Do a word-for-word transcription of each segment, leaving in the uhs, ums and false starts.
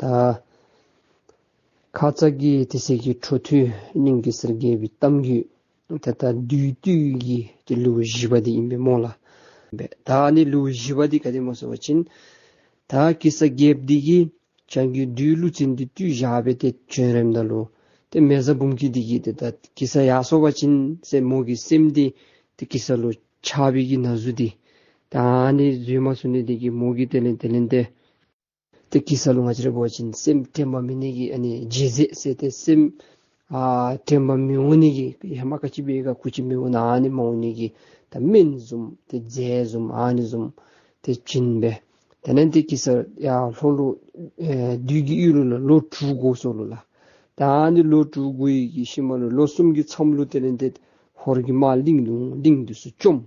ད་ཁ་ཙ་གི་དེ་ཚེ་གི་འཕྲོ་མཐུད་གླིང་གེ་སར་རྒྱལ་པོའི་གཏམ་རྒྱུད་ད་ལྟོ་བདུད་བཏུལ་གྱི་ལེའུ་བཞི་པ་འདི་ཨིན་པས་སྨོ་ལགས། ད་ཨ་ནི་ལེའུ་བཞི་པ་འདི་ག་དེ་སྨོ་ཟེར་བ་ཅིན་ད་གེ་སར་རྒྱལཔོ་འདི་གིས་བྱང་གི་བདུད་ཀླུ་བཙན་འདི་བཏུལ་བཞག་སྦེ་ཏེ་བྱོན་རནམ་ད་ལུ་ཏེ་མེ་བཟའ་འབུམ་སྐྱིད་འདི་གིས་ཏེ་ད་གེ་སར་ཡར་སོང་པ་ཅིན་ཟེར་མོ་གི་སེམས་འདི་ཏེ་གེ་སར་ལུ་ཆགས་པའི་གི་ན་ཟུག་འདི་ད་ཨ་ནི་བཟོད་མ་ཚུགས་ནི་འདི་གིས་མོ་གིས་དེ་ལས་དེ་ལས་ཏེ་ཏེ་གེ་སར་ལུ་ང་བཅས་ར་འབད་བ་ཅིན་སེམས་དྲན་པ་མེད་ནི་གི་ཨ་ནི་རྒྱུ་མཚན་ཟེར་ཏེ་སེམས་ཨ་དྲན་པ་མི་འོང་ནི་གི་ཧེ་མ་ག་ཅི་འབད་ག་གུ་ཅི་མི་འོང་ན་ཨ་ནི་མ་འོང་ནི་གི་ད་སྨན་བཟུམ་ཏེ་རྫས་བཟུམ་ཨ་ནི་བཟུམ་ཏེ་བྱིན་སྦེ་དེ་ལས་ཏེ་གེ་སར་ཡར་ལྷོ་ལུ་ཨེ་བདུད་ཀྱི་ཡུལ་ལུ་ལོག་ལོ་དྲུག་འགོར་སོ་ལོ་ལགས། ད་ཨ་ནི་ལོ་དྲུག་འགོར་བའི་གི་ཤུལ་མ་ལུ་ལོ་གསུམ་གྱི་མཚམས་ལུ་དེ་ལས་ཏེ་ཧོར་གྱི་དམག་གླིང་ལུ་གླིང་འདི་ཚུ་བཅོམ།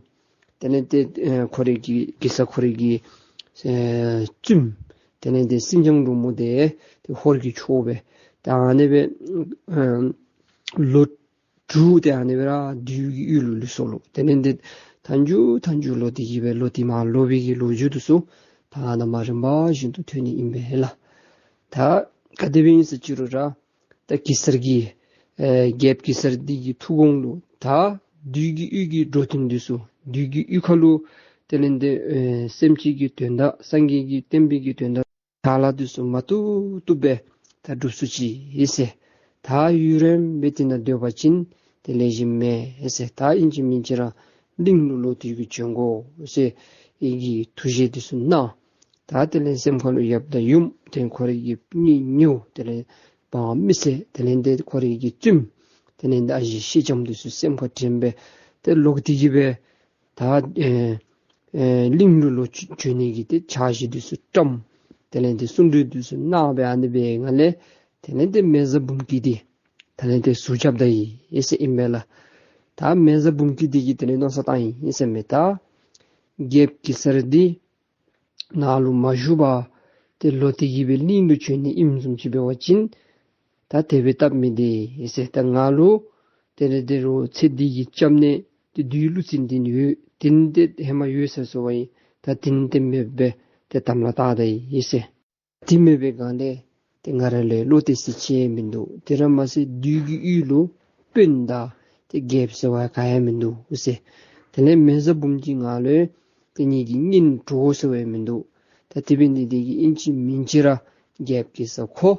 དེ་ལས་ཏེ་ཨེ་ཁོ་རའི་གི་གེ་སར་ཁོ་རའི་གི་ཨེ་བཙུནམོ་དེ་ལས་ཏེ་སེང་ལྕམ་འབྲུག་མོ་དེ་ཏེ་ཧོར་གྱིས་འཕྱོག་སྦེ་ད་ཨ་ནི་སྦེ་ཨེ་ལོ་དྲུག་དེ་ཨ་ནི་སྦེ་ར་བདུད་ཀྱི་ཡུལ་ལུ་ལུས་སོ་ལོ། དེ་ལས་ཏེ་མཐའ་མཇུག་མཐའ་མཇུག་ལོ་དེ་གི་སྦེ་ལོ་དེ་མར་ལོག་པའི་གི་ལོ་རྒྱུས་འདི་ཚུ་ད་ནཱ་མར་རིམ་པ་བཞིན་དུ་ཐོན་ནི་ཨིན་པས་ལགས། ད་ག་དེ་སྦེ་ཨིན་ཟེར་ཅི་རུང་ར་ད་གེ་སར་གྱི་ཨེ་རྒྱལཔོ་གེ་སར་འདི་གི་ཐུགས་དགོངས་ལུ་ད་བདུད་ཀྱི་ཡུལ་གྱི་འགྲོ་དོན་འདི་ཚུ་བདུད་ཀྱི་ཡུལ་ཁ་ལུ་དེ་ལས་ཏེ་ཨེ་སེམས་ཅན་གྱི་དོན་དག་སངས་རྒྱས་ཀྱི་བསྟན་པའི་གི་དོན་དག་ཕྱག་ལཱ་འདི་ཚུ་མ་བཏུབ་བཏུབ་སྦེ་ད་སྒྲུབ་ཚུགས་ཅི་ཟེར། ད་ཡུན་རིངམོ་སྦེ་དེ་ནང་སྡོད་པ་ཅིན་ཏེ་ལེགས་ཤོམ་མེད་ཟེར། ད་ཨིན་ཅི་མིན་ཅི་ར་གླིང་ལུ་ལོག་སྟེ་གི་བྱོན་དགོ་ཟེར་ཨེ་གི་ཐུགས་བཞེད་འདི་ཚུ་གནང་། ད་དེ་ལས་སེམས་ཁ་ལུ་ཡབ་དང་ཡུམ་དེ་ཁོ་རའི་གི་གཉེན་ཉེཝ་དེ་ལས་འབངས་མི་སེར་དེ་ལས་ཏེ་ཁོ་རའི་གི་བཙུནམོ་དེ་ལས་ཏེ་ཨ་ཞེ་སེང་ལྕམ་འདི་ཚུ་སེམས་ཁར་དྲན་སྦེ་ཏེ་ལོག་སྟེ་གི་སྦེ་ད་ཨེ་ཨེ་གླིང་ལུ་ལོག་བྱོན་ནི་གི་ཏེ་འཆར་གཞི་འདི་ཚུ་བཀྲམ། དེ་ལས་ཏེ་གསུང་གྲོས་འདི་ཚུ་གནང་སྦེ་ཨ་ནི་སྦེ་ང་ལས་དེ་ལས་ཏེ་མེ་བཟའ་འབུམ་སྐྱིད་འདི་དེ་ལས་ཏེ་ཟུར་རྐྱབ་ད་ཡི་ཟེར་ཨིན་མས་ལགས། ད་མེ་བཟའ་འབུམ་སྐྱིད་འདི་གིས་དེ་ལས་མནོ་བསམ་བཏང་ཡི་ཟེར་མས། ད་རྒྱལཔོ་གེ་སར་འདི་ནཱ་ལུ་མ་བཞུགས་པར་ཏེ་ལོག་སྟེ་གི་སྦེ་གླིང་ལུ་བྱོན་ནི་ཨིནམ་བཟུམ་ཅིག་འབད་བ་ཅིན་ད་དེ་སྦེ་སྟབས་མི་བདེ་ཟེར། ད་ང་ལུ་དེ་ལས་ཏེ་རོགས་ཚེ་འདི་གི་སྐྱབས་གནས་ཏེ་བདུད་ཀླུ་བཙན་འདི་ནི་ཡོད། དེ་ནི་ཏེ་ཧེ་མ་ཡོད་ཟེར་སོང་བ་ཨིན། ད་དེ་ནི་ཏེ་མེདཔ་སྦེ་ཏེ་དམ་ལ་བཏགས་ད་ཡི་ཟེར། དེ་མེད་པའི་སྒང་ལས་ཏེ་ང་ར་ལུ་བློ་གཏད་ས་ཅིག་མིན་འདུག། དེ་ར་མ་ཚད་བདུད་ཀྱི་ཡུལ་ལུ་དཔོན་དང་ཏེ་རྒྱལཔོ་ཟེར་བ་ག་ཡང་མིན་འདུག་ཟེར། དེ་ལས་མེ་བཟའ་འབུམ་སྐྱིད་ང་ལུ་ཏེ་ངེ་གི་གཉེན་གྲོགས་ཟེར་བ་ཡང་མིན་འདུག། ད་དེ་འབད་ནི་དེ་གིས་ཨིན་ཅི་མིན་ཅི་ར་རྒྱལཔོ་གེ་སར་ཁོ་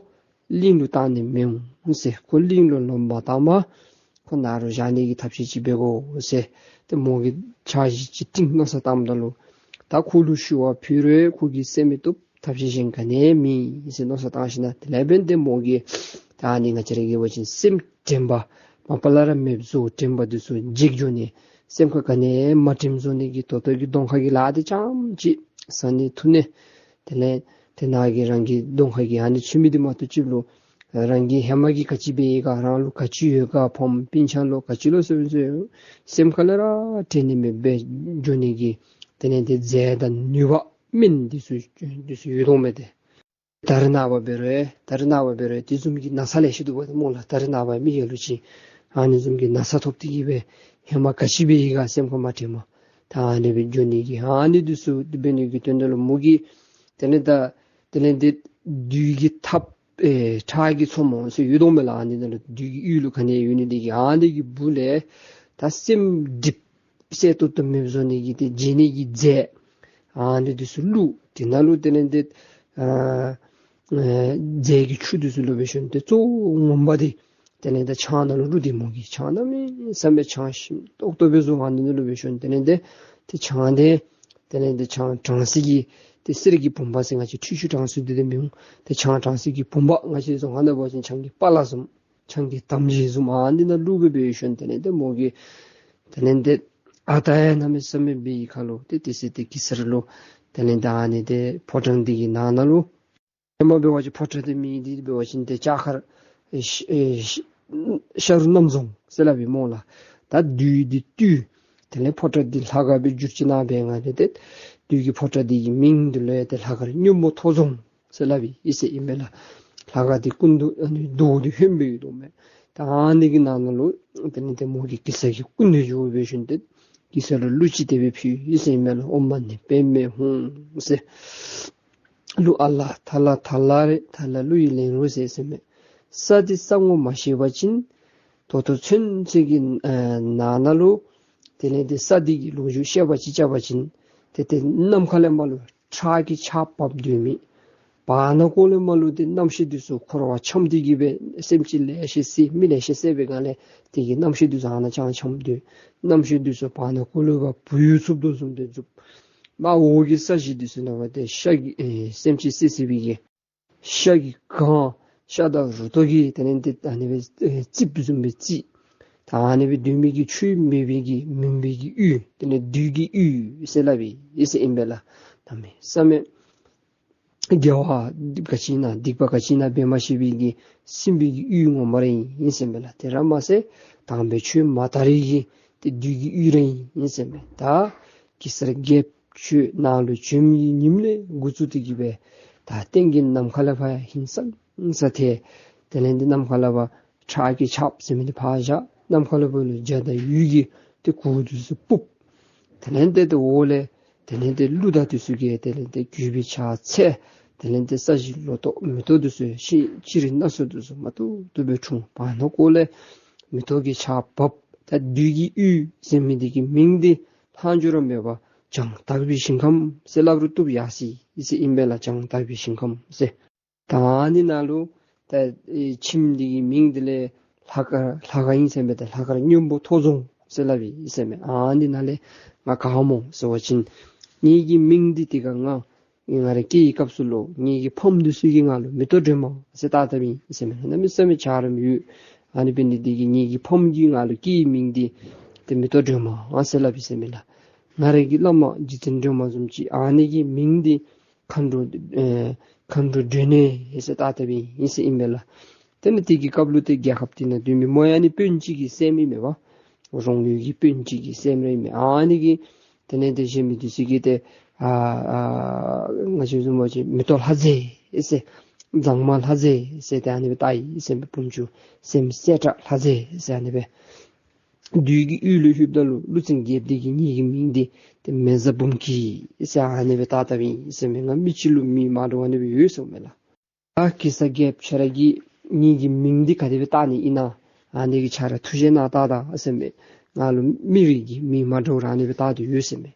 གླིང་ལུ་བཏང་ནི་མི་འོང་ཟེར། ཁོ་གླིང་ལུ་ལོག་མ་བཏངམ་ཁོ་ནཱ་རུ་བཞག་ནི་གི་ཐབས་ཤེས་ཅིག་འབད་དགོ་ཟེར་ཏེ་མོ་གིས་འཆར་གཞི་ཅིག་བཏིང་མནོ་བསམ་བཏངམ་ད་ལུ་ད་ཁོ་ལུ་ཞུ་བ་ཕུལ་རུང་ཁོ་གིས་སེལ་མི་བཏུབ། ཐབས་ཤེས་གཞན་ག་ནི་ཡང་མེད་ཟེར་མནོ་བསམ་བཏང་ཞིནམ་དེ་ལས་འབདན་ཏེ་མོ་གིས་ད་ཨ་ནི་ང་བཅས་ར་གི་འབད་བ་ཅིན་སེམས་དྲན་པ་མ་པ་ལས་ར་མེདཔ་བཟོ་དྲན་པ་འདི་ཚུ་འཇིག་འགྱོ་ནི་སེམས་ཁར་ག་ནི་ཡང་མ་དྲནམ་བཟོ་ནི་གི་ད་ལྟོ་གི་གདོང་ཁ་གི་ལཱ་འདི་རྐྱངམ་ཅིག་བཟའ་ནི་འཐུང་ནི་དེ་ལས་ཏེ་ནཱ་གི་རང་གི་གདོང་ཁ་གི་ཨ་ནི་ཚུད་མི་འདི་མ་གཏོགས་ཅིག་ལུ་རང་གི་ཧེ་མ་གི་ག་ཅི་འབད་ཡི་ག་རང་ལུ་ག་ཅི་ཡོད་ག་ཕམ་སྤུན་ཆ་ལུ་ག་ཅི་ལུ་སོ་སོ་སེམས་ཁར་ལས་ར་དྲན་ནི་མེདཔ་སྦེ་འགྱོ་ནི་གི་དེ་ལས་ཏེ་རྫས་དང་ནུས་པ་སྨན་འདི་ཚུ་འདི་ཚུ་ཡོད་དོ་མས་ཏེ། ད་རེས་ནངས་པ་འབད་རུང་ད་རེས་ནངས་པ་འབད་རུང་དེ་བཟུམ་གྱི་ན་ཚ་ལེ་ཤ་འདུག་པ་ཏེ་སྨོ་ལགས། ད་རེས་ནངས་པ་མི་ཡ་ལུ་ཅིག་ཨ་ནི་བཟུམ་གྱི་ན་ཚ་ཐོབ་སྟེ་གི་སྦེ་ཧེ་མ་ག་ཅི་འབད་ཡི་ག་སེམས་ཁར་མ་དྲན་པར་ད་ཨ་ནི་སྦེ་འགྱོ་ནི་གི་ཨ་ནི་འདི་ཚུ་འདི་འབད་ནི་གི་དོན་དག་ལུ་མོ་གིས་དེ་ལས་ད་དེ་ལས་ཏེ་བདུད་ཀྱི་ཐབས་ཨེ་ཁྲག་གི་མཚོ་མོ་ཟེར་ཡོད་དོ་མས་ལགས། ཨ་ནི་ནང་ལུ་བདུད་ཀྱི་ཡུལ་ལུ་ག་ནི་ཡང་ཡོད་ནི་དེ་གིས་ཨ་ནི་གི་སྦུག་ལས་ད་སེམས་སྒྲིབ་གསལ་ཏོག་ཏོ་མེདཔ་བཟོ་ནི་གི་ཏེ་བརྗེད་ནི་གི་རྫས་ཨ་ནི་འདི་ཚུ་བླུགས། དེ་ནང་ལུ་དེ་ལས་ཏེ་ཨ་ཨེ་རྫས་ཀྱི་ཆུ་འདི་ཚུ་བླུགས་སྦེ་ཞིནམ་ཏེ་གཙོ་བོ་ངོ་མ་འདི་དེ་ལས་ཏེ་ཆང་ནང་ལུ་བླུགས་ཏེ་མོ་གིས་ཆང་གནམ་མེད་ས་མེད་ཆང་ཞིམ་ཏོག་ཏོ་སྦེ་བཟོ། ཨ་ནི་ནང་ལུ་བླུགས་སྦེ་ཞིནམ་དེ་ལས་ཏེ་ཏེ་ཆང་དེ་དེ་ལས་ཏེ་ཆང་དྲང་སའི་གི་ཏེ་གསེར་གྱི་བུམ་པ་ཟེར་ང་བཅས་ཁྲུས་ཆུ་དྲང་སྲོལ་འདི་ཏེ་མི་འོང་། ཏེ་ཆང་དྲང་སའི་གི་བུམ་པ་ང་བཅས་ཚུ་ཧ་ནཱ་འབད་བ་ཅིན་ཆང་གི་པ་ལ་བཟུམ་ཆང་གི་དམ་སྦྱིས་བཟུམ་ཨ་ནི་ནང་བླུགས་སྦེ་འབད་ཞིནམ་དེ་ལས་ཏེ་མོ་གིས་དེ་ལས་ཏེ་ཨ་རྟག་ཡང་གནམ་མེད་ས་མེད་འབད་བའི་ཁར་ལུ་ཏེ་དེ་ཚེ་ཏེ་གེ་སར་ལུ་དེ་ལས་ཏེ་ཨ་ནི་ཏེ་ཕོ་བྲང་འདི་གི་ནང་ན་ལུ་ཧེ་མ་འབད་བ་ཅིན་ཕོ་བྲང་འདི་མིང་འདི་འབད་བ་ཅིན་ཏེ་ལྕགས་མཁར་ཨེ་ཤ་ཨེ་ཤ་ཤ་རུ་རྣམ་རྫོང་ཟེར་སླབ་ཨིན་སྨོ་ལགས། ད་བདུད་འདི་བཏུལ། དེ་ལས་ཕོ་བྲང་འདི་ལྷ་ཁང་སྦེ་བསྒྱུར་ཅི་ན་འབད་ང་ཏེ་ཏེ་བདུད་ཀྱི་ཕོ་བྲང་འདི་གི་མིང་འདི་ལུ་ཡང་ཏེ་ལྷ་མཁར་སྨྱུག་མོ་ཐོག་རྫོང་ཟེར་སླབ་ཨིན་ཟེར་ཨིན་མས་ལགས། ལྷ་ཁང་འདི་ཀུན་ཏུ་ཨ་ནི་རྡོ་འདི་ཧོནམ་སྦེ་ཡོད་དོ་མས། ད་ཨ་ནི་གི་ནང་ན་ལུ་དེ་ལས་ཏེ་མོ་གིས་གེ་སར་གྱི་སྐུ་མདུན་འགྱོ་སྦེ་ཞིནམ་ཏེ་གེ་སར་ལུ་གླུ་ཅིག་དེ་སྦེ་ཕུལ་ཡི་ཟེར་ཨིན་མས་ལགས། ཨོཾ་མ་ཎི་པདྨེ་ཧཱུྃ་ཟེར། ཀླུ་ཨ་ལ་ཐ་ལ་ཐ་ལ་རེ་ཐ་ལ་ཀླུ་ཡི་ལེན་རུ་ཟེར་ཟེར་མས། ས་འདི་ས་ངོ་མ་ཤེས་པ་ཅིན་ད་ལྟོ་ཚུན་ཚོད་ཀྱི་ཨ་ནང་ན་ལུ་དེ་ལས་ཏེ་ས་འདི་གི་ལོ་རྒྱུས་བཤད་པ་ཅིག་བྱ་བ་ཅིན་ཏེ་ཏེ་ནམ་མཁའ་ལས་མར་ལུ་ཁྲག་གི་ཆརཔ་བབས་སྡོད་མི། བར་ན་ཀོ་ལས་མར་ལུ་ཏེ་རྣམ་ཤེས་འདི་ཚུ་འཁོར་བ་འཁྱམས་ཏེ་གི་སྦེ་སེམས་ཅན་ལེ་ཤ་བསད་མི་ལེ་ཤ་བསད་པའི་སྒང་ལས་དེ་གི་རྣམ་ཤེས་འདི་ཚུ་ཨ་ནཱ་ཅང་འཁྱམས་སྡོད། རྣམ་ཤེས་འདི་ཚུ་བར་ན་ཀོ་ལུ་འབག་བུ་ཡུག་འཚུབ་དོ་བཟུམ་སྦེ་འཚུབ། མར་འོག་གི་ས་གཞི་འདི་ཚུ་ནང་ལུ་ཏེ་ཤ་གི་ཨེ་སེམས་ཅན་བསད་བསད་པའི་གི་ཤ་གིས་གང་། ཤ་དང་རུ་ཏོ་གིས་དེ་ལས་ཏེ་ཨ་ནི་སྦེ་ཨེ་རྩིགཔ་བཟུམ་སྦེ་རྩིག། ད་ཨ་ནི་སྦེ་སྡོད་མི་གི་ཆོས་མེད་པའི་གི་མུན་པའི་གི་ཡུལ་དེ་ལས་བདུད་ཀྱི་ཡུལ་ཟེར་སླབ་ཨིན་ཟེར་ཨིན་པས་ལགས། གནམ་མེད་ས་མེད་དགེ་བ་ག་ཅི་ཨིན་ན་སྡིག་པ་ག་ཅི་ཨིན་ན་འབད་མ་ཤེས་པའི་གི་སྲིན་པོའི་གི་ཡུལ་ངོ་མ་ར་ཨིན་ཟེར་ཨིན་པས་ལགས། དེ་ར་མ་ཚད་དམ་པའི་ཆོས་མ་དར་བའི་གི་ཏེ་བདུད་ཀྱི་ཡུལ་ར་ཨིན་ཟེར་ཨིན་པས། ད་གེ་སར་རྒྱལཔོ་ཁྱོད་ནཱ་ལུ་བྱོན་མི་གི་ཉིནམ་ལས་འགོ་བཙུགས་ཏེ་གི་སྦེ་ད་སྟེང་གི་ནམ་མཁའ་ལས་ཕར་ཡང་ཧིང་སངས་ས་ཐལ། དེ་ལས་ཏེ་ནམ་མཁའ་ལས་ཕར་ཁྲག་གི་ཆརཔ་ཟེར་མི་འདི་ཕར་བཞག། ནམ་མཁའ་ལས་ཕར་ལུ་འཇའ་དང་འོད་ཀྱི་ཏེ་གུར་འདི་ཚུ་སྤུབས། དེ་ལས་ཏེ་ཏེ་འོག་ལས་དེ་ལས་ཏེ་ཀླུ་དང་འདི་ཚུ་གིས་དེ་ལས་ཏེ་གུས་པའི་ཕྱག་འཚལ། དེ་ལས་ཏེ་ས་གཞི་ལོ་ཏོག་མེ་ཏོག་འདི་ཚུ་ཤིང་ཅི་རིགས་སྣ་ཚོགས་འདི་ཚུ་མ་ཏོག་ཏོ་སྦེ་འཁྲུངས། བར་ན་ཀོ་ལས་མེ་ཏོག་གི་ཆརཔ་བབས། ད་བདུད་ཀྱི་ཡུལ་ཟེར་མི་འདི་གི་མིང་འདི་ལྷག་འགྱོ་ར་མེད་པར་བྱང་དག་པའི་ཞིང་ཁམས་ཟེར་སླབ་རུང་བཏུབ་ཡར་སོ་ཡི་ཟེར་ཨིན་པས་ལགས། བྱང་དག་པའི་ཞིང་ཁམས་ཟེར། ད་ཨ་ནི་ནང་ལུ་ད་ཨེ་ཁྱིམ་འདི་གི་མིང་འདི་ལས་ལྷ་ཁང་ལྷ་ཁང་ཨིན་ཟེར་ཨིན་པས། ད་ལྷ་ཁང་སྔོན་པོ་ཐོག་རྫོང་ཟེར་སླབ་ཨིན་ཟེར་ཨིན་མས། ཨ་ནི་ནང་ལས་ང་ག་སྨོ་ཟེར་བ་ཅིན་ངེ་གི་མིང་འདི་དེ་སྒང་ང་ང་ར་སྐྱེ་བའི་སྐབས་སུ་ལུ་ངེ་གི་ཕམ་འདི་ཚུ་གིས་ང་ལུ་མེ་ཏོག་སྒྲོལ་མ་ཟེར་བཏགས་བཏགསཔ་ཨིན་ཟེར་ཨིན་མས། གནམ་མེད་ས་མེད་ཆ་ར་མི་ཡོད། ཨ་ནི་འབད་ནི་འདི་གིས་ངེ་གི་ཕམ་གིས་ང་ལུ་སྐྱེ་བའི་མིང་འདི་ཏེ་མེ་ཏོག་སྒྲོལ་མ་ཟེར་སླབ་ཨིན་ཟེར་ཨིན་མས་ལགས། ང་ར་གི་བླ་མ་རྗེ་བཙུན་སྒྲོལ་མ་བཟུམ་ཅིག་ཨ་ནི་གི་མིང་འདི་མཁའ་འགྲོ་ཨེ་མཁའ་འགྲོ་སྒྲོན་ནེ་ཟེར་བཏགས་བཏགསཔ་ཨིན་ཟེར་ཨིན་མས་ལགས། དེ་ལས་དེ་གི་སྐབས་ལུ་ཏེ་རྒྱལ་ཁབ་དེ་ནང་སྡོད་མི་མོ་ཡང་ནི་དཔོན་ཅིག་གི་སྲསམོ་ཨིན་མས་པ། རོང་ཡུལ་གྱི་དཔོན་ཅིག་གི་སྲསམོ་ར་ཨིན་མས། ཨ་ནི་གིས་དེ་ལས་ཏེ་གཞན་མི་འདི་ཚུ་གིས་ཏེ་ཨ་ཨ་ང་བཅས་བཟུམ་ཅིག་མེ་ཏོག་ལྷ་མཛེས་ཟེར་མཛངས་མ་ལྷ་མཛེས་ཟེར་ཏེ་ཨ་ནི་སྦེ་བཏགས་ཡི་ཟེར་ཨིན་མས། བུམོ་ཆུང་སེམས་གསལ་དྲགས་ལྷ་མཛེས་ཟེར་ཨ་ནི་སྦེ། བདུད་ཀྱི་ཡུལ་ལུ་ལྷོདཔ་ད་ལུ་ཀླུ་བཙན་རྒྱལཔོ་འདི་གིས་ངེ་གི་མིང་འདི་ཏེ་མེ་བཟའ་འབུམ་སྐྱིད་ཟེར་ཨ་ནི་སྦེ་བཏགས་བཏགསཔ་ཨིན་ཟེར་ཨིན་མས། ང་མི་ཅིག་ལུ་མིང་མ་འདྲཝ་ཨ་ནི་སྦེ་ཡོད་ཟེར་ཨིན་མས་ལགས། ད་གེ་སར་རྒྱལཔོ་ཁྱོད་ར་གིས་ངེ་གི་མིང་འདི་ག་དེ་སྦེ་བཏགས་ནི་ཨིན་ན་ཨ་ནི་གི་ཁྱོད་ར་ཐུགས་བཞེད་གནང་ད་ད་ཟེར་ཨིན་མས། ང་ལུ་མི་རིགས་ཀྱི་མིང་མ་འདྲཝ་ར་ཨ་ནི་སྦེ་བཏགས་ཏེ་ཡོད་ཟེར་ཨིན་མས།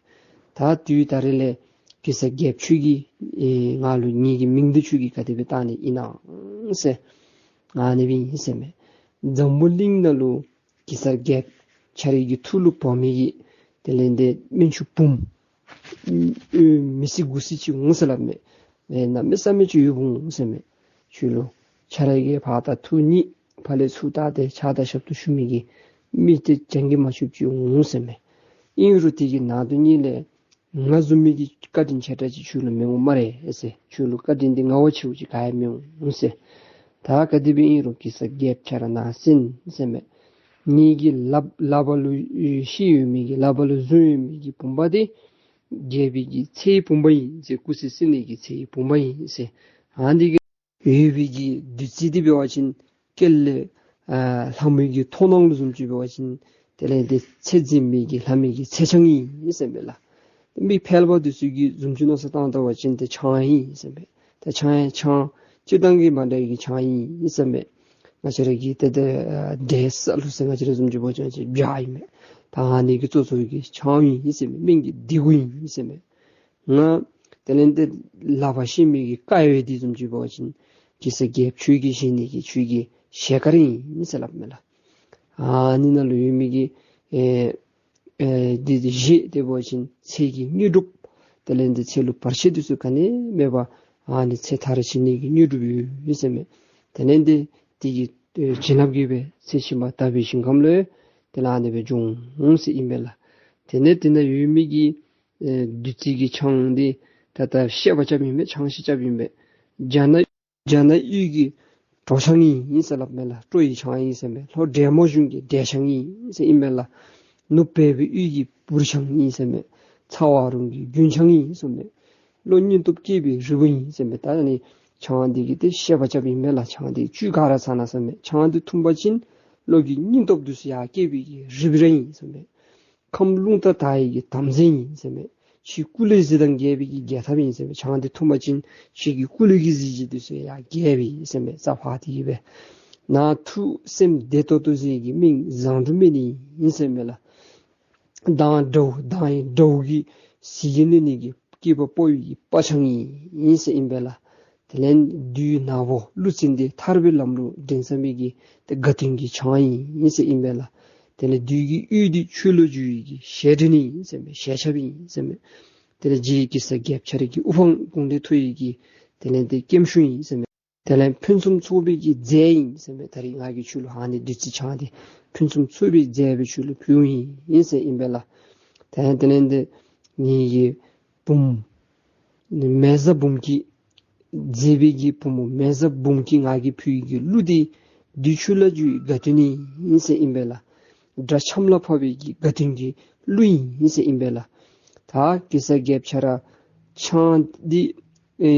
ད་དུས་ད་རེས་ལས་གེ་སར་རྒྱལཔོ་ཁྱོད་ཀྱིས་ཨེ་ང་ལུ་ངེ་གི་མིང་འདི་ཁྱོད་ཀྱིས་ག་དེ་སྦེ་བཏགས་ནི་ཨིན་ན་ཟེར་ཨ་ནི་སྦེ་ཨིན་ཟེར་ཨིན་མས། འཛམ་བུ་གླིང་ནང་ལུ་གེ་སར་རྒྱལཔོ་ཁྱོད་རའི་གི་ཐུགས་ལུ་བབས་མི་གི་དེ་ལས་ཏེ་སྨན་ཆུང་བུམོ་ཨེ་མི་སྲིད་དགུ་སྲིད་ཅིག་འོང་ཟེར་སླབ་མས། ཨེ་གནམ་མེད་ས་མེད་ཅིག་ཡོདཔ་འོང་ཟེར་ཨིན་མས། ཁྱོད་ལུ་ཁྱོད་རའི་གི་ཕར་ད་ཐུགས་མཉེས་ཕར་ལས་ཚུར་ད་ཏེ་ཕྱག་དང་ཞབས་ཏོག་ཞུ་མི་གི་མི་ཏེ་གྱངས་ཀྱིས་མ་ཆོདཔ་ཅིག་འོང་ཟེར་ཨིན་མས། ཨིན་རུང་དེ་གི་ནང་དོན་ཉིད་ལས་ང་བཟུམ་མའི་གི་བཀའ་དྲིན་ཆེ་དྲགས་ཅིག་ཁྱོད་ལུ་མི་འོང་སྨ་རེ་ཟེར། ཁྱོད་ལུ་བཀའ་དྲིན་འདི་ང་བ་ཆེཝ་ཅིག་ག་ཡང་མི་འོང་ཟེར། ད་ག་དེ་སྦེ་ཨིན་རུང་གེ་སར་རྒྱལཔོ་ཁྱོད་ར་གནང་ཟེར་ཨིན་ཟེར་ཨིན་མས། ངེ་གི་ལགཔ་ལག་པ་ལུ་ཤི་ཡོད་མི་གི་ལག་པ་ལུ་བཟུང་ཡོད་མི་གི་བུམ་པ་འདི་རྒྱལ་པོའི་གི་ཚེ་ཡི་བུམ་པ་ཨིན་ཟེར། སྐུ་ཚེ་སྲིང་ནི་གི་ཚེ་ཡི་བུམ་པ་ཨིན་ཟེར། ཨ་ནི་འདི་གི་ཡོད་པའི་གི་བདུད་རྩི་འདི་འབད་བ་ཅིན་སྐེ་ལས་ཨ་ལྷ་མོའི་གི་མཐོང་སྣང་ལུ་བཟུམ་ཅིག་འབད་བ་ཅིན་དེ་ལས་ཏེ་ཚེ་འཛིན་མི་གི་ལྷ་མོའི་གི་ཚེ་ཆང་ཨིན་ཟེར་ཨིན་མས་ལགས། མི་ཕལ་པ་འདི་ཚུ་གིས་བཟུམ་ཅིག་མནོ་བསམ་བཏང་བལྟ་བ་ཅིན་ཏེ་ཆང་ཨིན་ཟེར་ཨིན་མས། ད་ཆང་ཡང་ཆང་སྤྱིར་བཏང་གི་མ་འདྲ་བའི་གི་ཆང་ཨིན་ཟེར་ཨིན་མས། ང་བཅས་ར་གི་ཏེ་ཏེ་ཨ་འབྲས་ས་ལུ་ཟེར་ང་བཅས་ར་བཟུམ་ཅིག་འབད་བ་ཅིན་བྱ་ཨིན་མས། ད་ཨ་ནི་གི་བཙོ་བཙོཝ་གི་ཆང་ཨིན་ཟེར་ཨིན་མས། སྨན་གྱི་ལྡེ་གུ་ཨིན་ཟེར་ཨིན་མས། ང་དེ་ལས་ཏེ་ལག་པ་བཤེད་མི་གི་དཀའ་བའི་འདི་བཟུམ་ཅིག་འབད་བ་ཅིན་གེ་སར་རྒྱལཔོ་ཁྱོད་ཀྱིས་བཤེད་ནི་གི་ཁྱོད་ཀྱི་ཞལ་དཀར་ཨིན་ཟེར་སླབ་མས་ལགས། ཨ་ནི་ནང་ལུ་ཡོད་མི་གི་ཨེ་ཨེ་འདི་འདི་བཞེས་ཏེ་འབད་བ་ཅིན་ཚེ་གི་དངོས་གྲུབ་དེ་ལས་ཏེ་ཚེ་ལུ་བར་ཆད་འདི་ཚུ་ག་ནི་མེད་པར་ཨ་ནི་ཚེ་མཐར་ཕྱིན་ནི་གི་དངོས་གྲུབ་ཡོད་ཟེར་ཨིན་མས། དེ་ལས་ཏེ་དེ་གི་ཨེ་བྱིན་རླབས་ཀྱིས་སྦེ་ཚེ་ཕྱི་མ་དག་པའི་ཞིང་ཁམས་ལུ་དེ་ལས་ཨ་ནི་སྦེ་འབྱུང་འོང་ཟེར་ཨིན་མས་ལགས། དེ་ལས་དེ་ནང་ཡོད་མི་གི་ཨེ་བདུད་རྩི་གི་ཆང་འདི་ད་ལྟོ་བཤད་པ་རྐྱབ་ཨིན་མས། ཆང་བཤད་རྐྱབ་ཨིན་མས། རྒྱ་ནག་རྒྱ་ནག་ཡུལ་གྱི་གྲོ་ཆང་ཨིན་ཟེར་སླབ་མས་ལགས། གྲོ་ཡི་ཆང་ཨིན་ཟེར་མས། ལྷོ་འབྲས་མོ་གཞུང་གི་འབྲས་ཆང་ཨིན་ཟེར་ཨིན་མས་ལགས། ནུབ་བལ་པོའི་ཡུལ་གྱི་བུར་ཆང་ཨིན་ཟེར་མས། ཚ་བ་རོང་གི་རྒྱུན་ཆང་ཨིན་ཟེར་མས། བློ་སྙིང་སྟོབས་བསྐྱེད་པའི་རིལ་བུ་ཨིན་ཟེར་མས། ད་ནི་ཆང་འདི་གི་ཏེ་བཤད་པ་རྐྱབ་ཨིན་མས་ལགས། ཆང་འདི་བཅུད་ག་ར་ཚང་ན་ཟེར་མས། ཆང་འདི་འཐུང་པ་ཅིན་བློ་གི་སྙིང་སྟོབས་འདི་ཚུ་ཡར་བསྐྱེད་པའི་གི་རིལ་བུ་ར་ཨིན་ཟེར་མས། ཁམས་རླུང་རྟ་དར་བའི་གི་དམ་རྫས་ཨིན་ཟེར་མས། ཁྱོད་སྐུ་ལས་གཟིགས་དང་རྒྱལ་པོའི་གི་རྒྱལ་ཐབས་ཨིན་ཟེར་མས། ཆང་འདི་འཐུང་པ་ཅིན་ཁྱོད་ཀྱི་སྐུ་ལས་ཀྱི་གཟི་བརྗིད་འདི་ཚུ་ཡང་རྒྱས་པས་ཟེར་མས། རྩ་ཕར་དེ་གི་སྦེ་ནང་ཐུགས་སེམས་བདེ་ཏོག་ཏོ་ཟེར་གྱི་མིང་བཟང་དྲུག་སྨན་ཨིན་ཟེར་མས་ལགས། མདངས་དྲོད་མདངས་ཡི་དྲོད་ཀྱི་ཟིལ་གྱིས་གནོན་ནི་གི་སྐྱེས་པ་ཕོ་ཡི་སྤར་ཆང་ཨིན་ཟེར་ཨིན་པས་ལགས། དེ་ལས་བདུད་ནག་པོ་ཀླུ་བཙན་འདི་ཐར་པའི་ལམ་ལུ་འདྲེན་ཚར་མི་གི་ཏེ་དགའ་སྟོན་གྱི་ཆང་ཨིན་ཟེར་ཨིན་པས་ལགས། དེ་ལས་བདུད་ཀྱི་གཡུལ་འདི་ཆོས་ལུ་བསྒྱུར་བའི་གི་ཞལ་འདྲེན་ཨིན་ཟེར་མས། ཞལ་ཆབ་ཨིན་ཟེར་མས། དེ་ལས་རྗེ་གེ་སར་རྒྱལཔོ་ཁྱོད་རའི་གི་དབུ་འཕང་དགུང་ལས་མཐོ་བའི་གི་དེ་ལས་ཏེ་སྐྱེམས་ཞུ་ཨིན་ཟེར་མས། དེ་ལས་ཕུན་སུམ་ཚོགས་པའི་གི་རྫས་ཨིན་ཟེར་མས། ད་རིས་ང་གིས་ཁྱོད་ལུ་ཨ་ནི་བདུད་རྩི་ཆང་འདི་ཕུན་སུམ་ཚོགས་པའི་རྫས་སྦེ་ཁྱོད་ལུ་ཕུལཝ་ཨིན་ཟེར་ཨིན་པས་ལགས། དེ་ལས་དེ་ལས་ཏེ་ངེ་གི་བུམོ་མེ་བཟའ་འབུམ་སྐྱིད་མཛེས་པའི་གི་བུམོ་མེ་བཟའ་འབུམ་སྐྱིད་ང་གིས་ཕུལ་གྱི་གླུ་འདི་བདུད་ཆོས་ལ་བསྒྱུར་བའི་དགའ་སྟོན་ཨིན་ཟེར་ཨིན་པས་ལགས། དགྲ་ཆམ་ལ་ཕབ་པའི་གི་དགའ་སྟོན་གྱི་གླུ་ཨིན་ཟེར་ཨིན་པས་ལགས། ད་གེ་སར་རྒྱལཔོ་ཁྱོད་ར་ཆང་འདི་ཨེ་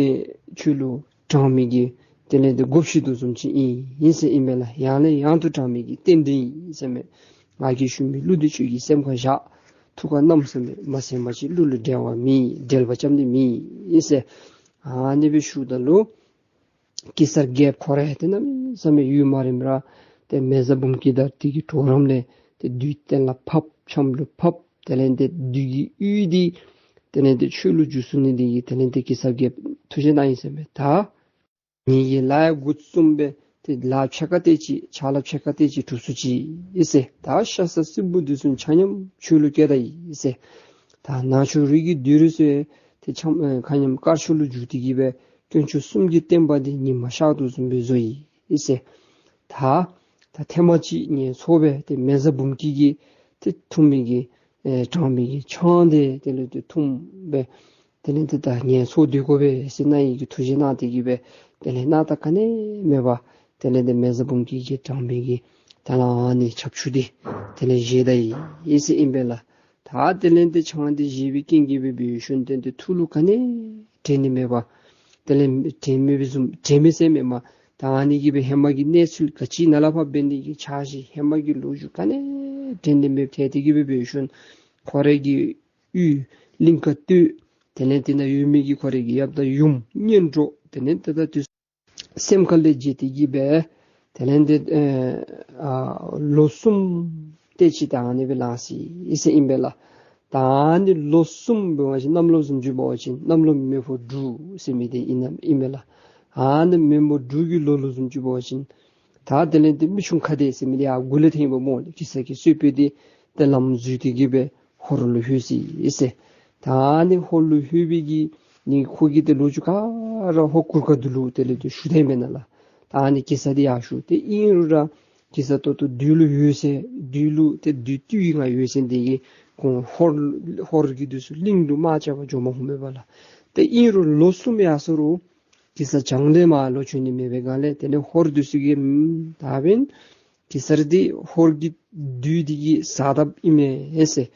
ཁྱོད་ལུ་དྲང་མི་གི་དེ་ལས་ཏེ་སྒོ་ཕྱེ་དོ་བཟུམ་ཅིག་ཨིན་ཟེར་ཨིན་པས་ལགས། ཡང་ལས་ཡང་དུ་དྲང་མི་གི་རྟེན་འབྲེལ་ཨིན་ཟེར་མས། ང་གིས་ཞུ་མི་གླུ་འདི་ཁྱོད་ཀྱི་སེམས་ཁར་བཞག། ཐུགས་ཁར་བསྣམས་ཟེར་མས། མ་གསན་པ་ཅིན་གླུ་ལུ་འགྲེལ་བ་མེད། འགྲེལ་པ་རྐྱབ་ནི་མེད་ཟེར། ཨ་ནི་སྦེ་ཞུཝ་ད་ལུ་གེ་སར་རྒྱལཔོ་ཁོ་ར་ཡང་ཏེ་གནམ་མེད་ས་མེད་ཡུན་མ་རིངམ་ར་ཏེ་མེ་བཟའ་འབུམ་སྐྱིད་དང་དེ་གི་གྲོགས་རམ་ལས་ཏེ་བདུད་གཏན་ལ་ཕབ། ཆམ་ལུ་ཕབ། དེ་ལས་ཏེ་བདུད་ཀྱི་གཡུལ་འདི་དེ་ལས་ཏེ་ཆོས་ལུ་བསྒྱུར་ཚུགས་ནི་དེ་གིས་དེ་ལས་ཏེ་གེ་སར་རྒྱལཔོ་ཐུགས་བཞེད་གནང་ཡི་ཟེར་མས། ད་ངེ་གི་ལཱ་ཡང་འགོ་བཙུགསཔ་སྦེ་ཏེ་ལཱ་ཕྱེད་ཀ་དེ་ཅིག་ཕྱག་ལཱ་ཕྱེད་ཀ་དེ་ཅིག་གྲུབ་སོ་ཅི་ཟེར། ད་ཤ་ཟ་སྲིན་པོ་འདི་ཚུ་ཆ་མཉམ་ཆོས་ལུ་བསྐྱལ་ད་ཡི་ཟེར། ད་ནག་ཕྱོགས་རིགས་ཀྱི་བདུད་རིགས་ཚུ་ཏེ་ཆ་མཉམ་དཀར་ཕྱོགས་ལུ་བསྒྱུར་ཏེ་གི་སྦེ་དཀོན་མཆོག་གསུམ་གྱི་བསྟན་པ་འདི་ཉི་མ་ཤར་དོ་བཟུམ་སྦེ་བཟོ་ཡི་ཟེར། ད་ད་ཐེངས་མ་ཅིག་ངལ་འཚོ་སྦེ་ཏེ་མེ་བཟའ་འབུམ་སྐྱིད་ཀྱིས་ཏེ་འཐུང་མི་གི་ཨེ་དྲང་མི་གི་ཆང་འདི་དེ་ལས་ཏེ་འཐུང་སྦེ་དེ་ལས་ཏེ་ད་ངལ་འཚོ་སྡོད་དགོ་པས་ཟེར་མནོ་ཡི་གི་ཐུགས་བཞེད་གནང་སྟེ་གི་སྦེ་དེ་ལས་ནཱ་ད་ག་ནི་མེད་པར་དེ་ལས་ཏེ་མེ་བཟའ་འབུམ་སྐྱིད་ཀྱིས་དྲང་མི་གི་ད་ལ་ཨ་ནི་ཆབ་ཆུ་འདི་དེ་ལས་བཞེས་ད་ཡི་ཟེར་ཨིན་པས་ལགས། ད་དེ་ལས་ཏེ་ཆང་འདི་བཞེས་པའི་རྐྱེན་གྱིས་སྦེ་འབད་ཞིནམ་ཏེ་ཏེ་ཐུགས་ལུ་ག་ནི་དྲན་ནི་མེད་པར་དེ་ལས་དྲན་མེད་པའི་བཟུམ་དྲན་མེད་ཟེར་མེན་མས། ད་ཨ་ནི་གི་སྦེ་ཧེ་མ་གི་གནས་ཚུལ་ག་ཅི་ནཱ་ལས་ཕར་འབད་ནི་གི་འཆར་གཞི་ཧེ་མ་གི་ལོ་རྒྱུས་ག་ནི་དྲན་ནི་མེད་པར་ཐལ་ཏེ་གི་སྦེ་འབད་ཞིནམ་ཁོ་རའི་གི་གཡུས་གླིང་དཀར་སྟོད་དེ་ལས་ཏེ་ནཱ་ཡོད་མི་གི་ཁོ་རའི་གི་ཡབ་དང་ཡུམ་གཉེན་གྲོགས་དེ་ལས་ཏེ་ད་དེ་སེམས་ཁ་ལས་བརྗེད་དེ་གི་སྦེ་དེ་ལས་ཏེ་ཨེ་ཨ་ལོ་གསུམ་དེ་ཅིག་ད་ཨ་ནི་སྦེ་ལང་སོ་ཡི་ཟེར་ཨིན་པས་ལགས། ད་ཨ་ནི་ལོ་གསུམ་འབད་བ་ཅིན་གནམ་ལོ་བཟུམ་ཅིག་འབད་བ་ཅིན་གནམ་ལོ་མེ་ཕོ་འབྲུག་ཟེར་མི་འདི་ཨིན་ན་ཨིན་པས་ལགས། ཨ་ནི་མེ་ཕོ་འབྲུག་གི་ལོ་ལོ་བཟུམ་ཅིག་འབད་བ་ཅིན་ད་དེ་ལས་ཏེ་མི་ཆུང་ཁ་བདེ་ཟེར་མི་འདི་ཡར་མགུ་ལས་ཐོན་པས་སྨོ་ལགས། གེ་སར་གྱི་གསོལ་དཔོན་འདི་ཏེ་ལམ་འཛོལ་ཏེ་གི་སྦེ་ཧོར་ལུ་ལྷོད་སོ་ཡི་ཟེར། ད་ཨ་ནི་ཧོར་ལུ་ལྷོད་པའི་གི་ནི་ཁོ་གིས་ཏེ་ལོ་རྒྱུས་ག་ར་ཧོར་གུར་དཀར་འདི་ལུ་དེ་ལས་ཏེ་ཞུ་དེས་མེན་ན་ལགས། ད་ཨ་ནི་གེ་སར་འདི་ཡར་ཞུ་སྟེ་ཨིན་རུང་ར་གེ་སར་ད་ལྟོ་བདུད་ལུ་ཡོད་ཟེར་བདུད་ལུ་ཏེ་བདུད་འདུལ་ནི་ཡོད་ཟེར་འདི་གིས་ཁོང་ཧོར་ཧོར་གྱི་འདི་ཚུ་གླིང་ལུ་དམག་རྐྱབ་པར་འགྱོ་མ་ནུམ་མས་པ་ལགས། ཏེ་ཨིན་རུང་ལོ་གསུམ་ཡར་སོ་རུང་གེ་སར་བྱང་ལས་མར་ལོག་བྱོན་ནི་མེད་པའི་སྒང་ལས་དེ་ལས་ཧོར་འདི་ཚུ་གིས་ཨམ་ད་འབདན་གེ་སར་འདི་ཧོར་གྱི་བདུད་འདི་གི་བཟའ་ཐབས་ཨིན་མས་ཟེར།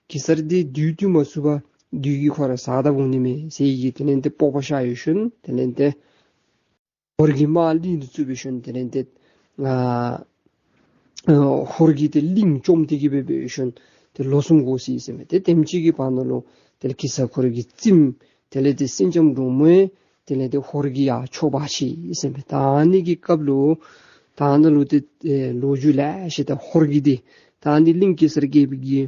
གེ་སར་འདི་བདུད་བཏུལ་མ་ཚུགས་པར་བདུད་ཀྱིས་ཁོ་ར་བཟའ་ཐབས་འོང་ནི་མས་ཟེར་གྱི་དེ་ལས་ཏེ་སྤོབས་པ་ཤར་ཡོད་ཞིནམ་དེ་ལས་ཏེ་ཧོར་གྱི་དམག་གླིང་དུ་བཙུགས་པའི་ཤུལ་དེ་ལས་ཏེ་ཨ་ཧོར་གྱི་ཏེ་གླིང་བཅོམ་སྟེ་གི་སྦེ་འབད་ཞིནམ་ཏེ་ལོ་གསུམ་འགོར་སོ་ཡི་ཟེར་མས། ཏེ་དེམ་ཅིག་གི་བར་ན་ལུ་དེ་ལས་གེ་སར་ཁོ་རའི་གི་བཙུནམོ་དེ་ལས་ཏེ་སེང་ལྕམ་འབྲུག་མོ་དེ་ལས་ཏེ་ཧོར་གྱིས་ཡར་འཕྱོག་འབག་ཅི་ཟེར་མས། ད་ཨ་ནི་གི་སྐབས་ལུ་ད་ཨ་ནཱ་ལུ་ཏེ་ཨེ་ལོ་རྒྱུས་ལེ་ཤ་ད་ཧོར་གྱི་ཏེ་ད་ཨ་ནི་གླིང་གེ་སར་རྒྱལ་པོའི་གི་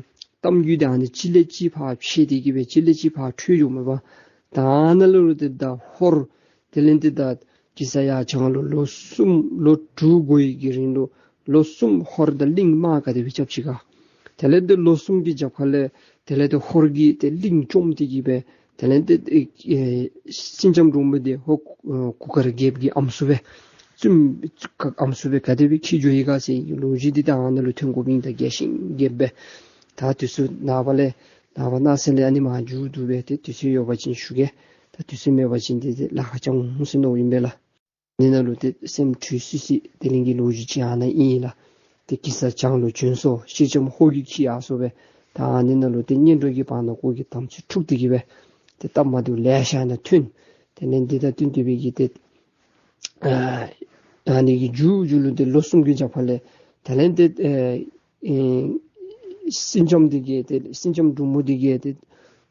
གཏམ་རྒྱུད་འདི་ཨ་ནི་གཅིག་ལས་གཅིག་ཕར་འཕྱད་དེ་གི་སྦེ་གཅིག་ལས་གཅིག་ཕར་འཕྲོས་འགྱོཝ་མས་པ། ད་ཨ་ནཱ་ལུ་ཏེ་ད་ཧོར་དེ་ལས་ཏེ་ད་གེ་སར་ཡར་བྱང་ལུ་ལོ་གསུམ་ལོ་དྲུག་འགོར་བའི་གི་རིང་ལུ་ལོ་གསུམ་ཧོར་དང་གླིང་དམག་ག་དེ་སྦེ་རྐྱབ་ཅི་ག། དེ་ལས་ཏེ་ལོ་གསུམ་གྱི་རྒྱབ་ཁ་ལས་དེ་ལས་ཏེ་ཧོར་གྱིས་ཏེ་གླིང་བཅོམ་སྟེ་གི་སྦེ་དེ་ལས་ཏེ་ཨེ་སེང་ལྕམ་འབྲུག་མོ་འདི་ཧོར་ཨེ་གུར་དཀར་རྒྱལཔོ་གི་ཨམ་སྲུ་སྦེ་བཙུནམོ་ཨམ་སྲུ་སྦེ་ག་དེ་སྦེ་འཁྱིད་འགྱོ་ཡི་ག་ཟེར་ལོ་རྒྱུས་འདི་ད་ཨ་ནཱ་ལུ་ཐོན་དགོཔ་ཨིན། ད་རྒྱས་ཤིང་རྒྱསཔ་སྦེ་ད་དུས་ཚོད་ནངས་པ་ལས་ནངས་པ་གནངས་ཚེ་ལས་ཨ་ནི་མར་མཇུག་བསྡུ་སྦེ་ཏེ་དུས་ཚོད་ཡོད་པ་ཅིན་ཞུ་གེ། ད་དུས་ཚོད་མེད་པ་ཅིན་ཏེ་ལཱ་ཁག་ཅིག་འོང་ཟེར་མནོཝ་ཨིན་པས་ལགས། ཨ་ནཱ་ལུ་ཏེ་སེམས་འཁྲུལ་སི་སི་དེ་རིང་གི་ལོ་རྒྱུས་ཅིག་ཨ་ནཱ་ཨིན་ལགས། ཏེ་གེ་སར་བྱང་ལུ་བྱོན་སོ། སེང་ལྕམ་ཧོར་གྱིས་འཁྱིད་ཡར་སོ་སྦེ། ད་ཨ་ནཱ་ལུ་ཏེ་གཉེན་གྲོགས་ཀྱི་བར་ན་ཁོ་གི་དམ་ཚིག་འཁྲུགས་ཏེ་གི་སྦེ་ཏེ་སྟབས་མ་བདེཝ་ལེ་ཤ་ཨ་ནཱ་ཐོན། དེ་ལས་འདི་དང་བསྟུན་ཏེ་སྦེ་གི་ཏེ་ཨ་ཨ་ནི་གི་མཇུག་མཇུག་ལུ་ཏེ་ལོ་གསུམ་གྱི་རྒྱབ་ཁ་ལས་དེ་ལས་ཏེ་ཨེ་ཨེ་སེང་ལྕམ་འདི་གིས་ཏེ་སེང་ལྕམ་འབྲུག་མོ་འདི་གིས་ཏེ་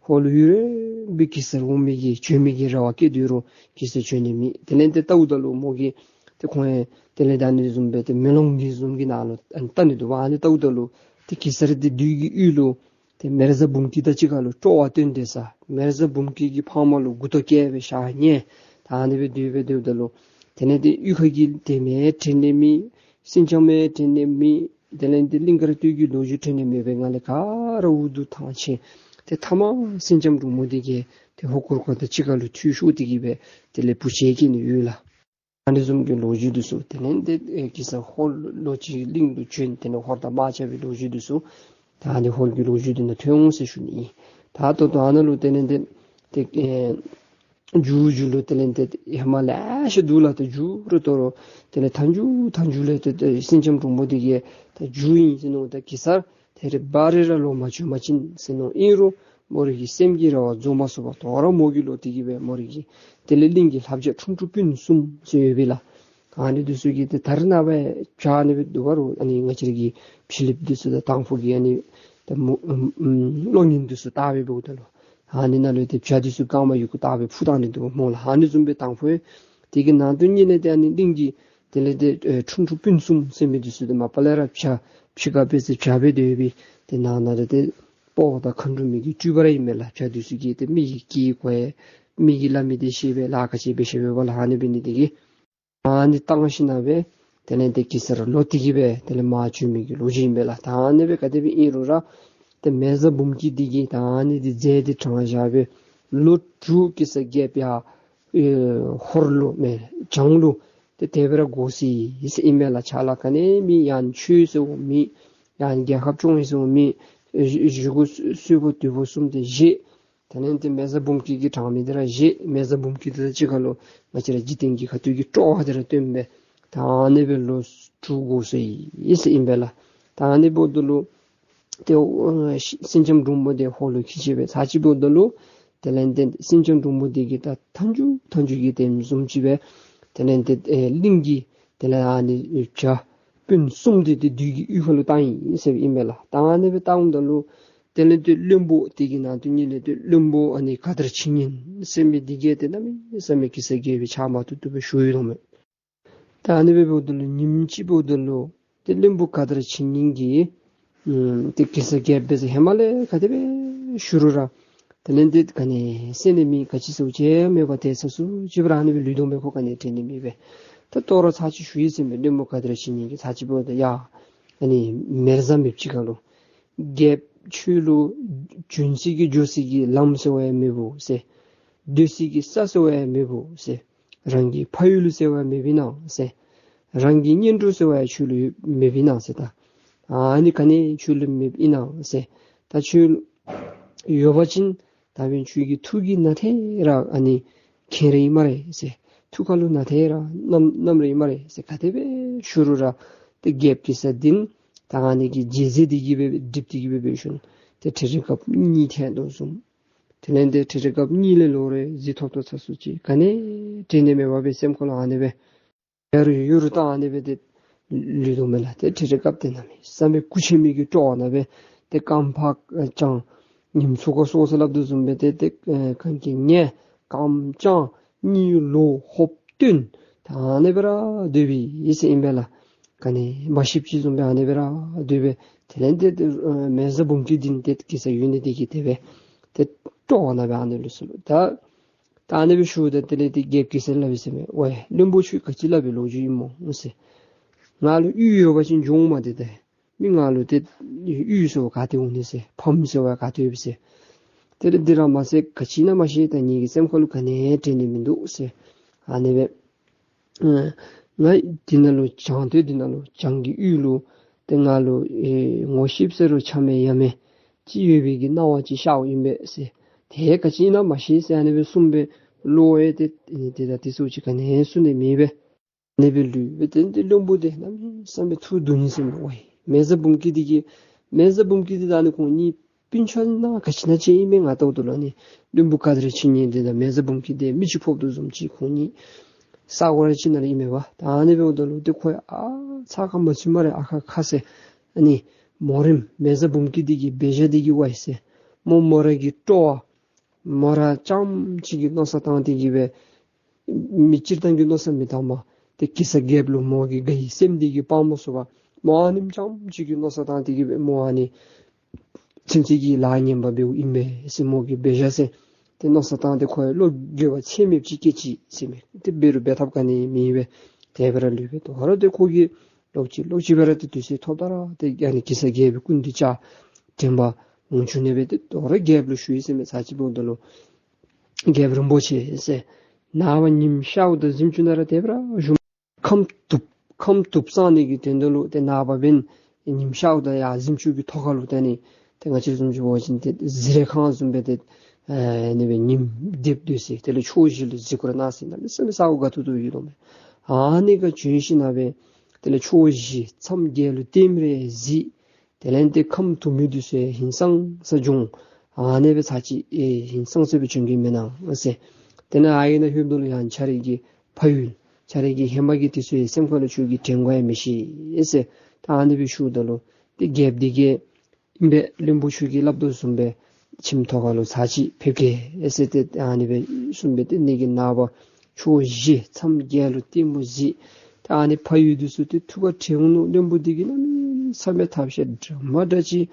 ཧོར་ལུ་ཡུན་རིངམོ་སྦེ་གེ་སར་འོང་མི་གི་བྱོན་མི་གི་རེ་བ་བསྐྱེད་དོ་རུང་གེ་སར་བྱོན་ནི་མེད། དེ་ལས་ཏེ་བལྟཝ་ད་ལུ་མོ་གིས་ཏེ་ཁོང་ཡང་དེ་ལས་ད་ཨ་ནི་བཟུམ་སྦེ་ཏེ་མེ་ལོང་གི་བཟུམ་གྱི་ནང་ལུ་ཨ་ནི་བལྟ་ནི་འདུག་པ། ཨ་ནི་བལྟཝ་ད་ལུ་ཏེ་གེ་སར་དེ་བདུད་ཀྱི་ཡུལ་ལུ་ཏེ་མེ་བཟའ་འབུམ་སྐྱིད་དང་གཅིག་ཁར་ལུ་སྤྲོ་བ་བཏོན་ཏེ་ས་མེ་བཟའ་འབུམ་སྐྱིད་ཀྱི་ཕང་མ་ལུ་མགུ་ཏོ་བཀལ་སྦེ་ཞག་ཉལ། ད་ཨ་ནི་སྦེ་སྡོད་སྦེ་སྡོདཔ་ད་ལུ་དེ་ལས་ཏེ་གཡུས་ཁ་གི་དེ་མེད་དྲན་ནི་མེད། སེང་ལྕམ་མེད་དྲན་ནི་མེད། དེ་ལས་ཏེ་གླིང་དཀར་སྟོད་ཀྱི་ལོ་རྒྱུས་དྲན་ནི་མེད་པའི་ངང་ལས་ག་ར་འུ་སྡུག་ཐང་ཆད། ཏེ་ཐ་མ་སེང་ལྕམ་འབྲུག་མོ་དེ་གིས་ཏེ་ཧོར་གུར་དཀར་དང་གཅིག་ཁར་ལུ་འཐུས་ཤོར་ཏེ་གི་སྦེ་དེ་ལས་བུ་ཆེན་སྐྱེས་ནི་ཡོད་ལགས། ཨ་ནི་བཟུམ་གྱི་ལོ་རྒྱུས་འདི་ཚུ་དེ་ལས་ཏེ་ཨེ་གེ་སར་ཧོར་ལུ་ལོག་ཅི་གླིང་དུ་བྱོན་དེ་ལས་ཧོར་དང་དམག་རྐྱབ་པའི་ལོ་རྒྱུས་འདི་ཚུ་ད་ཨ་ནི་ཧོར་གྱི་ལོ་རྒྱུས་འདི་ནང་ཐོན་འོང་ཟེར་ཞུ་ནི་ཨིན། ད་ད་ལྟོ་ཨ་ནཱ་ལུ་དེ་ལས་ཏེ་ཏེ་ཨེ་མཇུག་མཇུག་ལུ་དེ་ལས་ཏེ་ཧེ་མ་ལེ་ཤ་འདུག་ལགས། ཏེ་མཇུག་རུ་དོ་རུང་དེ་ལས་མཐའ་མཇུག་མཐའ་མཇུག་ལས་ཏེ་ཏེ་སེང་ལྕམ་འབྲུག་མོ་དེ་གིས་ད་མཇུག་ཨིན་ཟེར་མནོ། ད་གེ་སར་ཐད་རི་བ་རི་ར་ལོག་མ་བྱོན་པ་ཅིན་ཟེར་མནོ། ཨིན་རུང་མོ་རའི་གི་སེམས་ཀྱི་རེ་བ་རྫོགས་མ་སོང་བར་དོ་རུང་མོ་གིས་ལོག་སྟེ་གི་སྦེ་མོ་རའི་གི་དེ་ལས་གླིང་གི་ལྷ་བྱ་ཁྲུང་ཁྲུང་སྤུན་གསུམ་ཟེར་ཡོད་པས་ལགས། ཨ་ནི་འདི་ཚུ་གིས་ཏེ་ད་རེས་ནངས་པ་བྱ་ཨ་ནི་སྦེ་འདུག་པ་རུང་ཨ་ནི་ང་བཅས་ར་གི་ཕྱི་གླིངཔ་འདི་ཚུ་དང་དང་ཕུ་གི་ཨ་ནི་ད་མོ་ཨམ་ཨམ་གློག་བརྙན་འདི་ཚུ་བལྟ་སྦེ་འབདཝ་ད་ལུ་ཨ་ནི་ནང་ལུ་ཏེ་བྱ་འདི་ཚུ་རྐངམ་ཡུ་གུ་བཏགས་སྦེ་འཕུར་བཏང་ནི་འདུག་སྨོ་ལགས། ཨ་ནི་བཟུམ་སྦེ་དང་ཕུ་དེ་གི་ནང་དོན་གཉིས་ལས་ཏེ་ཨ་ནི་གླིང་གི་དེ་ལས་ཏེ་ཨེ་ཁྲུང་ཁྲུང་སྤུན་གསུམ་ཟེར་མི་འདི་ཚུ་ཏེ་མ་པ་ལས་ར་བྱ་ཕྱི་ཁར་དཔེ་ཟེར་བྱ་སྦེ་སྡོད་པའི་ཏེ་ནང་ན་ར་ཏེ་དཔའ་བོ་དང་མཁའ་འགྲོ་མའི་གི་སྤྲུལ་པ་ར་ཨིན་མས་ལགས། བྱ་འདི་ཚུ་གིས་ཏེ་མི་གི་སྐད་གོ་ཡི། མི་གིས་སླབ་མི་འདི་ཤེས་པས། ལཱ་ག་ཅི་འབད་ཤེས་པས་པ་ལགས། ཨ་ནི་འབད་ནི་དེ་གིས་ཨ་ནི་བཏང་ཞིནམ་ལས་དེ་ལས་ཏེ་གེ་སར་ལོག་སྟེ་གི་སྦེ་དེ་ལས་མར་བྱོན་མི་གི་ལོ་རྒྱུས་ཨིན་པས་ལགས། ད་ཨ་ནི་སྦེ་ག་དེ་སྦེ་ཨིན་རུང་ར་ཏེ་མེ་བཟའ་འབུམ་སྐྱིད་འདི་གིས་ད་ཨ་ནི་འདི་མཛད་དེ་དྲངས་བཞག་སྦེ་ལོ་དྲུག་གེ་སར་རྒྱལཔོ་ཡར་ཨེ་ཧོར་ལུ་མེན་བྱང་ལུ་ཏེ་དེ་སྦེ་ར་འགོར་སོ་ཡི་ཟེར་ཨིན་མས་ལགས། ཕྱག་ལཱ་ག་ནི་མེད། ཡང་ཆོས་ཟེར་བ་མེད། ཡང་རྒྱལ་ཁབ་སྐྱོང་ཡི་ཟེར་བ་མེད། ཨེ་བཞེས་སྒོ་གསོལ་བ་དུས་པ་གསུམ་དེ་བཞེས། དེ་ལས་ཏེ་མེ་བཟའ་འབུམ་སྐྱིད་ཀྱིས་དྲངས་མི་འདི་ར་བཞེས། མེ་བཟའ་འབུམ་སྐྱིད་དང་གཅིག་ཁར་ལུ་ང་བཅས་ར་འཇིག་རྟེན་གྱི་ཁ་ཐུག་གི་སྤྲོ་བ་འདི་ར་བཏོན་སྦེ་ད་ཨ་ནི་སྦེ་ལོ་དྲུག་འགོར་སོ་ཡི་ཟེར་ཨིན་པས་ལགས། ད་ཨ་ནི་འབདཝ་ད་ལུ་ཏེ་ཨོ་སེང་ལྕམ་འབྲུག་མོ་དེ་ཧོར་ལུ་འཁྱིད་ཅི་སྦེ་ཚར་གཅིག་འབདཝ་ད་ལུ་དེ་ལས་ཏེ་སེང་ལྕམ་འབྲུག་མོ་དེ་གིས་ད་མཐའ་མཇུག་མཐའ་མཇུག་གི་དེ་བཟུམ་ཅིག་སྦེ་དེ་ལས་ཏེ་ཨེ་གླིང་གི་དེ་ལས་ཨ་ནི་བྱ་སྤུན་གསུམ་དེ་ཏེ་བདུད་ཀྱི་གཡུས་ཁ་ལུ་བཏང་ཡི་ཟེར་ཨིན་མས་ལགས། ད་ཨ་ནི་སྦེ་བཏངམ་ད་ལུ་དེ་ལས་ཏེ་བློན་པོ་དེ་གི་ནང་དོན་གཉིས་ལས་ཏེ་བློན་པོ་ཨ་ནི་ག་དར་ཕྱི་ཉིན་ཟེར་མི་འདི་གིས་ཏེ་གནམ་མེད་ས་མེད་གེ་སར་རྒྱལ་པོའི་ཕྱག་མ་ཐུབ་ཐུབ་སྦེ་བཞུགས་ཡོད་དོ་མས། ད་ཨ་ནི་སྦེ་འབདཝ་ད་ལུ་ཉིནམ་ཅིག་འབདཝ་ད་ལུ་ཏེ་བློན་པོ་ག་དར་ཕྱི་ཉིན་གྱིས་ཨམ་ཏེ་གེ་སར་རྒྱལཔོ་འབད་ས་ཧེ་མ་ལས་ག་དེ་སྦེ་ཞུ་རུང་ར་དེ་ལས་ཏེ་ག་ནི་ཟེར་ནི་མེད། ག་ཅི་ཟེར་བ་ཅིན་མེད་པར་ཏེ་ས་སུ་ཅིག་སྦེ་ར་ཨ་ནི་སྦེ་ལུས་དོ་མས། ཁོ་ག་ནི་དྲན་ནི་མེད་པས། ད་ལྟོ་ར་ཚར་གཅིག་ཞུ་ཡི་ཟེར་མས། བློན་པོ་ག་དར་ཕྱི་ཉིན་གྱིས་ཚར་གཅིག་འབདཝ་ད་ཡ་ཨ་ནི་མེ་བཟའ་མེདཔ་ཅིག་ཁར་ལུ་རྒྱལཔོ་ཁྱོད་ལུ་བྱོན་སའི་གི་འགྱོ་སའི་གི་ལམ་ཟེར་བ་ཡང་མེད་བོ་ཟེར། སྡོད་སའི་གི་ས་ཟེར་བ་ཡང་མེད་བོ་ཟེར། རང་གི་ཕ་ཡུལ་ཟེར་བ་ཡང་མེདཔ་ཨིན་ན་ཟེར། རང་གི་གཉེན་གྲོགས་ཟེར་བ་ཡང་ཁྱོད་ལུ་ཡོད་མེདཔ་ཨིན་ན་ཟེར། ད་ཨ་ནི་ག་ནི་ཁྱོད་ལུ་མེདཔ་ཨིན་ན་ཟེར། ད་ཁྱོད་ཡོད་པ་ཅིན་ད་འབདན་ཁྱོད་ཀྱི་ཐུགས་ཀྱི་ནང་ཐད་ར་ཨ་ནི་མཁྱེན་ར་ཨིན་སྨ་རེ་ཟེར། ཐུགས་ཁ་ལུ་ནང་ཐད་ར་མནམ་མནམ་ར་ཨིན་སྨ་རེ་ཟེར། ག་དེ་སྦེ་ཞུ་རུང་ར་ཏེ་རྒྱལཔོ་གེ་སར་འདི་ད་ཨ་ནི་གི་རྗེས་འཛིན་འདི་གིས་སྦེ་སྒྲིབ་སྟེ་གི་སྦེ་འབད་ཞིནམ་ཏེ་ཁྲི་རལ་དཀརཔོ་གཉིད་ཐལ་དོ་བཟུམ། དེ་ལས་ཏེ་ཁྲི་རལ་དཀརཔོ་གཉིད་ལས་ལོག་རུང་གཟིགས་ཐོབ་ཐོབ་ཚ་སུ་ཅིག་ག་ནི་དྲན་ནི་མེད་པར་སྦེ་སེམས་ཁ་ལུ་ཨ་ནི་སྦེ་ཡར་ཡུར་བཏང་ཨ་ནི་སྦེ་ཏེ་ལུས་དོ་མས་ལགས། ཏེ་ཁྲི་རལ་དཀརཔོ་དེ་གནམ་མེད་ས་མེད་སྐུ་ཆེན་མི་གི་སྤྲོ་བ་ནང་སྦེ་ཏེ་རྐངམ་ཕར་བརྐྱང་ཉིམ་ཚུ་ག་སོ་སོ་སླབ་དོ་བཟུམ་སྦེ་ཏེ་ཏེ་ཨེ་གན་རྐྱལ་ཉལ་རྐངམ་བརྐྱང་གཉིད་ལོག་ཧོབ་བཏོན་ད་ཨ་ནི་སྦེ་ར་སྡོད་པའི་ཨིན་ཟེར་ཨིན་པས་ལགས། ག་ནི་མ་ཤེསཔ་ཅིག་བཟུམ་སྦེ་ཨ་ནི་སྦེ་ར་སྡོད་པས། དེ་ལས་ཏེ་ཏེ་ཨེ་མེ་བཟའ་འབུམ་སྐྱིད་འདི་ཏེ་གེ་སར་ཡོད་ནི་དེ་གིས་དེ་སྦེ་ཏེ་སྤྲོ་བ་ནང་སྦེ་ཨ་ནི་ལུས་སོ་ལོ། ད་ད་ཨ་ནི་སྦེ་ཞུཝ་ད་དེ་ལས་ཏེ་རྒྱལཔོ་གེ་སར་སླབ་ཡི་ཟེར་མས། ཝའི་བློན་པོ་ཁྱོད་ག་ཅི་སླབ་པའི་ལོ་རྒྱུས་ཨིན་སྨོ་ཟེར། ང་ལུ་གཡུས་ཡོད་པ་ཅིན་འགྱོ་འོང་མ་སྟེར་ཏེ་མི་ང་ལུ་ཏེ་གཡུས་ཟེར་བ་ག་ཏེ་འོང་ནི་ཟེར། ཕམ་ཟེར་བ་ག་ཏེ་ཡོད་པས་ཟེར། དེ་ལས་འདི་ར་མ་ཟེར་ག་ཅི་ཨིན་ན་མ་ཤེས། ད་ངེ་གི་སེམས་ཁ་ལུ་ག་ནི་དྲན་ནི་མིན་འདུག་ཟེར། ཨ་ནི་སྦེ་ཨ་ང་འདི་ནང་ལུ་བྱང་སྟོད་འདི་ནང་ལུ་བྱང་གི་གཡུས་ལུ་ཏེ་ང་ལུ་ཨེ་ངོ་ཤེསཔ་ཟེར་རུང་ཆ་མེད་ཡ་མེད་ཅིག་ཡོད་པའི་གི་སྣང་བ་ཅིག་ཤརཝ་ཨིན་པས་ཟེར། དེ་ག་ཅི་ཨིན་ན་མ་ཤེས་ཟེར་ཨ་ནི་སྦེ་གསུངས་པས། བློ་ཡང་ཏེ་ཏེ་ད་དེ་ཚུ་ཅིག་ག་ནི་གསུང་ནི་མེད་པས། ཨ་ནི་སྦེ་ལུས་པས། ཏེ་འདི་བློན་པོ་དེ་གནམ་མེད་ས་མེད་ཐུགས་སྡུག་ནི་ཟེར་མས། ཝའི་མེ་བཟའ་འབུམ་སྐྱིད་འདི་གིས་མེ་བཟའ་འབུམ་སྐྱིད་འདི་དང་ཨ་ནི་ཁོང་གཉིས་སྤུན་ཆ་ནང་ག་ཅི་ཨིན་ན་ཅིག་ཨིན་མས། ང་ལྟཝ་ད་ལུ་ཨ་ནི་བློན་པོ་ག་དར་ཕྱི་ཉིན་འདི་དང་མེ་བཟའ་འབུམ་སྐྱིད་འདི་མི་གཅིག་ཕོགཔ་དོ་བཟུམ་ཅིག། ཁོང་གཉིས་ས་གོ་ར་གཅིག་ནང་ལུ་ཨིན་མས་པ། ད་ཨ་ནི་སྦེ་འབདཝ་ད་ལུ་ཏེ་ཁོ་ཡང་ཨ་ཚ་ཁ་མ་ཚུད་སྨ་རེ་ཨ་ཁ་ཁ་ཟེར། ཨ་ནི་མོ་རེངམ་མེ་བཟའ་འབུམ་སྐྱིད་འདི་གི་འབད་བཞག་འདི་གིས་ཝའི་ཟེར། མོ་མོ་ར་གི་སྤྲོ་བ་ མོ་ར་རྐྱངམ་གཅིག་གིས་མནོ་བསམ་བཏང་སྟེ་གི་སྦེ་མི་སྤྱིར་བཏང་གི་མནོ་བསམ་མི་བཏངམ་ཏེ་གེ་སར་རྒྱལཔོ་ལུ་མོ་གི་དགའ་བའི་སེམས་འདི་གིས་སྤང་མ་ཚུགས་པར་མོ་ཨ་ནེམ་རྐྱངམ་གཅིག་གིས་མནོ་བསམ་བཏང་སྟེ་གི་སྦེ་མོ་ཨ་ནི་ཚུན་ཚོད་ཀྱི་ལཱ་ངན་པ་འབདཝ་ཨིན་པས་ཟེར་མོ་གིས་འབད་བཞག་ཟེར། ཏེ་མནོ་བསམ་བཏང་སྟེ་ཁོ་ཡང་བློ་འགྱོད་པ་ཚད་མེདཔ་ཅིག་སྐྱེས་ཅི་ཟེར་མས། ཏེ་འབད་རུང་འབད་ཐབས་ག་ནི་མེད་པས། དེ་སྦེ་ར་ལུས་པས། དོ་རུང་ཏེ་ཁོ་གིས་ལོག་ཅི་ལོག་ཅི་སྦེ་ར་ཏེ་དུས་ཚོད་ཐོབ་ད་ར་ཏེ་ཨ་ནི་གེ་སར་རྒྱལ་པོའི་སྐུ་མདུན་བཅར་དྲན་པ་འོང་བཅུག་ནི་སྦེ་ཏེ་དོ་རུང་རྒྱལཔོ་ལུ་ཞུ་ཡི་ཟེར་མས། ཚར་གཅིག་འབདཝ་ད་ལུ་རྒྱལཔོ་རིན་པོ་ཆེ་ཟེར། ནངས་པ་ཉིམ་ཤརཝ་ད་གཟིམ་ཅུང་ནང་ར་དེ་སྦེ་ར་བཞུགས། ཁམས་སྡུག་ཁམས་སྡུག་སངས་ནི་གི་དོན་དག་ལུ་ཏེ་ནངས་པ་འབདན་ཉིམ་ཤརཝ་ད་ཡར་གཟིམ་ཅུང་གི་ཐོག་ཁ་ལུ་ཏེ་ནི་ཏེ་ང་བཅས་བཟུམ་ཅིག་འབད་བ་ཅིན་ཏེ་གཟི་རིས་ཁང་བཟུམ་སྦེ་ཏེ་ཨེ་ནི་སྦེ་ཉིམ་རྡིབ་སྡོད་ས་དེ་ལས་ཕྱོགས་བཞི་ལུ་གཟིགས་སྐོར་གནང་ས་གནམ་མེད་ས་མེད་ས་གོ་དགའ་ཏོག་ཏོ་ཡོད་དོ་མས། ཨ་ནི་ཁར་བྱོན་ཞིནམ་ལས་དེ་ལས་ཕྱོགས་བཞི་མཚམས་བརྒྱད་ལུ་ལྟདམོ་རེ་གཟིགས། དེ་ལས་ཏེ་ཁམས་སྡུག་མི་འདི་ཚུ་ཧིང་སངས་ས་བྱུང་། ཨ་ནི་སྦེ་ཚར་གཅིག་ཨེ་ཧིང་སངས་ས་སྦེ་བྱོན་གེ་མེན་ན་ཟེར། དེ་ལས་ཨ་ཡི་ནང་ལྷོདཔ་ད་ལུ་ཡང་ཁྱོད་རའི་གི་ཕ་ཡུལ་ཁྱོད་རའི་གི་ཧེ་མ་གི་འདི་ཚུ་ཡང་སེམས་ཁ་ལུ་ཁྱོད་ཀྱིས་དྲན་དགོ་ཡང་མི་ཤེས་ཟེར། ད་ཨ་ནི་སྦེ་ཞུཝ་ད་ལུ་ཏེ་རྒྱལཔོ་འདི་གིས་ཨིན་པས། བློན་པོ་ཁྱོད་ཀྱིས་སླབ་དོ་བཟུམ་སྦེ་ཁྱིམ་ཐོག་ཁ་ལུ་ཚར་གཅིག་ཕེབས་གེ་ཟེར། ཏེ་ཨ་ནི་སྦེ་གསུངས་པས། ཏེ་ནི་གི་ནངས་པ་ཕྱོགས་བཞི་མཚམས་བརྒྱད་ལུ་ལྟདམོ་གཟིགས། ཏེ་ཨ་ནི་ཕ་ཡུལ་འདི་ཚུ་ཏེ་ཐུགས་ཁར་དྲན་འོང་མནོ། བློན་པོ་འདི་གིས་གནམ་མེད་ས་མེད་ཐབས་ཤེས་འདྲ་མ་འདྲ་ཅིག་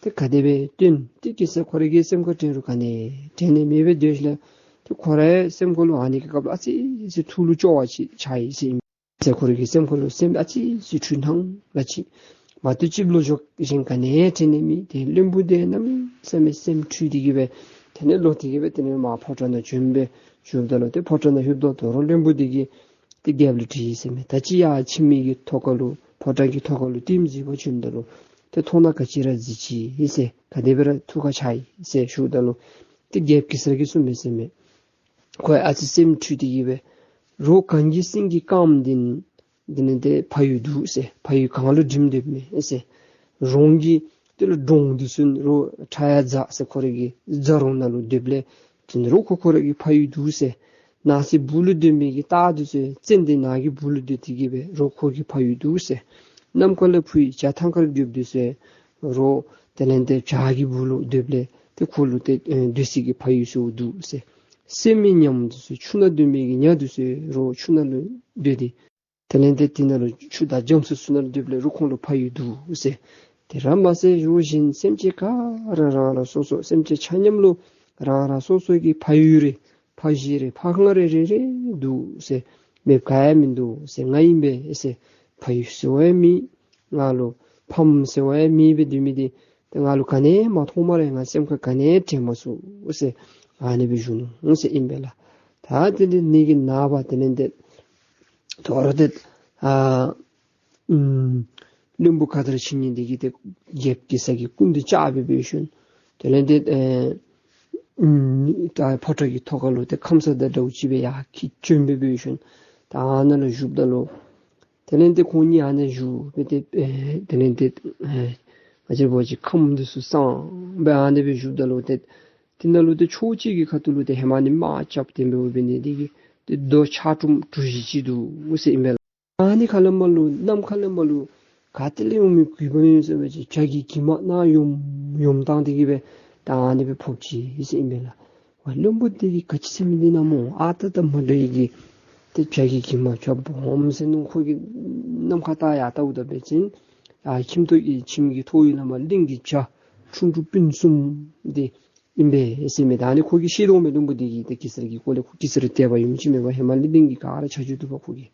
ཏེ་ག་དེ་སྦེ་སྟོན། ཏེ་གེ་སར་ཁོ་རའི་གི་སེམས་ཁར་དྲན་རུང་ག་ནི་དྲན་ནི་མེད་པའི་དོན་ལས་ཏེ་ཁོ་རའི་སེམས་ཁ་ལུ་ཨ་ནི་གི་སྐབས་ལུ་ཨ་ཙི་ཙི་ཐུགས་ལུ་སྐྱོ་བ་ཅིག་ཆགས་ཡི་ཟེར་ཨིན། གེ་སར་ཁོ་རའི་གི་སེམས་ཁ་ལུ་སེམས་ཨ་ཙི་ཙི་འཁྲུལ་སྣང་ལ་ཅིག་མ་བཏུབ་ཅིག་བློ་འཇོག་གཞན་ག་ནི་དྲན་ནི་མེད། ཏེ་བློན་པོ་འདི་གནམ་མེད་ས་མེད་སེམས་འཁྲུལ་ཏེ་གི་སྦེ་དེ་ལས་ལོག་སྟེ་གི་སྦེ་དེ་ལས་མར་ཕོ་བྲང་ནང་བྱོན་སྦེ་བཞུགསཔ་ད་ལུ་ཏེ་ཕོ་བྲང་ནང་ལྷོདཔ་ད་དོ་རུང་བློན་པོ་འདི་གིས་ཏེ་རྒྱལཔོ་ལུ་དྲིས་ཡི་ཟེར་མས། ད་ཅི་ཡར་ཁྱིམ་གྱི་ཐོག་ཁ་ལུ་ཕོ་བྲང་གི་ཐོག་ཁ་ལུ་ལྟདམོ་གཟིགས་པར་བྱོནམ་ད་ལུ་ཏེ་མཐོང་སྣང་ག་ཅི་ར་གཟིགས་ཅི་ཟེར། ག་དེ་སྦེ་ར་ཐུགས་ཁར་ཆགས་ཡི་ཟེར་ཞུཝ་ད་ལུ་ཏེ་རྒྱལཔོ་གེ་སར་གྱིས་གསུངས་མས་ཟེར་མས། ཁོ་ཡང་ཨ་ཙི་སེམས་འཁྲུལ་ཏེ་གི་སྦེ་རོགས་གངས་ཀྱི་སེང་གེ་དཀརམོ་འདི་འདི་ནི་ཏེ་ཕ་ཡུལ་འདུག་ཟེར། ཕ་ཡུལ་གངས་ལུ་འགྲིམ་སྡོདཔ་མས་ཟེར། རོང་གི་དེ་ལུ་འབྲོང་འདི་ཚུ་རོགས་ཁྲ་ཡ་རྫ་ཟེར་ཁོ་རའི་གི་རྫ་རོང་ནང་ལུ་སྡོདཔ་ལས་དེ་ནི་རོགས་ཁོ་ཁོ་རའི་གི་ཕ་ཡུལ་འདུག་ཟེར། ནགས་ཚལ་སྦུག་ལུ་སྡོད་མི་གི་སྟག་འདི་ཚུ་ཙན་དན་ནགས་ཀྱི་སྦུག་ལུ་སྡོད་དེ་གི་སྦེ་རོགས་ཁོ་གི་ཕ་ཡུལ་འདུག་ཟེར། ནམ་མཁའ་ལས་འཕུར་བའི་བྱ་ཐང་དཀར་རྒོདཔོ་འདི་ཚུ་རོགས་དེ་ལས་ཏེ་བྱག་གི་སྦུག་ལུ་སྡོདཔ་ལས་ཏེ་ཁོ་ལུ་ཏེ་ཨེ་སྡོད་ས་གི་ཕ་ཡུལ་ཚུ་འདུག་ཟེར། སྲེད་མེད་ཉམས་འདི་ཚུ་ཆུ་ནང་སྡོད་མི་གི་ཉ་འདི་ཚུ་རོགས་ཆུ་ནང་ལུ་སྡོད་དེ་དེ་ལས་ཏེ་དེ་ནང་ལུ་ཆུ་དང་རྒྱ་མཚོ་ཚུ་ནང་ལུ་སྡོདཔ་ལས་རོགས་ཁོང་ལུ་ཕ་ཡུལ་འདུག་ཟེར། དེ་ར་མ་ཚད་རོགས་གཞན་སེམས་ཅན་ག་ར་རང་རང་སོ་སོ་སེམས་ཅན་ཆ་མཉམ་ལུ་རང་རང་སོ་སོ་གི་ཕ་ཡུལ་རེ་ཕ་གཞིས་རེ་ཕ་ཁང་རེ་རེ་རེ་འདུག་ཟེར། མེདཔ་ག་ཡང་མིན་འདུག་ཟེར། ང་ཨིན་པས་ཟེར། ཕ་ཡུལ་ཟེར་བ་ཡང་མེད། ང་ལུ་ཕམ་ཟེར་བ་ཡང་མེད་སྦེ་སྡོད་མི་འདི་ཏེ་ང་ལུ་ག་ནི་ཡང་མ་མཐོང་སྨ་རེ། ང་སེམས་ཁར་ག་ནི་ཡང་དྲན་མ་ཚུགས་ཟེར། ཨ་ནི་སྦེ་ཞུ་ནུག་ཟེར་ཨིན་པས་ལགས། ད་དེ་ལས་ནི་གི་ནངས་པ་དེ་ལས་ཏེ་དོ་རུང་ཏེ་ཨ་ཨུམ་བློན་པོ་ཁ་དར་ཆིངས་ཡིག་འདི་གིས་ཏེ་རྒྱལཔོ་གེ་སར་གྱི་སྐུ་མདུན་བཅར་སྦེ་འབད་ཞིནམ་དེ་ལས་ཏེ་ཨེ་ཨུམ་ད་ཕོ་བྲང་གི་ཐོག་ཁ་ལུ་ཏེ་ཁམས་སངས་ད་འདྲཝ་ཅིག་སྦེ་ཡར་འཁྱིད་བྱོན་སྦེ་འབད་ཞིནམ་ད་ཨ་ནཱ་ལུ་བཞུགསཔ་ད་ལུ་དེ་ལས་ཏེ་ཁོང་གཉིས་ཨ་ནཱ་བཞུགས་སྦེ་ཏེ་ཨེ་དེ་ལས་ཏེ་ཨེ་ང་བཅས་འབད་བ་ཅིན་ཁམས་འདི་ཚུ་སངས་སྦེ་ཨ་ནི་སྦེ་བཞུགསཔ་ད་ལུ་ཏེ་དེ་ནང་ལུ་ཏེ་ཕྱོགས་གཅིག་གི་ཁ་ཐུག་ལུ་ཏེ་ཧེ་མ་ནི་དམག་རྐྱབ་སྟེ་འབདཝ་འབད་ནི་དེ་གིས་ཏེ་རྡོ་ཆག་གྲུམ་གྲུ་བཞི་ཅིག་འདུག་ཟེར་ཨིན་པས་ལགས། ཨ་ནི་ཁ་ལས་མར་ལུ་གནམ་ཁ་ལས་མར་ལུ་ག་ཏེ་ལས་འོང་མི་གུས་པ་ཡོད་ཟེར་བ་ཅིན་བྱ་གི་གྱིབ་མ་ནང་ཡོམ་ཡོམ་བཏང་སྟེ་གི་སྦེ་ད་ཨ་ནི་སྦེ་ཕོག་ཅི་ཟེར་ཨིན་པས་ལགས། ཝའི་བློན་པོ་འདི་གིས་ག་ཅི་ཟེར་མི་འདི་ཨིན་ན་སྨོ། ཨ་རྟག་རྟག་མ་འདྲཝ་གི་ཏེ་བྱ་གི་གྱིབ་མ་བྱ་སྦོམ་ཟེར་མནོ། ཁོ་གིས་ནམ་མཁའ་ལྟ་ཡར་ལྟཝ་ད་འབད་བ་ཅིན་ཨ་ཁྱིམ་ཐོག་གི་ཁྱིམ་གྱི་ཐོག་གི་ལས་མར་གླིང་གི་བྱ་ཁྲུང་ཁྲུང་སྤུན་གསུམ་འདི་ཨིན་པས་ཟེར་མས། ད་ཨ་ནི་ཁོ་གིས་ཤེས་དོ་མས། བློན་པོ་འདི་གིས་ཏེ་གེ་སར་གྱི་སྐོར་ལས་ཁོ་གེ་སར་དད་པ་ཡོད་མི་ཅིག་མས་པ། ཧེ་མ་ལས་གླིང་གི་ག་ར་ཆ་འཇོག་འདུག་པ་ཁོ་གིས།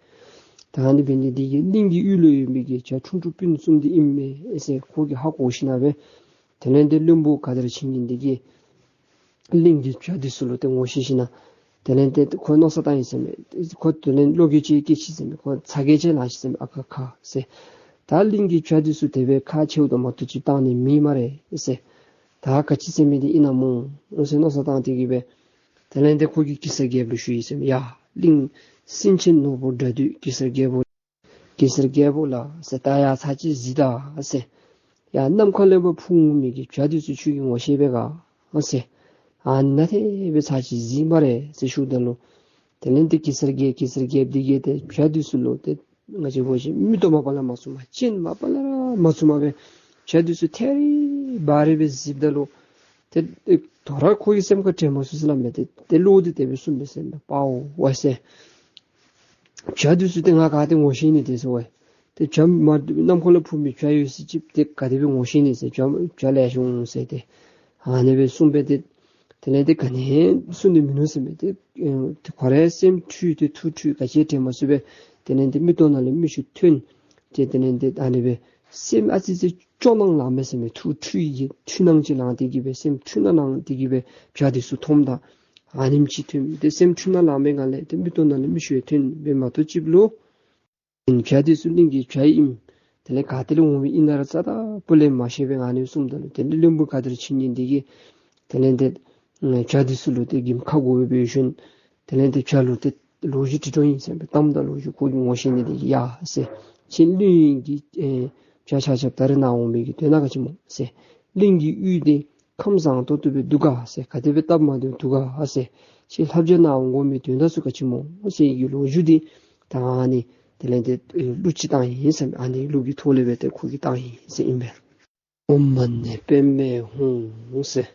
ད་ཨ་ནི་འབད་ནི་འདི་གིས་གླིང་གི་ཡུལ་ལུ་ཡོད་མི་གི་བྱ་ཁྲུང་ཁྲུང་སྤུན་གསུམ་འདི་ཨིན་མས་ཟེར་ཁོ་གིས་ཧ་གོ་ཞིནམ་སྦེ་དེ་ལས་ཏེ་བློན་པོ་ཁ་དར་ཆིངས་ཡིག་འདི་གིས་གླིང་གི་བྱ་འདི་ཚུ་ལུ་ཏེ་ངོ་ཤེས་ཞིནམ་དེ་ལས་ཏེ་ཁོ་མནོ་བསམ་བཏང་ཡི་ཟེར་མས། ཁོ་དེ་ལས་བློ་འགྱོད་ཅིག་སྐྱེས་ཅི་ཟེར་མས། ཁོ་ཚ་གྱང་ཅིག་ལངས་ཅི་ཟེར་མས། ཨ་ཁ་ཁ་ཟེར། ད་གླིང་གི་བྱ་འདི་ཚུ་དེ་སྦེ་ཁག་ཆེཝ་དང་མ་གཏོགས་ཅིག་བཏང་ནི་མེད་སྨ་རེ་ཟེར། ད་ག་ཅི་ཟེར་མི་འདི་ཨིན་ན་སྨོ་ཟེར་མནོ་བསམ་བཏང་སྟེ་གི་སྦེ་དེ་ལས་ཏེ་ཁོ་གིས་གེ་སར་རྒྱལཔོ་ལུ་ཞུ་ཡི་ཟེར་མས། ཡ་གླིང་སེང་ཆེན་ནོར་བུ་དགྲ་འདུལ་གེ་སར་རྒྱལ་པོ་གེ་སར་རྒྱལ་པོ་ལགས་ཟེར། ད་ཡར་ཚར་གཅིག་གཟིགས་ད་ཟེར། ཡར་ནམ་མཁའ་ལས་ཕར་འཕུར་འོང་མི་གི་བྱ་འདི་ཚུ་ཁྱོད་ཀྱིས་ངོ་ཤེས་པས་ག་ཟེར། ཨ་ནཱ་དེ་སྦེ་ཚར་གཅིག་གཟིགས་སྨ་རེ་ཟེར་ཞུཝ་ད་ལུ་དེ་ལས་ཏེ་གེ་སར་རྒྱལ་གེ་སར་རྒྱལཔོ་འདི་གིས་ཏེ་བྱ་འདི་ཚུ་ལུ་ཏེ་ང་བཅས་འབད་བ་ཅིན་མིག་ཏོ་མ་པ་ལས་མ་བཙུམ་པར་སྤྱན་མ་པ་ལས་ར་མ་བཙུམ་པར་སྦེ་བྱ་འདི་ཚུ་ཐད་རི་བ་རི་སྦེ་གཟིགསཔ་ད་ལུ་ ཏེ་ཏེ་དོ་རུང་ཁོ་གི་སེམས་ཁར་དྲན་མ་ཚུགས་ཟེར་སླབ་མས། ཏེ་ཏེ་བློ་འདི་དེ་སྦེ་གསུངས་པས་ཟེར་མས། པའོ་ཝའེ་ཟེར། བྱ་འདི་ཚུ་ཏེ་ང་ག་ཏེ་ངོ་ཤེས་ནི་དེ་ཟེར་ཝའེ། ཏེ་བྱ་མ་ནམ་མཁའ་ལུ་འཕུར་མི་བྱ་ཡོད་ཟེར་ཅིག་ཏེ་ག་དེ་སྦེ་ངོ་ཤེས་ནི་ཟེར། བྱ་བྱ་ལེགས་ཤོམ་ཟེར། ཏེ་ཨ་ནི་སྦེ་གསུངས་པས། ཏེ་དེ་ལས་ཏེ་ག་ནི་གསུང་ནི་མིན་ནུག་ཟེར་མས། ཏེ་ཨེ་ཏེ་ཁོ་རའི་སེམས་འཁྲུལ་ཏེ་ཐུགས་འཁྲུལ་ག་ཅི་དྲན་མ་ཚུགས་པས། དེ་ལས་ཏེ་མིག་ཏོ་ནང་ལས་མིག་ཆུ་ཐོན། ཏེ་དེ་ལས་ཏེ་ཨ་ནི་སྦེ་སེམས་ཨ་ཙི་ཙི་སྐྱོ་སྣང་ལངས་མས་ཟེར་མས། ཐུགས་འཁྲུལ་གྱི་འཁྲུལ་སྣང་ཅིག་ལངས་ཏེ་གི་སྦེ་སེམས་འཁྲུལ་སྣང་ལངས་ཏེ་གི་སྦེ་བྱ་འདི་ཚུ་མཐོངམ་ད་ཨ་ནེམ་ཅིག་ཐོན། ཏེ་སེམས་འཁྲུལ་སྣང་ལངས་པའི་སྒང་ལས་ཏེ་མིག་ཏོ་ནང་ལས་མིག་ཆུ་ཡང་ཐོན་སྦེ་མ་གཏོགས་ཅིག་ལུ་བྱ་འདི་ཚུ་གླིང་གི་བྱ་ཨིནམ། དེ་ལས་ག་ཏེ་ལས་འོང་མི་ཨིན་ན་ར་རྩ་དང་སྤུ་ལས་མ་ཤེས་པའི་ཨ་ནི་གསུངམ་ད་ལུ་དེ་ལས་བློན་པོ་ག་དར་ཕྱིན་ཉིན་འདི་གིས་དེ་ལས་ཏེ་བྱ་འདི་ཚུ་ལུ་ཏེ་གྱིམ་ཁ་དགོ་པའི་ཤུལ། དེ་ལས་ཏེ་བྱ་ལུ་ཏེ་ལོ་རྒྱུས་དྲི་དོ་ཨིན་ཟེར་སྦེ་གཏམ་དང་ལོ་རྒྱུས་ཁོ་གིས་ངོ་ཤེས་ནི་དེ་གིས་ཡ་ཟེར། ཁྱེད་གླིང་གི་ཨེ་བྱ་ཆ་ཁྱབ་ད་རེས་ནཱ་འོང་མི་གི་དོན་དག་ག་ཅི་སྨོ་ཟེར། གླིང་གི་ཡུལ་འདི་ཁམས་བཟང་ཏོག་ཏོ་སྦེ་འདུག་ག་ཟེར། ག་དེ་སྦེ་སྟབས་མ་བདེཝ་འདུག་ག་ཟེར། ཁྱེད་ལྷ་བྱ་ནཱ་འོང་དགོ་མི་དོན་དག་ཚུ་ག་ཅི་སྨོ་ཟེར་གི་ལོ་རྒྱུས་འདི་ད་ཨ་ནི་དེ་ལས་ཏེ་གླུ་ཅིག་བཏང་ཡི་ཟེར། ཨ་ནི་གླུ་གི་ཐོག་ལས་སྦེ་ཏེ་ཁོ་གིས་བཏང་ཡི་ཟེར་ཨིན་པས། ཨོཾ་མ་ཎི་པདྨེ་ཧཱུྃ་ཟེར།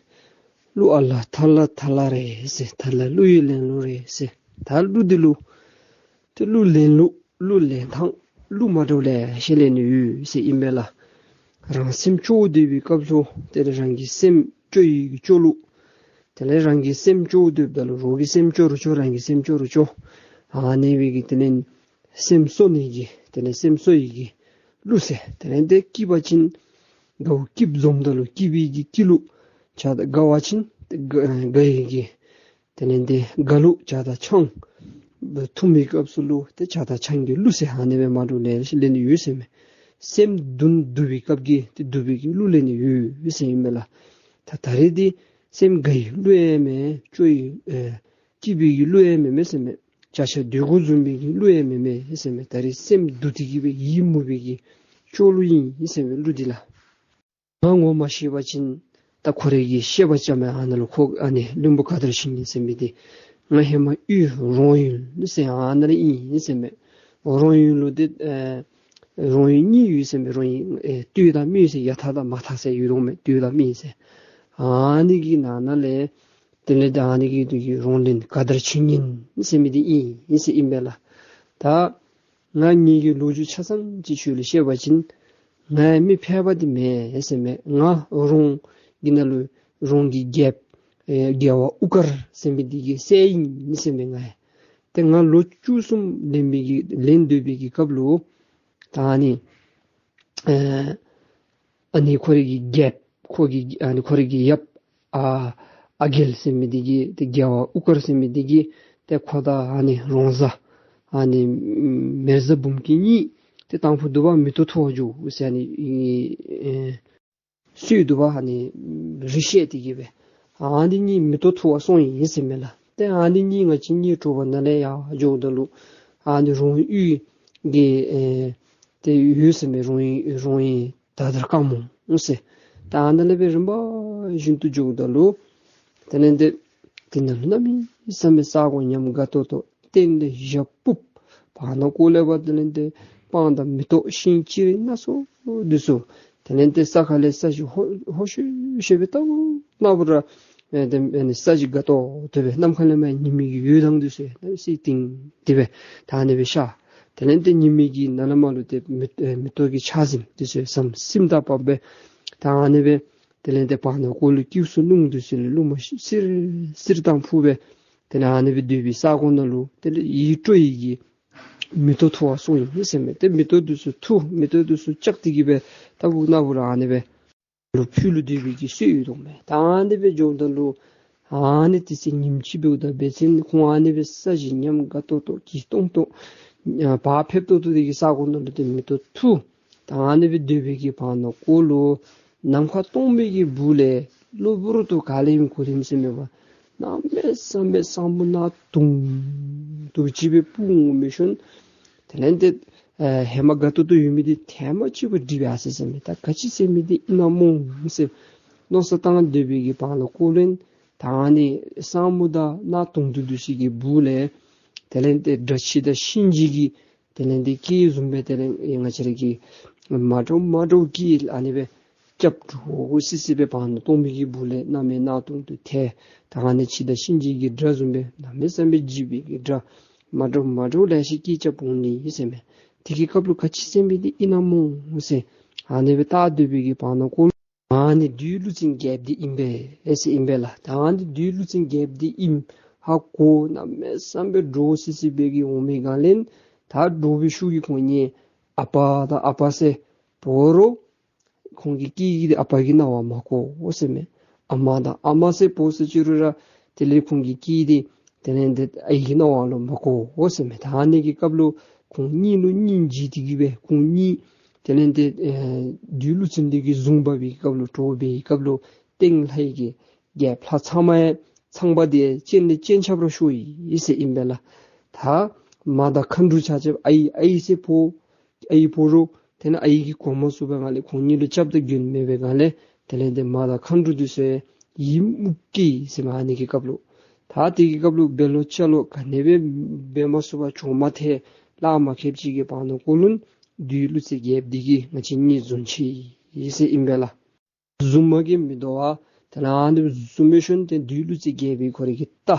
གླུ་ཨ་ལ་ཐ་ལ་ཐ་ལ་རེད་ཟེར། ཐ་ལ་གླུ་ཡི་ལེན་ལུགས་རེད་ཟེར། ད་གླུ་འདི་ལུ་ཏེ་གླུ་ལེན་ལུགས་གླུ་ལེན་ཐངས་གླུ་མ་འདྲཝ་ལེ་ཤ་ལེན་ནི་ཡོད་ཟེར་ཨིན་པས་ལགས། རང་སེམས་སྐྱོ་སྡོད་པའི་སྐབས་སུ་ཏེ་རང་གི་སེམས་སྐྱོ་ཡི་གི་སྐྱོ་གླུ། དེ་ལས་རང་གི་སེམས་སྐྱོ་སྡོདཔ་ད་ལུ་རོགས་ཀྱི་སེམས་སྐྱོ་རུང་སྐྱོ། རང་གི་སེམས་སྐྱོ་རུང་སྐྱོ། ཨ་ནི་སྦེ་གི་དེ་ལས་སེམས་གསོ་ནི་གི་དེ་ལས་སེམས་གསོ་ཡི་གི་གླུ་ཟེར། དེ་ལས་ཏེ་སྐྱིད་པ་ཅིན་དགའ་བོ་སྐྱིདཔ་འཛོམས་ད་ལུ་སྐྱིད་པའི་གི་སྐྱིད་གླུ། བྱ་དང་དགའ་བ་ཅིན་དགའ་དགའ་ཡི་གི་དེ་ལས་ཏེ་དགའ་གླུ། བྱ་དང་ཆང་འཐུང་བའི་སྐབས་སུ་ལུ་ཏེ་བྱ་དང་ཆང་གི་གླུ་ཟེར། ཨ་ནི་སྦེ་མ་འདྲཝ་ལེ་ཤ་ལེན་ནི་ཡོད་ཟེར་མས། སེམས་སྡུག་སྡུག་པའི་སྐབས་ཀྱི་ཏེ་སྡུག་པའི་གི་གླུ་ལེན་ནི་ཡོད་ཟེར་ཨིན་མས་ལགས། ད་ད་རེས་འདི་སེམས་དགའ་ཡི་གླུ་ཡང་མེན། སྐྱོ་ཡི་ཨེ་སྐྱིད་པའི་གི་གླུ་ཡང་མེན་མས་ཟེར་མས། བྱ་ཤ་འདོད་དགུ་འཛོམས་པའི་གི་གླུ་ཡང་མེན་མས་ཟེར་མས། ད་རེས་སེམས་སྡུག་སྟེ་གི་སྦེ་ཡིད་མུག་པའི་གི་སྐྱོ་གླུ་ཨིན་ཟེར་མས་གླུ་འདི་ལགས། ང་ངོ་མ་ཤེས་པ་ཅིན་ད་ཁོ་རའི་གི་བཤད་པ་ཅིག་མས། ཨ་ནཱ་ལུ་ཁོ་ཨ་ནི་བློན་པོ་ག་དར་ཕྱིན་ཉིན་ཟེར་མི་འདི་ང་ཧེ་མ་ཡུལ་རོང་ཡུལ་ཟེར་ཨ་ནཱ་ལུ་ཨིན་ཟེར་མས། རོང་ཡུལ་ལུ་ཏེ་ཨེ་རོང་ཡུལ་གཉིས་ཡོད་ཟེར་མས། རོང་ཡུལ་ཨེ་སྟོད་དང་སྨད་ཟེར། ཡར་ཐག་དང་མར་ཐག་ཟེར་ཡོད་དོ་མས། སྟོད་དང་སྨད་ཟེར། ཨ་ནི་གི་ནང་ན་ལས་དེ་ལས་ད་ཨ་ནི་གི་དུས་ཀྱི་རོང་བློན་ག་དར་ཕྱིན་ཉིན་ཟེར་མི་འདི་ཨིན་ཨིན་ཟེར་ཨིན་པས་ལགས། ད་ང་ངེ་གི་ལོ་རྒྱུས་ཆ་ཚང་ཅིག་ཁྱོད་ལུ་བཤད་པ་ཅིན་ང་ཡང་མི་ཕལ་པ་འདི་མེན་ཟེར་མས། ང་རོང་གི་ནང་ལུ་རོང་གི་རྒྱལཔོ་ཨེ་རྒྱལ་བ་དབུ་དཀར་ཟེར་མི་འདི་གི་སྲས་ཨིན་ཟེར་མས་ང་ཡང་། ཏེ་ང་ལོ་བཅུ་གསུམ་ལེན་པའི་གི་ལེན་སྡོད་པའི་གི་སྐབས་ལུ་ད་ཨ་ནི་ཨེ་ཨ་ནི་ཁོ་རའི་གི་རྒྱལཔོ་ཁོ་གི་ཨ་ནི་ཁོ་རའི་གི་ཡབ་ཨ་ཨ་རྒྱལ་ཟེར་མི་འདི་གིས་ཏེ་རྒྱལ་བ་དབུ་དཀར་ཟེར་མི་འདི་གིས་ཏེ་ཁོ་དང་ཨ་ནི་རོང་བཟའ་ཨ་ནི་མེ་བཟའ་འབུམ་སྐྱིད་གཉིས་ཏེ་དང་ཕུ་འདུ་བ་མེ་ཏོག་འཐུ་བར་འགྱོ་ཟེར་ཨ་ནི་ཨེ་གསོལ་འདུག་པ། ཨ་ནི་རེ་བཤད་དེ་གི་སྦེ་ཨ་ནི་གཉིས་མེ་ཏོག་འཐུ་བར་སོང་ཡི་ཟེར་མས་ལགས། ཏེ་ཨ་ནི་གཉིས་ང་བཅས་གཉིས་དྲོ་པ་ནང་ལས་ཡར་འགྱོཝ་ད་ལུ་ཨ་ནི་རོང་ཡུལ་གྱི་ཨེ་ཏེ་ཡུལ་ཟེར་མི་རོང་ཡུལ་རོང་ཡུལ་ད་དར་དཀར་མོ་ཟེར། ད་ཨ་ནཱ་ལས་སྦེ་རིམ་པ་བཞིན་དུ་འགྱོཝ་ད་ལུ་དེ་ལས་ཏེ་དེ་ནང་ལུ་གནམ་མེད་ས་མེད་ས་གོ་ཉམས་དགའ་ཏོག་ཏོ་སྟེང་ལས་ཞྭ་ཕུབ། བར་ན་ཀོ་ལས་ཕར་དེ་ལས་ཏེ་སྤང་དང་མེ་ཏོག་ཤིང་ཅི་རིགས་སྣ་ཚོགས་འདི་ཚུ། དེ་ལས་ཏེ་ས་ཁ་ལས་ས་གཞི་ཧོ་ཧོ་ཤོད་ཤོད་སྦེ་ལྟ་བུ་ལྟ་བུ་ར་ཨེ་ཏེ་ཨ་ནི་ས་གཞི་དགའ་ཏོག་ཏོ་སྦེ། གནམ་ཁ་ལས་མར་ཉི་མའི་གི་འོད་མདངས་འདི་ཚུ་གནམ་མེད་ས་མེད་ཏིང་ཏི་སྦེ་ད་ཨ་ནི་སྦེ་ཤར། དེ་ལས་ཏེ་ཉི་མའི་གི་ནང་ན་མར་ལུ་ཏེ་མེ་ཨེ་མེ་ཏོག་གི་ཆར་ཟིམ་འདི་ཚུ་ཟམ་ཟིམ་ད་བབས་སྦེ་ད་ཨ་ནི་སྦེ། དེ་ལས་ཏེ་བར་ན་ཀོ་ལུ་སྐྱིད་སུ་སྣུམ་འདི་ཚུ་ལས་རླུང་མ་བསིལ་བསིལ་དང་ཕུ་སྦེ། དེ་ལས་ཨ་ནི་སྦེ་སྡོད་པའི་ས་གོ་ནང་ལུ་དེ་ལས་ཡིད་སྤྲོ་ཡི་གི་མེ་ཏོག་འཐུ་བར་སོང་ཡི་ཟེར་མས། ཏེ་མེ་ཏོག་འདི་ཚུ་འཐུ། མེ་ཏོག་འདི་ཚུ་བཅག་སྟེ་གི་སྦེ་ལྟ་བུ་ལྟ་བུ་ར་ཨ་ནི་སྦེ་ལུ་ཕུལ་ལུ་སྡོད་པའི་གི་སྲོལ་ཡོད་དོ་མས། ད་ཨ་ནི་སྦེ་འགྱོཝ་ད་ལུ་ཨ་ནི་དེ་ཚེ་ཉིནམ་ཅིག་འབདཝ་ད་འབད་བ་ཅིན་ཁོང་ཨ་ནི་སྦེ་ས་གཞི་ཉམས་དགའ་ཏོག་ཏོ་སྐྱིད་ཏོང་ཏོ་ཨ་བག་ཕེབས་ཏོག་ཏོ་དེ་གི་ས་གོ་ནང་ལུ་ཏེ་མེ་ཏོག་འཐུ། ད་ཨ་ནི་སྦེ་སྡོད་པའི་གི་བར་ན་ཀོ་ལུ་ནམ་མཁའ་སྟོང་པའི་གི་སྦུག་ལས་གློ་བུར་དུ་ག་ལས་ཡང་གོ་རིམ་ཟེར་མེད་པར་གནམ་མེད་ས་མེད་ས་སྨུག་ནག་དུང་དུ་ཅིག་སྦེ་སྤུབས་འོང་མི་ཤུལ། དེ་ལས་ཏེ་ཨེ་ཧེ་མ་དགའ་ཏོག་ཏོ་ཡོད་མི་འདི་ཐལ་མོ་ཅིག་སྦེ་འགྲིབ་ཡར་སོ་ཟེར་མས། ད་ག་ཅི་ཟེར་མི་འདི་ཨིན་ན་སྨོ་ཟེར་མནོ་བསམ་བཏང་སྡོད་པའི་གི་བར་ན་ཀོ་ལུ་ད་ཨ་ནི་ས་སྨུག་དང་ནག་དུང་དུ་འདི་ཚུ་གི་སྦུག་ལས་དེ་ལས་ཏེ་སྒྲ་ཆེ་དང་གཤིན་རྗེ་གི་དེ་ལས་ཏེ་སྐད་བཟུམ་སྦེ་དེ་ལས་ང་བཅས་ར་གི་མ་འདྲཝ་མ་འདྲཝ་སྐད་ཨ་ནི་སྦེ་ སྐྱབས་འགྲོ་སི་སི་སྦེ་བར་ན་སྟོང་པའི་གི་སྦུག་ལས་གནམ་མེད་གནག་དུང་དུ་ཐལ། ད་ཨ་ནི་འཆི་བདག་གཤིན་རྗེ་གི་སྒྲ་བཟུམ་སྦེ་གནམ་མེད་ས་མེད་འཇིགས་པའི་གི་སྒྲ་མ་འདྲཝ་མ་འདྲཝ་ལེ་ཤ་སྐད་རྐྱབ་འོང་ནི་ཨིན་ཟེར་མས། དེ་གི་སྐབས་ལུ་ག་ཅི་ཟེར་མི་འདི་ཨིན་ན་སྨོ་ཟེར་ཨ་ནི་སྦེ་བལྟ་སྡོད་པའི་གི་བར་ན་ཀོ་ལུ་ཨ་ནི་བདུད་ཀླུ་བཙན་རྒྱལཔོ་འདི་ཨིན་པས་ཟེར་ཨིན་པས་ལགས། ད་ཨ་ནི་བདུད་ཀླུ་བཙན་རྒྱལཔོ་འདི་ཨིནམ་ཧ་གོ་གནམ་མེད་ས་མེད་འདྲོག་སི་སི་སྦེ་གི་འོང་མི་སྒང་ལས་ད་འདྲོག་པའི་ཤུགས་ཀྱིས་ཁོང་གཉིས་ཨ་པ་དང་ཨ་པ་ཟེར་འབོ་རུང་ཁོང་གི་སྐད་འདི་ཨ་པ་གི་རྣ་བར་མ་གོ་འོང་ཟེར་མས། ཨ་མ་དང་ཨ་མ་ཟེར་འབོ་སི་ཅི་རུང་ར་དེ་ལས་ཁོང་གི་སྐད་འདི་དེ་ལས་འདི་ཨའི་གི་རྣ་བར་ལུ་མ་གོ་འོང་ཟེར་མས། ད་ཨ་ནི་གི་སྐབས་ལུ་ཁོང་གཉིས་ལུ་སྙིང་རྗེ་སྟེ་གི་སྦེ་ཁོང་གཉིས་དེ་ལས་འདི་ཨེ་བདུད་ཀླུ་བཙན་འདི་གི་བཟུང་འབག་པའི་སྐབས་ལུ་འདྲོག་པའི་སྐབས་ལུ་སྟེང་ལྷའི་གི་རྒྱལཔོ་ལྷ་ཚངས་མ་ཚངས་པ་འདི་སྤྱན་ལས་སྤྱན་ཆབ་ར་ཤོར་ཡི་ཟེར་ཨིན་པས་ལགས། ད་མ་དང་མཁའ་འགྲོ་ཆ་ཁྱབ་ཨའི་ཨའི་ཟེར་འབོ་ཨའི་འབོ་རུང་དེ་ལས་ཨའི་གིས་གོ་མ་ཚུགས་པའི་སྒང་ལས་ཁོང་གཉིས་ལུ་སྐྱབས་དང་མགོན་མེད་པའི་སྒང་ལས་དེ་ལས་འདི་མ་དང་མཁའ་འགྲོ་འདི་ཚུ་ཡིད་མུག་སྟེ་ཟེར་མས། ཨ་ནི་གི་སྐབས་ལུ་ད་དེ་གི་སྐབས་ལུ་འབད་ལོ་ཅ་ལོ་ག་ནི་སྦེ་འབད་མ་ཚུགས་པར་བྱོག་མ་ཐལ་ལག་མ་ཁེབས་ཅིག་གི་བར་ན་ཀོ་ལུ་བདུད་ཀླུ་བཙན་རྒྱལཔོ་འདི་གིས་ང་བཅས་གཉིས་བཟུང་ཅི་ཟེར་ཨིན་པས་ལགས། བཟུང་མ་གིས་མི་དོ་བར་དེ་ལས་ཨ་ནི་བཟུང་བའི་ཤུལ་ཏེ་བདུད་ཀླུ་བཙན་རྒྱལ་པོའི་ཁོ་རའི་གི་རྟ་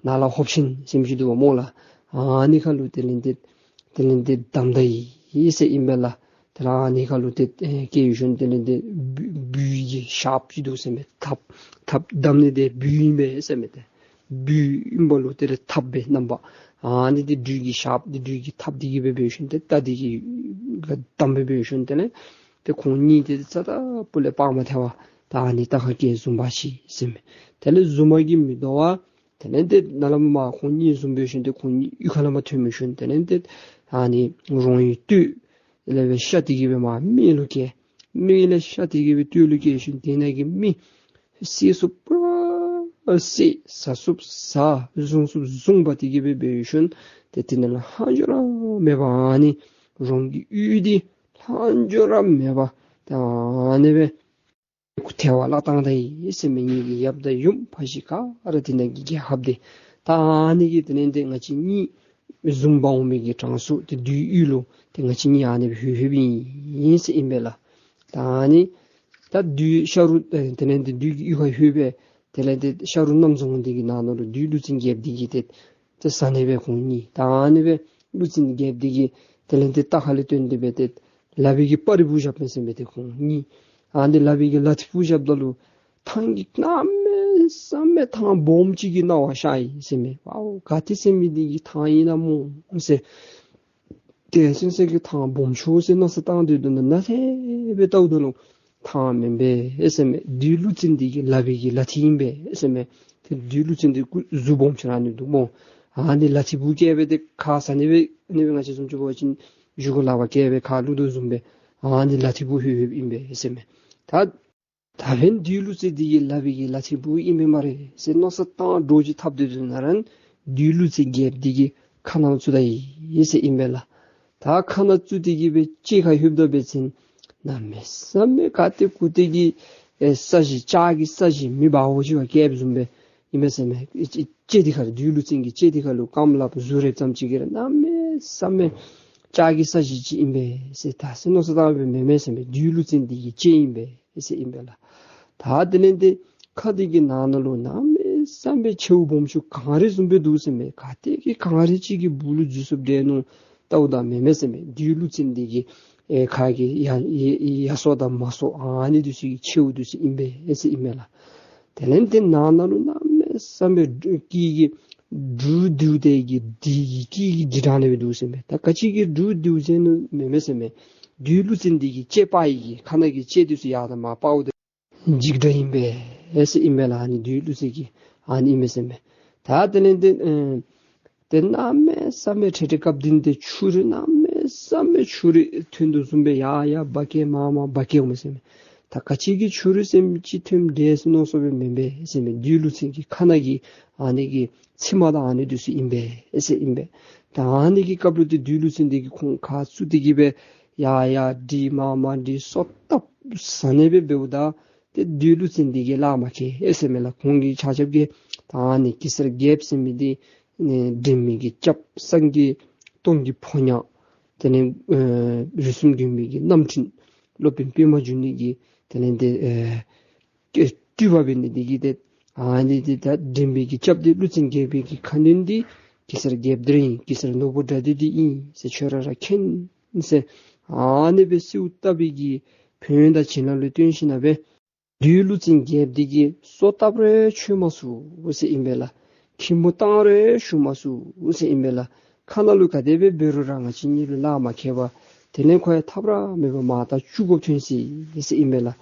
ནཱ་ལས་ཕབ་ཤིང་ཟེར་མི་ཅིག་འདུག་པ་སྨོ་ལགས། ཨ་ནི་ཁ་ལུ་དེ་ལས་འདི་དེ་ལས་འདི་བསྡམས་ད་ཡི་ཟེར་ཨིན་པས་ལགས། དེ་ལས་ཨ་ནི་ཁ་ལུ་ཏེ་ཨེ་བཀལ་བའི་ཤུལ་དེ་ལས་འདི་སྦུལ་སྦུལ་གྱི་ཞགསཔ་ཅིག་འདུག་ཟེར་མས། ཐགཔ་ཐགཔ་བསྡམ་ནི་འདི་སྦུལ་ཨིན་པས་ཟེར་མས། ཏེ་སྦུལ་ཨིན་པ་ལུ་དེ་ལས་ཐགཔ་སྦེ་བསྣམས་པ། ཨ་ནི་འདི་སྦྲུལ་གྱི་ཞགསཔ་འདི་སྦྲུལ་གྱི་ཐགཔ་འདི་གིས་སྦེ་འབད་བའི་ཤུལ་ཏེ་རྟ་འདི་གིས་བསྡམས་སྦེ་འབད་བའི་ཤུལ་དེ་ལས་ཏེ་ཁོང་གཉིས་ཏེ་རྩ་དང་སྤུ་ལས་སྤང་མ་ཐལ་བར་ད་ཨ་ནི་རྟ་ཁ་བཀལ་བཟུང་འབག་ཅི་ཟེར་མས། དེ་ལས་བཟུང་མ་གིས་མི་དོ་བར་དེ་ལས་ཏེ་ནཱ་ལས་མར་ཁོང་གཉིས་བཟུང་བའི་ཤུལ་ཏེ་ཁོང་གཉིས་གཡུས་ཁ་ལས་མར་ཐོན་བའི་ཤུལ་དེ་ལས་ཏེ་ཨ་ནི་རོང་གི་སྟོད་ལས་སྦེ་ཤ་སྟེ་གི་སྦེ་མར་སྨད་ལུ་བཀལ། སྨད་ལས་ཤ་སྟེ་གི་སྦེ་སྟོད་ལུ་བཀལ་ཤུལ་དེ་ནང་གི་མི་བསད་ཚུགསཔ་ར་བསད་བཟའ་ཚུགསཔ་བཟའ་བཟུང་ཚུགསཔ་བཟུང་འབག་སྟེ་གི་སྦེ་འབད་བའི་ཤུལ་ཏེ་དེ་ནང་ལུ་ལྷག་འཕྲོ་ར་མེད་པར་ཨ་ནི་རོང་གི་གཡུས་འདི་ལྷག་འཕྲོ་ར་མེད་པར་ད་ཨ་ནི་སྦེ་ཐལ་བར་བརླག་བཏང་ད་ཡི་ཟེར་མས། ངེ་གི་ཡབ་དང་ཡུམ་ཕ་གཞིས་ག་ར་དེ་ནང་གི་རྒྱལ་ཁབ་འདི་ད་ཨ་ནི་གི་དེ་ལས་འདི་ང་བཅས་གཉིས་བཟུང་འབག་འོང་མི་གི་གྲངས་སུ་ཏེ་བདུད་ཡུལ་ལུ་ཏེ་ང་བཅས་གཉིས་ཨ་ནི་སྦེ་ལྷོད་ལྷོདཔ་ཨིན་ཟེར་ཨིན་པས་ལགས། ད་ཨ་ནི་ད་བདུད་ཤ་རུ་ཨེ་དེ་ལས་འདི་བདུད་ཀྱི་གཡུས་ཁར་ལྷོད་སྦེ་དེ་ལས་འདི་ཤ་རུ་གནམ་རྫོང་འདི་གི་ནང་ན་ལུ་བདུད་ཀླུ་བཙན་རྒྱལཔོ་འདི་གིས་ཏེ་ཏེ་བཟའ་ནི་སྦེ་ཁོང་གཉིས་ད་ཨ་ནི་སྦེ་ཀླུ་བཙན་རྒྱལཔོ་འདི་གིས་དེ་ལས་འདི་རྟ་ཁ་ལས་བཏོན་ཏེ་སྦེ་ཏེ་ལག་པའི་གི་སྤར་རི་སྦུག་བཞག་པས་ཟེར་མས། ཏེ་ཁོང་གཉིས་ཨ་ནི་ལག་པའི་གི་ལག་མཐིལ་སྦུག་བཞགཔ་ད་ལུ་ཐང་གི་གནམ་མེད་ས་མེད་ཐང་སྦོམ་ཅིག་གི་སྣང་བ་ཤར་ཡི་ཟེར་མས། ཝའོ་ག་ཏེ་ཟེར་མི་འདི་གི་ཐང་ཨིན་ན་སྨོ་ཟེར། དེ་ཅིག་ཟེར་གི་ཐང་སྦོམ་ཤོས་ཟེར་མནོ་བསམ་བཏང་སྡོད་དོ་ན་ནཱ་ལས་སྦེ་བལྟཝ་ད་ལུ་ཐང་མེན་པས་ཟེར་མས། བདུད་ཀླུ་བཙན་འདི་གི་ལག་པའི་གི་ལག་མཐིལ་ཨིན་པས་ཟེར་མས། ཏེ་བདུད་ཀླུ་བཙན་འདི་གུ་གཟུགས་སྦོམ་ཆེ་ར་ཨ་ནི་འདུག་སྨོ། ཨ་ནི་ལག་མཐིལ་སྦུག་བཀལ་སྦེ་ཏེ་ཁ་ཟ་ནི་སྦེ་ཨ་ནི་སྦེ་ང་བཅས་བཟུམ་ཅིག་འབད་བ་ཅིན་མཇུག་གུ་ལག་པ་བཀལ་སྦེ་ཁ་བླུག་དོ་བཟུམ་སྦེ་ཨ་ནི་ལག་མཐིལ་སྦུག་ལྷོད་ལྷོདཔ་ཨིན་པས་ཟེར་མས། ད་ད་འབདན་བདུད་ཀླུ་བཙན་འདི་གི་ལག་པའི་གི་ལག་མཐིལ་སྦུག་ཨིན་པས་སྨ་རེ་ཟེར་མནོ་བསམ་བཏང་འདྲོག་ཅིག་འཐབ་སྡོད་དོ་ན་ར་བདུད་ཀླུ་བཙན་རྒྱལཔོ་འདི་གིས་ཁ་ནང་བཙུགས་ད་ཡི་ཟེར་ཨིན་པས་ལགས། ད་ཁ་ནང་བཙུགས་ཏེ་གི་སྦེ་ལྕེ་ཁར་ལྷོདཔ་ད་འབད་བ་ཅིན་གནམ་མེད་ས་མེད་ག་ཏེ་གུ་ཏེ་གི་ཨེ་ས་གཞི་ལྕགས་ཀྱི་ས་གཞི་མེ་འབར་བ་ཅིག་བཀལཝ་བཟུམ་སྦེ་ཨིན་པས་ཟེར་མས། ལྕེ་འདི་ཁར་བདུད་ཀླུ་བཙན་གྱི་ལྕེ་འདི་ཁར་ལུ་རྐངམ་ལགཔ་གཟུགས་རེག་ཙམ་ཅིག་གིས་ར་གནམ་མེད་ས་མེད་ལྕགས་ཀྱི་ས་གཞི་ཅིག་ཨིན་པས་ཟེར་ད་ཟེར་མནོ་བསམ་བཏང་སྦེ་མེན་མས་ཟེར་མས། བདུད་ཀླུ་བཙན་འདི་གི་ལྕེ་ཨིན་པས་ཟེར་ཨིན་པས་ལགས། ད་དེ་ལས་འདི་ཁ་འདི་གི་ནང་ན་ལུ་གནམ་མེད་ས་མེད་མཆེཝ་སྦོམ་ཤོས་གངས་རི་བཟུམ་སྦེ་འདུག་ཟེར་མས། ག་ཏེ་གི་གངས་རི་ཅིག་གི་སྦུག་ལུ་འཛུལ་སོཔ་འདྲས་མནོ་བལྟཝ་ད་མེན་མས་ཟེར་མས། བདུད་ཀླུ་བཙན་འདི་གི་ཨེ་ཁ་གི་ཡ་ཡ་ཡ་སོ་དང་མ་སོ་ཨ་ནི་འདི་ཚུ་གི་མཆེཝ་འདི་ཚུ་ཨིན་པས་ཟེར་ཨིན་མས་ལགས། དེ་ལས་འདི་ནང་ན་ལུ་གནམ་མེད་ས་མེད་སྐད་ཀྱི་འབྲུག་ལྡིར་ཏེ་གི་སྡེ་གི་སྐད་ཀྱི་སྒྲ་གྲགས་ནི་སྦེ་འདུག་ཟེར་མས། ད་ག་ཅི་གི་འབྲུག་ལྡིར་ཟེར་མནོ་མེན་མས་ཟེར་མས། བདུད་ཀླུ་བཙན་འདི་གི་ལྕེ་སྤར་ཡི་གི་ཁ་ནང་གི་ལྕེ་འདི་ཚུ་ཡར་དང་མར་སྤརཝ་ད་འཇིགས་སྒྲ་ཨིན་པས་ཟེར་ཨིན་པས་ལགས། ཨ་ནི་བདུད་ཀླུ་བཙན་གྱི་ཨ་ནི་ཨིན་མས་ཟེར་མས། ད་དེ་ལས་འདི་ཨེ་ཏེ་གནམ་མེད་ས་མེད་ཁྲེ་ཁྲེ་སྐབས་འདི་ཏེ་ཆུ་རུད་གནམ་མེད་ས་མེད་ཆུ་རུད་ཐོན་དོ་བཟུམ་སྦེ་ཡར་ཡར་འབག་བཀལ་མར་མར་འབག་བཀལཝ་མས་ཟེར་མས། ད་ག་ཅི་གི་ཆུ་རུད་ཟེར་མི་ཅིག་ཐོནམ་འདྲས་ཟེར་མནོ་སོཔ་སྦེ་མེན་པས་ཟེར་མས། བདུད་ཀླུ་བཙན་གྱི་ཁ་ནང་གི་ཨ་ནི་གི་མཆིལ་མ་དང་ཨ་ནི་འདི་ཚུ་ཨིན་པས་ཟེར་ཨིན་པས། ད་ཨ་ནི་གི་སྐབས་ལུ་ཏེ་བདུད་ཀླུ་བཙན་འདི་གིས་ཁོང་ཁ་བཙུམ་སྟེ་གི་སྦེ་ཡར་ཡར་འདྲིས་མར་མར་འདྲིས་སོ་བཏབ་ཟ་ནི་སྦེ་འབདཝ་ད་ཏེ་བདུད་ཀླུ་བཙན་འདི་གིས་ལག་མ་ཁེལ་ཨེ་ཟེར་མས་ལགས། ཁོང་གི་ཆ་ཁྱབ་ཀྱིས་ད་ཨ་ནི་གེ་སར་རྒྱལཔོ་ཟེར་མི་འདི་ཨེ་འདྲེན་མི་གི་སྐྱབས་སངས་རྒྱས་སྟོང་གི་ཕོ་ཉ་དེ་ལས་ཨེ་རིགས་གསུམ་མགོན་པོའི་གི་རྣམ་འཕྲུལ་སློབ་དཔོན་པདྨ་འབྱུང་གནས་ཀྱི་ དེ་ལས་འདི་ཨེ་སྤྲུལ་པ་འབད་ནི་འདི་གིས་ཏེ་ཨ་ནི་འདི་ད་འདྲེན་པའི་གི་སྐྱབས་འདི་ཀླུ་བཙན་རྒྱལ་པོའི་གི་ཁ་གནོན་འདི་གེ་སར་རྒྱལཔོ་འདི་ར་ཨིན། གེ་སར་ནོར་བུ་དགྲ་འདུལ་འདི་ཨིན་ཟེར་ཁྱོད་ར་ར་མཁྱེན་ཟེར་ཨ་ནི་སྦེ་གསོལཝ་བཏབ་པའི་གི་ཕན་ཡོན་དང་བྱིན་རླབས་ལུ་བརྟེན་ཞིནམ་ལས་བདུད་ཀླུ་བཙན་རྒྱལཔོ་འདི་གིས་སོ་བཏབ་རུང་ཆོད་མ་ཚུགས་ཟེར་ཨིན་པས་ལགས། ཁེ་མོ་བཏང་རུང་ཞུ་མ་ཚུགས་ཟེར་ཨིན་པས་ལགས། ཁ་ནང་ལུ་ག་དེ་སྦེ་འབད་རུང་ར་ང་བཅས་གཉིས་ལུ་ལག་མ་ཁེལ་བར་དེ་ལས་ཁོ་ཡང་ཐབས་ར་མེད་པར་མར་ད་བཅུག་དགོཔ་ཐོན་ཅི་ཟེར་ཨིན་པས་ལགས།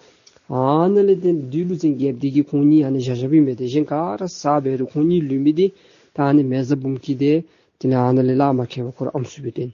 ཨ་ནཱ་ལས་ཏེ་བདུད་ཀླུ་བཙན་རྒྱལཔོ་འདི་གིས་ཁོང་གཉིས་ཨ་ནི་བཞག་བཞགཔ་ཨིན་པས། ཏེ་གཞན་ག་ར་བཟའ་འབད་རུང་ཁོང་གཉིས་ལུས་མི་འདི་ད་ཨ་ནི་མེ་བཟའ་འབུམ་སྐྱིད་དེ་དེ་ལས་ཨ་ནཱ་ལས་ལག་མ་ཁེལ་བར་ཁོ་ར་ཨམ་སྲུ་སྦེ་བཏོན།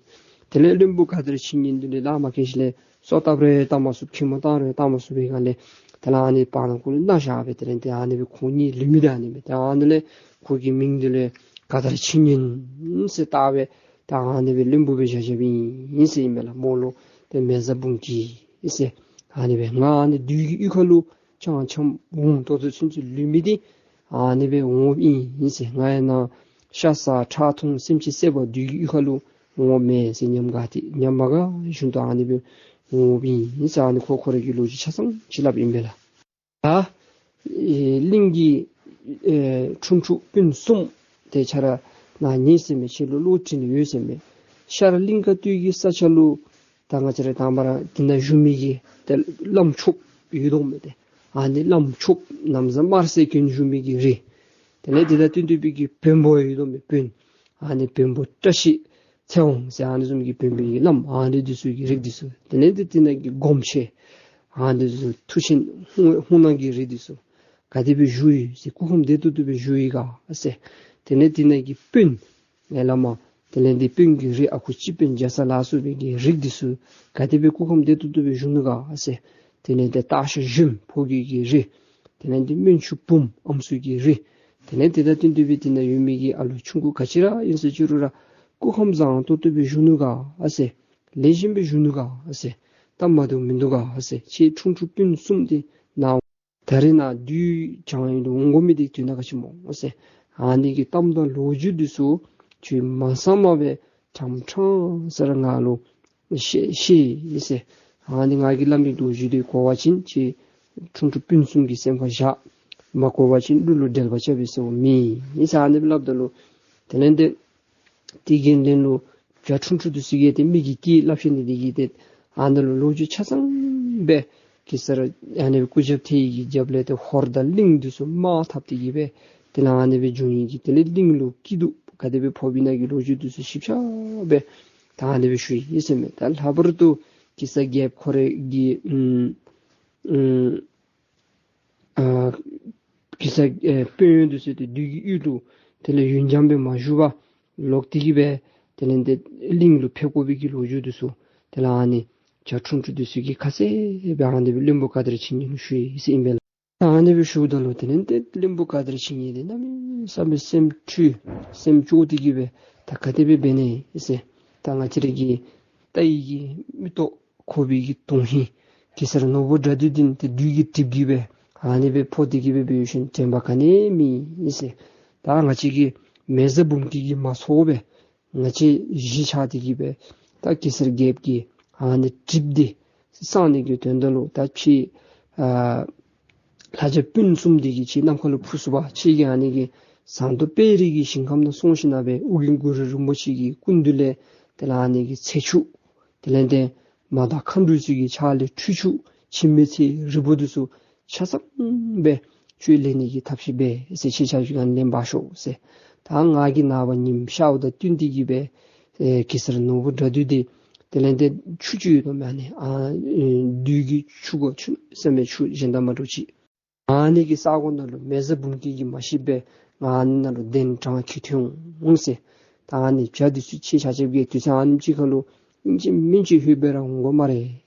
དེ་ལས་བློན་པོ་ག་དར་ཕྱིན་ཉིན་འདི་ལས་ལག་མ་ཁེལ་ཞིནམ་ལས་སོ་བཏབ་རུང་བཏབ་མ་ཚུགས། ཁེ་མོ་བཏང་རུང་བཏབ་མ་ཚུགས་པའི་སྒང་ལས་དེ་ལས་ཨ་ནི་བར་ན་ཁོ་ལུ་མནའ་བཞག་སྦེ་དེ་ལས་ཏེ་ཨ་ནི་སྦེ་ཁོང་གཉིས་ལུས་མི་འདི་ཨ་ནི་སྦེ་ཏེ་ཨ་ནི་ལས་ཁོ་གི་མིང་འདི་ལས་ག་དར་ཕྱིན་ཉིན་ཟེར་བཏགས་སྦེ་ད་ཨ་ནི་སྦེ་བློན་པོ་སྦེ་བཞག་བཞགཔ་ཨིན་ཟེར་ཨིན་པས་ལགས། མོ་ལུ་ཏེ་མེ་བཟའ་འབུམ་སྐྱིད་ཟེར་ཨ་ནི་སྦེ་ང་ཨ་ནི་བདུད་ཀྱི་གཡུས་ཁ་ལུ་ཆང་འཆམ་འོང་ཏོག་ཏོ་ཚུན་ཚོད་ལུས་མི་འདི་ཨ་ནི་སྦེ་འོང་འོངམ་ཨིན་ཟེར། ང་ཡང་ན་ཤ་ཟ་ཁྲག་འཐུང་སེམས་ཅན་བསད་པར་བདུད་ཀྱི་གཡུས་ཁ་ལུ་འོངམ་མེན་ཟེར། ཉམས་དགའ་སྟེ་ཉམས་མ་དགའ་བཞིན་དུ་ཨ་ནི་སྦེ་འོངམ་ཨིན་ཟེར། ཨ་ནི་ཁོ་ཁོ་རའི་གི་ལོ་རྒྱུས་ཆ་ཚང་ཅིག་སླབ་ཨིན་པས་ལགས། ད་ཨེ་གླིང་གི་ཨེ་ཁྲུང་ཁྲུང་སྤུན་གསུམ་དེ་ཁྱེད་ར་ནཱ་ཉན་ཟེར་མས། ཁྱེད་ལུ་བློ་དྲན་ཡོད་ཟེར་མས། ཤར་གླིང་དཀར་སྟོད་ཀྱི་ས་ཆ་ལུ་ད་ང་བཅས་ར་དང་པ་ར་དེ་ནང་བཞུགས་མི་གི་ཏེ་བླམ་ཆོསཔ་ཡོད་དོ་མས། ཏེ་ཨ་ནི་བླམ་ཆོསཔ་ན་བཟའ་དམར་སེར་གྱོན་བཞུགས་མི་གི་རིགས། དེ་ལས་དེ་དང་བསྟུན་ཏེ་སྦེ་གི་བོན་པོ་ཡོད་དོ་མས། བོན། ཨ་ནི་བོན་པོ་བཀྲ་ཤིས་ཚེ་དབང་ཟེར་ཨ་ནི་བཟུམ་གྱི་བོན་པོའི་གི་བླམ་ཨ་ནི་འདི་ཚུ་གི་རིགས་འདི་ཚུ། དེ་ལས་དེ་དེ་ནང་གི་སྒོམ་ཆེན་ཨ་ནི་འདི་ཚུ་མཐུ་ཆེན་ཧཱུྃ་ཧཱུྃ་ནག་གི་རིགས་འདི་ཚུ་ག་དེ་སྦེ་བཞུགས་ཡི་ཟེར། སྐུ་ཁམས་བདེ་ཏོག་ཏོ་སྦེ་བཞུགས་ཡི་ག་ཟེར། དེ་ལས་དེ་ནང་གི་དཔོན་ཨེ་བླ་མ་དེ་ལས་དེ་དཔོན་གྱི་རིགས་ཨ་ཁུ་སྤྱི་དཔོན་རྒྱ་ཚ་ལ་སོགས་པའི་གི་རིགས་འདི་ཚུ་ག་དེ་སྦེ་སྐུ་ཁམས་བདེ་ཏོག་ཏོ་སྦེ་བཞུགས་ནུག་ག་ཟེར། དེ་ལས་དེ་སྟག་ཤར་གཞོན་ཕོ་རྒྱས་ཀྱི་རིགས། དེ་ལས་དེ་སྨན་ཆུང་བུམོ་ཨམ་སྲུ་གི་རིགས། དེ་ལས་དེ་དང་བསྟུན་ཏེ་སྦེ་དེ་ནང་ཡོད་མི་གི་ཨ་ལུ་ཆུང་ཀུ་ག་ཅི་ར་ཨིན་ཟེར་ཅི་རུང་ར་སྐུ་ཁམས་བཟང་ཏོག་ཏོ་སྦེ་བཞུགས་ནུག་ག་ཟེར། ལེགས་ཤོམ་སྦེ་བཞུགས་ནུག་ག་ཟེར། སྟབས་མ་བདེཝ་མིན་འདུག་ག་ཟེར། ཁྱེད་ཁྲུང་ཁྲུང་སྤུན་གསུམ་འདི་ནཱ་ད་རེས་ནཱ་བདུད་བྱང་ཡུལ་ལུ་འོང་དགོ་མི་འདི་དོན་དག་ག་ཅི་སྨོ་ཟེར། ཨ་ནི་གི་གཏམ་དང་ལོ་རྒྱུས་འདི་ཚུ་ཁྱོད་མ་གསང་མ་སྦེ་ཕྲང་ཕྲང་ས་ར་ང་ལུ་བཤད་བཤད་ཟེར། ཨ་ནི་ང་གིས་སླབ་མི་ལོ་རྒྱུས་འདི་གོ་བ་ཅིན་ཁྱེད་ཁྲུང་ཁྲུང་སྤུན་གསུམ་གྱི་སེམས་ཁར་བཞག། མ་གོ་བ་ཅིན་གླུ་ལུ་འགྲེལ་པ་རྐྱབ་པས་ཟེར་བ་མེད་ཟེར་ཨ་ནི་སྦེ་སླབ་ད་ལུ་དེ་ལས་དེ་དེ་གི་ལན་ལུ་བྱ་ཁྲུང་ཁྲུང་འདི་ཚུ་གིས་ཏེ་མི་གི་སྐད་སླབ་ཤེས་ནི་འདི་གིས་ཏེ་ཨ་ནཱ་ལུ་ལོ་རྒྱུས་ཆ་ཚང་སྦེ་གེ་སར་ཨ་ནི་སྐུ་ཞབས་ཐེ་ཡི་གི་རྒྱབ་ལས་ཏེ་ཧོར་དང་གླིང་འདི་ཚུ་དམག་འཐབ་སྟེ་གི་སྦེ་དེ་ལས་ཨ་ནི་སྦེ་བྱུང་ཡི་གི་དེ་ལས་གླིང་ལུ་སྐྱིད་སྡུག་ག་དེ་སྦེ་ཕོགཔ་ཨིན་ན་གི་ལོ་རྒྱུས་འདི་ཚུ་ཞིབ་ཆ་སྦེ་ད་ཨ་ནི་སྦེ་ཞུ་ཡི་ཟེར་མས། ད་ལྷག་པར་དུ་གེ་སར་རྒྱལཔོ་ཁོ་རའི་གི་ཨམ་ཨམ་ཨ་གེ་སར་ཨེ་དཔོན་གཡོག་འདི་ཚུ་ཏེ་བདུད་ཀྱི་ཡུལ་དུ་དེ་ལས་ཡུན་འགྱངས་སྦེ་མ་བཞུགས་པར་ལོག་སྟེ་གི་སྦེ་དེ་ལས་དེ་གླིང་ལུ་ཕེབས་དགོ་པའི་གི་ལོ་རྒྱུས་འདི་ཚུ་དེ་ལས་ཨ་ནི་བྱ་ཁྲུང་ཁྲུང་འདི་ཚུ་གིས་ཁ་གསལ་སྦེ་ཨ་ནི་སྦེ་བློན་པོ་ག་དར་ཕྱིན་ཉིན་ལུ་ཞུ་ཡི་ཟེར་ཨིན་པས་ལགས། ཨ་ནི་སྦེ་ཞུཝ་ད་ལུ་དེ་ལས་དེ་བློན་པོ་ག་དར་ཕྱིན་ཉིན་འདི་གནམ་མེད་ས་མེད་སེམས་འཁྲུལ་སེམས་སྐྱོ་སྟེ་གི་སྦེ་ད་ག་དེ་སྦེ་འབད་ནི་ཨིན་ཟེར། ད་ང་བཅས་ར་གི་ལྟ་ཡི་གི་མིག་ཏོ་ཁོག་པའི་གི་དོན་ཧིང་གེ་སར་ནོར་བུ་དགྲ་འདུལ་འདི་ཏེ་བདུད་ཀྱི་གྲིབ་ཀྱིས་སྦེ་ཨ་ནི་སྦེ་ཕོག་སྟེ་གི་སྦེ་འབད་ཞིནམ་དྲན་པ་ག་ནི་མེད་ཨིན་ཟེར། ད་ང་བཅས་ཀྱི་མེ་བཟའ་འབུམ་སྐྱིད་ཀྱིས་མ་ཚོར་བར་ང་བཅས་གཞིས་ཆགས་ཏེ་གི་སྦེ་ད་གེ་སར་རྒྱལཔོ་གི་ཨ་ནི་གྲིབ་འདི་སངས་ནི་གི་དོན་དག་ལུ་ད་ཁྱེད་ཨ་ལྷ་བྱ་སྤུན་གསུམ་འདི་གིས་ཁྱེད་ནམ་མཁའ་ལུ་འཕུར་ཚུགས་པ། ཁྱེད་ཀྱིས་ཨ་ནི་གི་ཟངས་མདོག་དཔལ་རི་གི་ཞིང་ཁམས་ནང་སོང་ཞིནམ་ལས་ཨོ་རྒྱན་གུ་རུ་རིན་པོ་ཆེ་གི་སྐུ་མདུན་ལས་དེ་ལས་ཨ་ནི་གི་ཚེ་ཆུ་དེ་ལས་དེ་མ་དང་མཁའ་འགྲོ་ཚུ་གི་ཕྱག་ལས་ཁྲུས་ཆུ་འཆི་མེད་ཚེ་རིལ་བུ་འདི་ཚུ་ཆ་ཚང་སྦེ་ཁྱོད་ལེན་ནི་གི་ཐབས་ཤེས་འབད་ཟེར། ཁྱེད་ཆ་ཁྱབ་ཀྱིས་ལེན་འབག་ཤོག་ཟེར། ད་ང་གིས་ནངས་པ་ཉིམ་ཤརཝ་དང་བསྟུན་ཏེ་གི་སྦེ་ཨེ་གེ་སར་ནོར་བུ་དགྲ་འདུལ་འདི་དེ་ལས་དེ་ཆུ་ཅིག་ཡོད་དོ་མས། ཨ་ནི་ཨ་བདུད་ཀྱི་ཆུ་གོ་ཆུ་ཟེར་མི་ཆུ་གཞན་དང་མ་འདྲཝ་ཅིག་ཨ་ནི་གི་ས་གོ་ནང་ལུ་མེ་བཟའ་འབུམ་སྐྱིད་ཀྱིས་མ་ཤེས་པར་ང་ཨ་ནི་ནང་ལུ་གདན་དྲངས་ཁྱིད་ཐོན་འོང་ཟེར། ད་ཨ་ནི་བྱ་འདི་ཚུ་ཁྱེད་ཆ་ཁྱབ་ཀྱིས་དུས་ཚོད་ཨ་ནེམ་ཅིག་ཁར་ལུ་ཨིན་ཅི་མིན་ཅི་ལྷོད་སྦེ་ར་འོང་དགོ་སྨ་རེ་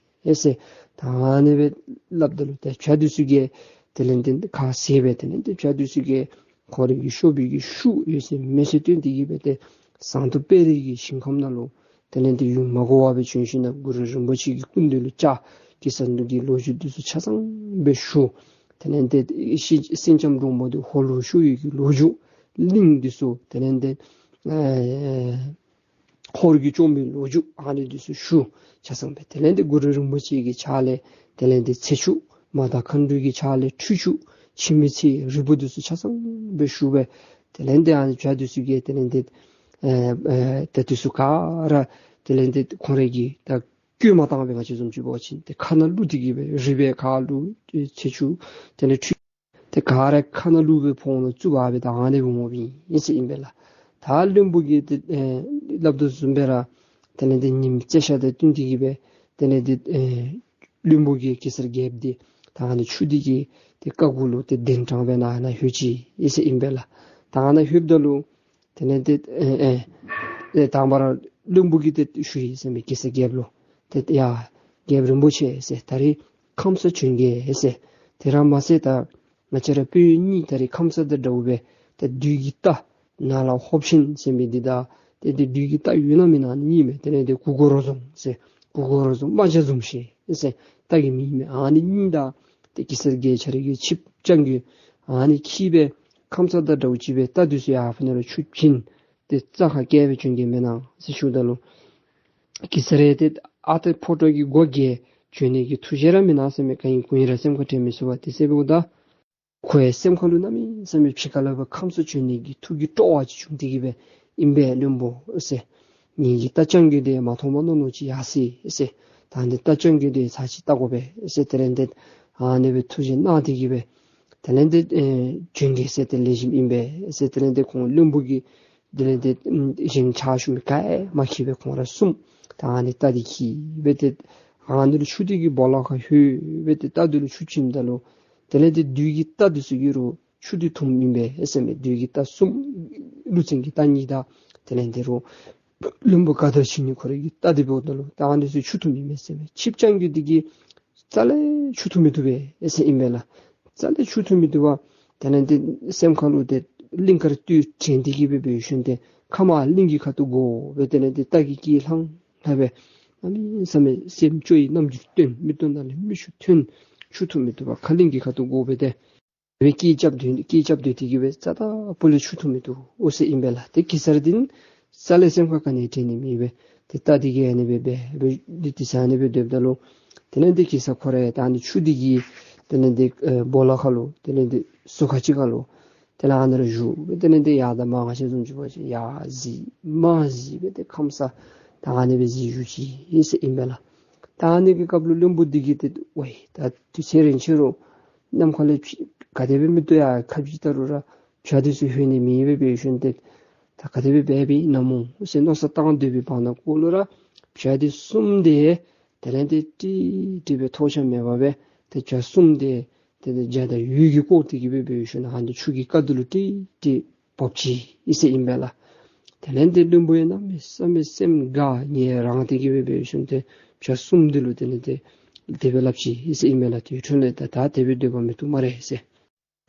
ཨེ་ཟེར། ད་ཨ་ནི་སྦེ་སླབ་ད་ལུ་ཏེ་བྱ་འདི་ཚུ་གིས་དེ་ལས་དེ་ཁ་བཟེད་སྦེ་དེ་ལས་དེ་བྱ་འདི་ཚུ་གིས་ཁོ་རའི་གི་ཤོར་བའི་གི་ཤུགས་ཡོད་ཚད་མེད་ཚད་བཏོན་ཏེ་གི་སྦེ་ཏེ་ཟངས་མདོག་དཔལ་རི་གི་ཞིང་ཁམས་ནང་ལུ་དེ་ལས་དེ་ཡུན་མ་འགོར་བར་སྦེ་བྱོན་ཞིནམ་ལས་གུ་རུ་རིན་པོ་ཆེ་གི་སྐུ་མདུན་ལུ་བཅར། གེ་སར་ནོར་བུ་གི་ལོ་རྒྱུས་འདི་ཚུ་ཆ་ཚང་སྦེ་ཞུ། དེ་ལས་དེ་ཤི་སེང་ལྕམ་འབྲུག་མོ་འདི་ཧོར་ལུ་ཤོར་བའི་གི་ལོ་རྒྱུས་གླིང་འདི་ཚུ་དེ་ལས་དེ་ཨེ་ཧོར་གྱིས་བཅོམ་པའི་ལོ་རྒྱུས་ཨ་ནི་འདི་ཚུ་ཞུ། ཆ་ཚང་སྦེ་དེ་ལས་དེ་གུ་རུ་རིན་པོ་ཆེ་གི་ཕྱག་ལས་དེ་ལས་དེ་ཚེ་ཆུ་ མ་དང་མཁའ་འགྲོ་གི་ཕྱག་ལས་ཁྲུས་ཆུ་ཕྱི་མི་ཚེ་རིལ་བུ་འདི་ཚུ་ཆ་ཚང་སྦེ་ཞུ་སྦེ་དེ་ལས་འདི་ཨ་ནི་བྱ་འདི་ཚུ་གིས་དེ་ལས་འདི་ཨེ་ཨེ་ད་འདི་ཚུ་ག་ར་དེ་ལས་འདི་ཁོང་རའི་གི་ད་བཀོད་མ་བཏང་སྦེ་ང་བཅས་བཟུམ་ཅིག་འབད་བ་ཅིན་ཏེ་ཁ་ནང་བླུགས་ཏེ་གི་སྦེ་རུས་སྦལ་ཁར་བླུགས་ཚེ་ཆུ་དེ་ལས་ཁྲུས་ཏེ་ག་ར་ཁ་ནང་བླུགས་སྦེ་ཕོཝ་ནང་བཙུགས་པ་སྦེ་ད་ཨ་ནི་སྦེ་འོང་མི་ཨིན་ཟེར་ཨིན་པས་ལགས། ད་བློན་པོ་གིས་ཏེ་ཨེ་སླབ་དོ་བཟུམ་སྦེ་ར་དེ་ལས་འདི་ཉིནམ་བཅད་ཤ་དང་བསྟུན་ཏེ་གི་སྦེ་དེ་ལས་འདི་ཨེ་བློན་པོ་གིས་གེ་སར་རྒྱལཔོ་འདི་ད་ཨ་ནི་ཆུ་འདི་གི་ཏེ་རྐ་གུ་ལུ་ཏེ་གདན་དྲངས་སྦེ་ནཱ་ནཱ་ལྷོད་ཅི་ཨིན་ཟེར་ཨིན་པས་ལགས། ད་ནཱ་ལྷོདཔ་ད་ལུ་དེ་ལས་འདི་ཨེ་ཨེ་ཨེ་དང་པ་ར་བློན་པོ་གིས་ཏེ་ཞུ་ཡི་ཟེར་མས། གེ་སར་རྒྱལཔོ་ལུ་ཏེ་ཡ་རྒྱལཔོ་རིན་པོ་ཆེ་ཟེར། ད་རིས་ཁམས་སངས་བྱོན་གེ་ཟེར། དེ་ར་མ་ཚད་ད་ང་བཅས་ར་དཔོན་གཉིས་ད་རིས་ཁམས་སངས་དང་འདྲཝ་སྦེ་ད་བདུད་ཀྱི་རྟ་ནག་ལ་ཧོབ་ཆེན་ཟེར་མི་འདི་དང་ཏེ་ཏེ་བདུད་ཀྱི་རྟ་ཡོད་ན་མེད་ན་ཨ་ནི་གཉིས་མས། དེ་ལས་ཏེ་གུར་མགོ་རོ་འཛོམས་ཟེར་གུར་མགོ་རོ་འཛོམས་རྨ་བྱ་འཛོམས་ཤིང་ཟེར་རྟ་གི་མིང་མས། ཨ་ནི་གཉིས་དང་ཏེ་གེ་སར་རྒྱལཔོ་ཁྱོད་རའི་གི་ཆིབས་རྐྱང་རྒོད་ཨ་ནི་འཁྱིད་སྦེ་ཁམས་སངས་དང་འདྲཝ་ཅིག་སྦེ་རྟ་འདི་ཚུ་ཡར་ཕར་ནང་ལུ་ཆུ་བྱིན་ཏེ་རྩྭ་ཁ་བཀལ་སྦེ་བྱོན་གེ་མེན་ན་ཟེར་ཞུཝ་ད་ལུ་གེ་སར་ཡང་ཏེ་ཨ་རྟག་ཕོ་བྲང་གི་སྒོ་བརྒལ་བྱོན་ནི་གི་ཐུགས་བཞེད་ར་མེད་ན་ཟེར་མས། ག་ཨིན་གུ་ཨིན་ར་སེམས་ཁར་དྲན་མི་ཚུགས་པས། དེ་ཟེར་འབདཝ་ད་ཁོ་ཡང་སེམས་ཁ་ལུ་གནམ་མེད་ས་མེད་ཕྱི་ཁ་ལས་ཕར་ཁམས་སངས་བྱོན་ནི་གི་ཐུགས་ཀྱི་སྤྲོ་བ་ཅིག་བྱུང་སྟེ་གི་སྦེ་ཨིན་པས་བློན་པོ་ཟེར། ངེ་གི་རྟ་རྐྱང་རྒོད་འདི་མ་མཐོང་པ་མནོ་མནོཝ་ཅིག་ཡར་སོ་ཡི་ཟེར། ད་འདི་རྟ་རྐྱང་རྒོད་འདི་ཚར་ཅིག་བལྟ་དགོ་པས་ཟེར། དེ་ལས་འདི་ཨ་ནི་སྦེ་ཐུགས་བཞེད་གནང་སྟེ་གི་སྦེ་དེ་ལས་འདི་ཨེ་བྱོན་གེ་ཟེར་ཏེ་ལེགས་ཤོམ་ཨིན་པས་ཟེར། དེ་ལས་འདི་ཁོང་བློན་པོ་གིས་དེ་ལས་འདི་ཨམ་གཞན་ཕྱག་ཞུ་མི་ག་ཡང་མ་འཁྱིད་པར་ཁོང་ར་གསུམ་ད་ཨ་ནི་རྟ་འདི་འཁྱིད་སྦེ་ཏེ་ཨ་ནི་ལུ་ཆུ་འདི་གི་སྦོ་ལོགས་ཁར་ལྷོད་སྦེ་ཏེ་རྟ་འདི་ལུ་ཆུ་བྱིནམ་ད་ལུ་དེ་ལས་འདི་བདུད་ཀྱི་རྟ་འདི་ཚུ་གིས་ར་ཆུ་འདི་འཐུངམ་ཨིན་པས་ཟེར་མས། བདུད་ཀྱི་རྟ་གསུམ་ཀླུ་བཙན་གྱི་རྟ་གཉིས་དང་དེ་ལས་འདི་ར་བློན་པོ་ག་དར་ཕྱིན་ནི་ཁོ་རའི་གི་རྟ་འདི་འབདཝ་ད་ལུ་ད་ཨ་ནི་ཚུ་ཆུ་འཐུངམ་ཨིན་མས་ཟེར་མས། ཆིབས་རྐྱང་རྒོད་འདི་གིས་རྩ་ལས་ཆུ་འཐུང་མི་བཏུབ་པས་ཟེར་ཨིན་པས་ལགས། རྩ་ལས་ཆུ་འཐུང་མི་བཏུབ་པར་དེ་ལས་འདི་སེམས་ཁ་ལུ་ཏེ་གླིང་དཀར་སྟོད་དྲན་ཏེ་གི་སྦེ་འབད་ཞིནམ་ཏེ་ཁ་མར་གླིང་གི་ཁ་ཐུག་བསྒོར་སྦེ་དེ་ལས་འདི་རྟ་གི་སྐེད་ལྷང་ལྷང་སྦེ་གནམ་མེད་ས་མེད་སེམས་སྐྱོ་བའི་རྣམ་འགྱུར་སྟོན། མིག་ཏོ་ནང་ལས་མིག་ཆུ་ཐོན། ཆུ་འཐུང་མི་བཏུབ་པར་ཁ་གླིང་གི་ཁ་ཐུག་བསྒོར་སྦེ་ཏེ་སྦེ་སྐད་རྐྱབ་སྡོད་སྐད་རྐྱབ་སྡོད་དེ་གི་སྦེ་རྩ་དང་པོ་ལས་ཆུ་འཐུང་མི་བཏུབ་འོང་ཟེར་ཨིན་པས་ལགས། ཏེ་གེ་སར་འདི་རྩ་ལས་སེམས་ཁར་ག་ནི་དྲན་ནི་མེད་པས། ཏེ་རྟ་འདི་གིས་ཨ་ནི་སྦེ་སྦེ་སྦེ་འདི་ཏེ་ཟེར་ཨ་ནི་སྦེ་སྡོདཔ་ད་ལུ་དེ་ལས་འདི་གེ་སར་ཁོ་ར་ཡང་ད་ཨ་ནི་ཆུ་འདི་གི་དེ་ལས་འདི་ཨེ་སྦོ་ལོགས་ཁར་ལུ་དེ་ལས་འདི་ཟུར་ཁ་ཅིག་ཁར་ལུ་དེ་ལས་ཨ་ནི་ར་བཞུགས་སྦེ་དེ་ལས་འདི་ཡར་དང་མར་ང་བཅས་བཟུམ་ཅིག་འབད་བ་ཅིན་ཡར་གཟིགས་མར་གཟིགས་སྦེ་ཏེ་ཁམས་སངས་ད་ཨ་ནི་སྦེ་གཟིགས་བཞུགས་ཅི་ཨིན་ཟེར་ཨིན་པས་ལགས། ད་ཨ་ནི་གི་སྐབས་ལུ་བློན་པོ་འདི་གིས་ཏེ་ཝའི་ད་དུས་ཚོད་རན་ཆི་རུང་ནམ་མཁའ་ལས་ཕྱི་ག་དེ་སྦེ་མིག་ཏོ་ཡར་ཁ་ཕྱེ་བལྟ་རུང་ར་བྱ་འདི་ཚུ་ལྷོད་ནི་མེད་པར་འབད་ཞིནམ་ཏེ་ད་ག་དེ་སྦེ་འབད་འབདཝ་ཨིན་ན་སྨོ་ཟེར་མནོ་བསམ་བཏང་སྡོད་པའི་བར་ན་ཁོ་ལུ་ར་བྱ་འདི་གསུམ་འདི་དེ་ལས་འདི་ཀྲིག་ཀྲི་སྦེ་ཐོགས་ཆགས་མེད་པར་སྦེ་ཏེ་བྱ་གསུམ་འདི་ཏེ་འདི་འཇའ་དང་འོད་ཀྱིས་བསྐོར་ཏེ་གི་སྦེ་འབད་ཞིནམ་ཨ་ནི་ཆུ་གི་རྐ་འདི་ལུ་ཀྲིག་ཀྲི་བབས་ཅི་ཨིན་ཟེར་ཨིན་པས་ལགས། དེ་ལས་འདི་བློན་པོ་ཡང་གནམ་མེད་ས་མེད་སེམས་དགའ་ནི་རངས་ཏེ་གི་སྦེ་འབད་ཞིནམ་ཏེ་བྱ་གསུམ་འདི་ལུ་དེ་ལས་འདི་དེ་སྦེ་སླབ་ཅི་ཨིན་ཟེར་ཨིན་པས་ལགས། དེ་འཕྲོ་ལས་ད་ད་དེ་སྦེ་སྡོད་པ་མི་བཏུབ་སྨ་རེ་ཟེར།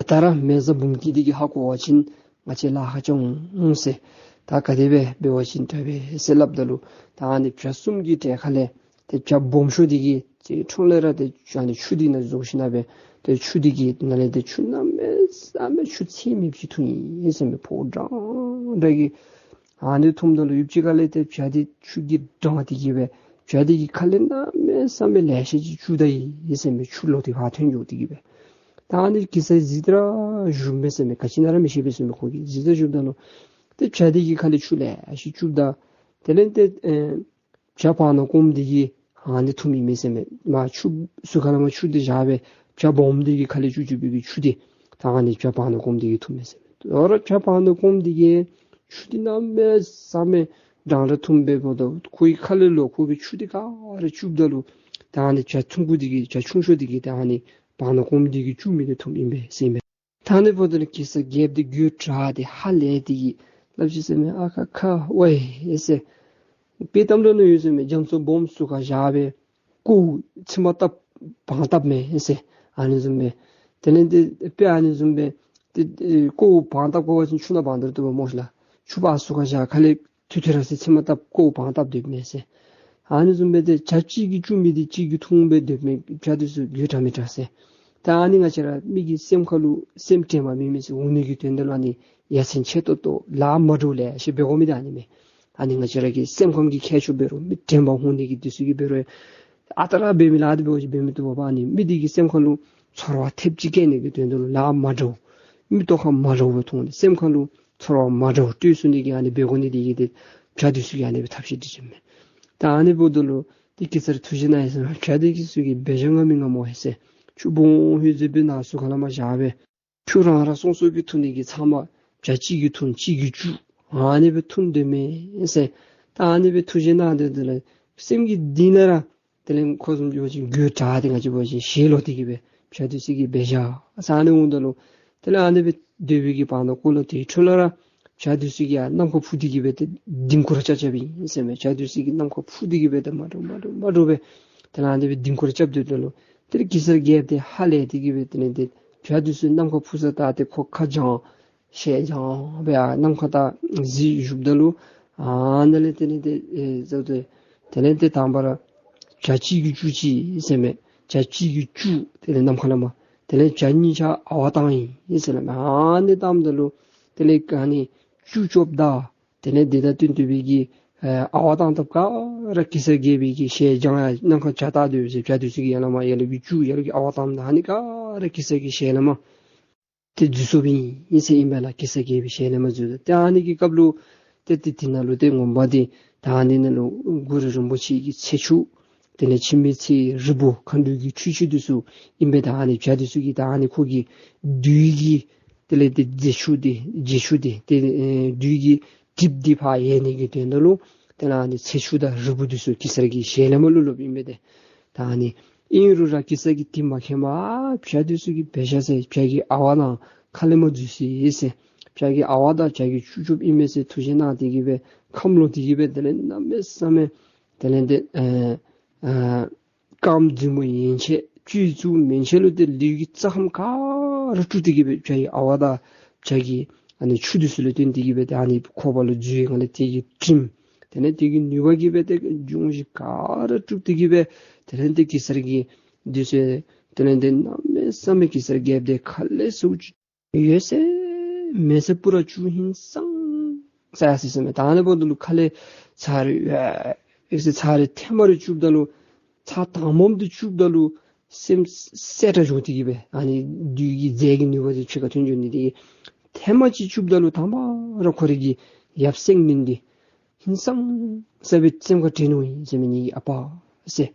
ད་ར་མེ་བཟའ་འབུམ་སྐྱིད་འདི་གིས་ཧ་གོ་བ་ཅིན་ང་བཅས་ལཱ་ཁག་ཅིག་འོང་ཟེར། ད་ག་དེ་སྦེ་འབད་བ་ཅིན་དྲག་པས་ཟེར་སླབ་ད་ལུ་ད་ཨ་ནི་བྱ་གསུམ་གྱི་གྲལ་ཁ་ལས་ཏེ་བྱ་སྦོམ་ཤོས་འདི་གིས་ཏེ་འཕྲོ་ལས་ར་ཏེ་ཨ་ནི་ཆུ་འདི་ནང་འཛུལ་ཞིནམ་སྦེ་ཏེ་ཆུ་འདི་གི་ནང་ལས་ཏེ་ཆུ་གནམ་མེད་ས་མེད་ཆུ་ཚད་མེདཔ་ཅིག་འཐུང་ཡི་ཟེར་མས། ཕོཝ་འགྲང་འགྲང་གི། ཨ་ནི་འཐུངམ་ད་ལུ་ཡུདཔ་ཅིག་ཁ་ལས་ཏེ་བྱ་འདི་ཆུ་གིས་འགྲངས་ཏེ་གི་སྦེ་བྱ་འདི་གི་ཁ་ལས་གནམ་མེད་ས་མེད་ལེ་ཤ་ཅིག་བཅུག་ད་ཡི་ཟེར་མས། ཆུ་ལོག་སྟེ་ཕར་ཐོན་འགྱོ་སྟེ་གི་སྦེ། ད་ཨ་ནི་གེ་སར་གཟིགས་ཏེ་ར་བཞུགས་མས་ཟེར་མས། ག་ཅི་ཨིན་ན་ར་མི་ཤེས་པས་ཟེར་མས། ཁོ་གིས་གཟིགས་ཏེ་བཞུགསཔ་ད་ལུ་ཏེ་བྱ་འདི་གི་ཁ་ལས་ཆུ་ལེ་ཤ་ཅིག་བཅུགཔ་ད་དེ་ལས་ཏེ་ཨེ་བྱ་བར་ན་སྐོམ་འདི་གིས་ཨ་ནི་འཐུངམ་ཨིན་མས་ཟེར་མས། མར་ཆུ་ཟུར་ཁ་ལས་མར་ཆུ་འདི་བཞག་སྦེ་བྱ་སྦོམ་འདི་གི་ཁ་ལས་བཅུག་བཅུག་པའི་གི་ཆུ་འདི་ད་ཨ་ནི་བྱ་བར་ན་སྐོམ་འདི་གིས་འཐུངམ་མས་ཟེར་མས། དོ་རུང་བྱ་བར་ན་སྐོམ་འདི་གིས་ཆུ་འདི་གནམ་མེད་ས་མེད་འགྲངས་ར་འཐུངམ་འབདཝ་ད་ཁོ་གི་ཁ་ལས་ལོག་ཁོ་གིས་ཆུ་འདི་ག་ར་བཅུགཔ་ད་ལུ་ད་ཨ་ནི་བྱ་ཆུང་ཀུ་འདི་གིས་བྱ་ཆུང་ཤོས་འདི་གིས་ད་ཨ་ནི་བར་ན་སྐོམ་འདི་གིས་བཅུག་མི་འདི་འཐུངམ་ཨིན་པས་ཟེར་མས། ད་ཨ་ནི་འབདཝ་ད་ལུ་གེ་སར་རྒྱལཔོ་འདི་དགོད་བྲ་སྟེ་ཧ་ལས་ཏེ་གི་སླབ་ཅི་ཟེར་མས། ཨ་ཁ་ཁ་ཝའི་ཟེར། དཔེ་གཏམ་ལུ་ནི་ཡོད་ཟེར་མས། རྒྱ་མཚོ་སྦོམ་ཟུར་ཁར་བཞག་སྦེ་ཀོཝ་ཚིག་མ་བཏབ་བང་བཏབ་མས་ཟེར། ཨ་ནི་བཟུམ་སྦེ་དེ་ལས་འདི་དཔེ་ཨ་ནི་བཟུམ་སྦེ་ཏེ་ཀོཝ་བང་བཏབ་དགོ་པ་ཅིན་ཆུ་ནང་བང་བཏབ་བཏུབ་པས་སྨོ་ཤིག་ལགས། ཆུ་ཕར་ཟུར་ཁར་བཞག་ཁ་ལས་ཐུལ་ཐུལ་ར་ཟེར་ཚིག་མ་བཏབ་ཀོཝ་བང་བཏབ་སྡོདཔ་མས་ཟེར། ཨ་ནི་བཟུམ་སྦེ་ཏེ་བྱ་གཅིག་གིས་བཅུག་མི་འདི་གཅིག་གིས་འཐུང་སྦེ་སྡོདཔ་མས། བྱ་འདི་ཚུ་དགོད་བྲ་མི་བྲ་ཟེར། ད་ཨ་ནི་ང་བཅས་ར་མི་གི་སེམས་ཁ་ལུ་སེམས་དྲན་པ་མེད་མི་ཚུ་འོང་ནི་གི་དོན་དག་ལུ་ཨ་ནི་ཡ་མཚན་ཆེ་ཏོག་ཏོ་ལཱ་མ་འདྲཝ་ལེ་ཤ་འབད་དགོ་མི་འདི་ཨ་ནི་མས། ཨ་ནི་ང་བཅས་ར་གི་སེམས་ཁམས་ཀྱི་ཁྱད་ཆོས་འབད་རུང་མི་དྲན་པ་འོང་ནི་གི་འདི་ཚུ་གིས་འབད་རུང་ཨ་རྟག་ར་འབད་མི་ལཱ་འདི་འབད་བ་ཅིན་འབད་མི་བཏུབ་པས། ཨ་ནི་མི་འདི་གི་སེམས་ཁ་ལུ་ ཚོར་བ་ཐེབས་ཅིག་སྐྱེ་ནི་གི་དོན་དུ་ལུ་ལཱ་མ་འདྲཝ་མིག་ཏོ་ཁར་མ་འདྲཝ་སྦེ་མཐོང་སྟེ་སེམས་ཁར་ལུ་ཚོར་བ་མ་འདྲཝ་སྤྲོད་ཚུགས་ནི་གི་ཨ་ནི་འབད་དགོ་ནི་དེ་གིས་ཏེ་བྱ་འདི་ཚུ་གིས་ཨ་ནི་སྦེ་ཐབས་ཤེས་འདི་བྱིནམ་མས། ད་ཨ་ནི་འབདཝ་ད་ལུ་ཏེ་གེ་སར་ཐུགས་བཞེད་གནང་ཡི་ཟེར་བྱ་འདི་ཚུ་གིས་འབད་བཞག་ང་མི་ང་མོ་ཧེ་ཟེར། ཆུ་བོང་ཧེ་ཟེར་སྦེ་ནཱ་ཟུར་ཁ་ལས་མར་བཞག་སྦེ་ཆུ་རང་རང་སོ་སོ་གིས་འཐུང་ནི་གི་ཚབ་མ་བྱ་གཅིག་གིས་འཐུང་གཅིག་གིས་བཅུག་ཨ་ནི་སྦེ་འཐུང་དོ་མས་ཟེར། ད་ཨ་ནི་སྦེ་ཐུགས་བཞེད་གནང་སྟེ་དེ་ལས་སེམས་ཀྱི་གཏིང་ན་ར་དེ་ལས་ཁོ་བཟུམ་ཅིག་འབད་བ་ཅིན་དགོད་བྲ་སྟེ་ང་བཅས་འབད་བ་ཅིན་ཞེན་ལོག་སྟེ་གི་སྦེ་བྱ་འདི་ཚུ་གིས་འབད་བཞག་ཟེར་ཨ་ནི་འོངམ་ད་ལུ་དེ་ལས་ཨ་ནི་སྦེ་སྡོད་པའི་གི་བར་ན་ཀོ་ལོ་དེའི་འཕྲོ་ལས་ར་བྱ་འདི་ཚུ་གིས་ཡང་ནམ་མཁའ་འཕུར་ཏེ་གི་སྦེ་ཏེ་ལྡིང་སྐོར་རྐྱབ་རྐྱབ་ཨིན་ཟེར་མས། བྱ་འདི་ཚུ་གིས་ནམ་མཁའ་འཕུར་ཏེ་གི་སྦེ་ཏེ་མ་འདྲཝ་མ་འདྲཝ་མ་འདྲཝ་སྦེ་དེ་ལས་ཨ་ནི་སྦེ་ལྡིང་སྐོར་རྐྱབ་སྡོདཔ་ད་ལུ་དེ་ལས་གེ་སར་རྒྱལཔོ་དེ་ཧ་ལས་ཏེ་གི་སྦེ་དེ་ལས་ཏེ་བྱ་འདི་ཚུ་ནམ་མཁའ་འཕུར་ས་བལྟ་སྟེ་ཁོ་ཁ་བྱང་ཞལ་བྱང་སྦེ་ཨ་ནམ་མཁའ་ད་གཟིགས་བཞུགསཔ་ད་ལུ་ཨ་ནཱ་ལས་དེ་ལས་ཏེ་ཨེ་ཟེར་ཏེ་དེ་ལས་ཏེ་དང་པ་ར་བྱ་གཅིག་གིས་བཅུག་ཅིག་ཟེར་མས། བྱ་གཅིག་གིས་བཅུག་དེ་ལས་ནམ་མཁའ་ལས་མར་དེ་ལས་བྱ་གཉིས་ཆ་ཨ་ཝ་བཏང་ཡི་ཟེར་སླབ་མས། ཨ་ནི་བཏངམ་ད་ལུ་དེ་ལས་ཨ་ནི་བཅུ་བཅོ་བརྡ་དེ་ལས་དེ་དང་བསྟུན་ཏེ་སྦེ་གི་ཨ་ཝ་བཏང་བཏངམ་ག་ར་གེ་སར་རྒྱལ་པོའི་གི་ཞལ་བྱང་ཡར་ནམ་མཁའ་བྱ་བལྟ་སྡོད་ཟེར། བྱ་འདི་ཚུ་གིས་ཡར་ལས་མར་ཡར་ལས་ཀྱི་བཅུ་ཡར་ལས་ཀྱི་ཨ་ཝ་བཏངམ་ད་ཨ་ནི་ག་ར་གེ་སར་གྱི་ཞལ་ལས་མར་ཏེ་འཛུལ་སོཔ་ཨིན་ཟེར་ཨིན་པས་ལགས། གེ་སར་རྒྱལ་པོའི་ཞལ་ལས་མར་འཛུལ་ད་ཏེ་ཨ་ནི་གི་སྐབས་ལུ་ཏེ་ཏེ་དེ་ནང་ལུ་ཏེ་ངོ་མ་འདི་ད་ཨ་ནི་ནང་ལུ་གུ་རུ་རིན་པོ་ཆེ་གི་ཚེ་ཆུ་དེ་ལས་འཆི་མེད་ཚེའི་རིལ་བུ་མཁའ་འགྲོ་གི་ཁྲུས་ཆུ་འདི་ཚུ་ཨིན་པས། ད་ཨ་ནི་བྱ་འདི་ཚུ་གིས་ད་ཨ་ནི་ཁོ་གི་བདུད་ཀྱི་དེ་ལས་ཏེ་རྫས་ཆུ་འདི་རྫས་ཆུ་འདི་ཏེ་ཨེ་བདུད་ཀྱི་གྲིབ་འདི་ཕར་ཡལ་ནི་གི་དོན་དག་ལུ་དེ་ལས་ཨ་ནི་ཚེ་ཆུ་དང་རིལ་བུ་འདི་ཚུ་གེ་སར་གྱི་ཞལ་ལས་མར་བླུགས་བླུགསཔ་ཨིན་པས་ཏེ། ད་ཨ་ནི་ཨིན་རུང་ར་གེ་སར་གྱིས་དེ་མ་མཁྱེནམ་བྱ་འདི་ཚུ་གིས་འབད་བཞག་ཟེར། བྱ་གི་ཨ་ཝ་ནཱ་ཁ་ལས་མར་འཛུལ་སོ་ཡི་ཟེར། བྱ་གི་ཨ་ཝ་དང་བྱ་གི་བཅུ་བཅོཔ་ཨིན་མས་ཟེར་ཐུགས་བཞེད་གནང་སྟེ་གི་སྦེ་ཁམས་ལོག་སྟེ་གི་སྦེ་དེ་ལས་གནམ་མེད་ས་མེད་དེ་ལས་ཏེ་ཨ་ཨ་རྐངམ་རྫུན་མ་ཡན་ཆད་སྤྱི་གཙུག་མན་ཆད་ལུ་ཏེ་ལུས་ཀྱི་རྩ་ཁམས་ག་ར་དཀྲུགས་ཏེ་གི་སྦེ་བྱ་གི་ཨ་ཝ་དང་བྱ་གི་ཨ་ནི་ཆུ་འདི་ཚུ་ལུ་བརྟེན་ཏེ་གི་སྦེ་ཏེ་ཨ་ནི་ཁོག་པ་ལུ་འཛུལ་ཡི་ག་ལས་དེ་གི་དྲིམ་དེ་ལས་དེ་གི་ནུས་པ་གིས་སྦེ་ཏེ་འབྱུང་བཞི་ག་ར་དཀྲུགས་ཏེ་གི་སྦེ་དེ་ལས་ཏེ་གེ་སར་གྱི་འདི་ཚུ་དེ་ལས་ཏེ་གནམ་མེད་ས་མེད་གེ་སར་རྒྱལཔོ་དེ་ཁ་ལས་ཟེརཝ་ཅིག་ཡོད་ཚད་མེད་ཚད་སྤུ་ར་བཅུག་ཧིང་སངས་ས་ཡར་སོ་ཡི་ཟེར་མས། ད་ཨ་ནི་འབདཝ་ད་ལུ་ཁ་ལས་ཚར་རེ་ཡོད་ཟེར་ཚར་རེ་ཐེངས་མ་རེ་བཅུགཔ་ད་ལུ་ཚར་དང་པམ་འདི་བཅུགཔ་ད་ལུ་སེམས་གསལ་དྲགས་འགྱོ་སྟེ་གི་སྦེ་ཨ་ནི་བདུད་ཀྱི་རྫས་ཀྱི་ནུས་པ་འདི་ཕྱི་ཁར་ཐོན་འགྱོ་ནི་དེ་གིས་ཐེངས་མ་གཅིག་བཅུགཔ་ད་ལུ་དང་པ་ར་ཁོ་རའི་གི་ཡབ་སེང་བློན་འདི་ཧིང་སངས་ས་སྦེ་སེམས་ཁར་དྲན་ནུག་ཨིན་ཟེར་མས། ངེ་གི་ཨ་པ་ཟེར།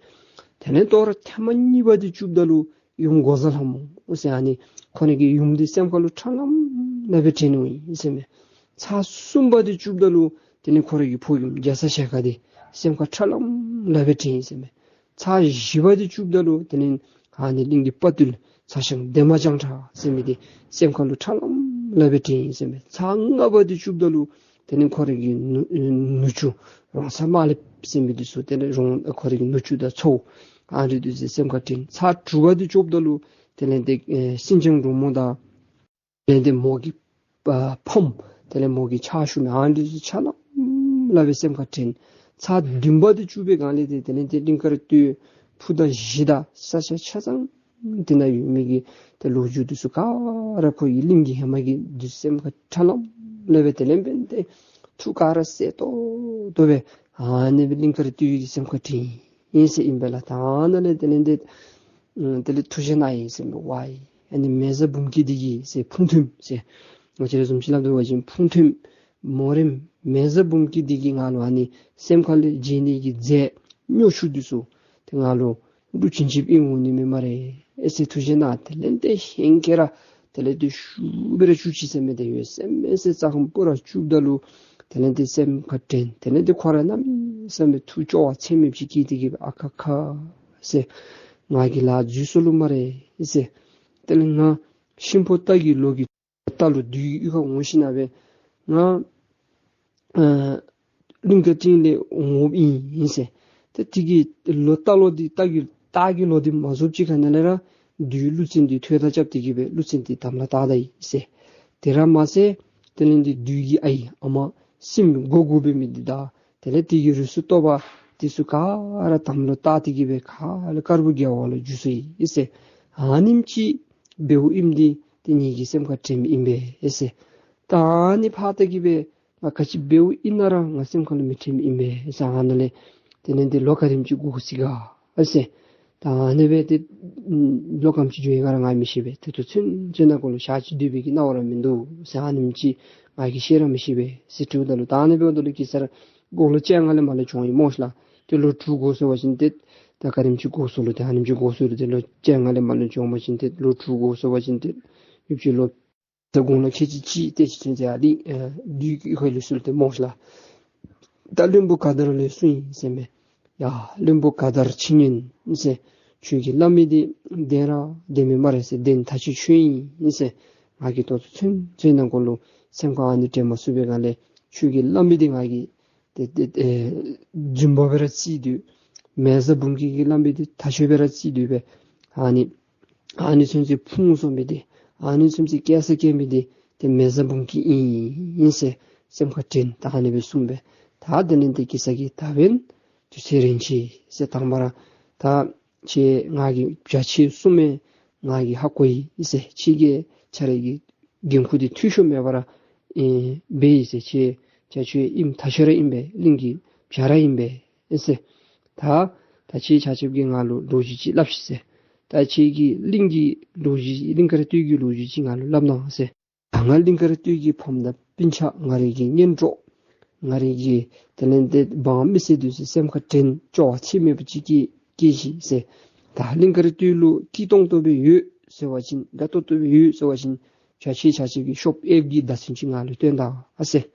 དེ་ལས་དོ་རུང་ཐེངས་མ་གཉིས་པ་འདི་བཅུགཔ་ད་ལུ་ཡུམ་འགོག་བཟའ་ལྷ་མོ་ཟེར་ཨ་ནི་ཁོ་རའི་གི་ཡུམ་འདི་སེམས་ཁར་ལུ་ཁྲ་ལམ་ལམ་སྦེ་དྲན་ནུག་ཨིན་ཟེར་མས། ཚར་གསུམ་པ་འདི་བཅུགཔ་ད་ལུ་དེ་ལས་ཁོ་རའི་གི་ཕོ་ཡུམ་རྒྱ་ཚ་ཞལ་དཀར་འདི་སེམས་ཁར་ཁྲ་ལམ་ལམ་སྦེ་དྲན་ཡི་ཟེར་མས། ཚར་བཞི་པ་འདི་བཅུགཔ་ད་ལུ་དེ་ལས་ཨ་ནི་གླིང་གི་དཔའ་བརྟུལ་ཚ་ཞང་འདན་མ་བྱང་ཁྲ་ཟེར་མི་འདི་སེམས་ཁར་ལུ་ཁྲ་ལམ་ལམ་སྦེ་དྲན་ཡི་ཟེར་མས། ཚར་ལྔ་པ་འདི་བཅུགཔ་ད་ལུ་དེ་ལས་ཁོ་རའི་གི་ནུ་ནུ་གཅུང་རོང་ཚ་དམར་ལེབ་ཟེར་མི་འདི་ཚུ་དེ་ལས་རོང་ཁོ་རའི་གི་ནུ་གཅུང་དང་ཚའོ་ཨ་རི་འདི་ཚུ་སེམས་ཁར་དྲན། ཚར་དྲུག་པ་འདི་བཅུགཔ་ད་ལུ་དེ་ལས་ཏེ་ཨེ་སེང་ལྕམ་འབྲུག་མོ་དང་དེ་ལས་ཏེ་མོ་གི་ཨ་ཕམ་དེ་ལས་མོ་གི་ཕྱག་ཞུ་མི་ཨ་འདི་ཚུ་ཁྲ་ལམ་ལམ་སྦེ་སེམས་ཁར་དྲན། ཚར་བདུན་པ་འདི་བཅུག་པའི་སྒང་ལས་ཏེ་དེ་ལས་ཏེ་གླིང་དཀར་སྟོད་ཕུ་དང་གཞི་དང་ས་ཆ་ཆ་ཚང་དེ་ནང་ཡོད་མི་གི་ཏེ་ལོ་རྒྱུས་འདི་ཚུ་ག་ར་ཁོ་གི་གླིང་གི་ཧེ་མ་གི་འདི་ཚུ་སེམས་ཁར་ཁྲ་ལམ་ལམ་སྦེ་དེ་ལས་འབདན་ཏེ་ཐུགས་ག་ར་གསལ་ཏོག་ཏོ་སྦེ་ཨ་ནི་སྦེ་གླིང་དཀར་སྟོད་ཀྱི་སེམས་ཁར་དྲན་ཡི་ཟེར་ཨིན་པས་ལགས། ད་ཨ་ནཱ་ལས་དེ་ལས་ཏེ་ཨམ་དེ་ལས་ཐུགས་བཞེད་གནང་ཡི་ཟེར་མས། ཝའི་ཨ་ནི་མེ་བཟའ་འབུམ་སྐྱིད་འདི་གིས་ཟེར་ཕུང་ཐུམ་ཟེར་ང་བཅས་ར་བཟུམ་ཅིག་སླབ་དོ་བ་ཅིན་ཕུང་ཐུམ་མོ་རེངམ་མེ་བཟའ་འབུམ་སྐྱིད་འདི་གིས་ང་ལུ་ཨ་ནི་སེམས་ཁ་ལས་བརྗེད་ནི་གི་རྫས་སྨྱོ་ཆུ་འདི་ཚུ་ཏེ་ང་ལུ་བླུག་བྱིན་བྱིནམ་ཨིན་འོང་ནི་མས་སྨ་རེ་ཨེ་ཟེར་ཐུགས་བཞེད་གནང་། དེ་ལས་ཏེ་ཧེང་སྐལ་ར་དེ་ལས་ཏེ་ཤུགས་སྦེ་ར་བཅུག་ཅི་ཟེར་མས། ཏེ་ཡོད་ཚད་མེད་ཚད་རྩྭ་ཁམས་སྤུ་ར་བཅུགཔ་ད་ལུ་དེ་ལས་ཏེ་སེམས་ཁར་དྲན། དེ་ལས་ཏེ་ཁོ་ར་གནམ་མེད་ས་མེད་ཐུགས་སྐྱོ་བ་ཚད་མེདཔ་ཅིག་སྐྱེས་ཏེ་གི་སྦེ་ཨ་ཁ་ཁ་ཟེར་ང་གིས་ལཱ་འཛོལ་སོ་ལོ་སྨ་རེ་ཟེར། དེ་ལས་ང་གཤིན་པོ་རྟ་གི་ལོ་གི་རྟ་ལོ་བདུད་ཀྱི་གཡུས་ཁར་འོང་ཞིན་ན་སྦེ་ང་ཨ་གླིང་དཀར་སྤྲིན་ལས་འོངམ་ཨིན་ཟེར། ཏེ་དེ་གི་ལོ་རྟ་ལོ་འདི་རྟ་གི་རྟ་གི་ལོ་འདི་མ་རྫོགསཔ་ཅིག་ཁ་ནང་ལས་ར་བདུད་ཀླུ་བཙན་འདི་ཐོད་ཐག་རྐྱབ་སྟེ་གི་སྦེ་ཀླུ་བཙན་འདི་དམ་ལ་བཏགས་ད་ཡི་ཟེར། དེ་ར་མ་ཚད་དེ་ལས་འདི་བདུད་ཀྱི་ཨའི་ཨ་མ་སྲིནམོ་མགོ་དགུ་འབད་མི་འདི་དང་དེ་ལས་དེ་གི་རུས་སུ་གཏོགས་པ་འདི་ཚུ་ག་ར་དམ་ལུ་བཏགས་ཏེ་གི་སྦེ་ག་ར་དཀར་པོ་རྒྱལ་བ་ལུ་འགྱུར་སོ་ཡི་ཟེར། ཨ་ནེམ་ཅིག་འབདཝ་ཨིནམ་འདི་ཏེ་ངེ་གི་སེམས་ཁར་དྲནམ་ཨིན་པས་ཟེར། ད་ཨ་ནི་ཕར་ལྟ་གི་སྦེ་ང་ག་ཅི་འབདཝ་ཨིན་ན་ར་ང་སེམས་ཁར་ལུ་མི་དྲནམ་ཨིན་པས་ཟེར། ཨ་ནཱ་ལས་དེ་ལས་ཏེ་ལོ་ག་དེམ་ཅིག་འགོར་སོ་ཡི་ག་ཟེར། ད་ཨ་ནི་སྦེ་ཏེ་ལོ་ག་དེམ་ཅིག་འགྱོ་ཡི་ག་ར་ང་མི་ཤེས་པས། ཏེ་དུས་ཚུན་ཚོད་ནང་འཁོད་ལུ་ཞག་གཅིག་སྡོད་པའི་གི་གནང་བ་ར་མིན་འདུག་ཟེར། ཨ་ནེམ་ཅིག་ང་གིས་ཤེས་ར་མི་ཤེས་པས་ཟེར་དྲིཝ་ད་ལུ། ད་ཨ་ནི་འབདཝ་ད་ལུ་གེ་སར་དགུང་ལོ་བཅོ་ལྔ་ལས་མར་ལུ་བྱོན་ཡི་སྨོ་ཤ་ལགས། ཏེ་ལོ་དྲུག་འགོར་སོང་བ་ཅིན་ཏེ་ད་ག་དེམ་ཅིག་འགོར་སོང་ལོ། ཏེ་ཨ་ནེམ་ཅིག་འགོར་སོང་ལོ། ཏེ་ལོ་བཅོ་ལྔ་ལས་མར་ལུ་བྱོན་པ་ཅིན་ཏེ་ལོ་དྲུག་འགོར་སོང་བ་ཅིན་ཏེ་ཡུདཔ་ཅིག་ལོ་ད་དགུང་ལོ་ཁལ་གཅིག་གཅིག་དེ་ཅིག་ཚུན་ཚོད་ཨ་ནི་ཨ་བདུད་ཀྱི་ཁ་ལུ་སོང་སྟེ་སྨོ་ཤ་ལགས། ད་བློན་པོ་ག་དར་ལུ་གསུངས་ཡི་ཟེར་མས། ཡ་བློན་པོ་ག་དར་ཕྱི་ཉིན་ཟེར། ཁྱོད་ཀྱིས་སླབ་མི་འདི་བདེན་ར་བདེན་མས་སྨ་རེ་ཟེར། བདེན་ཐག་ཆོད་ཆོད་ཨིན་ཟེར། ང་གིས་ད་ལྟོ་ཚུན་ཚོད་ནང་འཁོད་ལུ་སེམས་ཁར་ཨ་ནི་དྲན་མ་ཚུགས་པའི་སྒང་ལས་ཁྱོད་ཀྱིས་སླབ་མི་འདི་ང་གིས་ཏེ་ཏེ་ཨེ་རྫུན་པ་སྦེ་ར་བརྩིས་ཏེ་མེ་བཟའ་འབུམ་སྐྱིད་ཀྱིས་སླབ་མི་འདི་ཐག་ཆོད་སྦེ་ར་བརྩིས་ཏེ་སྦེ་ཨ་ནི་ཨ་ནི་ཚུན་ཚོད་ཕུང་སོང་མི་འདི་ཨ་ནི་ཚུན་ཚོད་སྐྱེལ་ས་སྐྱེལ་མི་འདི་ཏེ་མེ་བཟའ་འབུམ་སྐྱིད་ཨིན་ཟེར་སེམས་ཁར་དྲན། ད་ཨ་ནི་སྦེ་གསུངས་པས། ད་དེ་ལས་ཏེ་གེ་སར་གྱིས་ད་འབདན་དུས་ཚོད་རན་ཅི་ཟེར། དང་པ་ར་ད་ཁྱེད་ང་གིས་བྱ་ཁྱེད་གསུངས་མི་ང་གིས་ཧ་གོ་ཡི་ཟེར། ཁྱེད་ཀྱིས་ཁྱེད་རའི་གི་འགན་ཁུར་འདི་འཐུས་ཤོར་མེད་པར་ཨེ་འབད་ཡི་ཟེར། ཁྱེད་བྱ་ཁྱོད་ཨིནམ་ཐག་ཆོད་ར་ཨིན་པས། གླིང་གི་བྱ་ར་ཨིན་པས་ཟེར། ད་ད་ཁྱེད་ཆ་ཁྱབ་ཀྱིས་ང་ལུ་ལོ་རྒྱུས་ཅིག་སླབ་ཤིག་ཟེར། ད་ཁྱེད་ཀྱིས་གླིང་གི་ལོ་རྒྱུས་གླིང་དཀར་སྟོད་ཀྱི་ལོ་རྒྱུས་ཅིག་ང་ལུ་སླབ་གནང་ཟེར། ད་ང་གླིང་དཀར་སྟོད་ཀྱི་ཕམ་དང་སྤུན་ཆ་ང་རའི་གི་གཉེན་གྲོགས་ང་རའི་གི་དེ་ལས་ཏེ་འབངས་མི་སེར་འདི་ཚུ་སེམས་ཁར་དྲན་སྐྱོ་བ་ཚད་མེད་པ་ཅིག་སྐྱེས་སྐྱེས་ཤིག་ཟེར། ད་གླིང་དཀར་སྟོད་ལུ་སྐྱིད་ཏོང་ཏོ་སྦེ་ཡོད་ཟེར་བ་ཅིན་དགའ་ཏོག་ཏོ་སྦེ་ཡོད་ཟེར་བ་ཅིན་བྱ་ཁྱེད་ཆ་ཁྱབ་ཀྱིས་ཤོབ་ཨེབ་ཀྱི་བརྡ་མཚོན་ཅིག་ང་ལུ་སྟོན་ད་ཨ་ཟེར།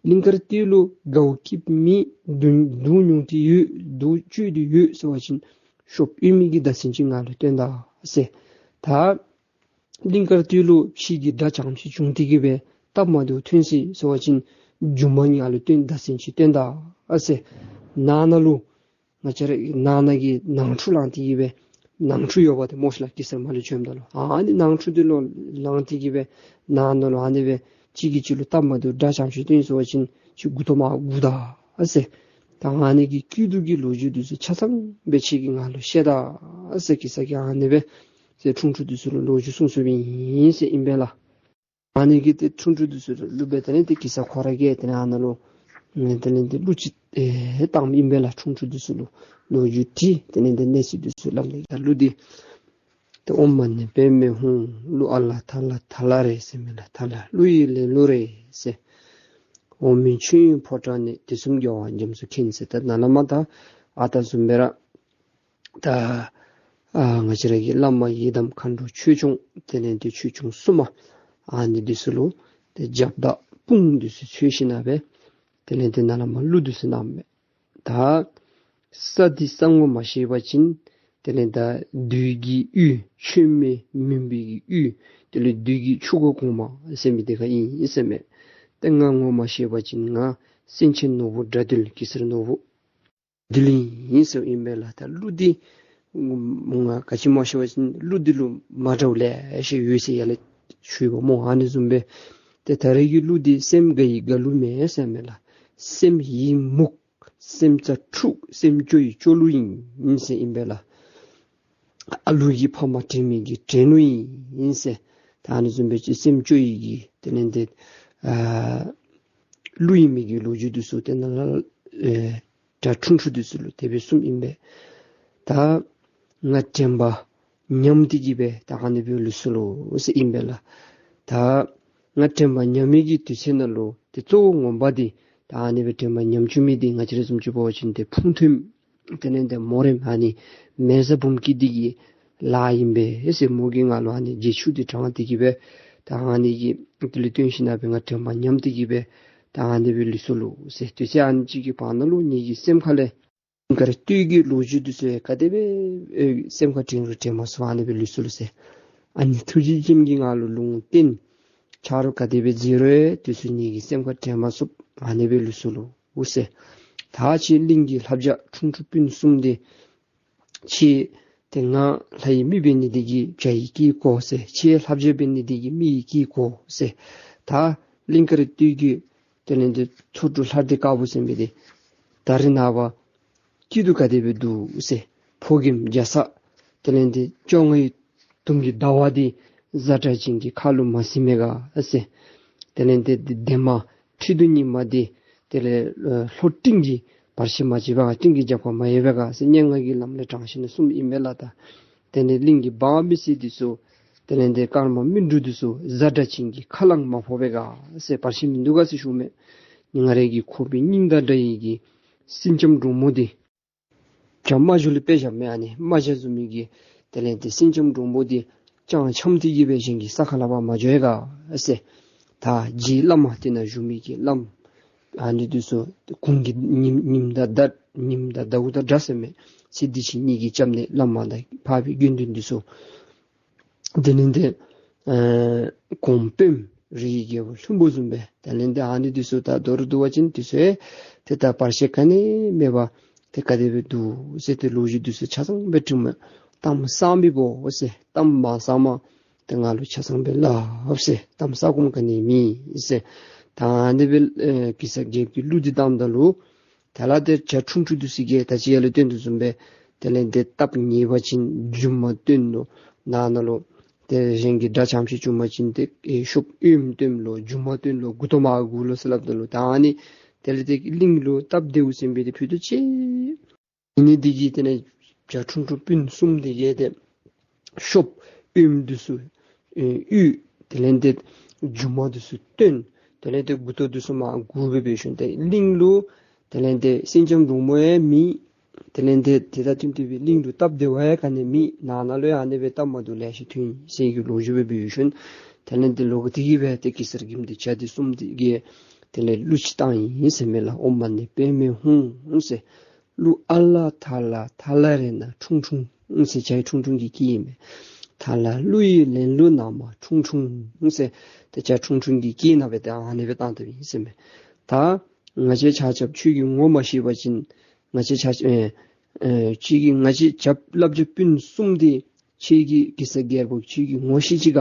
གླིང་དཀར་སྟོད་ལུ་དགའ་བོ་སྐྱིདཔ་མེད་སྡུག་སྡུག་མྱོང་སྟེ་ཡོད་སྡུག་སྤྱོད་དེ་ཡོད་ཟེར་བ་ཅིན་ཤོབ་ཨེབ་མི་གི་བརྡ་མཚོན་ཅིག་ང་ལུ་སྟོན་ད་ཨ་ཟེར། ད་གླིང་དཀར་སྟོད་ལུ་ཕྱི་གི་དགྲ་ཙམ་ཅིག་བྱུང་སྟེ་གི་སྦེ་སྟབས་མ་བདེཝ་ཐོན་སོ་ཡི་ཟེར་བ་ཅིན་མཇུག་མ་ང་ལུ་སྟོན་བརྡ་མཚོན་ཅིག་སྟོན་ད་ཨ་ཟེར། ནང་ན་ལུ་ང་བཅས་ར་ནང་ན་གི་ནང་འཁྲུག་ལངས་ཏེ་གི་སྦེ་ནང་འཁྲུག་ཡོདཔ་འདི་སྨོ་ཤ་ལགས། གེ་སར་མར་ལུ་བྱོནམ་ད་ལུ་ཨ་ནི་ནང་འཁྲུག་འདི་ལུ་ལངས་ཏེ་གི་སྦེ་ནང་ན་ལུ་ཨ་ནི་སྦེ་གཅིག་གིས་གཅིག་ལུ་སྟབས་མ་བདེཝ་དགྲ་ཙམ་ཅིག་བྱུང་སོ་ཡི་ཟེར་བ་ཅིན་ཅིག་མགུ་ཏོ་མར་སྒུར་ད་ཨ་ཟེར། ད་ཨ་ནི་གི་སྐྱིད་སྡུག་གི་ལོ་རྒྱུས་འདི་ཚུ་ཆ་ཚང་སྦེ་ཁྱེད་ཀྱིས་ང་ལུ་བཤད་ད་ཨ་ཟེར། གེ་སར་གྱིས་ཨ་ནི་སྦེ་ཟེར་ཁྲུང་ཁྲུང་འདི་ཚུ་ལུ་ལོ་རྒྱུས་གསུངས་གསུངསམ་ཨིན་ཟེར་ཨིན་པས་ལགས། ཨ་ནི་གི་ཏེ་ཁྲུང་ཁྲུང་འདི་ཚུ་ལུ་སྦེ་དེ་ལས་ཏེ་གེ་སར་ཁོ་ར་གིས་དེ་ལས་ཨ་ནཱ་ལུ་དེ་ལས་ཏེ་གླུ་ཅིག་ཨེ་བཏངམ་ཨིན་པས་ལགས། ཁྲུང་ཁྲུང་འདི་ཚུ་ལུ་ལོ་རྒྱུས་དྲི་དེ་ལས་ཏེ་གནས་ཚུལ་འདི་ཚུ་སླབ་ནི། ད་གླུ་འདི་ཏེ་ཨོཾ་མ་ཎི་པདྨེ་ཧཱུྃ། གླུ་ཨ་ལ་ཐ་ལ་ཐ་ལ་རེད་ཟེར་མས་ལགས། ཐ་ལ་གླུ་ཡི་ལེན་ལུགས་རེད་ཟེར། འོག་མིན་ཆོས་དབྱིངས་ཕོ་བྲང་ནས། དུས་གསུམ་རྒྱལ་བ་རྒྱ་མཚོ་མཁྱེན་ཟེར། ད་ནཱ་ལས་མར་ད་ཨ་རྟག་བཟུམ་སྦེ་ར་ད་ཨ་ང་བཅས་ར་གི་བླ་མ་ཡི་དམ་མཁའ་འགྲོ་ཆོས་སྐྱོང་དེ་ལས་ཏེ་ཆོས་སྐྱོང་སྲུང་མ་ཨ་ནི་འདི་ཚུ་ལུ་ཏེ་རྒྱབ་དང་དཔུང་འདི་ཚུ་འཚོལ་ཞིནམ་ལས་དེ་ལས་ཏེ་ནཱ་ལས་མར་གླུ་འདི་ཚུ་གནངམ་མས། ད་ས་འདི་ས་ངོ་མ་ཤེས་པ་ཅིན་དེ་ལས་ད་བདུད་ཀྱི་ཡུལ་ཆོས་མེད་མུན་པའི་གི་ཡུལ་དེ་ལས་བདུད་ཀྱི་ཆུ་འགོ་གོང་མ་ཟེར་མི་དེ་ཁར་ཨིན་ཟེར་མས། ཏེ་ང་ངོ་མ་ཤེས་པ་ཅིན་ང་སེང་ཆེན་ནོར་བུ་དགྲ་འདུལ་གེ་སར་ནོར་བུ་འདུལ་ཨིན་ཟེར་ཨིན་པས་ལགས། ད་གླུ་འདི་ང་ག་ཅི་སྨོ་ཟེར་བ་ཅིན་གླུ་འདི་ལུ་མ་འདྲཝ་ལེ་ཤ་ཡོད་ཟེར་ཡར་ལས་ཞུ་ཡི་པ་སྨོ། ཨ་ནི་བཟུམ་སྦེ་ཏེ་ད་རེས་ཀྱི་གླུ་འདི་སེམས་དགའ་ཡི་དགའ་གླུ་མེན་ཟེར་མས་ལགས། སེམས་ཡི་མུག་སེམས་རྩ་འཁྲུགས་སེམས་སྐྱོ་ཡི་སྐྱོ་གླུ་ཨིན་ཟེར་ཨིན་པས་ལགས། ཨ་ལུ་གི་ཕ་མ་དྲན་མི་གི་དྲན་གླུ་ཨིན་ཟེར། ད་ཨ་ནི་བཟུམ་སྦེ་ཅིག་སེམས་སྐྱོ་ཡི་གི་དེ་ལས་ཏེ་ཨ་གླུ་ཨིན་མི་གི་ལོ་རྒྱུས་འདི་ཚུ་ཏེ་ནཱ་ལས་ཨེ་དགྲ་ཁྲུང་ཁྲུང་འདི་ཚུ་ལུ་དེ་སྦེ་གསུངམ་ཨིན་པས། ད་ང་དྲན་པ་ཉམས་ཏེ་གི་སྦེ་ད་ཨ་ནི་སྦེ་ལུས་སོ་ལོ་ཟེར་ཨིན་པས་ལགས། ད་ང་དྲན་པ་ཉམས་མི་གི་དུས་ཚོད་ནང་ལུ་ཏེ་གཙོ་བོ་ངོ་མ་འདི་ད་ཨ་ནི་སྦེ་དྲན་པ་ཉམས་བཅུག་མི་འདི་ང་བཅས་ར་བཟུམ་ཅིག་འབད་བ་ཅིན་ཏེ་ཕུང་ཐུམ་དེ་ལས་ཏེ་མོ་རེངམ་ཨ་ནི་མེ་བཟའ་འབུམ་སྐྱིད་འདི་གི་ལཱ་ཨིན་པས་ཟེར། མོ་གིས་ང་ལུ་ཨ་ནི་བརྗེད་ཆུ་འདི་དྲངས་ཏེ་གི་སྦེ་ད་ཨ་ནི་གི་དེ་ལུ་བཏོན་ཞིནམ་ལས་ང་དྲན་པ་ཉམས་ཏེ་གི་སྦེ་ད་ཨ་ནི་སྦེ་ལུས་སོ་ལོ་ཟེར། དུས་ཚོད་ཨ་ནི་ཅིག་གི་བར་ན་ལུ་ངེ་གི་སེམས་ཁ་ལས་གླིང་དཀར་སྟོད་ཀྱི་ལོ་རྒྱུས་འདི་ཚུ་ག་དེ་སྦེ་ཨེ་སེམས་ཁར་དྲན་རུང་དྲན་མ་ཚུགས། ཨ་ནི་སྦེ་ལུས་སོ་ལོ་ཟེར། ཨ་ནི་ཐུགས་རྗེ་ཅན་གྱིས་ང་ལུ་ལུང་བསྟན། ཆ་རོགས་ག་དེ་སྦེ་མཛད་རུང་དེ་ཚུ་ངེ་གི་སེམས་ཁར་དྲན་མ་ཚུགས། ཨ་ནི་སྦེ་ལུས་སོ་ལོ་ཟེར། ད་ཁྱེད་གླིང་གི་ལྷ་བྱ་ཁྲུང་ཁྲུང་སྤུན་གསུམ་འདི་ཁྱེད་ཏེ་ང་ལྷ་ཡི་མི་འབད་ནི་འདི་གིས་བྱ་ཡི་སྐྱེས་གོ་ཟེར། ཁྱེད་ལྷ་བྱ་འབད་ནི་འདི་གིས་མི་ཡི་སྐྱེས་གོ་ཟེར། ད་གླིང་དཀར་སྟོད་ཀྱི་དེ་ལས་ཏེ་ཚོ་དྲུག་ལྷ་སྡེ་དཀར་པོ་ཟེར་མི་འདི་ད་རེས་ནངས་པ་སྐྱིད་སྡུག་ག་དེ་སྦེ་འདུག་ཟེར། ཕོ་རྒནམ་རྒྱ་ཚ་དེ་ལས་ཏེ་བཅོ་ལྔའི་དུམ་གྱི་ཟླ་བ་འདི་གཟའ་སྒྲ་གཅན་གྱི་ཁ་ལུ་མ་ཟིན་མས་ག་ཟེར། དེ་ལས་ཏེ་འདན་མ་ཁྲི་གདུགས་རྙིང་མ་འདི་དེ་ལས་ལྷོ་སྤྲིན་གྱི་ བར་ཆད་མ་བྱེད་པ་ག། སྤྲིན་གྱི་རྒྱབ་ཁར་མ་ཡལ་བ་ག་ཟེར་སྙན་ངག་གི་ལམ་ལས་དྲངས་ཞིནམ་ལས་གསུངམ་ཨིན་མས་ལགས། ད་དེ་ལས་གླིང་གི་འབངས་མི་སེར་འདི་ཚུ་དེ་ལས་འདི་ཀརྨ་སྨིན་དྲུག་འདི་ཚུ་གཟའ་སྒྲ་གཅན་གྱི་ཁ་རླངས་མ་ཕོག་པ་ག་ཟེར་བར་ཆད་མིན་འདུག་ག་ཟེར་ཞུཝ་མས། ང་རའི་གི་ཁོག་པའི་སྙིང་དང་འདྲ་བའི་གི་སེང་ལྕམ་འབྲུག་མོ་འདི་བྱ་རྨ་བྱ་ལུ་དཔེ་བཞགཔ་མས། ཨ་ནི་རྨ་བྱ་བཟུམ་མའི་གི་དེ་ལས་འདི་སེང་ལྕམ་འབྲུག་མོ་འདི་ཅང་འཆམ་སྟེ་གི་སྦེ་གཞན་གྱི་ས་ཁར་ལུ་ཕར་མ་འགྱོ་བ་ག་ཟེར། ད་རྗེ་བླ་མ་དེ་ནང་བཞུགས་མི་གི་བླམ་ཨ་ནི་འདི་ཚུ་གུང་གི་ཉིམ་ཉིམ་དང་ཟླ་ཉིམ་དང་ཟླཝ་དང་འདྲ་ཟེརཝ་མས། ཚེ་འདི་ཕྱི་གཉིས་ཀྱི་སྐྱབས་གནས་བླ་མ་དང་འཕགས་པའི་དགེ་འདུན་འདི་ཚུ། དེ་ལས་འདི་ཨེ་གོང་དཔོནམ་རིའི་རྒྱལ་པོ་ལྷུན་པོ་བཟུམ་སྦེ། དེ་ལས་འདི་ཨ་ནི་འདི་ཚུ་ད་མདོར་བསྡུ་བ་ཅིན་འདི་ཚུ་ཨེ་ཏེ་ད་བར་ཆད་ག་ནི་མེད་པར་ཏེ་ག་དེ་སྦེ་འདུག་ཟེར་ཏེ་ལོ་རྒྱུས་འདི་ཚུ་ཆ་ཚང་སྦེ་དྲིཝ་མས། གཏམ་བསམ་པའི་གོ་ཟེར། གཏམ་མ་བསམ་པར་ཏེ་ང་ལུ་ཆ་ཚང་སྦེ་སླབ་ཟེར། གཏམ་བསམ་དགོཔ་ག་ནི་མེད་ཟེར། ད་ཨ་ནི་སྦེ་ཨེ་གེ་སར་རྒྱལཔོ་གིས་གླུ་འདི་བཏངམ་ད་ལུ་དེ་ལས་ཏེ་བྱ་ཁྲུང་ཁྲུང་འདི་ཚུ་གིས་ད་ཅི་ཡར་ལུ་སྟོན་དོ་བཟུམ་སྦེ་དེ་ལས་ཏེ་སྟབས་ཉེས་པ་ཅིན་རྒྱུ་མ་བཏོན་ལོ། ནང་ན་ལུ་ཏེ་གཞན་གྱི་དགྲ་འཆམ་ཤེས་བྱུང་པ་ཅིན་ཏེ་ཨེ་གཤོགཔ་གཡུམ་བཏོན་ལོ། རྒྱུ་མ་བཏོན་ལོ། མགུ་ཏོ་མར་སྒུར་ལོ་ཟེར་སླབ་ད་ལུ་ད་ཨ་ནི་དེ་ལས་ཏེ་གླིང་ལུ་སྟབས་བདེཝ་ཟེར་མི་འདི་ཕུད་རྡོག་ཅིག་ཨིན་ནི་འདི་གིས་དེ་ལས་བྱ་ཁྲུང་ཁྲུང་སྤུན་གསུམ་འདི་གིས་ཏེ་གཤོགཔ་གཡུམ་འདི་ཚུ་ཨེ་གཡུག། དེ་ལས་ཏེ་རྒྱུ་མ་འདི་ཚུ་བཏོན། དེ་ལས་ཏེ་མགུ་ཏོ་འདི་ཚུ་མར་སྒུར་སྦེ་འབད་ཞིནམ་ཏེ་གླིང་ལུ་དེ་ལས་ཏེ་སེང་ལྕམ་འབྲུག་མོ་ཡང་མེད། དེ་ལས་ཏེ་དེ་དང་བསྟུན་ཏེ་སྦེ་གླིང་ལུ་སྟབས་བདེ་བ་ཡང་ག་ནི་མེད། ནང་ན་ལུ་ཡང་ཨ་ནི་སྦེ་སྟབས་མ་བདེཝ་ལེ་ཤ་ཐོན་ཡི་ཟེར་གྱི་ལོ་རྒྱུས་སྦེ་འབད་ཞིནམ་དེ་ལས་ཏེ་ལོག་སྟེ་གི་སྦེ་ཏེ་གེ་སར་རྒྱལཔོ་འདི་བྱ་འདི་གསུམ་འདི་གིས་དེ་ལས་གླུ་ཅིག་བཏང་ཡི་ཟེརཝ་མས་ལགས། ཨོཾ་མ་ཎི་པདྨེ་ཧཱུྃ་ཟེར། གླུ་ཨ་ལ་ཐ་ལ་ཐ་ལ་རེ་ན་ཁྲུང་ཁྲུང་ཟེར་བྱ་ཁྲུང་ཁྲུང་གིས་སྐྱེལཝ་མས། ཐ་ལ་གླུ་ཡི་ལེན་ལུགས་ན་མ་ཁྲུང་ཁྲུང་ཟེར་ཏེ་བྱ་ཁྲུང་ཁྲུང་གིས་སྐྱེལ་ནི་སྦེ་ཏེ་ཨ་ནི་སྦེ་བཏང་དོ་ཡི་ཟེརཝ་མས། ད་ང་བཅས་ཆ་ཁྱབ་ཁྱོད་ཀྱི་ངོ་མ་ཤེས་པ་ཅིན་ང་བཅས་ཆ་ཨེ་ཨེ་ཁྱོད་ཀྱི་ང་བཅས་བྱ་བླ་བྱ་སྤུན་གསུམ་འདི་ཁྱོད་ཀྱིས་གེ་སར་རྒྱལཔོ་ཁྱོད་ཀྱི་ངོ་ཤེས་ཅི་ག་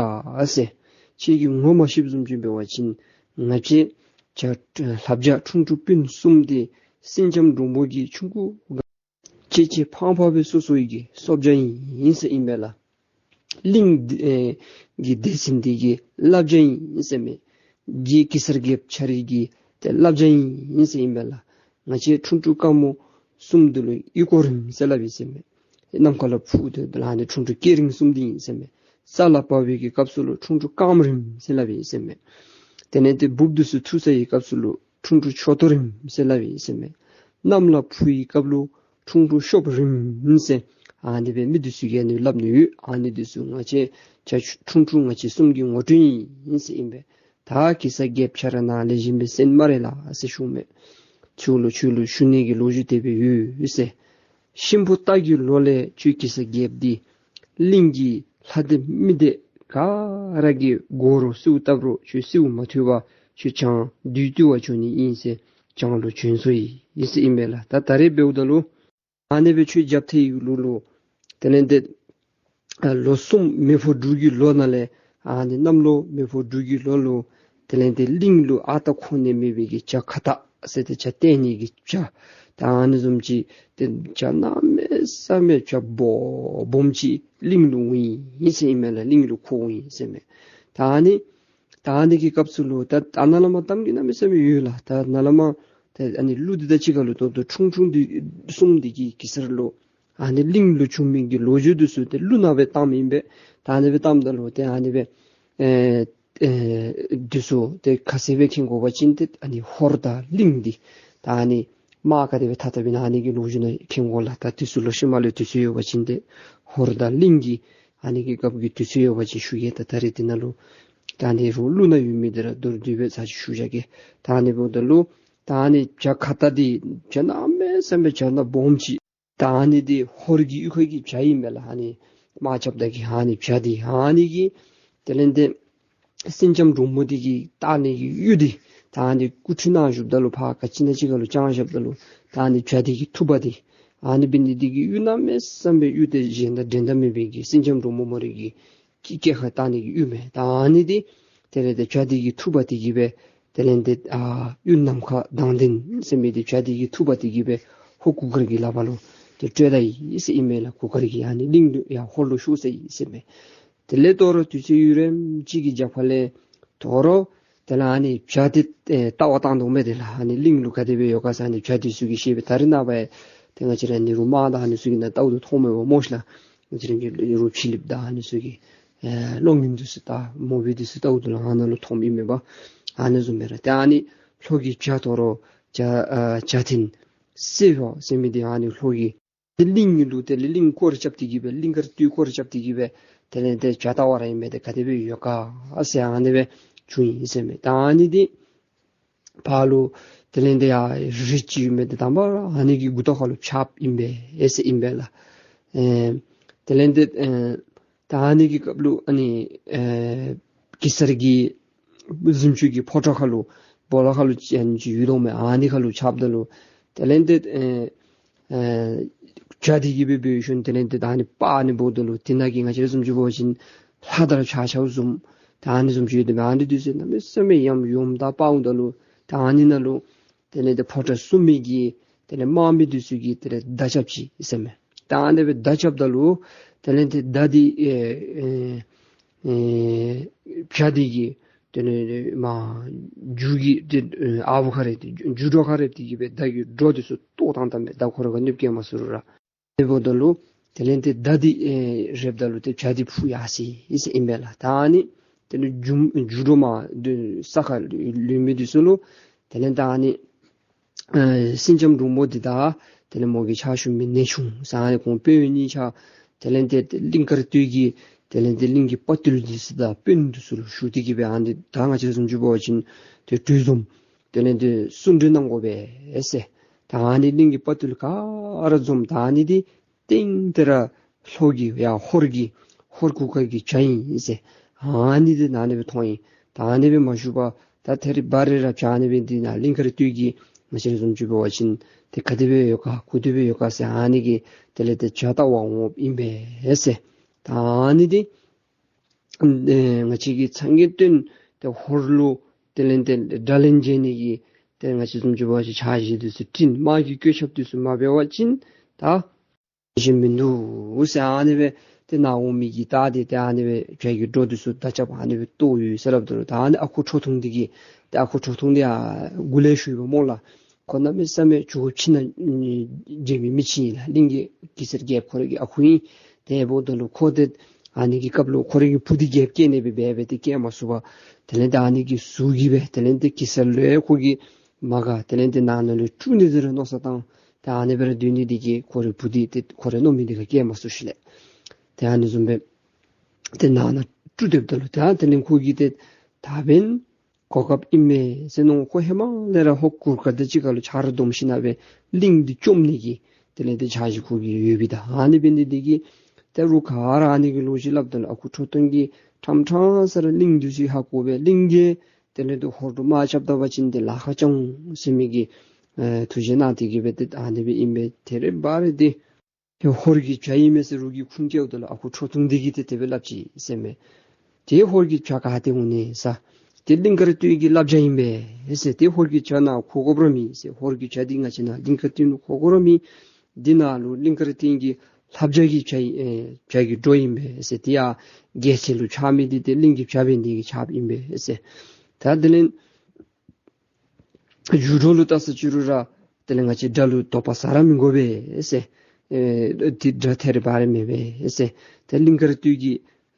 ཟེར། ཁྱོད་ཀྱི་ངོ་མ་ཤེསཔ་བཟུམ་ཅིག་འབད་བ་ཅིན་ང་བཅས་བྱ་ལྷ་བྱ་ཁྲུང་ཁྲུང་སྤུན་གསུམ་འདི་སེང་ལྕམ་འབྲུག་མོ་གི་ཆུང་ཀུ་ལྕེ་ལྕེ་ཕངས་ཕངས་སྦེ་སོ་སོའི་གི་སོ་བྱ་ཨིན་ཟེར་ཨིན་པས་ལགས། གླིང་འདི་ཨེ་གི་སྡེ་ཚན་འདི་གི་བླ་བྱ་ཨིན་ཟེརཝ་མས། རྗེ་གེ་སར་རྒྱལཔོ་ཁྱོད་རའི་གི་ཏེ་བླ་བྱ་ཨིན་ཟེར་ཨིན་པས་ལགས། ང་བཅས་ཁྲུང་ཁྲུང་དཀར་མོ་གསུམ་འདི་ལུ་ཨོལ་ལྐོག་རིངམ་ཟེར་སླབ་ཨིན་ཟེརཝ་མས། ནམ་མཁའ་ལུ་འཕུར་ཏེ་ལྷག་ནི་ཁྲུང་ཁྲུང་སྐེ་རིང་གསུམ་འདི་ཨིན་ཟེརཝ་མས། ས་ལ་བབས་པའི་གི་སྐབས་སུ་ལུ་ཁྲུང་ཁྲུང་རྐངམ་རིངམ་ཟེར་སླབ་ཨིན་ཟེརཝ་མས། དེ་ལས་ཏེ་འབུཔ་འདི་ཚུ་འཐུ་ས་ཡི་སྐབས་སུ་ལུ་ཁྲུང་ཁྲུང་ཁྱོ་ཏོ་རིངམ་ཟེར་སླབ་ཨིན་ཟེརཝ་མས། གནམ་ལུ་འཕུར་བའི་སྐབས་ལུ་ཁྲུང་ཁྲུང་གཤོགཔ་རིངམ་ཟེར་ཨ་ནི་སྦེ་མི་འདི་ཚུ་གིས་ཨ་ནི་སླབ་ནི་ཡོད། ཨ་ནི་འདི་ཚུ་ང་བཅས་བྱ་ཁྲུང་ཁྲུང་ང་བཅས་གསུམ་གྱི་ངོ་སྤྲོད་ཨིན་ཟེར་ཨིན་པས། ད་གེ་སར་རྒྱལཔོ་ཁྱོད་ར་ནཱ་ལས་གཞན་པའི་སེམས་སྨ་རེ་ལགས་ཟེར་ཞུཝ་མས། ཁྱོད་ལུ་ཁྱོད་ལུ་ཞུ་ནི་གི་ལོ་རྒྱུས་དེ་སྦེ་ཡོད་ཟེར། ཤིང་ཕོ་སྟག་གི་ལོ་ལས་ཁྱོད་གེ་སར་རྒྱལཔོ་འདི་གླིང་གི་ལྷ་སྡེ་མི་སྡེ་ག་ར་གིས་སྒོ་རུ་གསོལཝ་བཏབ་རུང་ཁྱོད་གསོལཝ་མ་ཐོབ་པར་ཁྱོད་བྱང་བདུད་བཏུལ་བར་འགྱོ་ནི་ཨིན་ཟེར་བྱང་ལུ་བྱོན་སོ་ཡི་ཟེར་ཨིན་པས་ལགས། ད་ད་རེས་འབདཝ་ད་ལུ་ཨ་ནི་སྦེ་ཁྱོད་རྒྱབ་ཐལ་བའི་ལོ་ལུ་དེ་ལས་ཏེ་ཨ་ལོ་གསུམ་མེ་ཕོ་འབྲུག་གི་ལོ་ནང་ལས་ཨ་ནི་གནམ་ལོ་མེ་ཕོ་འབྲུག་གི་ལོ་ལུ་དེ་ལས་ཏེ་གླིང་ལུ་ཨ་རྟག་ཁོ་ནའི་མེད་པའི་གི་བྱ་ཁྭ་ཏ་ཟེར་ཏེ་བྱ་བསྟེན་ནི་གི་བྱ་ད་ཨ་ནི་བཟུམ་ཅིག་ཏེ་བྱ་གནམ་མེད་ས་མེད་བྱ་སྦོམ་སྦོམ་ཅིག་གླིང་ལུ་འོང་ཡི་ཟེར་ཨིན་མས་ལགས། གླིང་ལུ་ཁོ་འོང་ཡི་ཟེར་མས། ད་ཨ་ནི་ད་ཨ་ནི་གི་སྐབས་སུ་ལུ་ད་ད་ནཱ་ལས་མར་གཏམ་གྱི་གནམ་མེད་ས་མེད་ཡོད་ལགས། ད་ནཱ་ལས་མར་ཏེ་ཨ་ནི་གླུ་འདི་དང་གཅིག་ཁར་ལུ་ད་ལྟོ་ཁྲུང་ཁྲུང་འདི་གསུམ་འདི་གིས་གེ་སར་ལུ་ཨ་ནི་གླིང་ལུ་བྱུང་མི་གི་ལོ་རྒྱུས་འདི་ཚུ་ཏེ་གླུ་ནང་སྦེ་བཏངམ་ཨིན་པས། ད་ཨ་ནི་སྦེ་བཏངམ་ད་ལུ་ཏེ་ཨ་ནི་སྦེ་ཨེ་ཨེ་འདི་ཚུ་ཏེ་ཁ་གསལ་སྦེ་མཁྱེན་དགོ་པ་ཅིན་ཏེ་ཨ་ནི་ཧོར་དང་གླིང་འདི་ད་ཨ་ནི་དམག་ག་དེ་སྦེ་འཐབ་འཐབ་ཨིན་ན་ཨ་ནི་གི་ལོ་རྒྱུས་ནང་མཁྱེན་དགོ་ལགས། ད་དུས་ཚོད་ལུ་ཤུལ་མ་ལུ་དུས་ཚོད་ཡོད་པ་ཅིན་ཏེ་ཧོར་དང་གླིང་གི་ཨ་ནི་གི་སྐབས་ཀྱི་དུས་ཚོད་ཡོད་པ་ཅིན་ཞུ་གེ། ད་ད་རེས་འདི་ནང་ལུ་ད་ཨ་ནི་རུང་གླུ་ནང་ཡོད་མི་འདི་ར་མདོར་བསྡུས་སྦེ་ཚར་ཅིག་ཞུ་བཞག་གེ། ད་ཨ་ནི་འབདཝ་ད་ལུ་ད་ཨ་ནི་བྱ་ཁྭ་ཏ་འདི་བྱ་གནམ་མེད་ས་མེད་བྱ་སྣ་སྦོམ་ཅིག། ད་ཨ་ནི་འདི་ཧོར་གྱི་གཡུས་ཁ་གི་བྱ་ཨིན་མས་ལགས། ཨ་ནི་དམག་རྐྱབ་ད་གི་ཨ་ནི་བྱ་འདི་ཨ་ནི་གིས་དེ་ལས་ཏེ་སེང་ལྕམ་འབྲུག་མོ་འདི་གི་བཏགས་ནི་གི་གཡུ་འདི་ད་ཨ་ནི་སྐུ་ཁྲུས་གནང་བཞུགསཔ་ད་ལུ་ཕར་ག་ཅི་ན་ཅིག་ཁར་ལུ་བཅང་བཞགཔ་ད་ལུ་ད་ཨ་ནི་བྱ་འདི་གི་ཐུབ་པ་འདི་ཨ་ནི་འབད་ནི་འདི་གིས་གཡུ་གནམ་མེད་ས་མེད་གཡུ་འདི་གཞན་དང་འགྲན་ཟླ་མེད་པའི་གི་སེང་ལྕམ་འབྲུག་མོ་མོ་རའི་གི་སྐེ་ཁར་བཏགས་ནི་གི་གཡུ་མས། ད་ཨ་ནི་འདི་དེ་ལས་ཏེ་བྱ་འདི་གི་ཐུབ་པ་འདི་གིས་སྦེ་དེ་ལས་ཏེ་ཨ་གཡུ་ནམ་མཁའ་མདངས་ལྡན་ཟེར་མི་འདི་བྱ་འདི་གི་ཐུབ་པ་འདི་གིས་སྦེ་ཧོར་གུར་དཀར་གྱི་ལག་པར་ལུ་ཏེ་སྤྲོད་ད་ཡི་ཟེར་ཨིན་མས་ལགས། གུར་དཀར་གྱིས་ཨ་ནི་གླིང་ལུ་ཡར་ཧོར་ལུ་ཤོར་ས་ཡི་ཟེར་མས། དེ་ལས་དོ་རུང་དུས་ཚོད་ཡུན་རིངམོ་ཅིག་གི་རྒྱབ་ཁ་ལས་དོ་རུང་ དེ་ལས་ཨ་ནི་བྱ་དེ་ཨེ་ལྟ་བར་བཏང་དོ་མས། དེ་ལས་ཨ་ནི་གླིང་ལུ་ག་དེ་སྦེ་ཡོད་ག་ཟེར་ཨ་ནི་བྱ་དེ་ཚུ་གིས་ཤེས་པས། ད་རེས་ནངས་པ་ཡང་ཏེ་ང་བཅས་ར་ནི་རོ་དམག་དང་ཨ་ནི་ཚུ་གིས་ནཱ་ལྟཝ་ད་མཐོངམ་མས་པ་སྨོ་ཤིག་ལགས། ང་བཅས་ར་གི་རོ་ཕྱི་གླིངཔ་དང་ཨ་ནི་ཚུ་གིས་ཨེ་གློག་བརྙན་དེ་ཚུ་ད་མོ་བི་དེ་ཚུ་ལྟཝ་ད་ལུ་ཨ་ནཱ་ལུ་མཐོངམ་ཨིན་མས་པ། ཨ་ནི་བཟུམ་སྦེ་ར་ཏེ་ཨ་ནི་ལྷོ་གི་བྱ་དོ་རུང་བྱ་ཨ་བྱ་ཐེན་སེར་པོ་ཟེར་མི་དེ་ཨ་ནི་ལྷོ་གི་ཏེ་གླིང་ལུ་དེ་ལས་གླིང་སྐོར་ར་རྐྱབ་སྟེ་གི་སྦེ་གླིང་དཀར་སྟོད་སྐོར་ར་རྐྱབ་སྟེ་གི་སྦེ་དེ་ལས་ཏེ་བྱ་ལྟ་བར་ཨིན་མས། ཏེ་ག་དེ་སྦེ་ཡོད་ག་ཟེར་ཨ་ནི་སྦེ་བྱུང་ཡི་ཟེར་མས། ད་ཨ་ནི་དེ་ཕར་ལུ་དེ་ལས་ཏེ་ཡར་རི་ཅིག་ཡོད་མི་དེ་དང་པ་ར་ཨ་ནི་གི་མགུ་ཏོ་ཁ་ལུ་ཆགསཔ་ཨིན་པས་ཟེར་ཨིན་པས་ལགས། ཨེ་དེ་ལས་ཏེ་ཨེ་ད་ཨ་ནི་གི་སྐབས་ལུ་ཨ་ནི་ཨེ་གེ་སར་གྱི་གཟིམ་ཅུང་གི་ཕོ་བྲང་ཁ་ལུ་སྦོ་ལོགས་ཁ་ལུ་ཅིག་ཨ་ནི་ཅིག་ཡོད་དོ་མས། ཨ་ནི་ཁ་ལུ་ཆགསཔ་ད་ལུ་དེ་ལས་ཏེ་ཨེ་ཨེ་བྱ་དེ་གིས་སྦེ་འབད་ཞིནམ་དེ་ལས་ཏེ་ད་ཨ་ནི་སྤར་ནི་འབདཝ་ད་ལུ་དེ་ནང་གི་ང་བཅས་ར་བཟུམ་ཅིག་འབད་བ་ཅིན་ལྷ་དང་ཕྱག་ཕྱིཝ་བཟུམ་ད་ཨ་ནི་བཟུམ་ཅིག་ཡོད་དེ་མས། ཨ་ནི་དེ་ཚུ་གནམ་མེད་ས་མེད་ཡམ་ཡོམ་དང་སྤརཝ་ད་ལུ་ད་ཨ་ནི་ནང་ལུ་དེ་ལས་ཏེ་ཕོ་བྲང་སྲུང་མི་གི་དེ་ལས་དམག་མི་དེ་ཚུ་གིས་དེ་ལས་མདའ་རྐྱབ་ཅི་ཟེར་མས། ད་ཨ་ནི་སྦེ་མདའ་རྐྱབ་ད་ལུ་དེ་ལས་ཏེ་མདའ་དེ་ཨེ་ཨེ་ཨེ་བྱ་དེ་གི་དེ་ལས་མར་མཇུག་གི་དེ་ཨ་བུ་ཁ་རེ་དེ་མཇུག་སྒྲོ་ཁ་རེ་དེ་གིས་སྦེ་མདའ་གི་སྒྲོ་དེ་ཚུ་བཏོག་བཏང་བཏངམ་མས། མདའ་ཁོ་ར་ག་ནི་སྐྱེལ་མ་ཚུགས་རུང་ར། དེ་འབདཝ་ད་ལུ་དེ་ལས་ཏེ་མདའ་དེ་ཨེ་རེགཔ་ད་ལུ་ཏེ་བྱ་དེ་འཕུར་ཡར་སོ་ཡི་ཟེར་ཨིན་པས་ལགས། ད་ཨ་ནི་དེ་ལས་མཇུག་མཇུག་སྒྲོ་མར་དེ་ས་ཁར་ལུས་མི་དེ་ཚུ་ལུ་དེ་ལས་ད་ཨ་ནི་ཨེ་སེང་ལྕམ་འབྲུག་མོ་འདི་དང་དེ་ལས་མོ་གི་ཕྱག་ཞུ་མི་ནེའུ་ཆུང་ཟེར་ཨ་ནི་ཁོང་དཔོན་གཉིས་ཆ་དེ་ལས་ཏེ་གླིང་དཀར་སྟོད་ཀྱི་དེ་ལས་ཏེ་གླིང་གི་དཔའ་རྟུལ་འདི་ཚུ་དང་དཔོན་འདི་ཚུ་ལུ་ཞུ་སྟེ་གི་སྦེ་ཨ་ནི་ད་ང་བཅས་བཟུམ་ཅིག་འབད་བ་ཅིན་ཏེ་གྲོས་འཛོམས་དེ་ལས་ཏེ་གསུང་གྲོས་གནང་དགོ་པས་ཟེར། ད་ཨ་ནི་གླིང་གི་དཔའ་རྟུལ་ག་ར་འཛོམས། ད་ཨ་ནི་འདི་སྟེང་དེ་ར་ལྷོ་གི་ཡར་ཧོར་གྱི་ཧོར་གུར་དཀར་གྱི་བྱ་ཨིན་ཟེར། ཨ་ནི་འདི་ཨ་ནི་སྦེ་མཐོང་ཡི། ད་ཨ་ནི་སྦེ་མ་བཞུགས་པར་ད་ཐད་རི་བ་རི་ར་བྱ་ཨ་ནི་སྦེ་འདི་ནཱ་གླིང་དཀར་སྟོད་ཀྱི་ང་བཅས་བཟུམ་ཅིག་འབད་བ་ཅིན་ཏེ་ག་དེ་སྦེ་ཡོད་ག་ག་དེ་སྦེ་ཡོད་ག་ཟེར་ཨ་ནི་གི་དེ་ལས་ཏེ་བྱ་ལྟ་བར་འོངམ་ཨིན་པས་ཟེར། ད་ཨ་ནི་འདི་ཨེ་ང་བཅས་ཀྱིས་ཚང་གི་སྟོན་ཏེ་ཧོར་ལུ་དེ་ལས་ཏེ་དགྲ་ལན་འཇལ་ནི་གི་ཏེ་ང་བཅས་བཟུམ་ཅིག་འབད་བ་ཅིན་འཆར་གཞི་དེ་ཚུ་བྲིས། དམག་གི་བཀོད་ཁྱབ་དེ་ཚུ་མ་འབད་བ་ཅིན་ད་གཞི་མིན་འདུག་ཟེར་ཨ་ནི་སྦེ་ཏེ་ནཱ་འོང་མི་གིས་ད་ཏེ་ཏེ་ཨ་ནི་སྦེ་བྱ་གི་སྒྲོ་དེ་ཚུ་མདའ་རྐྱབ་ཨ་ནི་སྦེ་བཏོག་ཡོད་ཟེར་སླབ་ད་ལུ་ད་ཨ་ནི་ཨ་ཁུ་ཁྲོ་ཐུང་འདི་གིས་ཏེ་ཨ་ཁུ་ཁྲོ་ཐུང་འདི་ཡང་མགུ་ལས་ཞུ་ཡི་པ་སྨོ་ལགས། ཁོ་གནམ་མེད་ས་མེད་ཇོ་བོ་ཕྱི་ནང་འགྱེལ་མི་མི་ཅིག་ཨིན་ལགས། གླིང་གི་གེ་སར་རྒྱལཔོ་ཁོ་ར་གི་ཨ་ཁུ་ཨིན། དེ་འབདཝ་ད་ལུ་ཁོ་ཏེ་ཨ་ནི་གི་སྐབས་ལུ་ཁོ་ར་གི་བུ་འདི་རྒྱལཔོ་སྐྱེ་ནི་སྦེ་འབད་སྦེ་ཏེ་སྐྱེ་མ་ཚུགས་པར་དེ་ལས་ཏེ་ཨ་ནི་གི་ཟུག་གིས་སྦེ་དེ་ལས་ཏེ་གེ་སར་ལུ་ཡང་ཁོ་གིས་མ་དགའ། དེ་ལས་ཏེ་ནང་ན་ལུ་དཀྲུག་ནི་འདི་ར་མནོ་བསམ་བཏང་། ཏེ་ཨ་ནི་སྦེ་ར་སྡོད་ནི་འདི་གིས་ཁོ་རའི་བུ་འདི་ཏེ་ཁོ་ར་མནོ་མི་འདི་ཁར་སྐྱེ་མ་ཚུགས་ཤིག་ལགས། ཏེ་ཨ་ནི་བཟུམ་སྦེ་ཏེ་ནང་ན་དཀྲུག་སྡོདཔ་ད་ལུ་ཏེ་ཨ་དེ་ལས་ཁོ་གིས་ཏེ་ད་འབདན་གོ་སྐབས་ཨིན་མས་ཟེར་མནོ། ཁོ་ཧེ་མ་ལས་ར་ཧོར་གུར་དཀར་དང་གཅིག་ཁར་ལུ་ཆ་རོགས་བསྡོམས་ཞིན་ན་སྦེ་གླིང་འདི་བཅོམ་ནི་གི་དེ་ལས་ཏེ་འཆར་གཞི་ཁོ་གི་ཡོད་པས། ད་ཨ་ནི་འབད་ནི་འདི་གིས་ཏེ་རུང་ག་ར་ཨ་ནི་གི་ལོ་རྒྱུས་སླབ་ད་ལུ་ཨ་ཁུ་ཁྲོ་ཐུང་གིས་ཕྲང་ཕྲང་ས་ར་གླིང་འདི་ཚུ་ཧ་གོ་སྦེ་གླིང་གིས་དེ་ལས་ཏེ་ཧོར་དུ་དམག་རྐྱབ་ད་པ་ཅིན་ཏེ་ལཱ་ཁག་བྱུང་ཟེར་མི་གི་ཨེ་ཐུགས་བཞེད་གནང་སྟེ་གི་སྦེ་ཏེ་ཨ་ནི་སྦེ་ཨིན་པས། ཐད་རི་བ་རི་འདི་ཧོར་གྱི་བྱ་ཨིན་མས་ཟེར་རོགས་ཀྱིས་ཁུངས་སྐྱེལཝ་ད་ལུ་ཨ་ཁུ་ཁྲོ་ཐུང་འདི་གིས་ཏེ་དེ་སྦེ་སླབ་ཅི་ཟེར་མས། ཏེ་ཧོར་གྱི་བྱ་ག་ཏེ་འོང་ནི་ཟེར། ཏེ་གླིང་དཀར་སྟོད་ཀྱི་བླ་བྱ་ཨིན་པས་ཟེར། ཏེ་ཧོར་གྱི་བྱ་ནཱ་འཁོར་དགོཔ་ར་མེད་ཟེར། ཧོར་གྱི་བྱ་འདི་ང་བཅས་ནཱ་གླིང་དཀར་སྟོད་ནང་འཁོར་དགོཔ་ར་མེད། འདི་ནང་ལུ་གླིང་དཀར་སྟོད་ཀྱི་བླ་བྱ་གི་བྱ་ཨིན་ཨེ་བྱ་གི་སྒྲོ་ཨིན་པས་ཟེར། དེ་ཡང་རྒྱལ་མཚན་ལུ་ཆགས་མི་འདི་ཏེ་གླིང་གི་བྱ་འབད་ནི་འདི་གིས་ཆགསཔ་ཨིན་པས་ཟེར། ད་དེ་ལས་ཡུལ་གྲོགས་ལུ་བལྟ་ས་ཅིག་རུང་ར་དེ་ལས་ང་བཅས་དགྲ་ལུ་དོགས་པ་ཟ་ར་མི་དགོ་པས་ཟེར། ཨེ་དེ་དགྲ་ཐད་རི་བ་རི་མེད་པས་ཟེར། ཏེ་གླིང་དཀར་སྟོད་ཀྱི་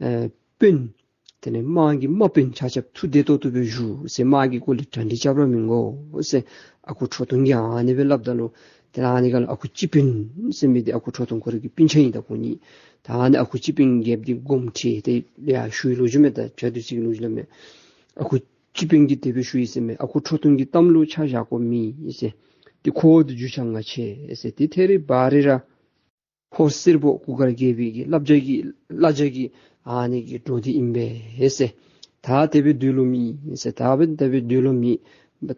ཨེ་དཔོན་དེ་ལས་དམག་གི་དམག་དཔོན་ཆ་ཁྱབ་ཐུགས་བདེ་ཏོག་ཏོ་སྦེ་བཞུགས་ཟེར། དམག་གི་སྐོར་ལས་གྲ་སྒྲིག་རྐྱབ་ར་མི་དགོ་ཟེར། ཨ་ཁུ་ཁྲོ་ཐུང་གིས་ཨ་ནི་སྦེ་སླབ་ད་ལུ་དེ་ལས་ཨ་ནི་ཁར་ལུ་ཨ་ཁུ་སྤྱི་དཔོན་ཟེར་མི་འདི་ཨ་ཁུ་ཁྲོ་ཐུང་ཁོ་ར་གི་སྤུན་ཆ་ཨིན། ད་ཁོང་གཉིས་ད་ཨ་ནི་ཨ་ཁུ་སྤྱི་དཔོན་རྒྱལཔོ་འདི་དགོངསམ་ཁྲེལ་ཏེ་ཡར་ཞུ་བའི་ལོ་རྒྱུས་མས། ད་བྱ་འདི་ཚུ་གི་ལོ་རྒྱུས་སླབ་མས། ཨ་ཁུ་སྤྱི་དཔོན་གྱིས་དེ་སྦེ་ཞུ་ཡི་ཟེར་མས། ཨ་ཁུ་ཁྲོ་ཐུང་གི་གཏམ་ལུ་ཆ་བཞག་དགོཔ་མེད་ཟེར། ཏེ་ཁོ་བོ་འདི་རྒྱུས་ཆ་ང་ཆེ་ཟེར། ཏེ་ཐད་རི་བ་རི་ར་ཧོར་སེར་པོ་གུར་དཀར་རྒྱལ་པོའི་གི་བླ་བྱ་གི་བླ་བྱ་གི་ཨ་ནི་གི་སྒྲོ་འདི་ཨིན་པས་ཟེར། ད་དེ་སྦེ་སྡོད་ལོང་མེད་ཟེར། ད་སྦེ་དེ་སྦེ་སྡོད་ལོང་མེད།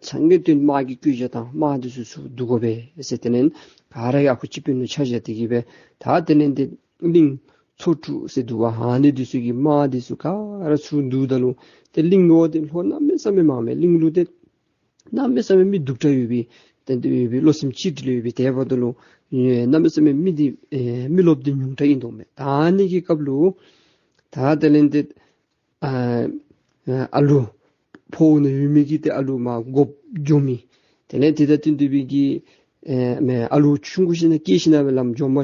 ཚང་གི་སྟོན་དམག་གི་བཀོད་རྒྱ་དང་དམག་འདི་ཚུ་ཚུར་བསྡུ་དགོ་པས་ཟེར། དེ་ལས་ག་ར་གིས་ཨ་ཁུ་སྤྱི་དཔོན་ལུ་ཆ་བཞག་སྟེ་གི་སྦེ་ད་དེ་ལས་ཏེ་གླིང་ཚོ་དྲུག་ཟེར་འདུག་པ། ཨ་ནི་འདི་ཚུ་གི་དམག་འདི་ཚུ་ག་ར་ཚུར་བསྡུཝ་ད་ལུ་ཏེ་གླིང་ལུ་ཏེ་ལྷོ་གནམ་མེད་ས་མེད་མང་མས། གླིང་ལུ་ཏེ་གནམ་མེད་ས་མེད་མི་སྡུག་དྲགས་ཡོད་པའི་ཏེ་འདི་ཡོད་པའི་བློ་སེམས་གཅིག་སྒྲིལ་ཡོད་པའི། དེ་འབདཝ་ད་ལུ་ཨེ་གནམ་མེད་ས་མེད་མི་འདི་ཨེ་མི་རློབས་འདི་ཉུང་དྲགས་ཨིན་དོ་མས། ད་ཨ་ནི་གི་སྐབས་ལུ་ད་དེ་ལས་ཏེ་ཨ་ཨ་ལུ་ ཕོཝ་ནང་ཡོད་མི་གི་ཏེ་ཨ་ལུ་མར་དགོཔ་འགྱོ་མི། དེ་ལས་དེ་དང་བསྟུན་ཏེ་སྦེ་གི་ཨེ་མེན་ཨ་ལུ་ཆུང་ཀུ་ཅིག་ནང་སྐྱེས་ཞིནམ་ལས་ལམ་འགྱོ་མ་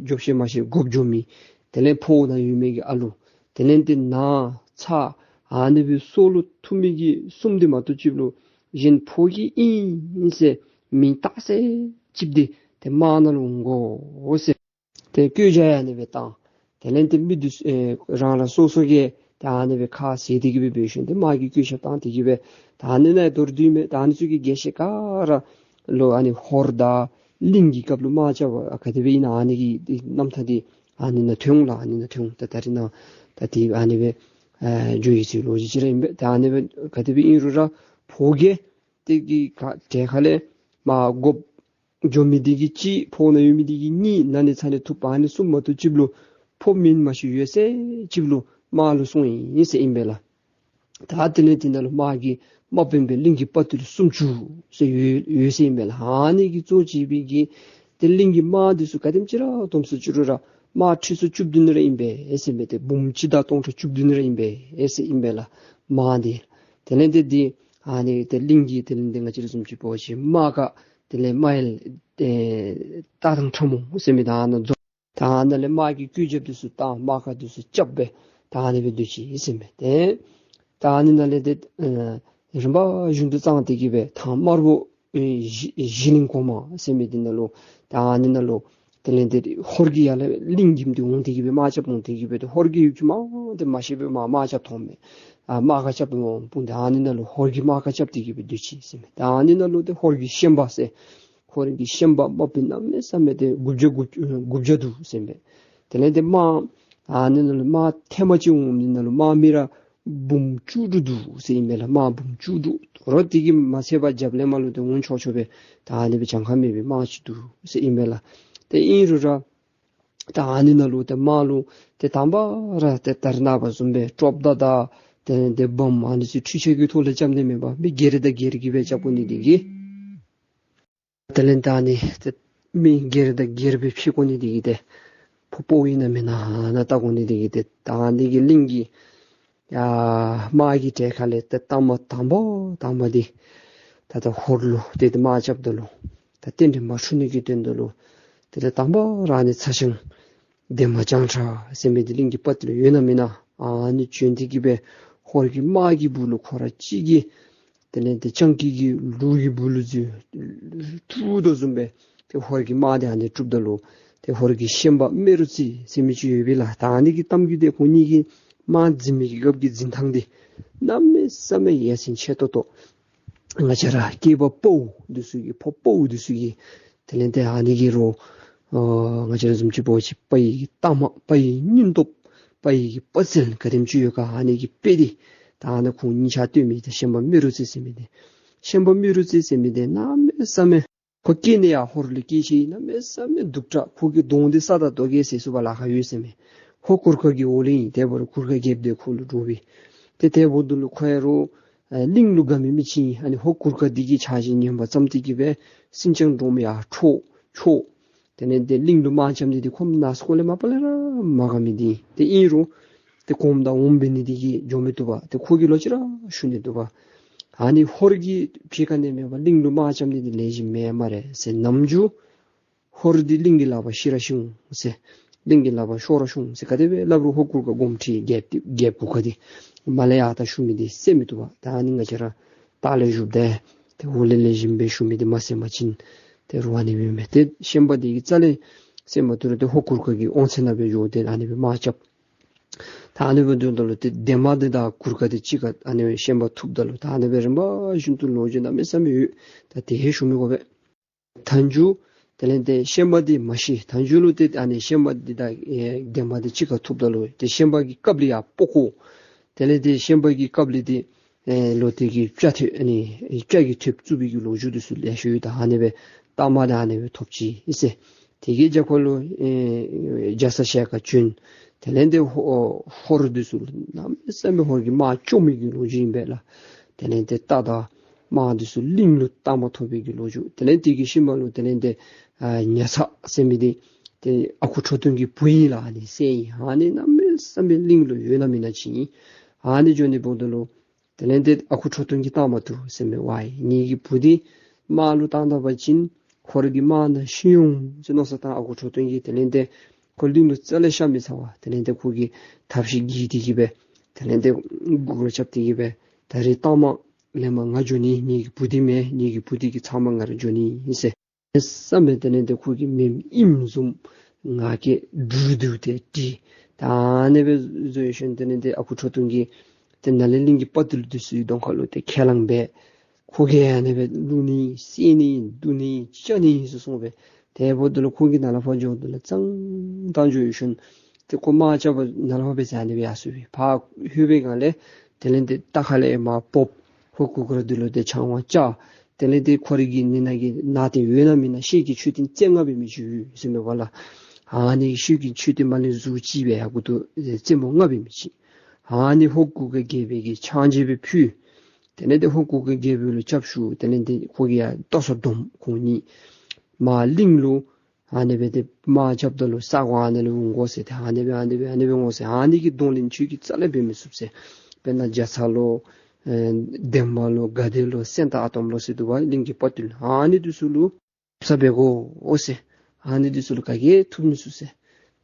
འགྱོ་ཤེས་མ་ཤེས་དགོཔ་འགྱོ་མི། དེ་ལས་ཕོཝ་ནང་ཡོད་མི་གི་ཨ་ལུ། དེ་ལས་ཏེ་ན་ཚ་ཨ་ནི་སྦེ་སྲོག་ལུ་ཐུག་མི་གི་གསུམ་འདི་མ་གཏོགས་ཅིག་ལུ་གཞན་ཕོ་སྐྱེས་ཨིན་ཟེར་མིང་བཏགས་ས་ཅིག་འདི་ཏེ་མར་ནང་ལུ་འོང་དགོ་ཟེར། ཏེ་བཀོད་རྒྱ་ཡང་ཨ་ནི་སྦེ་བཏང་། དེ་ལས་ཏེ་མི་འདི་ཚུ་ཨེ་རང་རང་སོ་སོ་གིས་ཏེ་ཨ་ནི་སྦེ་ཁ་བཟེད་དེ་གི་སྦེ་འབད་ཞིནམ་ཏེ་མར་གྱི་བཀོད་རྒྱ་བཏང་སྟེ་གི་སྦེ་ད་ཨ་ནི་ནང་མདོར་བསྡུས་མས། ད་ཨ་ནི་ཚུ་གི་རྒྱས་བཤད་ག་ར་ལུ་ཨ་ནི་ཧོར་དང་གླིང་གི་སྐབས་ལུ་དམག་རྐྱབ་པ་ག་དེ་སྦེ་ཨིན་ན་ཨ་ནི་གི་རྣམ་ཐར་འདི་ཨ་ནི་ནང་ཐོན་ལགས། ཨ་ནི་ནང་ཐོན། ད་ད་རིས་ནཱ་ད་འདི་ཨ་ནི་སྦེ་ཨེ་འགྱོ་ཡི་ཟེར་ལོ་རྒྱུས་ཅིག་ར་ཨིན་པས། ད་ཨ་ནི་སྦེ་ག་དེ་སྦེ་ཨིན་རུང་ར་ཕོ་སྐྱེས་དེ་གི་ག་གྲལ་ཁ་ལས་མར་དགོཔ་འགྱོ་མི་འདི་གིས་གཅིག། ཕོཝ་ནང་ཡོད་མི་འདི་གིས་གཉིས། ན་ནི་ཚ་ནི་ཐུག་པ་ཨ་ནི་གསུམ་མ་གཏོགས་ཅིག་ལུ་ཕོ་མིང་མ་ཤེས་ཡོད་ས་ཅིག་ལུ་དམག་ལུ་སོང་ཡི་ཟེར་ཨིན་པས་ལགས། ད་དེ་ལས་དེ་ནང་ལུ་དམག་གི་དམག་དཔོན་སྦེ་གླིང་གི་དཔའ་ཐུལ་སུམ་ཅུ་ཟེར་ཡོད་ཡོད་ཟེར་ཨིན་པས་ལགས། ཨ་ནི་གིས་གཙོ་བྱས་པའི་གི་ཏེ་གླིང་གི་དམག་འདི་ཚུ་ག་དེམ་ཅིག་ར་འཛོམས་སུ་བཅུག་རུང་ར་དམག་ཁྲི་ཚོ་བཅུ་བདུན་ར་ཨིན་པས་ཟེར་མས། ཏེ་འབུམ་གཅིག་དང་སྟོང་ཕྲག་བཅུ་བདུན་ར་ཨིན་པས་ཟེར་ཨིན་པས་ལགས་དམག་འདི། དེ་ལས་ཏེ་འདི་ཨ་ནི་ཏེ་གླིང་གི་དེ་ལས་ཏེ་ང་བཅས་ར་བཟུམ་ཅིག་འབད་བ་ཅིན་དམག་ཁ་དེ་ལས་མའི་ལི་ཨེ་རྟ་དང་ཁྲ་མོ་ཟེར་མི་ད་ཨ་ནཱ་འཛོམས། ད་ཨ་ནཱ་ལས་དམག་གི་བཀོད་རྒྱ་འདི་ཚུ་བཏང་། དམག་ཁ་འདི་ཚུ་རྐྱབ་སྦེ་ད་ཨ་ནི་སྦེ་སྡོད་ཅི་ཟེར་མས། ཏེ་ད་ཨ་ནི་ནང་ལས་ཏེ་ཨེ་རིམ་པ་བཞིན་དུ་བཏང་སྟེ་གི་སྦེ་ཐང་དམར་པོ་ཨེ་གཞི་གཞི་གླིང་གོང་མ་ཟེར་མི་འདི་ནང་ལུ་ད་ཨ་ནི་ནང་ལུ་དེ་ལས་ཏེ་ཧོར་གྱི་ཡར་ལས་གླིང་གི་མི་འདི་འོང་སྟེ་གི་སྦེ་དམག་རྐྱབ་འོང་སྟེ་གི་སྦེ་ཏེ་ཧོར་གྱི་ཡུལ་གྱི་དམག་དེ་མ་ཤེས་པར་མར་དམག་རྐྱབ་ཐོན་མས། ཨ་དམག་ཁ་རྐྱབ་འོང་སྤུངས་ཏེ་ཨ་ནི་ནང་ལུ་ཧོར་གྱི་དམག་ཁ་རྐྱབ་སྟེ་གི་སྦེ་སྡོད་ཅི་ཟེར་མས། ད་ཨ་ནི་ནང་ལུ་ཏེ་ཧོར་གྱི་ཤན་པ་ཟེར་ཧོར་གྱི་ཤན་པ་དམག་དཔོན་གནམ་མེད་ས་མེད་ཏེ་དགུ་བརྒྱ་དགུ་དགུ་བརྒྱ་འདུག་ཟེར་མས། དེ་ལས་ཏེ་དམག་ཨ་ནི་ནང་ལུ་དམག་ཐེངས་མ་གཅིག་འོང་མི་ནང་ལུ་དམག་མི་ར་འབུམ་བཅུ་དྲུག་འདུག་ཟེར་ཨིན་མས་ལགས། དམག་འབུམ་བཅུ་དྲུག། དོ་རུང་དེ་གིས་མ་ཚད་པར་རྒྱབ་ལས་མར་ལུ་ཏེ་འོང་ཆོག་ཆོག་སྦེ་ད་ཨ་ནི་སྦེ་གྱངས་ཁ་མེད་པའི་དམག་ཅིག་འདུག་ཟེར་ཨིན་མས་ལགས། ཏེ་ཨིན་རུང་ར་ད་ཨ་ནི་ནང་ལུ་ཏེ་དམག་ལུ་ཏེ་དང་པ་ར་ཏེ་ད་རེས་ནངས་པ་བཟུམ་སྦེ་ཀྲོབ་མདའ་དང་དེ་ལས་ཏེ་བོམ་ཨ་ནི་ཚུ་འཕྲུལ་ཆས་ཀྱི་ཐོག་ལས་རྐྱབ་ནི་མེན་པར་མི་སྒེར་དང་སྒེར་གྱིས་སྦེ་རྐྱབ་དགོ་ནི་དེ་གིས། དེ་ལས་ད་ཨ་ནི་ཏེ་མི་སྒེར་དང་སྒེར་སྦེ་ཕྱད་དགོ་ནི་དེ་གིས་ཏེ་ཕོ་དཔའ་བོ་ཨིན་ན་མེན་ན་ཨ་ནཱ་བལྟ་དགོ་ནི་དེ་གིས་ཏེ་ད་ཨ་ནི་གི་གླིང་གི་ཡ་དམག་གི་གྲལ་ཁ་ལས་ཏེ་ལྟག་མ་དང་པ་དང་པ་འདི་ད་ད་ཧོར་ལུ་ཏེ་ཏེ་དམག་རྐྱབ་ད་ལུ་ད་རྟེན་འབྲེལ་མ་འཁྲུལ་ནི་གི་དོན་དུ་ལུ་དེ་ལས་དང་པ་ར་ཨ་ནི་ཚ་ཞང་འདན་མ་བྱང་ཁྲ་ཟེར་མི་འདི་གླིང་གི་དཔའ་ཐུལ་ཡོད་ན་མེན་ན་ཨ་ནི་བྱོན་ཏེ་གི་སྦེ་ཧོར་གྱི་དམག་གི་སྦུག་ལུ་ཁོ་ར་གཅིག་གིས་དེ་ལས་ཏེ་སྤྱང་ཀི་གི་ལུག་གི་སྦུག་ལུ་འཛུལ་བཏུབ་དོ་བཟུམ་སྦེ་ཏེ་ཧོར་གྱི་དམག་འདི་ཨ་ནི་དཀྲུགས་ད་ལུ་ཏེ་ཧོར་གྱི་ཤན་པ་རྨེ་རུ་རྩེ་ཟེར་མི་ཅིག་ཡོད་པས་ལགས། ད་ཨ་ནི་གི་གཏམ་རྒྱུད་འདི་ཁོང་གཉིས་ཀྱི་དམག་འཛིང་མི་གི་སྐབས་ཀྱི་འཛིང་ཐངས་འདི་གནམ་མེད་ས་མེད་ཡ་མཚན་ཆེ་ཏོག་ཏོ། ང་བཅས་ར་སྐྱེས་པ་དཔའ་བོ་འདི་ཚུ་གི་ཕོ་དཔའ་བོ་འདི་ཚུ་གི་དེ་ལས་ཏེ་ཨ་ནི་གི་རོ་ཨ་ང་བཅས་ར་བཟུམ་ཅིག་འབད་བ་ཅིན་དཔའ་ཡི་གི་རྟགས་མ་དཔའ་ཡི་སྙིང་སྟོབས་དཔའ་ཡི་གི་དཔའ་རྩལ་ག་དེམ་ཅིག་ཡོད་ག་ཨ་ནི་གི་དཔེ་འདི་ད་ཨ་ནི་ཁོང་གཉིས་ཆ་སྟོན་མི་འདི་ཤན་པ་རྨེ་རུ་རྩེ་ཟེར་མི་འདི་ཤན་པ་རྨེ་རུ་རྩེ་ཟེར་མི་འདི་གནམ་མེད་ས་མེད་ཁོ་སྐྱེས་ནི་ཡང་ཧོར་ལུ་སྐྱེས་ཅི། གནམ་མེད་ས་མེད་སྡུག་དྲགས། ཁོ་གི་གདོང་འདི་ས་དང་རྡོ་གིས་བསྲེག་ཚུགས་པར་ལཱ་ཁག་ཡོད་ཟེར་མས། ཧོར་གུར་དཀར་གྱི་འོག་ལུ་ཨིན། དེ་འབདཝ་ད་གུར་དཀར་རྒྱལཔོ་འདི་ཁོ་ལུ་འདྲོག་པས། ཏེ་དེ་འབདཝ་ད་ལུ་ཁོ་ཡང་རོགས་ཨ་གླིང་ལུ་དགའ་མི་མི་ཅིག་ཨིན། ཨ་ནི་ཧོར་གུར་དཀར་འདི་གིས་ཆགས་ཞེན་ཉམས་པ་ཙམ་ཅིག་གིས་སྦེ་སེང་ལྕམ་འབྲུག་མོ་ཡར་འཕྲོག་འཕྲོག། དེ་ལས་ཏེ་གླིང་ལུ་དམག་རྐྱབ་ནི་འདི་ཁོ་ནང་སྐོར་ལས་མ་པ་ལས་ར་མ་དགའ་མི་འདི་ཨིན། ཏེ་ཨིན་རུང་ཏེ་གོངམ་དང་འོགམ་འབད་ནི་འདི་གིས་འགྱོ་མི་བཏུབ་པས། ཏེ་ཁོ་གིས་ལོག་ཅི་ར་ཞུ་ནི་འདུག་པ། ཨ་ནི་ཧོར་གྱི་ཕྱི་ཁ་ནས་མེན་པར་གླིང་ལུ་དམག་རྐྱབ་ནི་འདི་ལེགས་ཤོམ་མེན་སྨ་རེ་ཟེར། ནམ་རྒྱུན་ཧོར་འདི་གླིང་གི་ལག་པར་ཤི་ར་ཤི་འོང་ཟེར། གླིང་གི་ལག་པར་ཤོར་ར་ཤོར་འོང་ཟེར། ག་དེ་སྦེ་སླབ་རུང་ཧོར་གུར་དཀར་དགོངསམ་ཁྲེལ། རྒྱལཔོ་འདི་རྒྱལཔོ་གུར་དཀར་འདི་མ་ལས་ཡར་ད་ཞུ་མི་འདི་བསད་མི་བཏུབ་པས། ད་ཨ་ནི་ང་བཅས་ར་ལྟག་ལས་བཞུགས་ཏེ་ཏེ་འོག་ལས་ལེགས་ཤོམ་སྦེ་ཞུ་མི་འདི་མ་བསད་པ་ཅིན་ཏེ་རུང་ཨ་ནི་སྦེ་མས། ཏེ་ཤན་པ་འདི་གིས་རྩ་ལས་བསད་མ་བཏུབ་རུང་ཏེ་ཧོར་གུར་དཀར་གྱི་དབང་ཚད་ནང་སྦེ་འགྱོ་སྟེ་ཨ་ནི་སྦེ་དམག་རྐྱབ། ད་ཨ་ནི་སྦེ་འབདཝ་ད་ལུ་ཏེ་འདན་མ་འདི་དང་གུར་དཀར་འདི་གཅིག་ཁར་ཨ་ནི་སྦེ་ཤན་པ་ཐུགཔ་ད་ལུ་ད་ཨ་ནི་སྦེ་རིམ་པ་བཞིན་དུ་ལོ་རྒྱུས་གནམ་མེད་ས་མེད་ཡོད། ད་དེ་ཧེ་ཞུ་མི་དགོ་པས། མཐའ་མཇུག་དེ་ལས་ཏེ་ཤན་པ་འདི་མ་ཤི། མཐའ་མཇུག་ལུ་ཏེ་ཨ་ནི་ཤན་པ་འདི་དང་ཨེ་འདན་མ་འདི་གཅིག་ཁར་ཐུགཔ་ད་ལུ་ཏེ་ཤན་པ་གི་རྐངམ་ལུ་ཡར་སྤོ་བཀོ། དེ་ལས་ཏེ་ཤན་པ་གི་རྐངམ་ལུ་ཏེ་ཨེ་ལོག་སྟེ་གི་སྐྱ་ཐེབས་ཨ་ནི་སྐྱ་གི་ཐེབས་བཙུགས་པའི་གི་ལོ་རྒྱུས་འདི་ཚུ་ལེ་ཤ་ཡོད། ད་ཨ་ནི་སྦེ་རྟགས་མ་འདི་ཨ་ནི་སྦེ་ཐོབ་ཅི་ཨིན་ཟེར། དེ་གིས་རྒྱ་ཁོ་ལུ་ཨེ་རྒྱ་ཚ་ཞལ་དཀར་བྱོན། དེ་ལས་ཏེ་ཧོ་ཧོར་འདི་ཚུ་ལུ་གནམ་མེད་ས་མེད་ཧོར་གྱི་དམག་བཅོམ་མི་གི་ལོ་རྒྱུས་ཨིན་པས་ལགས། དེ་ལས་ཏེ་རྟ་དང་དམག་འདི་ཚུ་གླིང་ལུ་རྟགས་མ་ཐོབ་པའི་གི་ལོ་རྒྱུས། དེ་ལས་དེ་གི་ཤུལ་མ་ལུ་དེ་ལས་ཏེ་ཨ་ཉ་ཚ་ཟེར་མི་འདི་ཏེ་ཨ་ཁུ་ཁྲོ་ཐུང་གི་བུ་ཨིན་ལགས། ཨ་ནི་སྲས་ཨིན། ཨ་ནི་གནམ་མེད་ས་མེད་གླིང་ལུ་ཡོད་ན་མེད་ན་ཅིག་ཨིན། ཨ་ནི་འགྱོ་ནི་འབདཝ་ད་ལུ་ དེ་ལས་ཏེ་ཨ་ཁུ་ཁྲོ་ཐུང་གིས་བཏང་མ་བཏུབ་ཟེར་མས། ཝའི་ངེ་གི་བུ་འདི་དམག་ལུ་བཏང་ད་པ་ཅིན་ཧོར་གྱི་དམག་ནང་ཤི་འོང་ཟེར་མནོ་བསམ་བཏང་ཨ་ཁུ་ཁྲོ་ཐུང་གིས་དེ་ལས་ཏེ་ཁོ་གླིང་ལུ་རྩ་ལས་ཤ་མི་ཚ་བར་དེ་ལས་ཏེ་ཁོ་གིས་ཐབས་ཤེས་བགྱིས་ཏེ་གི་སྦེ་དེ་ལས་ཏེ་སྒུག་ར་རྐྱབ་སྟེ་གི་སྦེ་ད་རིས་མཐའ་མ་ལས་མར་ང་འགྱོ་ནི། ངེ་གི་བུ་འདི་མེན། ངེ་གི་བུ་འདི་གིས་ཚབ་མ་ང་ར་འགྱོ་ནི་ཨིན་ཟེར། ཨེ་ས་མེད། དེ་ལས་ཏེ་ཁོ་གིས་མེནམ་ཨིནམ་བཟུམ་ང་རྒྱལ་དྲུག་དྲུག་སྟེ་དྲིས། ད་ཨ་ནི་སྦེ་བཟོ་ཞིནམ་དེ་ལས་ཏེ་ཨ་ཁུ་ཁྲོ་ཐུང་གིས་ཏེ་ནཱ་ལས་གླིང་གི་དཔའ་རྟུལ་འདི་ཚུ་གི་གདོང་ཁ་ལུ་ཏེ་ཁས་བླངས་སྦེ་ཁོ་གིས་ཨ་ནི་སྦེ་བླུག་ནི་བསད་ནི་བརྡུང་ནི་བཅག་ནི་ཟེར་གསུངས་སྦེ། དེ་འབདཝ་ད་ལུ་ཁོ་གིས་ནཱ་ལས་ཕར་འགྱོཝ་ད་ལུ་ཙང་ཙང་འགྱོ་ཞིནམ་ཏེ་ཁོ་དམག་རྐྱབ་པར་ནཱ་ལས་ཕར་འབད་ཟེར་ཨ་ནི་སྦེ་ཡར་སོང་སྦེ་ཕར་ལྷོད་པའི་སྒང་ལས་དེ་ལས་ཏེ་རྟ་ཁ་ལས་མར་བབས། ཧོར་གུར་དཀར་འདི་ལུ་ཏེ་ཆང་བ་བཅག། དེ་ལས་ཏེ་ཁོ་རའི་གི་ནི་ནང་གི་ནང་རྟེན་ཡོད་ན་མེད་ན་ཤེལ་གྱི་མཆོད་རྟེན་རྩེ་ལྔ་འབད་མི་ཅིག་ཡོད་ཟེར་མས་པ་ལགས། ཨ་ནི་ཤེལ་གྱི་མཆོད་རྟེན་མར་ལས་གཟུགས་ཅིག་སྦེ་ཡར་མགུ་ཏོ་རྩེ་མོ་ལྔ་འབད་མི་ཅིག། ཨ་ནི་ཧོར་གུར་དཀར་རྒྱལ་པོའི་གི་ཕྱག་མཇལ་སྦེ་ཕུལ། དེ་ལས་ཏེ་ཧོར་གུར་དཀར་རྒྱལ་པོ་ལུ་སྐྱབས་ཞུ། དེ་ལས་ཏེ་ཁོ་གིས་ཡར་ལྟོ་ཚང་བསྡོམས། ཁོང་གཉིས་མར་གླིང་ལུ་ཨ་ནི་སྦེ་ཏེ་དམག་རྐྱབ་ད་ལུ་ས་གོ་ཨ་ནི་ལུ་འོང་དགོ་ཟེར། ཏེ་ཨ་ནི་སྦེ་ཨ་ནི་སྦེ་ཨ་ནི་སྦེ་འོང་ཟེར། ཨ་ནི་གི་གདོང་ལེན་ཁྱོད་ཀྱིས་རྩ་ལས་འབད་མི་ཚུགས་ཟེར། དཔེར་ན་རྒྱ་ཚ་ལོ་ཨེ་འདན་མ་ལོ་དགའ་བདེ་ལོ་སེང་སྟག་ཨ་དོམ་ལོ་ཟེར་འདུག་པ། གླིང་གི་དཔའ་རྟུལ་ཨ་ནི་འདི་ཚུ་ལུ་ས་འབད་དགོ་ཟེར། ཨ་ནི་འདི་ཚུ་ལུ་ག་གིས་ཐུབ་མི་ཚུགས་ཟེར།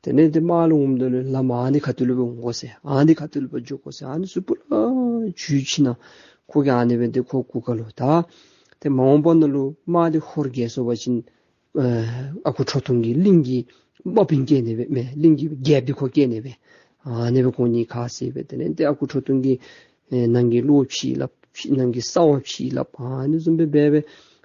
དེ་ལས་ཏེ་དམག་ལུ་འོངམ་ད་ལུ་ལམ་ཨ་ནི་ཁ་ཐུག་ལུ་སྦེ་འོང་དགོ་ཟེར། ཨ་ནི་ཁ་ཐུག་ལུ་སྦེ་འགྱོ་དགོ་ཟེར། ཨ་ནི་ཚུ་སྤུ་ལས་ཞུ་ཞིནམ་ཁོ་གིས་ཨ་ནི་སྦེ་ཏེ་ཁོ་གུར་དཀར་ལུ་ད་ཏེ་མ་འོངས་པ་ནང་ལུ་དམག་འདི་ཧོར་རྒྱལ་སོང་པ་ཅིན་ཨ་ཨ་ཁུ་ཁྲོ་ཐུང་གིས་གླིང་གི་དམག་དཔོན་བཀལ་ནི་སྦེ་མེན། གླིང་གི་རྒྱལཔོ་འདི་ཁོ་བཀལ་ནི་སྦེ། ཨ་ནི་སྦེ་ཁོང་གཉིས་ཁ་བཟེད་སྦེ་དེ་ལས་ཏེ་ཨ་ཁུ་ཁྲོ་ཐུང་གིས་ཨེ་ནང་གི་བློ་ཕྱི་སླབ། ཕྱི་ནང་གི་རྩ་བ་ཕྱི་སླབ། ཨ་ནི་བཟུམ་སྦེ་འབད་སྦེ་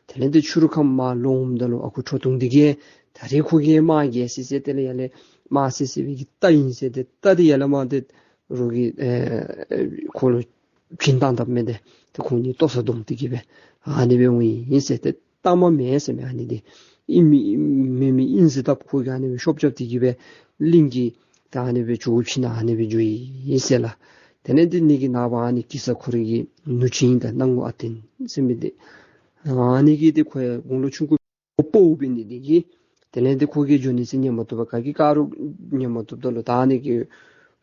དེ་ལས་ཏེ་ཕྱི་རུ་ཁམས་མར་ལོག་འོངམ་ད་ལུ་ཨ་ཁུ་ཁྲོ་ཐུང་འདི་གིས་ད་རིས་ཁོ་གིས་དམག་རྒྱལ་སི་སི་དེ་ལས་ཡར་ལས་དམག་སི་སི་སྦེ་གི་རྟ་ཨིན་ཟེར་ཏེ་རྟ་འདི་ཡར་ལས་མར་ཏེ་རོགས་ཀྱིས་ཨེ་ཁོ་ལུ་བྱིན་བཏང་དཔ་མས། ཏེ་ཏེ་ཁོང་གཉིས་ལྟོ་ཚང་བསྡོམས་ཏེ་གི་སྦེ་ཨ་ནི་སྦེ་འོང་ཡི་ཟེར། ཏེ་གཏའ་མ་མེན་ཟེར་མས། ཨ་ནི་འདི་ཨིན་མི་མེན་མི་ཨིན་ཟེར་སྟབས་ཁོ་གིས་ཨ་ནི་སྦེ་ཤོབ་རྐྱབ་སྟེ་གི་སྦེ་གླིང་གི་ད་ཨ་ནི་སྦེ་ཇོ་བོ་ཕྱི་ནང་ཨ་ནི་སྦེ་འགྱོ་ཡི་ཟེར་ལགས། དེ་ལས་ཏེ་ཨ་ནི་གི་ནངས་པ་ཨ་ནི་གེ་སར་ཁོ་རའི་གི་ནུ་གཅུང་ཨིན་ད་སྣང་ངུ་ཨ་བརྟན་ཟེར་མི་འདི་ཨ་ནི་གིས་ཏེ་ཁོ་ཡང་དགུང་ལོ་ཆུང་ཀུ་ཕོ་བོ་འབད་ནི་འདི་གིས་དེ་ལས་ཏེ་ཁོ་གིས་འགྱོ་ནི་ཟེར་ཉན་མ་བཏུབ་པར་ག་གིས་བཀག་རུང་ཉན་མ་བཏུབ་ད་ལུ་ད་ཨ་ནི་གི་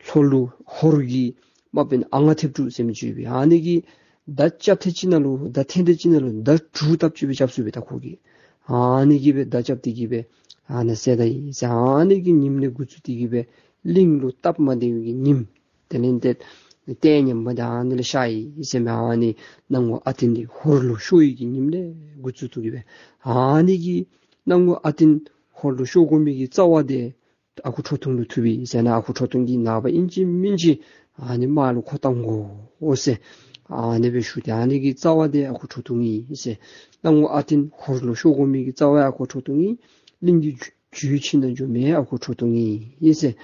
ལྷོ་ལུ་ཧོར་གྱི་དམག་དཔོན་ཨ་ང་ཐེབས་དྲུག་ཟེར་མི་ཅིག་ཡོད་པས། ཨ་ནི་གིས་མདའ་རྐྱབ་ཐེངས་གཅིག་ནང་ལུ་མདའ་འཐེན་ཐེངས་གཅིག་ནང་ལུ་མདའ་དྲུག་སྟབས་གཅིག་སྦེ་རྐྱབ་ཚུགས་པས་ད་ཁོ་གིས། ཨ་ནི་གིས་སྦེ་མདའ་རྐྱབ་སྟེ་གི་སྦེ་ཨ་ནི་བསད་ད་ཡི་ཟེར། ཨ་ནི་གི་ཉིནམ་ལས་འགོ་བཙུགས་ཏེ་གི་སྦེ་གླིང་ལུ་སྟབས་མ་བདེ་བའི་གི་ཉིནམ་དེ་ལས་ཏེ་ལྟས་ངན་པ་འདི་ཨ་ནི་ལས་ཤར་ཡི་ཟེར་མས། ཨ་ནི་སྣང་ངུ་ཨ་བརྟན་འདི་ཧོར་ལུ་ཤོར་བའི་གི་ཉིནམ་ལས་འགོ་བཙུགས་ཏེ་གི་སྦེ་ཨ་ནི་གི་སྣང་ངུ་ཨ་བརྟན་ཧོར་ལུ་ཤོར་དགོ་མི་གི་རྩ་བ་འདི་ཨ་ཁུ་ཁྲོ་ཐུང་ལུ་ཐུག་པས་ཟེར་ན། ཨ་ཁུ་ཁྲོ་ཐུང་གིས་ནངས་པ་ཨིན་ཅི་མིན་ཅི་ཨ་ནི་དམག་ལུ་ཁོ་བཏང་དགོ་ཟེར། ཨ་ནི་སྦེ་ཞུ་སྟེ་ཨ་ནི་གི་རྩ་བ་འདི་ཨ་ཁུ་ཁྲོ་ཐུང་ཨིན་ཟེར། སྣང་ངུ་ཨ་བརྟན་ཧོར་ལུ་ཤོར་དགོ་མི་གི་རྩ་བ་ཨ་ཁུ་ཁྲོ་ཐུང་ཨིན། གླིང་གི་ཇོ་བོ་ཕྱི་ནང་འགྱོ་མི་ཨ་ཁུ་ཁྲོ་ཐུང་ཨིན་ཟེར།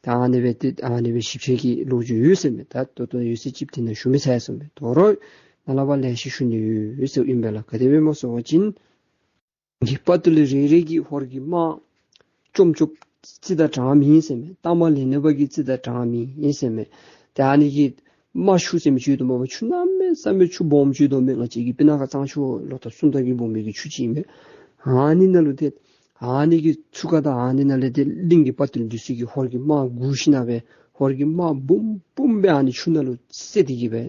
ད་ཨ་ནི་སྦེ་ཏེ་ཨ་ནི་སྦེ་ཞིབ་ཆ་གི་ལོ་རྒྱུས་ཡོད་ཟེར་མས། ད་ད་ལྟོ་ཡོད་ཚད་ཅིག་དེ་ནང་ཞུ་མི་ཚར་ཡི་ཟེར་མས། དོ་རུང་ནཱ་ལས་ཕར་ལེ་ཤ་ཞུ་ནི་ཡོད་ཟེར་ཨིན་པས་ལགས། ག་དེ་སྦེ་སྨོ་ཟེར་བ་ཅིན་གི་དཔའ་རྟུལ་རེ་རེ་གིས་ཧོར་གྱི་དམག་བཅོམ་བཅོམ་རྩིས་དང་གྲངས་མེད་ཟེར་མས། གཏའ་མ་ལེན་ནི་འབད་གི་རྩིས་དང་གྲངས་མེད་ཟེར་མས། ཏེ་ཨ་ནི་གི་དམག་ཆུ་ཟེར་མི་ཆུ་དུམ་གྲ་ཆུ་གནམ་མེད་ས་མེད་ཆུ་སྦོམ་ཆུ་དུམ་གྲ་ང་བཅས་ཀྱི་སྤུ་ན་ཁ་གཙང་ཆུ་ལོ་ཐབས་གསུམ་དང་གི་སྦོམ་པའི་གི་ཆུ་ཅིག་ཨིན་མས། ཨ་ནི་ནང་ལུ་ཏེ་ཨ་ནི་གི་ཆུ་ཁ་དང་ཨ་ནི་ནང་ལས་ཏེ་གླིང་གི་དཔའ་རྟུལ་འདི་ཚུ་གིས་ཧོར་གྱི་དམག་སྒུག་ཞིན་ན་སྦེ་ཧོར་གྱི་དམག་འབུམ་འབུམ་སྦེ་ཨ་ནི་ཆུ་ནང་ལུ་བསད་དེ་གི་སྦེ་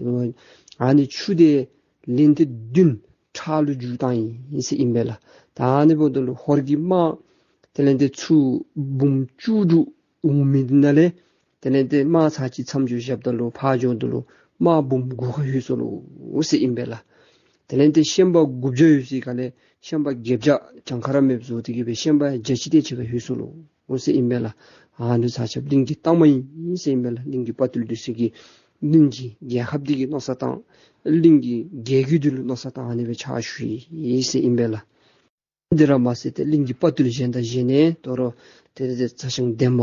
ཨ་ནི་ཆུ་དེ་ལན་ཏེ་བདུན་ཁྲག་ལུ་བསྒྱུར་བཏང་ཡི་ཟེར་ཨིན་པས་ལགས། ད་ཨ་ནི་འབདཝ་ད་ལུ་ཧོར་གྱི་དམག་དེ་ལས་ཏེ་ཚུར་འབུམ་བཅུ་དྲུག་འོང་མི་འདི་ནང་ལས་དེ་ལས་ཏེ་དམག་ཚར་གཅིག་མཚམས་འཇོག་བཞགཔ་ད་ལུ་ཕར་འགྱོཝ་ད་ལུ་དམག་འབུམ་དགུ་ཁར་ལྷོད་སོ་ལོ་ཟེར་ཨིན་པས་ལགས། དེ་ལས་ཏེ་ཤན་པ་དགུ་བརྒྱ་ཡོད་ས་ཁ་ལས་ཤན་པ་བརྒྱད་བརྒྱ་གྱངས་ཁ་ར་མེདཔ་བཟོ་སྟེ་གི་སྦེ་ཤན་པ་བརྒྱ་ཅིག་དེ་ཅིག་ཁར་ལྷོད་སོ་ལོ་ཟེར་ཨིན་པས་ལགས། ཨ་ནི་ཚར་ཆབ་གླིང་གི་གཏའ་མ་ཨིན་ཟེར་ཨིན་པས་ལགས། གླིང་གི་དཔའ་རྟུལ་འདི་ཚུ་གིས་གླིང་གི་རྒྱལ་ཁབ་འདི་གི་མནོ་བསམ་བཏང་གླིང་གི་རྒྱལ་བརྒྱུད་འདི་ལུ་མནོ་བསམ་བཏང་ཨ་ནི་སྦེ་ཕྱག་ཞུ་ཡི་ཟེར་ཨིན་པས་ལགས། འདི་ར་མ་ཚད་ཏེ་གླིང་གི་དཔའ་རྟུལ་གཞན་དང་གཞན་ནི་དོ་རུང་ཏེ་ཏེ་ཚ་ཞང་འདན་མ་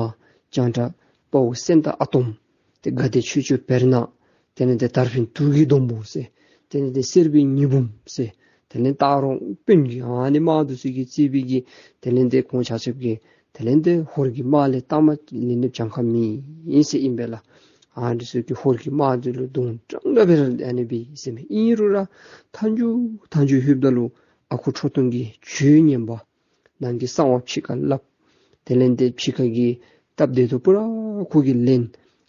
སྤྱང་ཁྲ་དཔའ་བོ་སེང་སྟག་ཨ་དོམ་ཏེ་དགའ་བདེ་ཆོས་སྐྱོང་བེར་ནག་དེ་ལས་ཏེ་དར་འཕེན་དུག་གི་སྡོང་པོ་ཟེར་དེ་ལས་ཏེ་གསེར་པའི་ཉི་འབུམ་ཟེར་དེ་ལས་སྟག་རོང་དཔོན་གྱི་ཨ་ནི་དམག་འདི་ཚུ་གིས་རྩིས་པའི་གི་དེ་ལས་ཏེ་ཁོང་ཆ་ཁྱབ་ཀྱིས་དེ་ལས་ཏེ་ཧོར་གྱི་དམག་ལས་གཏའ་མ་ལེན་ནི་གྱངས་ཁ་མེད་ཟེར་ཨིན་པས་ལགས། ཨ་འདི་ཚུ་གིས་ཧོར་གྱི་དམག་འདི་ལུ་དུང་དྲང་དྲང་སྦེ་ར་ཨ་ནི་སྦེ་ཟེར་མས། ཨིན་རུང་ར་མཐའ་མཇུག་མཐའ་མཇུག་ལྷོདཔ་ད་ལུ་ཨ་ཁུ་ཁྲོ་ཐུང་གིས་ཇུས་ཉན་པ། ནང་གི་གསང་བ་ཕྱི་ཁར་སླབ། དེ་ལས་ཏེ་ཕྱི་ཁ་གི་སྟབས་བདེ་ཏོག་ཏོ་སྦེ་ར་ཁོ་གིས་ལེན།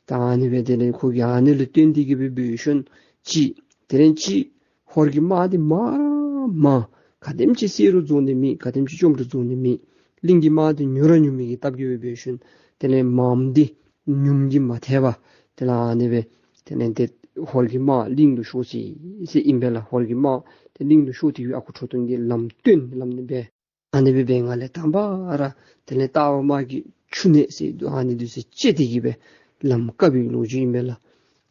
ད་ཨ་ནི་སྦེ་དེ་ལས་ཁོ་གིས་ཨ་ནི་ལུ་བརྟེན་ཏེ་གི་སྦེ་འབད་ཞིནམ་ཅིག་ དེ་ལས་ཅིག་ཧོར་གྱི་དམག་འདི་མང་ར་མང་། ག་དེམ་ཅིག་བསད་རུང་རྫོགས་ནི་མེད། ག་དེམ་ཅིག་བཅོམ་རུང་རྫོགས་ནི་མེད། གླིང་གི་དམག་འདི་ཉུང་ར་ཉུང་མི་གི་སྟབས་ཀྱིས་འབད་ཞིནམ་དེ་ལས་དམག་འདི་ཉུངམ་གིས་མ་ཐེག་པར་དེ་ལས་ཨ་ནི་སྦེ་དེ་ལས་ཏེ་ཧོར་གྱི་དམག་གླིང་ལུ་ཤོར་ཅི་ཟེར་ཨིན་པས་ལགས། ཧོར་གྱི་དམག་ཏེ་གླིང་ལུ་ཤོར་ཏེ་ཡོད། ཨ་ཁུ་ཁྲོ་ཐུང་གིས་ལམ་སྟོན་ལམ་ནི་སྦེ་ཨ་ནི་སྦེ་འབད་ང་ལས་དང་པ་ར་དེ་ལས་སྟག་འོག་དམག་གི་ཆུ་གནས་ཟེར་འདུག། ཨ་ནི་འདི་ཚུ་བཅད་དེ་གི་སྦེ་ལམ་བཀག་པའི་ལོ་རྒྱུས་ཨིན་པས་ལགས།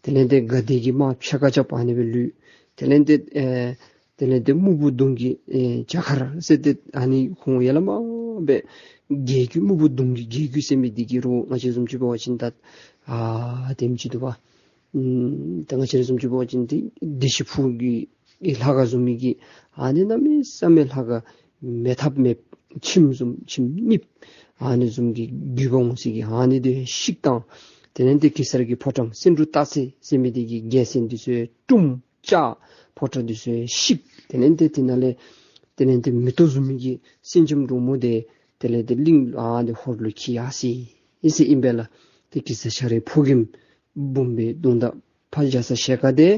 དེ་ལས་ཏེ་དགའ་བདེ་གི་དམག་ཕྱེད་ཀ་རྐྱབ་ཨ་ནི་སྦེ་ལུས། དེ་ལས་ཏེ་ཨེ་དེ་ལས་ཏེ་སྨུག་པོ་གདོང་གི་ཨེ་བྱ་མཁར་ཟེར་ཏེ་ཨ་ནི་ཁོང་ཡར་ལས་མར་སྦེ་རྒྱལ་རྒྱུད་སྨུག་པོ་གདོང་གི་རྒྱལ་རྒྱུད་ཟེར་མི་འདི་གི་རུང་ང་བཅས་བཟུམ་ཅིག་འབད་བ་ཅིན་ད་ཨ་དེམ་ཅིག་འདུག་པ། ཨམ་ད་ང་བཅས་ར་བཟུམ་ཅིག་འབད་བ་ཅིན་ཏེ་བདེ་ཆེན་ཕུག་གི་ལྷ་ཁང་བཟུམ་མའི་གི་ཨ་ནི་གནམ་མེད་ས་མེད་ལྷ་ཁང་མེད་ཐབས་མེད། ཁྱིམ་བཟུམ་ཁྱིམ་རྙིངམ་ཨ་ནི་བཟུམ་གྱི་རྒྱུད་པ་འོང་ས་གི་ཨ་ནི་འདི་བཤིག་བཏང་། དེ་ལས་ཏེ་གེ་སར་གྱི་ཕོ་བྲང་སེང་འབྲུག་སྟག་རྩེ་ཟེར་མི་འདི་གི་རྒྱལ་མཚན་འདི་ཚུ་བཀྲུམ་བཅག། ཕོ་བྲང་འདི་ཚུ་བཤིག། དེ་ལས་ཏེ་དེ་ནང་ལས་དེ་ལས་ཏེ་མེ་ཏོག་བཟུམ་མའི་གི་སེང་ལྕམ་འབྲུག་མོ་འདི་དེ་ལས་ཏེ་གླིང་ཨ་ནི་ཧོར་ལུ་འཁྱིད་ཡར་སོ་ཡི་ཟེར་ཨིན་པས་ལགས། ཏེ་གེ་སར་ཁྱོད་རའི་ཕོ་རྒནམ་འབུམ་པའི་གདུང་བརྡ་ཕར་རྒྱ་ཚ་ཞལ་དཀར་འདི་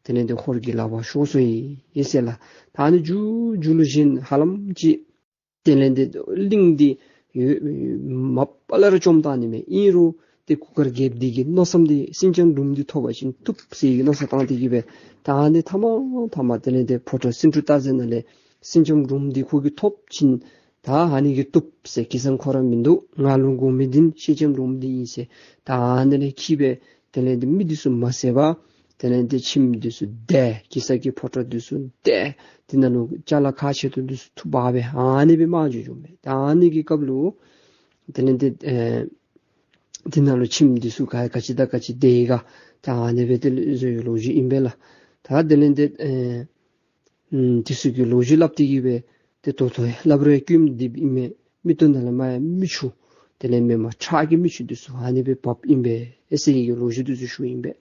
དེ་ལས་ཏེ་ཧོར་གྱི་ལག་པར་ཤོར་སོ་ཡི་ཟེར་ལགས། ད་ཨ་ནི་མཇུག་མཇུག་ལུ་གཞན་ཧ་ལམ་ཅིག་དེ་ལས་ཏེ་གླིང་འདི་ཡོད་མ་པ་ལས་ར་བཅོམ་བཏང་ནི་མས། ཨིན་རུང་ཏེ་གུར་དཀར་རྒྱལཔོ་འདི་གི་མནོ་བསམ་འདི་སེང་ལྕམ་འབྲུག་མོ་འདི་ཐོབ་པ་ཅིན་བཏུབ་ཟེར་གྱི་མནོ་བསམ་བཏང་སྟེ་གི་སྦེ་ད་ཨ་ནི་མཐའ་མ་མཐའ་མ་དེ་ལས་ཏེ་ཕོ་བྲང་སེང་འབྲུག་སྟག་རྩེ་ནང་ལས་སེང་ལྕམ་འབྲུག་མོ་འདི་ཁོ་གིས་ཐོབ་ཅིན་ད་ཨ་ནི་གིས་བཏུབ་ཟེར། གེ་སར་ཁོ་ར་མིན་འདུག། ང་ལུ་དགོ་མི་འདི་སེང་ལྕམ་འབྲུག་མོ་འདི་ཨིན་ཟེར། ད་ཨ་ནི་ལས་འཁྱིད་སྦེ་དེ་ལས་ཏེ་མི་འདི་ཚུ་མ་བསད་པར་དེ་ལས་ཏེ་ཁྱིམ་འདི་ཚུ་འདེད། གེ་སར་གྱི་ཕོ་བྲང་འདི་ཚུ་འདེད། དེ་ནང་ལུ་ཅ་ལ་ཁག་ཆེ་ཏོག་ཏོ་འདི་ཚུ་འཐུ་འབག་སྦེ་ཨ་ནི་སྦེ་མར་འགྱོ་འགྱོཝ་མས། ད་ཨ་ནི་གི་སྐབས་ལུ་དེ་ལས་ཏེ་ཨེ་དེ་ནང་ལུ་ཁྱིམ་འདི་ཚུ་ག་ག་ཅི་དང་ག་ཅི་འདེད་ཡི་ག་ད་ཨ་ནི་སྦེ་ཏེ་བཟོ་བའི་ལོ་རྒྱུས་ཨིན་པས་ལགས། ད་དེ་ལས་ཏེ་ཨེ་ཨམ་དེ་ཚུ་གི་ལོ་རྒྱུས་སླབ་སྟེ་གི་སྦེ་ཏེ་ད་ལྟོ་སླབ་རུང་སྐྱོན་འདི་ཨིན་མས། མིག་ཏོ་ནང་ལས་མར་ཡང་མིག་ཆུ་དེ་ལས་མེན་པར་ཁྲག་གི་མིག་ཆུ་འདི་ཚུ་ཨ་ནི་སྦེ་འབབ་ཨིན་པས་ཟེར་གྱི་ལོ་རྒྱུས་འདི་ཚུ་ཞུཝ་ཨིན་པས།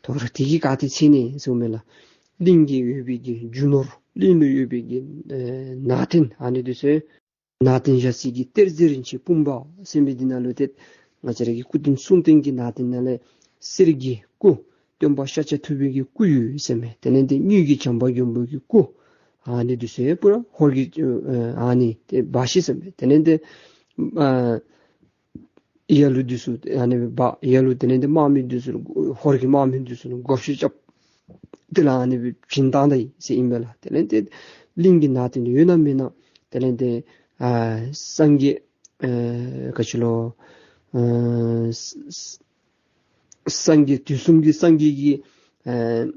དོ་རུང་དེ་གིས་ག་ཏེ་ཚིག་ནི་ཟེརཝ་མས་ལགས། གླིང་གི་ཡོད་པའི་གི་རྒྱུ་ནོར་གླིང་ལུ་ཡོད་པའི་གི་ཨེ་ནང་རྟེན་ཨ་ནི་འདི་ཚུ་ནང་རྟེན་བཞག་ས་གི་གཏེར་མཛོད་རིན་ཆེན་སྤུངས་པ་ཟེར་མི་འདི་ནང་ལུ་ཏེ་ང་བཅས་ར་གི་སྐུ་རྟེན་གསུང་རྟེན་གྱི་ནང་རྟེན་ནང་ལས་གསེར་གྱི་སྐུ་སྟོན་པ་ཤཱཀྱ་ཐུབ་པའི་གི་སྐུ་ཡོད་ཟེར་མས། དེ་ལས་ཏེ་དངུལ་གྱི་བྱམས་པ་མགོན་པོ་གི་སྐུ་ཨ་ནི་འདི་ཚུ་ཡང་པུ་ར་ཧོར་གྱི་ཨ་ནི་ཏེ་འབག་ཤི་ཟེར་མས། དེ་ལས་ཏེ་ཨ་ཡ་ལུ་འདི་ཚུ་ཨ་ནི་སྦེ་འབག། ཡ་ལུ་དེ་ལས་ཏེ་དམག་མི་འདི་ཚུ་ཧོར་གྱི་དམག་མི་འདི་ཚུ་ལུ་བགོ་བཤའ་རྐྱབ། དེ་ལས་ཨ་ནི་སྦེ་བྱིན་བཏང་ད་ཡི་ཟེར་ཨིན་པས་ལགས། དེ་ལས་ཏེ་གླིང་གི་ནང་རྟེན་ཡོད་ན་མེད་ན་དེ་ལས་ཏེ་ཨ་སངས་རྒྱས་ཨེ་ག་ཅི་ལོ་ཨེ་ས་ས་སངས་རྒྱས་དུས་གསུམ་གྱི་སངས་རྒྱས་ཀྱི་ཨེ་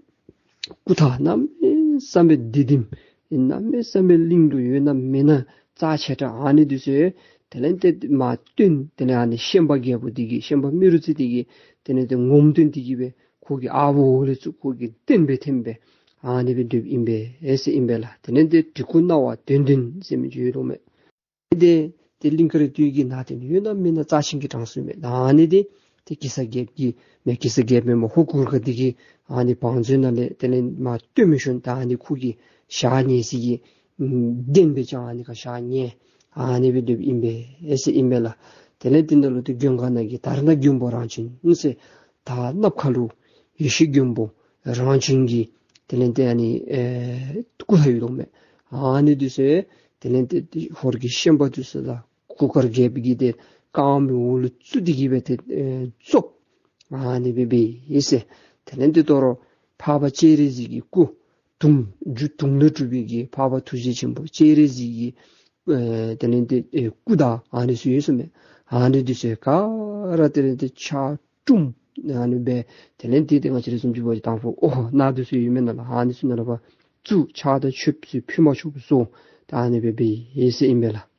སྐུ་ཐང་གནམ་མེད་ས་མེད་བདེ་ལྡན་གནམ་མེད་ས་མེད་གླིང་ལུ་ཡོད་ན་མེད་ན་རྩ་ཆེ་དྲགས་ཨ་ནི་འདི་ཚུ་དེ་ལས་ཏེ་མར་བཏོན། དེ་ལས་ཨ་ནི་ཤན་པ་རྒྱལ་པོ་འདི་གིས་ཤན་པ་རྨེ་རུ་རྩེ་འདི་གིས་དེ་ལས་ཏེ་ངོམ་བཏོན་ཏེ་གི་སྦེ་ཁོ་གི་ཨ་བོ་འོག་ལས་བཙུགས་ཁོ་གི་རྟེན་སྦེ་ཐིམ་སྦེ་ཨ་ནི་སྦེ་སྡོདཔ་ཨིན་པས་ཟེར་ཨིན་པས་ལགས། དེ་ལས་ཏེ་བྲིས་སྐུ་སྣང་བ་དོན་ལྡན་ཟེར་མི་ཅིག་ཡོད་དོ་མས། ཏེ་ཏེ་གླིང་དཀར་སྟོད་ཀྱི་ནང་རྟེན་ཡོད་ན་མེད་ན་རྩ་ཆེན་གྱི་གྲངས་སུ་མས། ཨ་ནི་འདི་ཏེ་གེ་སར་རྒྱལཔོ་གིས་མེན་གེ་སར་རྒྱལཔོ་མེན་པར་ཧོར་གུར་དཀར་འདི་གིས་ཨ་ནི་བང་མཛོད་ནང་ལས་དེ་ལས་མར་བཏོན་མི་ཤོང་། ད་ཨ་ནི་ཁོ་གིས་བཞག་ཉལ་ས་གི་ཨམ་གདན་སྦེ་བཅང་ཨ་ནི་ཁར་བཞག་ཉལ་ཨ་ནི་སྦེ་སྡོདཔ་ཨིན་པས་ཟེར་ཨིན་པས་ལགས། དེ་ལས་ཏེ་ནཱ་ལུ་ཏེ་མགོན་ཁང་ནང་གི་དྷ་རམ་ན་མགོན་པོ་རང་བྱོན་ཟེར་དར་ནགཔ་ཁ་ལུ་ཡེ་ཤེས་མགོན་པོ་རང་བྱོན་གྱི་དེ་ལས་ཏེ་ཨ་ནི་ཨེ་སྐུ་ཐང་ཡོད་དོ་མས། ཨ་ནི་འདི་ཚུ་དེ་ལས་ཏེ་ཧོར་གྱི་ཤན་པ་འདི་ཚུ་དང་གུར་དཀར་རྒྱལཔོ་གིས་ཏེ་རྐངམ་གི་འོག་ལུ་བཙུགས་ཏེ་གི་སྦེ་ཏེ་ཨེ་བཙོ་བ་ཨ་ནི་སྦེ་འབད་ཡི་ཟེར། དེ་ལས་ཏེ་དོ་རུང་འཕགས་པ་སྤྱན་རས་གཟིགས་ཀྱི་སྐུ་དུང་རྒྱུ་དུང་ལས་གྲུབ་པའི་གི་འཕགས་པ་ཐུགས་རྗེ་ཆེན་པོ་སྤྱན་རས་གཟིགས་ཀྱི་ཨེ་དེ་ལས་ཏེ་ཨེ་སྐུ་དང་ཨ་ནི་ཚུ་ཡོད་ཟེར་མས། ཨ་ནི་འདི་ཚུ་ག་ར་དེ་ལས་ཏེ་ཕྱག་བཀྲུམ་ཨ་ནི་སྦེ་དེ་ལས་ཏེ་ཏེ་ང་བཅས་ར་བཟུམ་ཅིག་འབད་བ་ཅིན་དང་ཕུ་ཨོ་ནཱ་འདི་ཚུ་ཡོད་མེན་ན་ལགས། ཨ་ནི་ཚུ་ནང་ལུ་ཕར་བཙུགས། ཕྱག་དང་མཆོདཔ་ཚུ་ཕུལ་མ་ཆོགཔ་བཟོ། ད་ཨ་ནི་སྦེ་འབད་ཡི་ཟེར་ཨིན་པས་ལགས།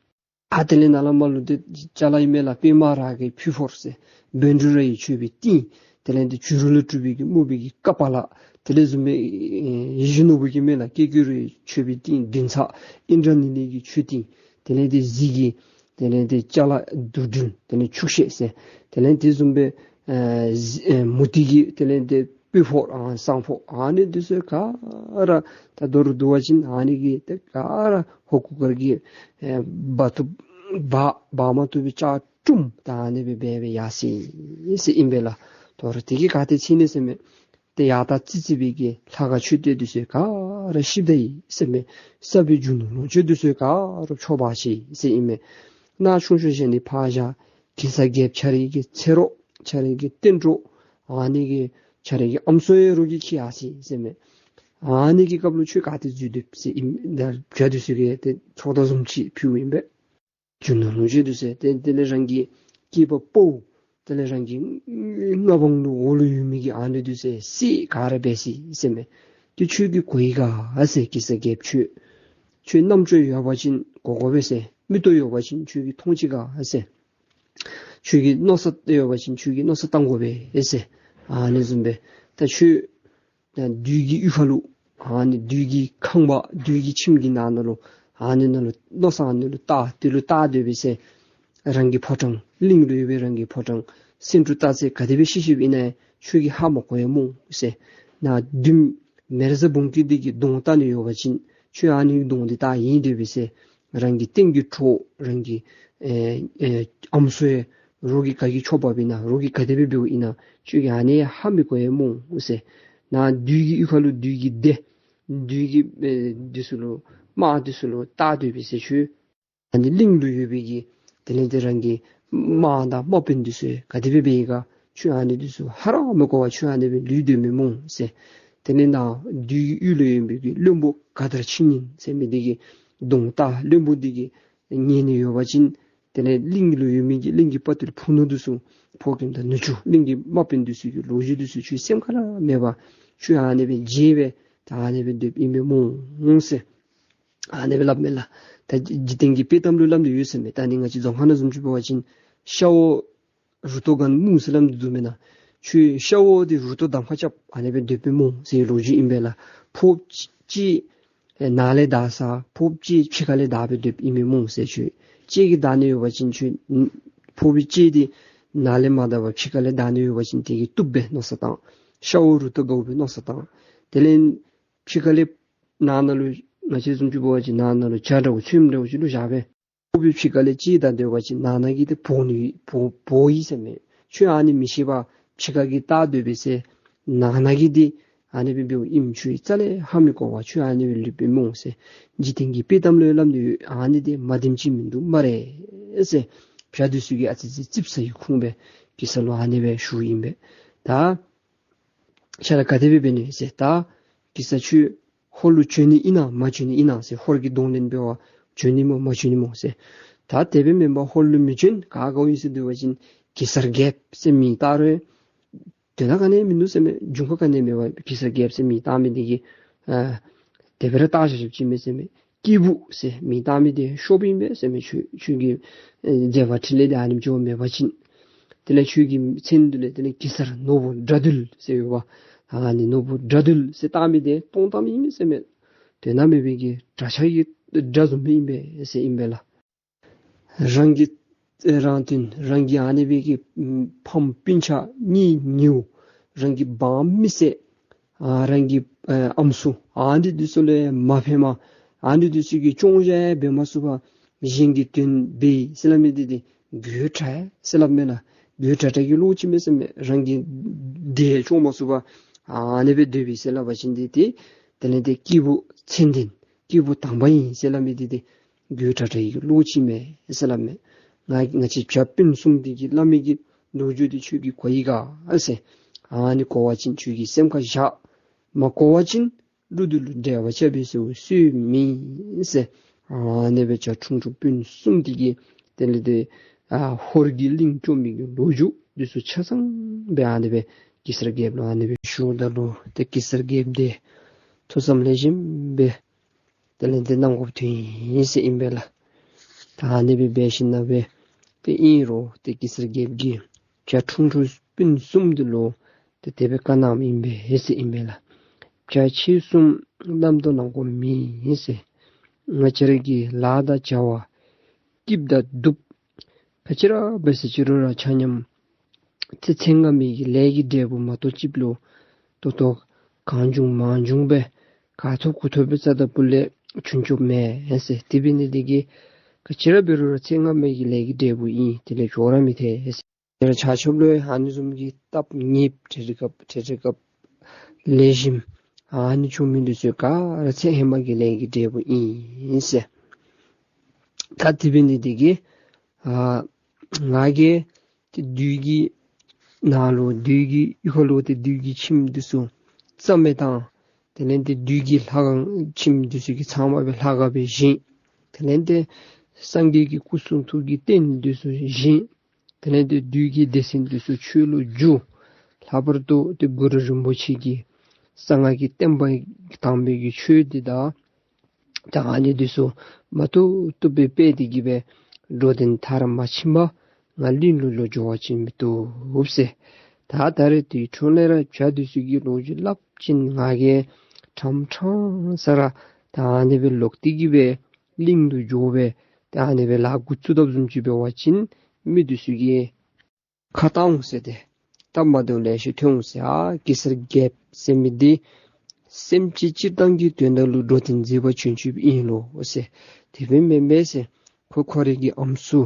ཨ་དེ་ལས་ནཱ་ལས་མར་ལུ་ཏེ་ཅ་ལ་ཨིན་མས་ལགས། པདྨ་རཱ་གའི་ཕུད་ཕོར་ཟེར་བཻ་ཌཱུརྱ་ཡི་མཆོད་པའི་ཏིང་། དེ་ལས་ཏེ་བྱུ་རུ་ལས་གྲུབ་པའི་གི་སྨུག་པའི་གི་ཀ་པཱ་ལ། དེ་ལས་བཟུམ་སྦེ་ཡིད་བཞིན་ནོར་བུ་གི་མས་ལགས། ཀེ་ཀེ་རུ་ཡི་མཆོད་པའི་ཏིང་བདུན་ཚར། ཨིནྡྲ་ནི་ལི་གི་མཆོད་ཏིང་། དེ་ལས་ཏེ་གཟི་གི་དེ་ལས་ཏེ་ཅ་ལ་དུག་སྦྲུལ། དེ་ལས་ཕྱུགས་ཤེལ་ཟེར། དེ་ལས་དེ་བཟུམ་སྦེ་ཨེ་གཟི་ཨེ་མུ་ཏིག་གི་དེ་ལས་ཏེ་སྤོས་ཕོར་ཨ་བསང་ཕོར་ཨ་ནི་འདི་ཚུ་ག་ར་ད་མདོར་བསྡུ་བ་ཅིན་ཨ་ནི་གི་ཏེ་ག་ར་ཧོར་གུར་དཀར་གྱི་ཨེ་འབག་བཏུབ་འབག་འབག་མ་བཏུབ་པའི་ལྕགས་དྲུམ་ད་ཨ་ནི་སྦེ་འབད་འབད་ཡར་སོ་ཡི་ཟེར་ཨིན་པས་ལགས། དོ་རུང་དེ་གིས་ག་ཏེ་ཕྱིན་ནི་ཟེར་མས། ཏེ་ཡར་ད་ཙི་ཙི་སྦེ་གི་ལྷ་ཁང་མཆོད་རྟེན་འདི་ཚུ་ག་ར་བཤིག་ད་ཡི་ཟེར་མས། བསགས་པའི་རྒྱུ་ནོར་ལོངས་སྤྱོད་འདི་ཚུ་ག་ར་འཕྱོག་འབག་ཅི་ཟེར་ཨིན་མས། ནཱ་ཆུང་ཤོས་ཅིག་ནི་ཕར་བཞག། གེ་སར་རྒྱལཔོ་ཁྱོད་རའི་གི་ཚེ་རོགས་ཁྱོད་རའི་གི་གཏན་གྲོགས་ཨ་ནི་གི་ཁྱོད་རའི་གི་ཨམ་སྲུ་ཡང་རོགས་ཀྱིས་ཁྱིད་ཡར་སོ་ཡི་ཟེར་མས། ཨ་ནི་གི་སྐབས་ལུ་ཁྱོད་ག་ཏེ་འཛུལ་སྡོདཔ་ཟེར་ཨིན། ད་བྱ་འདི་ཚུ་གིས་ཏེ་ཚོགས་བདག་བཟུམ་ཅིག་ཕུལཝ་ཨིན་པས། རྒྱུ་ནོར་ལོངས་སྤྱོད་འདི་ཚུ་ཏེ་དེ་ལས་རང་གི་སྐྱེས་པ་ཕོ་དེ་ལས་རང་གི་མངའ་འབངས་ལུ་འོག་ལུ་ཡོད་མི་གི་ཨ་ནི་འདི་ཚུ་བསད་ག་ར་འབད་ཅི་ཟེར་མས། ཏེ་ཁྱོད་ཀྱིས་གོ་ཡི་ག་ཟེར། གེ་སར་རྒྱལཔོ་ཁྱོད་ཁྱོད་རྣམ་ཅོ་ཡོད་པ་ཅིན་གོ་དགོ་པས་ཟེར། མིག་ཏོ་ཡོད་པ་ཅིན་ཁྱོད་ཀྱིས་མཐོང་ཅི་ག་ཟེར། ཁྱོད་ཀྱིས་མནོ་བསམ་ཡོད་པ་ཅིན་ཁྱོད་ཀྱིས་མནོ་བསམ་བཏང་དགོ་པས་ཟེར། ཨ་ནི་བཟུམ་སྦེ་ད་ཁྱོད་ད་བདུད་ཀྱི་གཡུས་ཁ་ལུ་ཨ་ནི་བདུད་ཀྱི་ཁང་པ་བདུད་ཀྱི་ཁྱིམ་གྱི་ནང་ན་ལུ་ཨ་ནི་ནང་ལུ་མནོ་བསམ་ཨ་ནི་ལུ་བཏང་དེ་ལུ་བལྟ་སྡོད་པས་ཟེར། རང་གི་ཕོ་བྲང་གླིང་ལུ་ཡོད་པའི་རང་གི་ཕོ་བྲང་སེང་འབྲུག་སྟག་རྩེ་ག་དེ་སྦེ་བཤིག་བཤིགཔ་ཨིན་ན་ཁྱོད་ཀྱིས་ཧ་མ་གོ་ཡི་སྨོ་ཟེར། ནཱ་བདུད་མེ་བཟའ་འབུམ་སྐྱིད་འདི་གིས་གདོང་བལྟ་ནི་ཡོད་པ་ཅིན་ཁྱོད་ཨ་ནི་གདོང་འདི་བལྟ་ཡི་སྡོད་པས་ཟེར། རང་གི་སྟེང་གི་གྲོགས་རང་གི་ཨེ་ཨེ་ཨམ་སྲུ་ཡང་རོགས་ཀྱིས་ག་གིས་འཕྱོག་འབགཔ་ཨིན་ན་རོགས་ཀྱིས་ག་དེ་སྦེ་འབདཝ་ཨིན་ན་ཁྱོད་ཀྱིས་ཨ་ནི་ཧ་མི་གོ་ཡི་སྨོ་ཟེར། ནཱ་བདུད་ཀྱི་གཡུས་ཁ་ལུ་བདུད་ཀྱི་སྡེ་བདུད་ཀྱི་ཨེ་འདི་ཚུ་ལུ་དམག་འདི་ཚུ་ལུ་བལྟ་སྡོད་པས་ཟེར། ཁྱོད་ཨ་ནི་གླིང་ལུ་ཡོད་པའི་གི་དེ་ལས་ཏེ་རང་གི་དམག་དང་དམག་དཔོན་འདི་ཚུ་ག་དེ་སྦེ་འབད་ཡི་ག་ཁྱོད་ཨ་ནི་འདི་ཚུ་ཧ་ར་མི་གོ་བར་ཁྱོད་ཨ་ནི་སྦེ་ལུས་སྡོད་མི་སྨོ་ཟེར། དེ་ལས་ནཱ་བདུད་ཀྱི་གཡུས་ལུ་ཡོད་པའི་གི་བློན་པོ་ག་དར་ཕྱི་ཉིན་ཟེར་མི་འདི་གི་གདོང་བལྟ་བློན་པོ་འདི་གིས་ཉན་ནི་ཡོད་པ་ཅིན་དེ་ལས་གླིང་ལུ་ཡོད་མི་གི་གླིང་གི་དཔའ་རྟུལ་ཕུ་ནུ་འདི་ཚུ་ཕོ་རྒནམ་དང་ནུ་གཅུང་གླིང་གི་དམག་དཔོན་འདི་ཚུ་གི་ལོ་རྒྱུས་འདི་ཚུ་ཁྱོད་སེམས་ཁ་ལས་མེད་པར་ཁྱོད་ཨ་ནི་སྦེ་བརྗེད་སྦེ་ད་ཨ་ནི་སྦེ་སྡོདཔ་ཨིན་མས་སྨོ་ཟེར། ཨ་ནི་སྦེ་སླབ་མས་ལགས། ད་འཇིག་རྟེན་གྱི་དཔྱེ་གཏམ་ལུ་སླབ་ནི་ཡོད་ཟེར་མས། ད་ནི་ང་བཅས་རྫོང་ཁ་ནང་བཟུམ་ཅིག་འབད་བ་ཅིན་ཤ་བོ་རུ་ཏོ་གན་མུ་ཟེར་སླབ་ནི་འདུག་མེན་ན། ཁྱོད་ཤ་བོ་འདི་རུ་ཏོ་གདམ་ཁ་རྐྱབ་ཨ་ནི་སྦེ་སྡོདཔ་མས་སྨོ་ཟེར་ལོ་རྒྱུས་ཨིན་པས་ལགས། ཕོརཔ་ཅིག་ཨེ་ནཱ་ལས་བདའ་ས་ཕོརཔ་ཅིག་ཕྱི་ཁ་ལས་བདའ་སྦེ་སྡོདཔ་ཨིན་མས་སྨོ་ཟེར། ཁྱོད་ལྕེ་གིས་བདའ་ནི་ཡོད་པ་ཅིན་ཁྱོད་ཕོར་པའི་ལྕེ་འདི་ནཱ་ལས་མ་བདའ་བར་ཕྱི་ཁ་ལས་བདའ་ནི་ཡོད་པ་ཅིན་དེ་གིས་བཏུབ་པའི་མནོ་བསམ་བཏང་། ཤ་བོ་རུ་ཏོ་གའུ་པའི་མནོ་བསམ་བཏང་། དེ་ལས་ཕྱི་ཁ་ལས་ནང་ན་ལུ་ང་བཅས་བཟུམ་ཅིག་འབད་བ་ཅིན་ནང་ན་ལུ་ཇ་འདྲཝ་ཚོདམ་འདྲཝ་ཅིག་ལུ་བཞག་པས། ཕོར་པའི་ཕྱི་ཁ་ལས་ལྕེ་བདའ་སྡོད་པ་ཅིན་ནང་ན་གི་འདི་བོ་ནི་བོ་བོ་ཡི་ཟེར་མས། ཁྱོད་ཨ་ནི་མི་ཤེས་པར་ཕྱི་ཁ་གི་བལྟ་སྡོད་པས་ཟེར། ནང་ན་གི་འདི་ཨ་ནི་སྦེ་འབདཝ་ཨིནམ་ཁྱོད་རྩ་ལས་ཧ་མི་གོ་བར་ཁྱོད་ཨ་ནི་སྦེ་ལུས་པས་སྨོ་ཟེར། འཇིག་རྟེན་གྱི་དཔྱེ་གཏམ་ལུ་སླབ་ནི་ཡོད། ཨ་ནི་འདི་མ་བདེནམ་ཅིག་མིན་འདུག་སྨ་རེ་ཟེར། བྱ་འདི་ཚུ་གིས་ཨ་ཙི་ཙི་ཙིགཔ་ཟ་ཡི་ཁུངས་སྦེ་གེ་སར་ལུ་ཨ་ནི་སྦེ་ཞུཝ་ཨིན་པས། ད་ཁྱོད་ར་ག་དེ་སྦེ་འབད་ནི་ཟེར། ད་གེ་སར་ཁྱོད་ཧོར་ལུ་བྱོན་ནི་ཨིན་ན་མ་བྱོན་ནི་ཨིན་ན་ཟེར། ཧོར་གྱི་གདོང་ལེན་འབད་བར་བྱོན་ནི་སྨོ་མ་བྱོན་ནི་སྨོ་ཟེར། ད་དེ་སྦེ་མེན་པར་ཧོར་ལུ་མི་བྱོན། ག་ག་ཨིན་ཟེར་སྡོད་པ་ཅིན་གེ་སར་རྒྱལཔོ་ཟེར་མིང་བཏགས་རུང་དོན་དག་ག་ནི་མིན་འདུག་ཟེར་མས། འབྱུང་ཁུངས་ག་ནི་མེད་པར་གེ་སར་རྒྱལཔོ་ཟེར་མིང་བཏགས་མི་འདི་གིས་ཨ་དེ་སྦེ་ར་བཏགས་བཞག་བཞགཔ་ཅིག་མས་ཟེར་མས། སྐྱེས་བུ་ཟེར་མིང་བཏགས་མི་འདི་ཤོབ་ཨིན་པས་ཟེར་མས། ཁྱོད་ཁྱོད་ཀྱི་ཨེ་མཛད་པ་འཕྲིན་ལས་འདི་ཨ་ནེམ་ཅིག་མེད་པ་ཅིན། དེ་ལས་ཁྱོད་ཀྱི་མཚན་འདི་ལས་དེ་ལས་གེ་སར་ནོར་བུ་དགྲ་འདུལ་ཟེར་ཡོད་པ། ཨ་ནི་ནོར་བུ་དགྲ་འདུལ་ཟེར་བཏགས་མི་འདི་སྟོང་གཏམ་ཨིན་མས་ཟེར་མས། དོན་དག་མེད་པའི་གི་གྲྭ་ཆས་ཀྱི་དགྲ་བཟུམ་ཨིན་པས་ཟེར་ཨིན་པས་ལགས། རང་གི་རང་དོན་རང་གི་ཨ་ནི་སྦེ་གི་ཕམ་སྤུན་ཆ་གཉེན་ཉེཝ་རང་གི་འབངས་མི་སེར་ཨ་རང་གི་ཨ་ཨམ་སྲུ་ཨ་ནི་འདི་ཚུ་ལུ་མ་ཕན་པར་ཨ་ནི་འདི་ཚུ་གི་སྐྱོང་བཞག་ཡང་འབད་མ་ཚུགས་པར་གཞན་གྱི་དོན་འབད་ཟེར་སླབ་མི་འདི་འདི་དགོད་བྲ་ཟེར་སླབ་མས་ལགས། དགོད་བྲ་བྲ་གི་བློ་ཅིག་མས་ཟེར་མས། རང་གི་འདི་སྐྱོང་མ་ཚུགས་པར་ཨ་ནི་སྦེ་སྡོད་པས་ཟེར་སླབ་པ་ཅིན་འདི་ཏེ་དེ་ལས་ཏེ་སྐྱེས་བུ་མཚན་ལྡན་སྐྱེས་བུ་དམ་པ་ཨིན་ཟེར་སླབ་མི་འདི་འདི་དགོད་བྲ་བྲ་གི་བློ་ཅིག་མས་ཟེར་སླབ་མས། ང་ང་བཅས་བྱ་སྤུན་གསུམ་འདི་གིས་སླབ་མི་གི་ལོ་རྒྱུས་འདི་ཁྱོད་ཀྱིས་གོ་ཡི་ག་ཟེར། ཨ་ནི་གོ་བ་ཅིན་ཁྱོད་ཀྱིས་སེམས་ཁར་བཞག། མ་གོ་བ་ཅིན་གླུ་འདི་ལུ་འགྲེལ་པ་རྐྱབ་པའི་སྲོལ་སྲོལ་མེད་ཟེར། ཨ་ནི་སྦེ་བྱ་ཁྲུང་ཁྲུང་སྤུན་གསུམ་འདི་གིས་དེ་ལས་ཏེ་ཨ་ཧོར་གྱི་གླིང་བཅོམ་མི་གི་ལོ་རྒྱུས་འདི་ཚུ་ཆ་ཚང་སྦེ་ཨ་ནི་སྦེ་གེ་སར་རྒྱལཔོ་ལུ་ཨ་ནི་སྦེ་ཞུཝ་ད་ལུ་ཏེ་གེ་སར་རྒྱལཔོ་འདི་ཐུགས་བསམ་ལེགས་ཤོམ་སྦེ་དེ་ལས་ཏེ་གནང་དགོཔ་ཐོན་ཡི་ཟེར་ཨིན་པས་ལགས། ད་ཨ་ནི་སྦེ་འབད་ཞིནམ་ལས་ཏེ་ཨིན་རུང་ཏེ་གེ་སར་རྒྱལཔོ་གིས་བྱ་ཁྲུང་ཁྲུང་སྤུན་གསུམ་འདི་ལུ་ཏེ་དེ་སྦེ་བཀའ་གནངམ་ཨིན་པས་ཟེར་ཨིན་པས་ལགས། བྱ་ཁྱེད་གསུམ་བླམ་དུ་གནང་དགོཔ་མེད་ཟེར། ང་བཅས་ར་གི་ལཱ་དང་བྱ་བ་སྐྱིདཔ་དང་སྡུགཔ་ག་ཅི་ར་འབད་ཟེར་ཅི་རུང་ར་ཆ་མཉམ་ཚེ་ཚེ་སྔ་མའི་གི་ལས་ཀྱི་འབྲས་བུ་མ་གཏོགས་ཅིག་ལུ་ཏོག་ཏོ་གང་བྱུང་མང་བྱུང་སྦེ་ག་ཐོབ་གུ་ཐོབ་སྦེ་རྩ་དང་པོ་ལས་བྱུང་བྱུངམ་མེན་ཟེར། དེ་འབད་ནི་འདི་གིས་ག་ཅི་ར་འབད་རུང་ར་ཚེ་སྔ་མའི་གི་ལས་ཀྱི་འབྲས་བུ་ཨིན། དེ་ལས་འགྱོ་ར་མི་ཐལ་ཟེར། དེ་ལས་ཆ་ཁྱབ་ལུ་ཨ་ནི་བཟུམ་གྱི་སྟབས་ཉེསཔ་འཕྲལ་འཕྲལ་སྐབས་འཕྲལ་འཕྲལ་སྐབས་ ལེགས་ཤོམ་ཨ་ནི་བྱུང་མི་འདི་ཚུ་ག་ར་ཚེ་ཧེ་མ་གི་ལས་ཀྱི་འབྲས་བུ་ཨིན་ཟེར། ད་དེ་འབད་ནི་འདི་གིས་ཨ་ང་གིས་ཏེ་བདུད་ཀྱི་ནང་ལུ་བདུད་ཀྱི་ཡུལ་ཁ་ལུ་ཏེ་བདུད་ཀྱི་ཁྱིམ་འདི་ཚུ་རྩ་མེད་བཏང་། དེ་ལས་ཏེ་བདུད་ཀྱི་ལྷ་ཁང་ཁྱིམ་འདི་ཚུ་གི་ཚབ་མ་སྦེ་ལྷ་ཁང་སྦེ་བཞེངས། དེ་ལས་ཏེ་སངས་རྒྱས་ཀྱི་སྐུ་གསུང་ཐུགས་ཀྱི་རྟེན་འདི་ཚུ་བཞེངས། དེ་ལས་ཏེ་བདུད་ཀྱི་སྡེ་ཚན་འདི་ཚུ་ཆོས་ལུ་བསྒྱུར། ལྷག་པར་དུ་ཏེ་གུ་རུ་རིན་པོ་ཆེ་གི་གསང་སྔགས་ཀྱི་བསྟན་པ་དམ་པའི་གི་ཆོས་འདི་དང་ད་ཨ་ནི་འདི་ཚུ་མ་བཏུབ་བཏུབ་སྦེ་སྤེལ་ཏེ་གི་སྦེ་འགྲོ་དོན་མཐར་མ་ཕྱིན་པར་ང་གླིང་ལུ་ལོག་འགྱོ་བ་ཅིན་མི་བཏུབ་ཟེར། ད་ད་རེས་དེ་འཕྲོ་ལས་ར་བྱ་འདི་ཚུ་གིས་ལོ་རྒྱུས་སླབ་ཅིན་ང་གིས་ཕྲང་ཕྲང་ས་ར་ད་ཨ་ནི་སྦེ་ལོག་སྟེ་གི་སྦེ་གླིང་དུ་འགྱོ་སྦེ་ད་ཨ་ནི་སྦེ་ལཱ་འགོ་བཙུགས་དཔ་བཟུམ་ཅིག་འབད་བ་ཅིན་མི་འདི་ཚུ་གིས་ཁ་བཏང་འོང་ཟེར། ཏེ་སྟབས་མ་བདེཝ་ལེ་ཤ་ཐོན་འོང་ཟེར། ཨ་གེ་སར་རྒྱལཔོ་ཟེར་མི་འདི་སེམས་ཅན་སྤྱིར་བཏང་གི་དོན་དག་ལུ་འགྲོ་དོན་མཛད་པར་བྱོན་བྱོནམ་ཨིན་ལོ་ཟེར། དེ་སྦེ་མེན་པས་ཟེར། ཁོ་ཁོ་རའི་གི་ཨམ་སྲུ་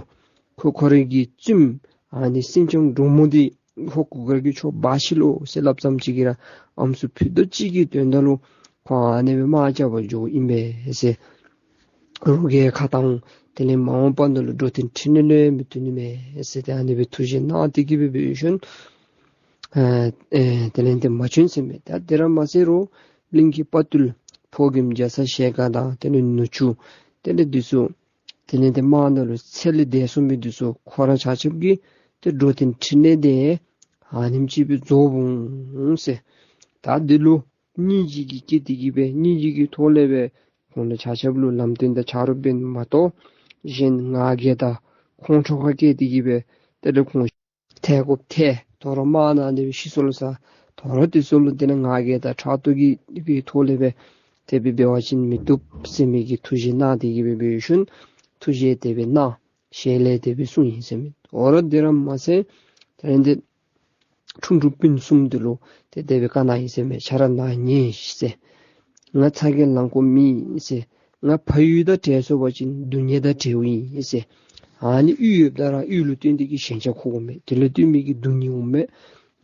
ཁོ་ཁོ་རའི་གི་བཙུནམོ་ཨ་ནི་སེང་ལྕམ་འབྲུག་མོ་འདི་ཧོར་གུར་དཀར་གྱིས་ཁྱོད་འབག་ཤིག་ལོ་ཟེར་སླབ་ཙམ་ཅིག་གིས་ར་ཨམ་སྲུ་ཕུད་རྡོག་གཅིག་གི་དོན་དག་ལུ་ཁོ་ཨ་ནི་སྦེ་དམག་རྐྱབ་པར་འགྱོཝ་ཨིན་པས་ཟེར། རོགས་ཀྱིས་ཁ་བཏང་། དེ་ལས་མ་འོངས་པ་ནང་ལུ་འགྲོ་དོན་ཕྲིན་ལས་ལུ་ཡང་མི་བཏུབ་ནི་མས་ཟེར་ཏེ་ཨ་ནི་སྦེ་ཐུགས་བཞེད་གནང་སྟེ་གི་སྦེ་འབད་ཞིནམ་ཨ་ཨེ་དེ་ལས་ཏེ་མ་བྱོན་ཟེར་མས། ད་དེ་ར་མ་ཚད་རོགས་གླིང་གི་དཔའ་རྟུལ་ཕོ་རྒནམ་རྒྱ་ཚ་ཞལ་དཀར་དང་དེ་ལས་ནུ་གཅུང་དེ་ལས་འདི་ཚུ་དེ་ལས་ཏེ་དམག་ནང་ལུ་ཚེ་ལས་འདས་སོང་མི་འདི་ཚུ་ཁོ་ར་ཆ་ཁྱབ་ཀྱིས་ཏེ་འགྲོ་དོན་ཕྲིན་ལས་འདི་ཨ་ནེམ་ཅིག་སྦེ་རྫོགསཔ་འོང་ཟེར། ད་འདི་ལུ་སྙིང་རྗེ་གིས་སྐྱེས་ཏེ་གི་སྦེ་སྙིང་རྗེ་གི་ཐོག་ལས་སྦེ་ཁོང་ལུ་ཆ་ཁྱབ་ལུ་ལམ་སྟོན་དང་ཆ་རོགས་འབད་ནི་མ་གཏོགས་གཞན་ང་རྒྱལ་དང་ཁོང་ཁྲོ་ཁ་སྐྱེས་ཏེ་གི་སྦེ་ཏེ་ལུ་ཁོང་ཐལ་དགོཔ་ཐལ། དོ་རུང་དམག་ནང་འདི་སྦེ་ཤི་སོང་ལོ་ཟེར། དོ་རུང་དེ་ཚུ་ལུ་དེ་ལས་ང་རྒྱལ་དང་ཕྲག་དོག་གི་གི་ཐོག་ལས་སྦེ་དེ་སྦེ་འབད་བ་ཅིན་མི་བཏུབ་ཟེར་མི་གི་ཐུགས་བཞེད་གནང་སྟེ་གི་སྦེ་འབད་ཞིནམ་ཐུགས་བཞེད་དེ་སྦེ་གནང་། ཞལ་ལས་དེ་སྦེ་གསུངས་ཡི་ཟེར་མས། དོ་རུང་དེ་ར་མ་ཚད་དེ་ལས་ཏེ་ཁྲུང་ཁྲུང་སྤུན་གསུམ་འདི་ལུ་ཏེ་དེ་སྦེ་བཀའ་གནང་ཡི་ཟེར་མས། ཁྱེད་ར་ནཱ་ཉལ་ཤིག་ཟེར། ང་ཚ་གྱང་ལང་དགོཔ་མེད་ཟེར། ང་ཕ་ཡུལ་དང་བྲལ་སོང་པ་ཅིན་སྡུག་བསྔལ་དང་བྲལཝ་ཨིན་ཟེར། ཨ་ནི་ཡུལ་ཡོདཔ་ད་ར་ཡུལ་ལུ་བརྟེན་ཏེ་གི་ཞེན་ཆགས་འཁོར་དགོ་མས། དེ་ལུ་བརྟེན་མི་གི་སྡུག་བསྔལ་འོང་མས།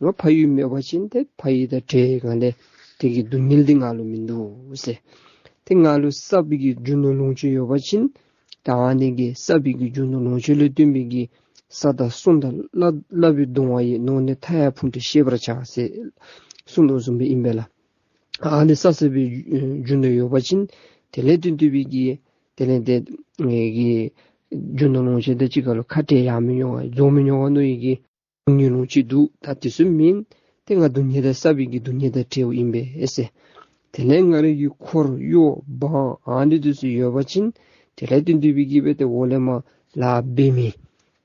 ང་ཕ་ཡུལ་མེད་པ་ཅིན་ཏེ་ཕ་ཡུལ་དང་བྲལ་སྒང་ལས་དེ་གི་སྡུག་བསྔལ་འདི་ང་ལུ་མིན་འདུག་ཟེར། ཏེ་ང་ལུ་བསགས་པའི་གི་རྒྱུ་ནོར་ལོངས་སྤྱོད་ཡོད་པ་ཅིན་ད་ཨ་ནི་གི་བསགས་པའི་གི་རྒྱུ་ནོར་ལོངས་སྤྱོད་ལུ་བརྟེན་པའི་གི་ས་དང་གསུམ་དང་བསླབ་བསླབ་པའི་གདུང་བ་ཡིས། ནོར་ནི་མཐའ་ཡས་ཕུང་ཁྲོལ་ཤེས་པར་བྱ་ཟེར་གསུངས་དོ་བཟུམ་སྦེ་ཨིན་པས་ལགས། ཨ་ནི་བསགས་བསགས་པའི་རྒྱུ་ནོར་ཡོད་པ་ཅིན་དེ་ལས་བརྟེན་ཏེ་སྦེ་གི་དེ་ལས་ཏེ་གི་རྒྱུ་ནོར་ལོངས་སྤྱོད་དང་གཅིག་ཁར་ལུ་ཁ་བྲལ་ཡང་མི་འོང་བ་རྫོགས་མི་འོང་བ་མནོ་ཡི་གི་སྡུག་བསྔལ་ལོངས་སྤྱོད་འདུག། ད་དེ་ཚུ་མེན། ཏེ་ང་སྡུག་བསྔལ་དང་བསགས་པའི་གི་སྡུག་བསྔལ་དང་བྲལཝ་ཨིན་པས་ཟེར། དེ་ལས་ང་རའི་གི་འཁོར་གཡོག་འབངས་ཨ་ནི་འདི་ཚུ་ཡོད་པ་ཅིན་དེ་ལས་བརྟེན་ཏེ་སྦེ་གི་སྦེ་ཏེ་འོག་ལས་མར་ལཱ་འབད་མི་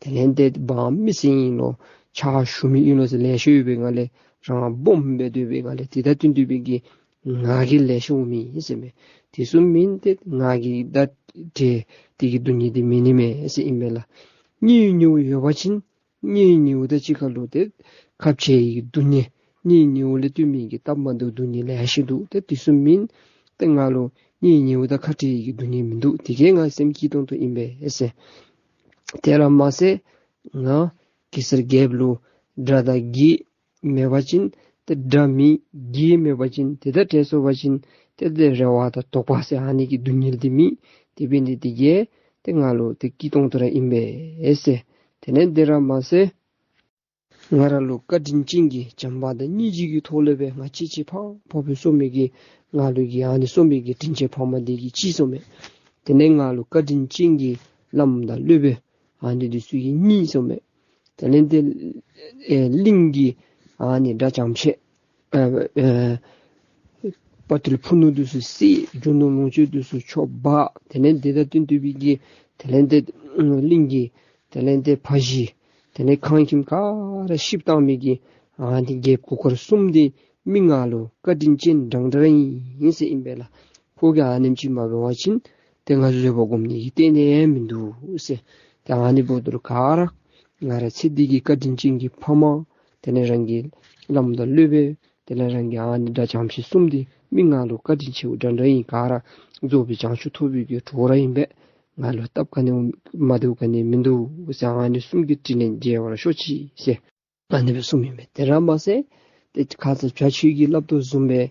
དེ་ལས་ཏེ་འབངས་མི་སེར་ཨིན་ལོ་ཕྱག་ཞུ་མི་ཨིན་ལོ་ཟེར་ལེ་ཤ་ཡོད་པའི་སྒང་ལས་རང་སྦོམ་སྦེ་སྡོད་པའི་སྒང་ལས་དེ་དང་བརྟེན་ཏེ་སྦེ་གི་ང་རྒྱལ་ལེ་ཤ་འོང་མི་ཨིན་ཟེར་མས། དེ་ཚུ་མེན། ཏེ་ང་རྒྱལ་དང་བྲལ་དེ་གི་སྡུག་བསྔལ་འདི་མེད་ནི་མས་ཟེར་ཨིན་པས་ལགས། གཉེན་ཉེཝ་ཡོད་པ་ཅིན་གཉེན་ཉེཝ་དང་གཅིག་ཁར་ལུ་ཏེ་ཁ་བྲལ་བའི་སྡུག་བསྔལ། གཉེན་ཉེཝ་ལས་བརྟེན་མི་གི་སྟབས་མ་བདེཝ་སྡུག་བསྔལ་ལེ་ཤ་འདུག། ཏེ་དེ་ཚུ་མེན། ཏེ་ང་ལུ་གཉེན་ཉེཝ་དང་ཁ་བྲལ་བའི་སྡུག་བསྔལ་མིན་འདུག། དེ་གིས་ང་སེམས་སྐྱིད་ཏོང་ཏོ་ཨིན་པས་ཟེར། དེ་ར་མ་ཚད་ང་གེ་སར་རྒྱལཔོ་ལུ་དགྲ་དང་བགེགས་མེད་པ་ཅིན་ཏེ་དགྲ་མེད་བགེགས་མེད་པ་ཅིན་དེ་དང་བྲལ་སོང་པ་ཅིན་ཏེ་ཏེ་རེ་བ་དང་དོགས་པ་ཟེར་ཨ་ནི་གི་སྡུག་བསྔལ་འདི་མེད། དེ་འབད་ནི་འདི་གིས་ཏེ་ང་ལུ་ཏེ་སྐྱིད་ཏོང་ཏོ་ར་ཨིན་པས་ཟེར། དེ་ལས་དེ་ར་མ་ཚད་ང་ར་ལུ་བཀའ་དྲིན་ཅན་གྱི་བྱམས་པ་དང་སྙིང་རྗེ་གི་ཐོག་ལས་སྦེ་ང་གཅེས་གཅེས་ཕངས་ཕངས་སྦེ་གསོ་མི་གི་ང་ལུ་གི་ཨ་ནི་གསོ་མི་གི་དྲིན་ཅན་ཕ་མ་འདི་གིས་གཅེས་སོང་མས། དེ་ལས་ང་ལུ་བཀའ་དྲིན་ཅན་གྱི་བླམ་དང་སློབ་དཔོན་ཨ་ནི་འདི་ཚུ་གིས་བརྙས་སོང་མས། དེ་ལས་ཏེ་ཨེ་གླིང་གི་ཨ་ནི་དགྲ་ཇག་ཆ་ཁྱབ་ཨ་ཨ་དཔའ་རྟུལ་ཕུ་ནུ་འདི་ཚུ་བསད། རྒྱུ་ནོར་ལོངས་སྤྱོད་འདི་ཚུ་ཁྱོད་འབག། དེ་ལས་དེ་དང་བསྟུན་ཏེ་སྦེ་གི་དེ་ལས་ཏེ་གླིང་གི་དེ་ལས་ཏེ་ཕ་གཞིས་དེ་ལས་ཁང་ཁྱིམ་ག་ར་བཤིག་བཏང་མི་གི་ཨ་ནི་རྒྱལཔོ་གུར་དཀར་གསུམ་འདི་མི་ང་ལུ་བཀའ་དྲིན་ཅན་འདྲན་འདྲ་ཨིན་ཟེར་ཨིན་པས་ལགས། ཁོ་གིས་ཨ་ནེམ་ཅིག་མ་འབད་བ་ཅིན་ཏེ་ང་བཟོད་པ་སྒོམ་ནི་གི་གཏན་ནས་མིན་འདུག་ཟེར། ཏེ་ཨ་ནི་འབདཝ་ད་ལུ་ག་ར་ང་ར་ཚེ་འདི་གི་བཀའ་དྲིན་ཅན་གྱི་ཕ་མ་དེ་ལས་རང་གི་བླམ་དང་སློབ་དཔོན་དེ་ལས་རང་གི་ཨ་ནི་དགྲ་ཇག་ཆ་ཁྱབ་གསུམ་འདི་མི་ང་ལུ་བཀའ་དྲིན་ཆེཝ་འདྲན་འདྲ་ཨིན། ག་ར་རྫོགས་པའི་བྱང་ཆུབ་ཐོབ་པའི་གི་གྲོགས་ར་ཨིན་པས། ང་ལུ་སྟབས་ག་ནི་མ་བདེཝ་ག་ནི་མིན་འདུག་ཟེར། ཨ་ནི་གསུམ་གྱི་དྲིན་ལན་འཇལ་བར་ཤོག་ཅིག་ཟེར་ཨ་ནི་སྦེ་གསུངམ་ཨིན་པས། དེ་ར་མ་ཚད་ ཏེ་ཁ་ཙ་བྱ་ཁྱོད་ཀྱིས་སླབ་དོ་བཟུམ་སྦེ་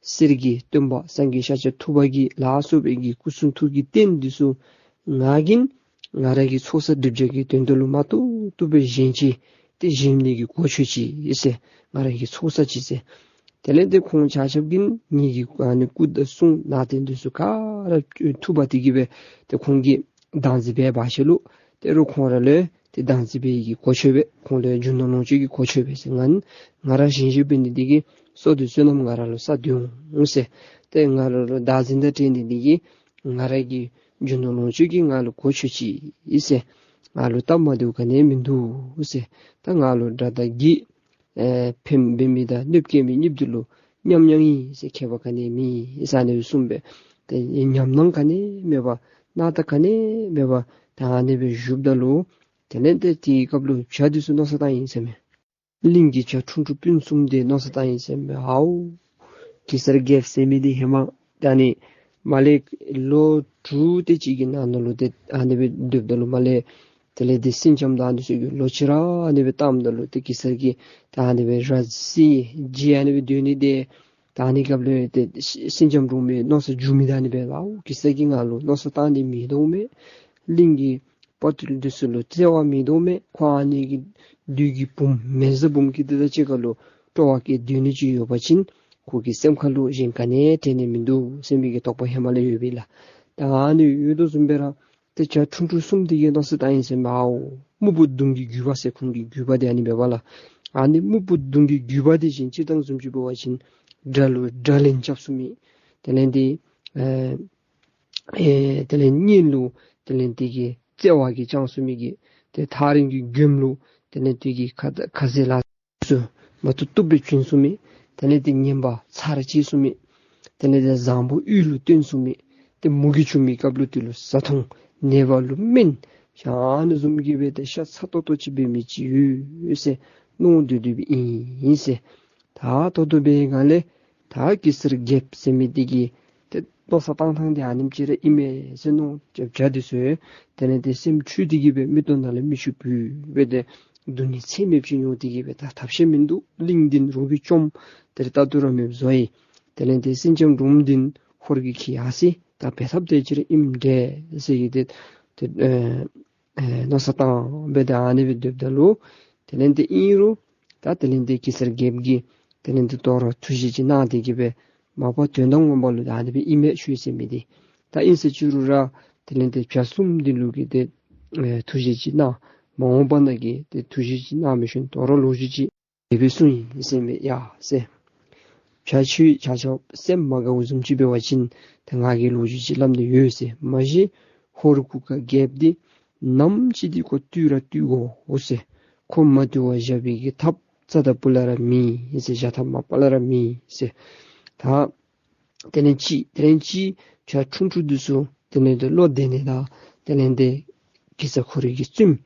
གསེར་གྱི་སྟོན་པ་སངས་རྒྱས་ཤཱཀྱ་ཐུབ་པ་གི་ལ་སོགས་པའི་གི་སྐུ་གསུང་ཐུགས་ཀྱི་རྟེན་འདི་ཚུ་ང་གིས་ང་ར་གི་ཚོགས་བསགས་སྒྲིབ་སྦྱང་གི་དོན་དུ་ལུ་མ་བཏུབ་བཏུབ་སྦེ་བཞེངས་ཅི། ཏེ་བཞེངས་ནི་གི་གོ་ཆོད་ཅི་ཟེར། ང་ར་གི་ཚོགས་བསགས་ཅི་ཟེར། དེ་ལས་ཏེ་ཁོང་ཆ་ཁྱབ་ཀྱིས་ངེ་གི་ཨ་ནི་སྐུ་དང་གསུང་ནང་རྟེན་འདི་ཚུ་ག་ར་ཐུབ་པ་དེ་གིས་སྦེ་ཏེ་ཁོང་གིས་བདག་འཛིན་འབད་བ་ཅིན་ལུ་ཏེ་རུང་ཁོང་ར་ལུ་ཏེ་བདག་འཛིན་འབད་ནི་གི་གོ་ཆོད་པས། ཁོང་ལུ་རྒྱུ་ནོར་ལོངས་སྤྱོད་ཀྱི་གོ་ཆོད་པས་ཟེར། ང་ང་ར་བཞེངས་བཞེངསམ་འབད་ནི་དེ་གིས་བསོད་བདེ་བསོད་ནམས་ང་ར་ལུ་བསགས་སྡོད་འོང་ཟེར། ཏེ་ང་ར་ལུ་བདག་འཛིན་དང་བྲལ་ནི་དེ་གིས་ང་ར་གི་རྒྱུ་ནོར་ལོངས་སྤྱོད་ཀྱིས་ང་ལུ་གོ་ཆོད་ཅི་ཟེར། ང་ལུ་སྟབས་མ་བདེཝ་ག་ནི་ཡང་མིན་འདུག་ཟེར། ད་ང་ལུ་དགྲ་དང་བགེགས་ཨེ་ཕན་པའི་མི་དང་གནོད་བསྐྱལ་མི་གཉིས་འདི་ལུ་མཉམ་མཉམ་ཨིན་ཟེར། ཁྱད་པར་ག་ནི་ཡང་མེད་ཟེར་ཨ་ནི་སྦེ་གསུངས་པས། ཏེ་ཉམས་སྣང་ག་ནི་ཡང་མེད་པར་སྣང་དག་ག་ནི་ཡང་མེད་པར་ད་ཨ་ནི་སྦེ་བཞུགསཔ་ད་ལུ་དེ་ལས་ཏེ་དེའི་སྐབས་ལུ་བྱ་འདི་ཚུ་མནོ་བསམ་བཏང་ཡི་ཟེར་མས། གླིང་གི་བྱ་ཁྲུང་ཁྲུང་སྤུན་གསུམ་འདི་མནོ་བསམ་བཏང་ཡི་ཟེར་མས། ཨའོ་གེ་སར་རྒྱལཔོ་ཟེར་མི་འདི་ཧེ་མ་ད་ཨ་ནི་མར་ལས་ལོ་དྲུག་དེ་ཅིག་གི་ནང་ན་ལུ་ཏེ་ཨ་ནི་སྦེ་སྡོདཔ་ད་ལུ་མར་ལས་དེ་ལས་ཏེ་སེང་ལྕམ་དང་འདི་ཚུ་གིས་ལོག་ཅི་ར་ཨ་ནི་སྦེ་བཏངམ་ད་ལུ་ཏེ་གེ་སར་གྱིས་ད་ཨ་ནི་སྦེ་ར་བཟི་བརྗེད་ཨ་ནི་སྦེ་སྡོད་ནི་དེ་ད་ཨ་ནི་སྐབས་ལུ་ཏེ་སེང་ལྕམ་འབྲུག་མོའི་མནོ་བསམ་འགྱུར་མི་ད་ཨ་ནི་སྦེ་ཨའོ་གེ་སར་གྱིས་ང་ལུ་མནོ་བསམ་བཏང་ནི་མེད་དོ་མས། གླིང་གི་དཔའ་བརྟུལ་འདི་ཚུ་ལུ་བརྩེ་བ་མེད་དོ་མས། ཁོ་ཨ་ནི་གི་བདུད་ཀྱི་བུམོ་མེ་བཟའ་འབུམ་སྐྱིད་དེ་དང་གཅིག་ཁར་ལུ་སྤྲོ་བ་བསྐྱེད་སྡོད་ནི་ཅིག་ཡོད་པ་ཅིན་ཁོ་གི་སེམས་ཁར་ལུ་གཞན་ག་ནི་ཡང་དྲན་ནི་མིན་འདུག་ཟེར་མི་གི་དོགས་པ་ཧེ་མ་ལས་ཡོད་པས་ལགས། ད་ཨ་ནི་ཡོད་དོ་བཟུམ་སྦེ་ར་ཏེ་བྱ་ཁྲུང་ཁྲུང་གསུམ་འདི་གིས་མནོ་བསམ་བཏང་ཡི་ཟེར་མས། ཨའོ་སྨུག་པོ་གདོང་གི་རྒྱུད་པ་ཟེར་ཁོང་གི་རྒྱུད་པ་འདི་ཨ་ནི་སྦེ་འབདཝ་ལགས། ཨ་ནི་སྨུག་པོ་གདོང་གི་རྒྱུད་པ་འདི་བཞིན་སྤྱིར་བཏང་བཟུམ་ཅིག་འབད་བ་ཅིན་དགྲ་ལུ་དགྲ་ལན་རྐྱབ་ཚུགས་མི། དེ་ལས་ཏེ་ཨེ་ཨེ་དེ་ལས་གཉེན་ལུ་དེ་ལས་དེ་གི་བརྩེ་བ་གིས་བསྐྱང་ཚུགས་མི་གི་ཏེ་ཐག་རིང་གི་མགྱོནམ་ལུ་དེ་ལས་དེ་གི་ཁ་ཁ་ཟས་ལ་སོགས་མ་བཏུབ་བཏུབ་སྦེ་བྱིན་ཚུགས་མི། དེ་ལས་དེ་ངན་པ་ཚར་བཅད་ཚུགས་མི། དེ་ལས་དེ་བཟང་པོ་གཡུས་ལུ་བཏོན་ཚུགས་མི། ཏེ་མུ་གེ་བྱུང་མི་སྐབས་ལུ་དེ་ལུ་བཟའ་འཐུང་ནད་པ་ལུ་སྨན་ཨ་ནི་བཟུམ་གྱི་སྦེ་ཏེ་ཤ་ཚ་ཏོག་ཏོ་ཅིག་འབད་མི་ཅིག་ཡོད་ཟེར་མནོ་སྡོད་སྡོདཔ་ཨིན་ཟེར། ད་ད་ལྟོ་འབད་བའི་སྒང་ལས་ད་གེ་སར་རྒྱལཔོ་ཟེར་མི་འདི་གིས་ཏེ་མནོ་བསམ་བཏང་ཐངས་འདི་ཨ་ནེམ་ཅིག་ར་ཨིན་མས་ཟེར་མནོ་བྱ་བྱ་འདི་ཚུ་དེ་ལས་ཏེ་སེམས་འཁྲུལ་ཏེ་གི་སྦེ་མིག་ཏོ་ནང་ལས་མིག་ཆུ་བུད་སྦེ་ཏེ་སྡུག་བསྔལ་ཚད་མེདཔ་ཅིག་མྱོང་སྟེ་གི་སྦེ་ད་ཐབས་ཤེས་མིན་འདུག། གླིང་འདི་ནི་རོགས་ཀྱིས་བཅོམ། དེ་ར་རྟ་ཐུལ་ར་མེདཔ་བཟོ་ཡི། དེ་ལས་ཏེ་སེང་ལྕམ་འབྲུག་མོ་འདི་ནི་ཧོར་གྱིས་ཁྱིད་ཡར་སོ་ཡི། ད་འབད་ཐབས་དེ་ཅིག་ར་ཨིནམ་འདྲས་ཟེར་གི་ཏེ་ཏེ་ཨེ་ཨེ་མནོ་བསམ་བཏང་སྦེ་ཏེ་ཨ་ནི་སྦེ་སྡོདཔ་ད་ལུ་དེ་ལས་ཏེ་ཨིན་རུང་ད་དེ་ལས་ཏེ་གེ་སར་རྒྱལཔོ་གིས་དེ་ལས་ཏེ་དོ་རུང་ཐུགས་བཞེད་ཅིག་གནང་སྟེ་གི་སྦེ་མ་པ་དོན་དག་ངོ་མ་ལུ་ད་ཨ་ནི་སྦེ་ཨིན་མས་ཁྱོད་ཟེར་མི་འདི་ད་ཨིན་ཟེར་བཅུག་རུང་ར་དེ་ལས་ཏེ་བྱ་གསུམ་འདི་ལུ་གིས་ཏེ་ཨེ་ཐུགས་བཞེད་ཅིག་གནང་། མ་འོངས་པ་ན་གི་ཏེ་ཐུགས་བཞེད་ཅིག་གནང་མི་ཤུལ་དོ་རུང་ལོ་རྒྱུས་ཅིག་དེ་སྦེ་གསུངས་ཡི་ཟེར་མས། ཡ་ཟེར། བྱ་ཁྱོད་ཆ་ཁྱབ་སེམས་མ་དགའཝ་བཟུམ་ཅིག་འབད་བ་ཅིན་ད་ང་གིས་ལོ་རྒྱུས་ཅིག་སླབ་ནི་ཡོད་ཟེར། མ་གཞི་ཧོར་གུར་དཀར་རྒྱལཔོ་འདི་ནམ་ཅིག་འདི་ཁོ་བཏུལ་ར་བཏུལ་དགོ་འོང་ཟེར། ཁོ་མ་བཏུལ་བར་བཞག་པའི་གི་ཐབས་རྩ་དང་སྤུ་ལས་ར་མེད་ཟེར། བཞག་ཐབས་མ་པ་ལས་ར་མེད་ཟེར། ད་དེ་ལས་ཅིག་དེ་ལས་ཅིག་བྱ་ཁྲུང་ཁྲུང་འདི་ཚུ་དེ་ལས་ཏེ་བློ་བདེ་ནི་དང་དེ་ལས་ཏེ་གེ་སར་ཁོ་རའི་གི་བཙུནམོ་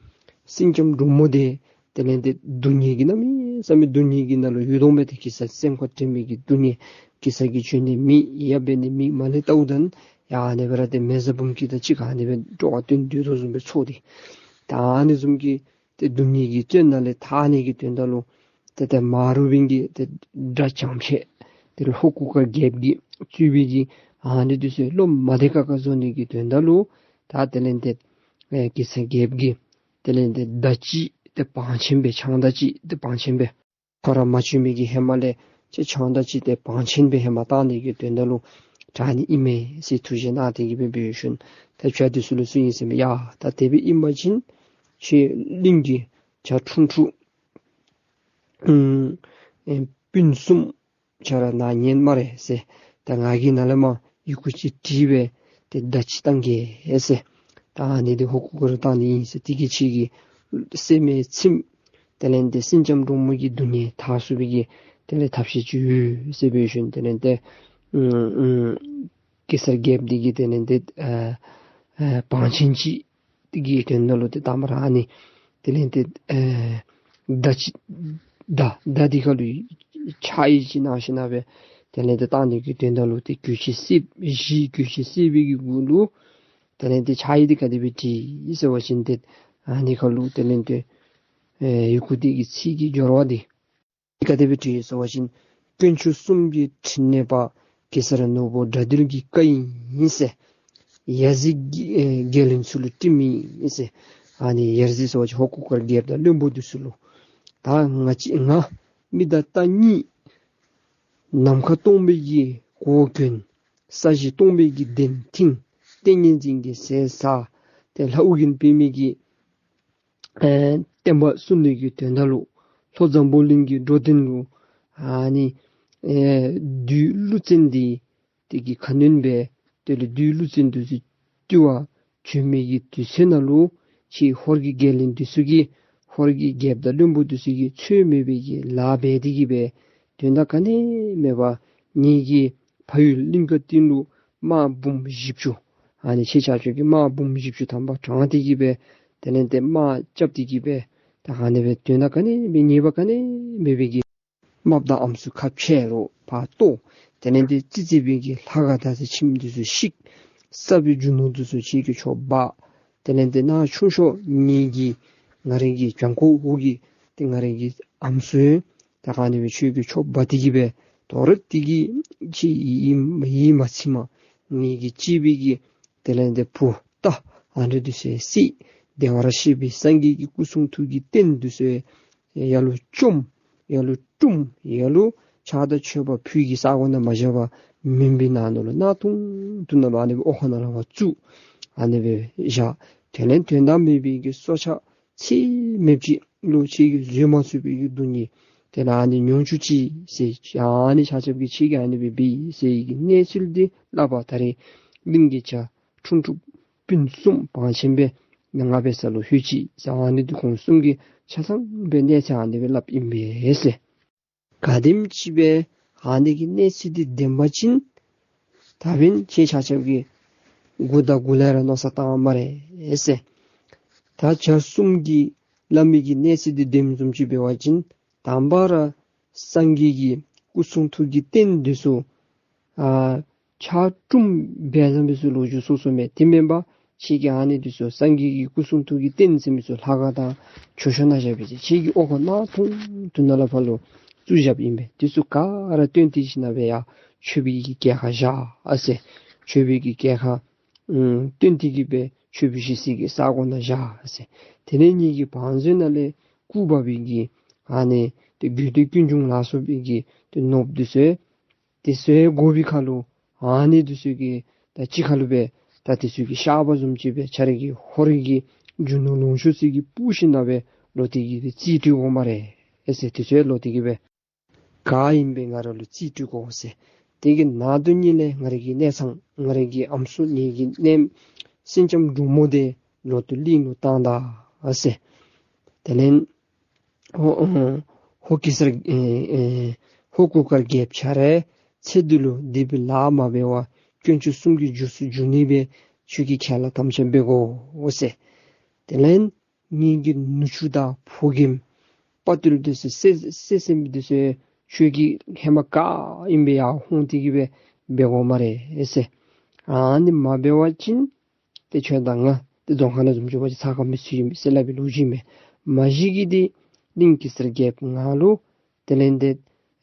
སེང་ལྕམ་འབྲུག་མོ་འདི་དེ་ལས་ཏེ་སྡུག་བསྔལ་གྱི་གནམ་མེད་ས་མེད་སྡུག་བསྔལ་གྱི་ནང་ལུ་ཡོད་དོ་མས། ཏེ་གེ་སར་སེམས་ཁར་དྲན་མི་གི་སྡུག་བསྔལ་གེ་སར་གྱིས་བྱོན་ནི་མེད། ཡབ་འབད་ནི་མེད། མ་ལས་ལྟཝ་ད་ཡ་ཨ་ནི་སྦེ་ར་ཏེ་མེ་བཟའ་འབུམ་སྐྱིད་དང་གཅིག་ཁར་ཨ་ནི་སྦེ་སྤྲོ་བ་བཏོན་སྡོད་དོ་བཟུམ་སྦེ་ཚོར་ཏེ་ད་ཨ་ནི་བཟུམ་གྱི་ཏེ་སྡུག་བསྔལ་གྱི་བཙོན་ནང་ལས་ཐར་ནི་གི་དོན་དག་ལུ་ཏེ་ཏེ་མ་རུངས་པའི་གི་ཏེ་དགྲ་བྱམས་ཆེ་ཏེ་ཧོར་གུར་དཀར་རྒྱལཔོ་གིས་གཙོས་པའི་གི་ཨ་ནི་འདི་ཚུ་བློ་མ་བདེ་ཁག་ཁ་བཟོ་ནི་གི་དོན་དག་ལུ་ད་དེ་ལས་ཏེ་ཨེ་གེ་སར་རྒྱལཔོ་གིས་དེ་ལས་ཏེ་མདའ་ཅིག་ཏེ་བང་ཆེན་སྦེ་ཕྱག་མདའ་ཅིག་ཏེ་བང་ཆེན་སྦེ་ཁོ་ར་མ་བྱོན་མི་གི་ཧེ་མ་ལས་ཅིག་ཕྱག་མདའ་ཅིག་ཏེ་བང་ཆེན་སྦེ་ཧེ་མ་བཏང་ནི་གི་དོན་དག་ལུ་དྲག་ནི་ཨིན་མས་ཟེར་ཐུགས་བཞེད་གནང་སྟེ་གི་སྦེ་འབད་ཞིནམ་ད་བྱ་འདི་ཚུ་ལུ་གསུངས་ཡི་ཟེར་མས། ཡ་ད་དེ་སྦེ་ཨིན་པ་ཅིན་ཁྱེད་གླིང་གི་བྱ་ཁྲུང་ཁྲུང་ཨུམ་ཨེ་སྤུན་གསུམ་ཁྱོད་ར་ནཱ་ཉན་སྨ་རེ་ཟེར། ད་ང་གིས་ནཱ་ལས་མར་ཡི་གུ་ཅིག་བྲིས་སྦེ་ཏེ་བརྡ་ཅིག་བཏང་གེ་ཟེར། ད་ཨ་ནི་འདི་ཧོར་གུར་དཀར་ལུ་བཏང་ནི་ཨིན་ཟེར། དེ་གིས་ཁྱེད་ཀྱི་སེམས་ཨེ་ཚིམ། དེ་ལས་ཏེ་སེང་ལྕམ་འབྲུག་མོ་གི་སྡུག་བསྔལ་ཐར་ཚུགས་པའི་གི་དེ་ལས་ཐབས་ཤེས་ཅིག་ཡོད་ཟེར་འབད་ཞིནམ་དེ་ལས་ཏེ་ཨུམ་ཨུམ་གེ་སར་རྒྱལཔོ་འདི་གིས་དེ་ལས་ཏེ་ཨ་ཨ་བང་ཆེན་ཅིག་དེ་གི་དོན་དག་ལུ་ཏེ་དང་པ་ར་ཨ་ནི་དེ་ལས་ཏེ་ཨེ་མདའ་ཅིག་མདའ་མདའ་འདི་ཁར་ལུ་ཕྱག་གཡས་ཅིག་གནང་ཞིནམ་སྦེ་དེ་ལས་ཏེ་བཏང་ནི་གི་དོན་དག་ལུ་ཏེ་གོས་ཆེན་སེརཔོ་བཞི་གོས་ཆེན་སེར་པོའི་གི་གུ་ལུ་དེ་ལས་ཏེ་ཕྱག་གཡས་འདི་ག་དེ་སྦེ་བྲིས་ཡི་ཟེར་བ་ཅིན་ཏེ་ཨ་ནི་ཁར་ལུ་དེ་ལས་ཏེ་ཨེ་ཡི་གུ་འདི་གི་ཚིག་གི་སྦྱོར་བ་འདི་ ག་དེ་སྦེ་བྲིས་ཡི་ཟེར་བ་ཅིན་དཀོན་མཆོག་གསུམ་གྱི་ཕྲིན་ལས་པ་གེ་སར་ནོར་བུ་དགྲ་འདུལ་གྱི་བཀའ་ཨིན་ཟེར། ཡ་ཟི་གི་ཨེ་རྒྱལ་བློན་ཚུ་ལུ་སྤྲིངམ་ཨིན་ཟེར། ཨ་ནི་ཡ་ཟི་ཟེར་བ་ཅིན་ཧོར་གུར་དཀར་རྒྱལཔོ་དང་བློན་པོ་འདི་ཚུ་ལུ། ད་ང་བཅས་ང་མི་དང་རྟ་གཉིས་ནམ་མཁའ་སྟོང་པའི་གི་གོ་གྱོན། ས་གཞི་སྟོང་པའི་གི་གདན་བཏིང་། ཏིང་ངེ་འཛིན་གྱི་ཟས་ཟ། ཏེ་ལྷ་ཨོ་རྒྱན་པདྨའི་གི་ཨེ་བསྟན་པ་སྲུང་ནི་གི་དོན་དག་ལུ་ལྷོ་འཛམ་བུ་གླིང་གི་འགྲོ་དོན་ལུ་ཨ་ནི་ཨེ་བདུད་ཀླུ་བཙན་འདི་དེ་གི་ཁ་གནོན་སྦེ་དེ་ལས་བདུད་ཀླུ་བཙན་འདི་ཚུ་བཏུལ་བར་བྱོན་མི་གི་དུས་ཚོད་ནང་ལུ་ཁྱེད་ཧོར་གྱི་རྒྱལ་བློན་འདི་ཚུ་གིས་ཧོར་གྱི་རྒྱལཔོ་དང་བློན་པོ་འདི་ཚུ་གིས་ཚོད་མེད་པའི་གི་ལཱ་འབད་དེ་གི་སྦེ་དོན་དག་ག་ནི་མེད་པར་ངེ་གི་ཕ་ཡུལ་གླིང་དཀར་སྟེང་ལུ་དམག་འབུམ་བཞི་བཅུ། ཨ་ནི་ཁྱེད་ཆ་ཁྱབ་ཀྱིས་དམག་འབུམ་བཞི་བཅུ་ཐམ་པ་དྲངས་ཏེ་གི་སྦེ་དེ་ལས་ཏེ་དམག་རྐྱབ་སྟེ་གི་སྦེ་ད་ཨ་ནི་སྦེ་དོན་དག་ག་ནི་མེད་ཉེས་པ་ག་ནི་མེད་པའི་གི་རྨགཔ་དང་ཨམ་སྲུ་ཁ་ཕྱེ་རོགས་ཕར་གཏོར། དེ་ལས་ཏེ་རྩིས་རྩིས་པའི་གི་ལྷ་ཁང་དང་ཚེ་ཁྱིམ་འདི་ཚུ་བཤིག། ས་བོན་རྒྱུ་ནོར་འདི་ཚུ་ཁྱེད་ཀྱིས་འཕྲོག་འབག། དེ་ལས་ཏེ་ནཱ་ཆུང་ཤོས་ངེ་གི་ང་རའི་གི་བྱང་ཁོག་འོག་གི་ཏེ་ང་རའི་གི་ཨམ་སྲུ་ད་ཨ་ནི་སྦེ་ཁྱེད་ཀྱིས་འཕྲོག་འབག་སྟེ་གི་སྦེ་དོ་རུང་དེ་གི་ཁྱེད་ཡིད་ཡིད་མ་ཚིམ་པར་ངེ་གི་གཅེས་པའི་གི་དེ་ལས་ཏེ་བུ་རྟ་ཨ་ནི་འདི་ཚུ་བསད། བདེ་བར་གཤེགས་པའི་སངས་རྒྱས་ཀྱི་སྐུ་གསུང་ཐུགས་ཀྱི་རྟེན་འདི་ཚུ་ཡ་ལུ་བཅོམ། ཡ་ལུ་བཀྲུམ། ཡ་ལུ་ཕྱག་དང་མཆོད་པ་ཕུལ་གྱི་ས་གོ་ནང་མ་བཞག་པར་མུན་པའི་ནང་ན་ལུ་གནག་དུང་དུ་ནང་ལུ་ཨ་ནི་སྦེ་འོག་ཁང་ནང་ལུ་ཕར་བཙུགས། ཨ་ནི་སྦེ་བཞག། དེ་ལས་དོན་དག་མེད་པའི་གི་སྲོག་ཆགས་ཚད་མེད་ཅིག་ལུ་ཁྱེད་ཀྱིས་བཟོད་མ་ཚུགས་པའི་གི་སྡུག་བསྔལ་དེ་ལས་ཨ་ནི་མྱོང་བཅུག་ཅི་ཟེར། ཨ་ནི་ཆ་ཁྱབ་ཀྱིས་ཁྱེད་ཀྱིས་ཨ་ནི་སྦེ་འབད་ཟེར་བའི་གི་གནས་ཚུལ་འདི་སླབ་པར་ད་རེས་གླིང་གི་བྱ་ཁྲུང་ཁྲུང་སྤུན་གསུམ་བང་ཆེན་སྦེ་ང་འབད་ས་ལུ་ལྷོད་ཅི་ཟེར། ཨ་ནི་འདི་ཁོང་གསུམ་གྱིས་ཆ་ཚང་སྦེ་གནས་ཚུལ་ཨ་ནི་སྦེ་སླབ་ཨིན་པས་ཟེར། ག་དེམ་ཅིག་སྦེ་ཨ་ནི་གི་གནས་ཚུལ་འདི་བདེན་པ་ཅིན་ད་འབདན་ཁྱེད་ཆ་ཁྱབ་ཀྱིས་མགུ་དང་མགུ་ལས་ར་མནོ་བསམ་བཏང་སྨ་རེ་ཟེར། ད་བྱ་གསུམ་གྱིས་སླབ་མི་གི་གནས་ཚུལ་འདི་བདེན་བཟུམ་ཅིག་འབད་བ་ཅིན་དང་པ་ར་སངས་རྒྱས་ཀྱི་སྐུ་གསུང་ཐུགས་ཀྱི་རྟེན་འདི་ཚུ་ཨ་ཕྱག་བཀྲུམ་འབད་བཟའ་མི་ཚུ་ལོ་རྒྱུས་སོ་སོ་མས། དེ་མེན་པར་ཁྱེད་ཀྱིས་ཨ་ནི་འདི་ཚུ་སངས་རྒྱས་ཀྱི་སྐུ་གསུང་ཐུགས་ཀྱི་རྟེན་ཟེར་མི་ཚུ་ལྷ་ཁང་དང་མཆོད་བཤམ་ནང་བཞག་པའི་ཚེ་ཁྱེད་ཀྱིས་འོག་ཁང་གནག་དུང་དུ་ནང་ལུ་ཕར་ལུ་བཙུགས་བཞགཔ་ཨིན་པས། འདི་ཚུ་ག་ར་བཏོན་ཏེ་ཞིནམ་ལས་ཡར་མཆོད་པའི་གི་གྱལ་ཁར་བཞག་ཟེར། མཆོད་པའི་གི་གྱལ་ཁར་ཨམ་བཏོན་ཏེ་གི་སྦེ་མཆོད་པའི་ཞལ་ཟས་ཀྱི་ས་གོ་ནང་བཞག་ཟེར། དེ་ལས་ངེ་གི་བང་མཛོད་ནང་ལས་སྐུ་འབག་པའི་གི་ཨ་ནི་ཏེ་དགོས་འདོད་ཀུན་འབྱུང་ལ་སོགས་པའི་གི་ཏེ་ནོར་བུ་འདི་ཚུ་དེ་ཚུ་དགོ་པའི་ཁར་ལུ་ཨ་ནི་འདི་ཚུ་གི་ད་ཅི་ཁར་ལུ་སྦེ་ད་འདི་ཚུ་གི་བཤགས་པ་བཟུམ་ཅིག་སྦེ་ཁྱེད་རའི་གི་ཧོར་གྱི་རྒྱུ་ནོར་ལོངས་སྤྱོད་ཚུ་གི་སྤུར་ཞིནམ་ལས་སྦེ་ལོག་སྟེ་གི་རྩིས་སྤྲོད་དགོ་སྨ་རེ་ཟེར། འདི་ཚུ་ལོག་སྟེ་གི་སྦེ་ག་ཨིན་པས་ང་ར་ལུ་རྩིས་སྤྲོད་དགོ་ཟེར། དེ་གི་ནང་དོན་ཉིད་ལས་ང་རའི་གི་གནས་ཚང་ང་རའི་གི་ཨམ་སྲུ་ངེ་གི་གནས་སེང་ལྕམ་འབྲུག་མོ་དེ་ལོག་སྟེ་གླིང་ལུ་བཏང་ད་ཟེར། དེ་ལས་ཧོ་ཨ་ཧོར་གེ་སར་ཨེ་ཨེ་ཧོར་གུར་དཀར་རྒྱལཔོ་ཁྱེད་རའི་ཚེ་འདི་ལུ་སྡིག་པའི་ལཱ་མ་འབད་བར་དཀོན་མཆོག་གསུམ་གྱི་རྗེས་སུ་འཇུག་ནི་སྦེ་ཁྱོད་ཀྱིས་ཁས་བླངས་དམ་བཅའ་འབད་དགོ་ཟེར། དེ་ལས་ངེ་གི་ནུ་གཅུང་དང་ཕོ་རྒནམ་དཔའ་བརྟུལ་འདི་ཚུ་བསད་བསད་ཟིན་མི་འདི་ཚུ་ཁྱོད་ཀྱིས་ཧེ་མ་ག་ཨིན་པས་ཡར་འོང་སྟེ་གི་སྦེ་འབད་དགོ་སྨ་རེ་ཟེར། ཨ་ནི་མ་འབད་བ་ཅིན་ཏེ་ཁྱོད་དང་ང་ཏེ་རྫོང་ཁ་ནང་བཟུམ་ཅིག་འབད་བ་ཅིན་ཚ་ཁ་མི་ཚུད་ཨིན་པས་ཟེར་སླབ་པའི་ལོ་རྒྱུས་མས། མ་གཞི་གིས་འདི་གླིང་གེ་སར་རྒྱལཔོ་ང་ལུ་དེ་ལས་ཏེ་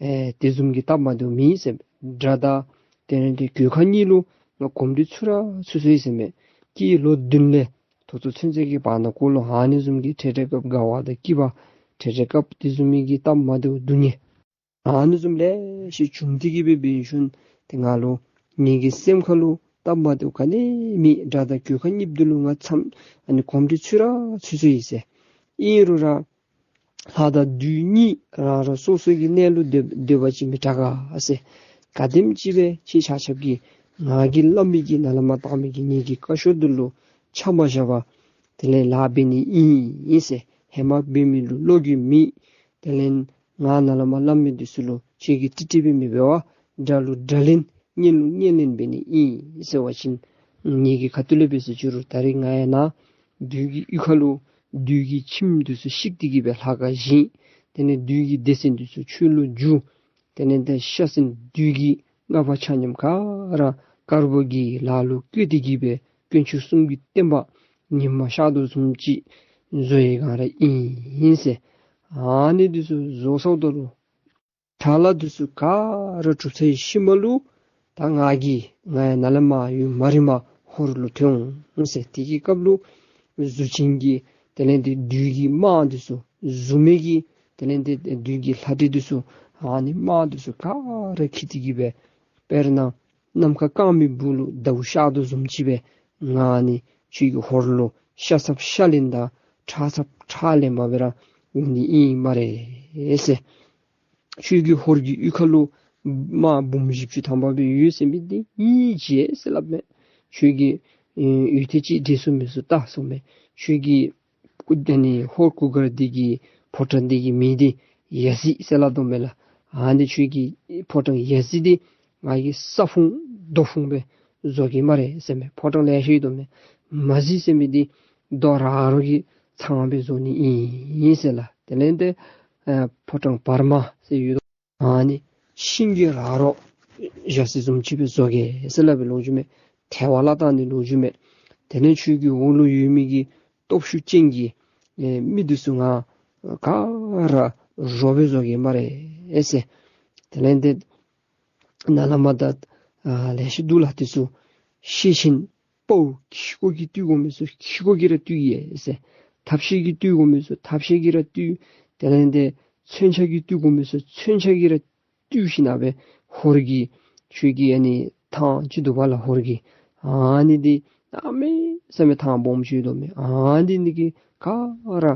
ཨེ་དེ་བཟུམ་གྱི་སྟབས་མ་བདེཝ་མེད་ཟེར། དགྲ་དང་དེ་ལས་ཏེ་གོས་ཁ་གཉིས་ལུ་ང་གོམས་འདྲིས་ཚུ་ར་ཚུད་ཚུད་ཡི་ཟེར་མས། སྐྱེས་ལོ་བདུན་ལས་ད་ལྟོ་ཚུན་ཚོད་ཀྱི་བར་ན་ཁོ་ལུ་ཨ་ནི་བཟུམ་གྱི་འཕྲལ་འཕྲལ་སྐབས་དགའ་བ་དང་སྐྱིད་པ་འཕྲལ་འཕྲལ་སྐབས་དེ་བཟུམ་མའི་གི་སྟབས་མ་བདེཝ་སྡུག་བསྔལ་ཨ་ནི་བཟུམ་ལེ་ཤ་བྱུང་སྟེ་གི་སྦེ་འབད་ཞིནམ་ཏེ་ང་ལུ་ངེ་གི་སེམས་ཁར་ལུ་སྟབས་མ་བདེཝ་ག་ནི་མེད། དགྲ་དང་གོས་ཁ་གཉིས་འདི་ལུ་ང་ཚམ་ཨ་ནི་གོམས་འདྲིས་ཚུ་ར་ཚུད་ཚུད་ཡི་ཟེར། ཨིན་རུང་ར་ལྷ་དང་བདུད་གཉིས་རང་རང་སོ་སོ་གི་གནས་ལུ་སྡོད་སྡོད་པ་ཅིན་མི་དྲག་ག་ཟེར། ག་དེམ་ཅིག་སྦེ་ཁྱེད་ཆ་ཁྱབ་ཀྱིས་ང་གིས་སླབ་མི་གི་ནཱ་ལས་མར་བཏང་མི་གི་ངེ་གི་བཀའ་ཤོག་འདི་ལུ་ཆ་མ་བཞག་པར་དེ་ལས་ལཱ་འབད་ནི་ཨིན་ཨིན་ཟེར། ཧེ་མ་འབད་མི་ལུ་བློ་འགྱོད་མེད། དེ་ལས་ང་ནཱ་ལས་མར་སླབ་མི་འདི་ཚུ་ལུ་ཁྱེད་ཀྱིས་ཏིག་ཏིག་སྦེ་མི་འབད་བར་དགྲ་ལུ་དགྲ་ལན་གཉེན་ལུ་གཉེན་ལན་འབད་ནི་ཨིན་ཟེར་བ་ཅིན་ངེ་གི་ཁ་ཐུག་ལས་འབད་ཟེར་ཅི་རུང་ད་རེས་ང་ཡང་ནཱ་བདུད་ཀྱི་གཡུས་ཁ་ལུ་བདུད་ཀྱི་ཁྱིམ་འདི་ཚུ་བཤིག་སྟེ་གི་སྦེ་ལྷ་ཁང་བཞེངས། དེ་ལས་བདུད་ཀྱི་སྡེ་ཚན་འདི་ཚུ་ཆོས་ལུ་བསྒྱུར། དེ་ལས་ཏེ་ཤ་ཟན་བདུད་ཀྱི་སྔགས་པ་ཆ་མཉམ་ག་ར་དཀར་པོ་གི་ལཱ་ལུ་བཀོད་དེ་གི་སྦེ་དཀོན་མཆོག་གསུམ་གྱི་བསྟན་པ་ཉི་མ་ཤར་དོ་བཟུམ་ཅིག་བཟོ་ཡི་ག་ར་ཨིན་ཟེར། ཨ་ནི་འདི་ཚུ་བཟོ་ཚརཝ་ད་ལུ་ ཁྲག་ལྷ་འདི་ཚུ་ག་ར་གྲུབ་ཚར་བའི་ཤུལ་མ་ལུ་ད་ང་གིས་ང་ཡང་ནཱ་ལས་མར་ཡུན་མ་རིངམ་ཧོར་ལུ་ཐོན་འོང་ཟེར། དེ་གི་སྐབས་ལུ་གཟུགས་ཅན་གྱི་དེ་ལས་འདི་བདུད་ཀྱི་དམག་འདི་ཚུ་གཟུགས་མེད་ཀྱི་དེ་ལས་འདི་བདུད་ཀྱི་ལྷ་འདྲེ་འདི་ཚུ་ཨ་ནི་དམག་འདི་ཚུ་ག་ར་འཁྱིད་དེ་གི་སྦེ་དཔེར་ན་ནམ་མཁའ་གང་མི་སྦུག་ལུ་ཟླཝ་ཤར་དོ་བཟུམ་ཅིག་སྦེ་ང་ནི་ཁྱོད་ཀྱི་ཧོར་ལུ་ཤ་ཚབ་ཤ་ལེན་དང་ཁྲག་ཚབ་ཁྲག་ལེན་པར་སྦེ་ར་འོང་ནི་ཨིན་སྨ་རེ་ཟེར། ཁྱོད་ཀྱི་ཧོར་གྱི་གཡུས་ཁ་ལུ་དམག་འབུམ་བཞི་བཅུ་ཐམ་པ་སྦེ་ཡོད་ཟེར་མི་འདི་ངེའི་རྗེས་ཟེར་སླབ་མས། ཁྱོད་ཀྱི་ཨེ་ཡུལ་དེ་ཅིག་འདྲེས་སོང་མི་ཚུ་བལྟ་ཟེར་མས། ཁྱོད་ཀྱི་སྐུ་ཨ་ནི་ཧོར་གུར་དཀར་འདི་གི་ཕོ་བྲང་འདི་གི་མིང་འདི་ཡ་ཟི་ཟེར་སླབ་དོ་མས་ལགས། ཨ་ནི་ཁྱོད་ཀྱི་ཕོ་བྲང་ཡ་ཟི་འདི་ང་གིས་ས་ཕུང་རྡོ་ཕུང་སྦེ་བཟོ་གེ་སྨ་རེ་ཟེར་མས། ཕོ་བྲང་ལེ་ཤ་ཡོད་དོ་མས། མ་ཟི་ཟེར་མི་འདི་རྡོ་ར་རོ་གི་ཚང་སྦེ་བཟོ་ནི་ཨིན་ཟེར་ལགས། དེ་ལས་འདི་ཨ་ཕོ་བྲང་བར་མ་ཟེར་ཡོད་དོ། ཨ་ནི་ཤིང་གི་ར་རོ་ཡ་ཟི་བཟུམ་ཅིག་སྦེ་བཟོ་གེ་ཟེར་སླབ་པའི་ལོ་རྒྱུས་མས། ཐལ་བ་ལ་བཏང་ནི་ལོ་རྒྱུས་མས། དེ་ལས་ཁྱོད་ཀྱི་འོག་ལུ་ཡོད་མི་གི་སྟོབས་ཤུགས་ཅན་གྱི་ཨེ་མི་འདི་ཚུ་ང་ག་ར་རོ་སྦེ་བཟོ་གེ་སྨ་རེ་ཟེར། དེ་ལས་འདི་ནཱ་ལས་མར་ད་ཨ་ལེ་ཤ་འདུག་ལགས། དེ་ཚུ་ཤེད་ཆེན་དཔའ་བོ་ཁྱི་སྒོ་གིས་བཏུལ་དགོ་མི་ཚུ་ཁྱི་སྒོ་གིས་ར་བཏུལ་ཡི་ཟེར། ཐབས་ཤེས་ཀྱིས་བཏུལ་དགོ་མི་ཚུ་ཐབས་ཤེས་ཀྱིས་ར་བཏུལ། དེ་ལས་འདི་མཚོན་ཆ་གིས་བཏུལ་དགོ་མི་ཚུ་མཚོན་ཆ་གིས་ར་བཏུལ་ཞིནམ་སྦེ་ཧོར་གྱི་ཁྱོད་ཀྱི་ཨ་ནི་ཐང་ཅིག་འདུག་པ་ལགས། ཧོར་གྱི་ཨ་ནི་འདི་གནམ་མེད་ས་མེད་ཐང་སྦོམ་ཅིག་ཡོད་དོ་མས། ཨ་ནི་འདི་གི་ག་ར་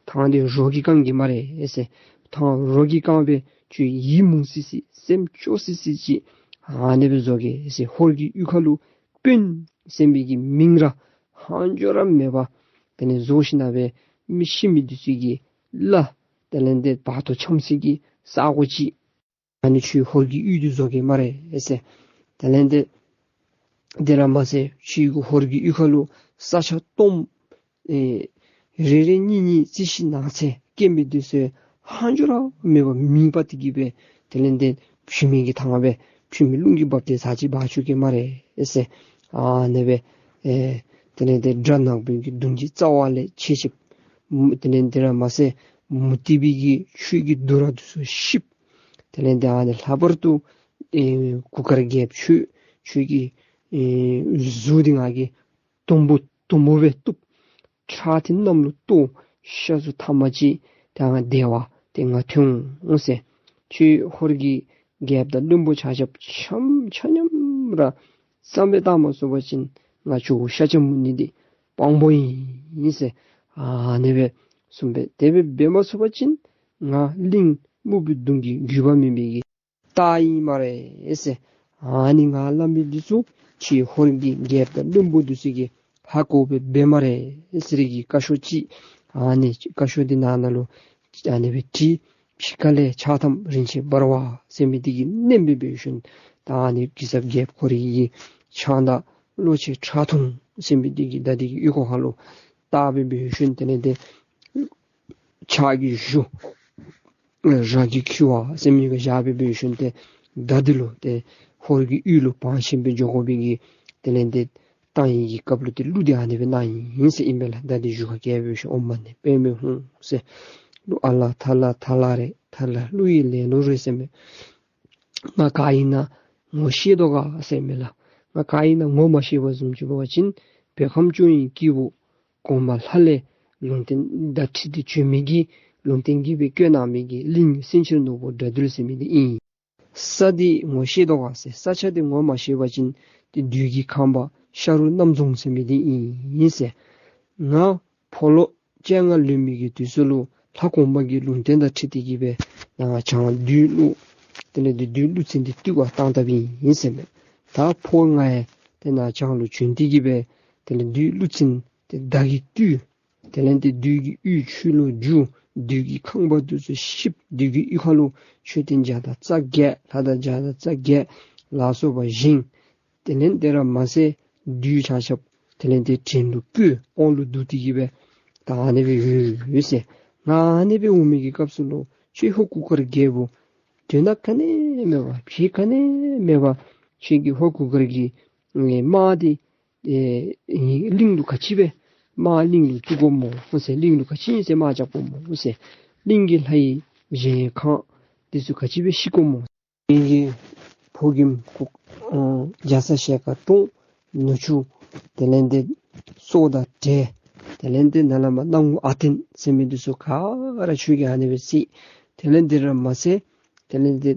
ཐང་འདི་རོ་གིས་བཀང་གེ་སྨ་རེ་ཟེར། ཐང་རོ་གིས་བཀང་སྦེ་ཁྱོད་ཡིད་མུག་སི་སི་སེམས་སྐྱོ་སི་སི་ཅིག་ཨ་ནི་སྦེ་བཟོ་གེ་ཟེར། ཧོར་གྱི་གཡུས་ཁ་ལུ་དཔོན་ཟེར་མི་གི་མིང་ར་ཧང་འགྱོ་ར་མེད་པར་དེ་ལས་བཟོ་ཞིནམ་སྦེ་མི་ཤི་མི་འདི་ཚུ་གི་བླ་དེ་ལས་འདི་བར་དོ་འཁྱམ་སའི་གི་ས་གོ་ཅིག་ཨ་ནི་ཁྱོད་ཧོར་གྱི་གཡུས་འདི་བཟོ་གེ་སྨ་རེ་ཟེར། དེ་ལས་འདི་དེ་ར་མ་ཟད་ཁྱོད་ཀྱི་ཧོར་གྱི་གཡུས་ཁ་ལུ་ས་ཆ་སྟོངམ་ཨེ་རེ་རེ་གཉིས་གཉིས་རྩི་ཤིང་ནགས་ཚལ་སྐྱེ་མི་འདི་ཚུ་ཧང་འགྱོ་ར་མེད་པར་མེ་འབར་ཏེ་གི་སྦེ་དེ་ལས་འདི་ཕྱི་མི་གི་ཐང་སྦེ་ཕྱི་མི་རླུང་གིས་འབག་སྟེ་ཚར་གཅིག་འབག་བཅུག་གེ་སྨ་རེ་ཟེར། ཨ་ནི་སྦེ་ཨེ་དེ་ལས་འདི་དགྲ་ནག་པོའི་གི་གདུང་གི་རྩ་བ་ལས་ཆད་ཆདཔ། དེ་ལས་འདི་ར་མ་ཟད་མུ་སྟེགས་པའི་གི་ཆོས་ཀྱི་རྡོ་ར་འདི་ཚུ་ཤིགཔ། དེ་ལས་འདི་ཨ་ནི་ལྷག་པར་དུ་ཨེ་གུར་དཀར་རྒྱལཔོ་ཁྱོད་ཁྱོད་ཀྱི་ཨེ་གཟུགས་འདི་ང་གིས་དུམ་བུ་དུམ་བུ་སྦེ་གཏུབ། ཁྲག་འདི་གནམ་ལུ་གཏོར། ཤ་ཚུ་ཐམ་ཅིག་ད་ང་བདེ་བ་ཏེ་ང་ཐོན་འོང་ཟེར། ཁྱོད་ཧོར་གྱི་རྒྱལཔོ་དང་བློན་པོ་ཆ་ཁྱབ་ཆ་ཆ་མཉམ་ར་བསམ་སྦེ་བཏང་མ་ཚུགས་པ་ཅིན་ང་ཁྱོད་ཤ་ཆ་མུ་ནི་འདི་དཔང་པོ་ཨིན་ཟེར། ཨ་ནི་སྦེ་གསུངས་པས། དེ་སྦེ་འབད་མ་ཚུགས་པ་ཅིན་ང་གླིང་སྨུག་པོའི་གདུང་གི་རྒྱུད་པ་མེན་པའི་གི་རྟགས་ཨིན་སྨ་རེ་ཟེར། ཨ་ནི་ང་སླབ་མི་འདི་ཚུ་ཁྱོད་ཧོར་གྱི་རྒྱལཔོ་དང་བློན་པོ་འདི་ཚུ་གིས་ཧ་གོ་སྦེ་འབད་སྨ་རེ་ཟེར་གྱི་བཀའ་ཤོག་ཅིག་ཨ་ནི་བཀའ་ཤོག་འདི་ནང་ན་ལུ་ཨ་ནི་སྦེ་བྲིས། ཕྱི་ཁ་ལས་ཕྱག་ཐམ་རིན་ཆེན་འབར་བ་ཟེར་མི་འདི་གིས་མནན་སྦེ་འབད་ཞིནམ་ད་ཨ་ནི་གེ་སར་རྒྱལཔོ་ཁོ་རའི་གི་ཕྱག་མདའ་གློ་ཆེན་ཁྲག་འཐུང་ཟེར་མི་འདི་གིས་མདའ་འདི་གི་ཨོལ་ལྐོག་ཁ་ལུ་བཏགས་སྦེ་འབད་ཞིནམ་དེ་ལས་འདི་ཕྱག་གི་གཞུ་ར་གི་འཁྱིལ་བ་ཟེར་མི་གིས་བཞག་སྦེ་འབད་ཞིནམ་ཏེ་མདའ་འདི་ལུ་ཏེ་ཧོར་གྱི་གཡུས་ལུ་བང་ཆེན་སྦེ་འགྱོ་དགོ་པའི་གི་དེ་ལས་འདི་བཏང་ནི་གི་སྐབས་ལུ་ཏེ་གླུ་འདི་ཨ་ནི་སྦེ་གནང་ཡི་ཟེར་ཨིན་པས་ལགས། མདའ་འདི་གཞུ་ཁར་བཀལ་སྦེ་ཞིནམ་ཨོཾ་མ་ཎི་པདྨེ་ཧཱུྃ་ཟེར། གླུ་ཨ་ལ་ཐ་ལ་ཐ་ལ་རེད། ཐ་ལ་གླུ་ཡི་ལེན་ལུགས་རེད་ཟེར་མས། ང་ག་ཨིན་ན་ངོ་ཤེས་དོ་ག་ཟེར་མས་ལགས། ང་ག་ཨིན་ན་ངོ་མ་ཤེས་པ་བཟུམ་ཅིག་འབད་བ་ཅིན་བོད་ཁམས་སྐྱོང་བའི་སྐྱེས་བུ་གོང་མ་ལྷ་ལས་ལུང་བསྟན་བརྡ་ཁྲིད་དེ་བྱོན་མི་གི་ལུང་བསྟན་གྱིས་སྦེ་བསྐོས་གནང་མི་གི་གླིང་སེང་ཆེན་ནོར་བུ་དགྲ་འདུལ་ཟེར་མི་འདི་ཨིན། ས་འདི་ངོ་ཤེས་དོ་ག་ཟེར། ས་ཆ་འདི་ངོ་མ་ཤེས་པ་ཅིན་ཏེ་བདུད་ཀྱི་ཁང་པ་ཤ་རུ་གནམ་རྫོང་ཟེར་མི་འདི་ཨིན་ཟེར། ང་ཕོ་ལོ་བཅོ་ལྔ་ལོན་མི་གི་དུས་སུ་ལུ་ལྷ་གོང་མ་གི་ལུང་བསྟན་དང་འཁྲིལ་ཏེ་གིས་སྦེ་ནཱ་བྱང་བདུད་ཀླུ་དེ་ལས་འདི་བདུད་ཀླུ་བཙན་འདི་བཏུལ་བར་བཏང་བཏངམ་ཨིན་ཟེར་མས། ད་ཕོ་ང་ཡང་ཏེ་ནཱ་བྱང་ལུ་བྱོན་ཏེ་གིས་སྦེ་དེ་ལས་བདུད་ཀླུ་བཙན་འདི་མདའ་གིས་བཏུལ། དེ་ལས་འདི་བདུད་ཀྱི་གཡུས་ཆོས་ལུ་བསྒྱུར། བདུད་ཀྱི་ཁང་པ་འདི་ཚུ་བཤིག། བདུད་ཀྱི་གཡུས་ཁ་ལུ་མཆོད་རྟེན་བརྒྱ་དང་རྩ་བརྒྱད་ལྷ་དང་བརྒྱ་དང་རྩ་བརྒྱད་ལ་སོགས་པ་བཞེངས། དེ་ལས་དེ་ར་མ་ཚད་བདུད་ཆ་ཁྱབ་དེ་ལས་འདི་བྲན་དུ་བཀོལ། འོག་ལུ་བསྡུ་སྟེ་གིས་སྦེ་ད་ཨ་ནི་སྦེ་ཡོད་ཡོད་ཟེར། ང་ཨ་ནི་སྦེ་འོང་མི་གི་སྐབས་སུ་ལུ་ཁྱོད་ཧོར་གུར་དཀར་རྒྱལ་པོ་དོན་དག་ག་ནི་མེད་པར་ཕྱི་ག་ནི་མེད་པར་ཁྱོད་ཀྱི་ཧོར་གུར་དཀར་གྱི་དམག་འདི་ཨེ་གླིང་ལུ་ག་ཅི་སྦེ་དམག་གླིང་ལུ་བཙུགས་དགོཔ་སྨོ་ཟེར། གླིང་ལུ་ག་ཅི་ཨིན་ཟེར་དམག་རྐྱབ་དགོཔ་སྨོ་ཟེར། གླིང་གི་ལྷ་ཡི་གཞལ་ཡས་ཁང་ འདི་ཚུ་ག་ཅི་སྦེ་ཤི་དགོཔ་སྨོ། ངེ་གི་ཕོ་རྒནམ་ཁོ་ཨ་རྒྱ་ཚ་ཞལ་དཀར་དང་ནུ་གཅུང་དེ་ལས་འདི་སྲོག་དང་བྲལ། དེ་ལས་འདི་ནཱ་ལས་མར་སྣང་ངུ་ཨ་བརྟན་ཟེར་མི་འདི་ཚུ་ག་ར་ཁྱོད་ཀྱིས་ཨ་ནི་སྦེ་བསད། དེ་ལས་འདི་ར་མ་ཚད་དེ་ལས་འདི་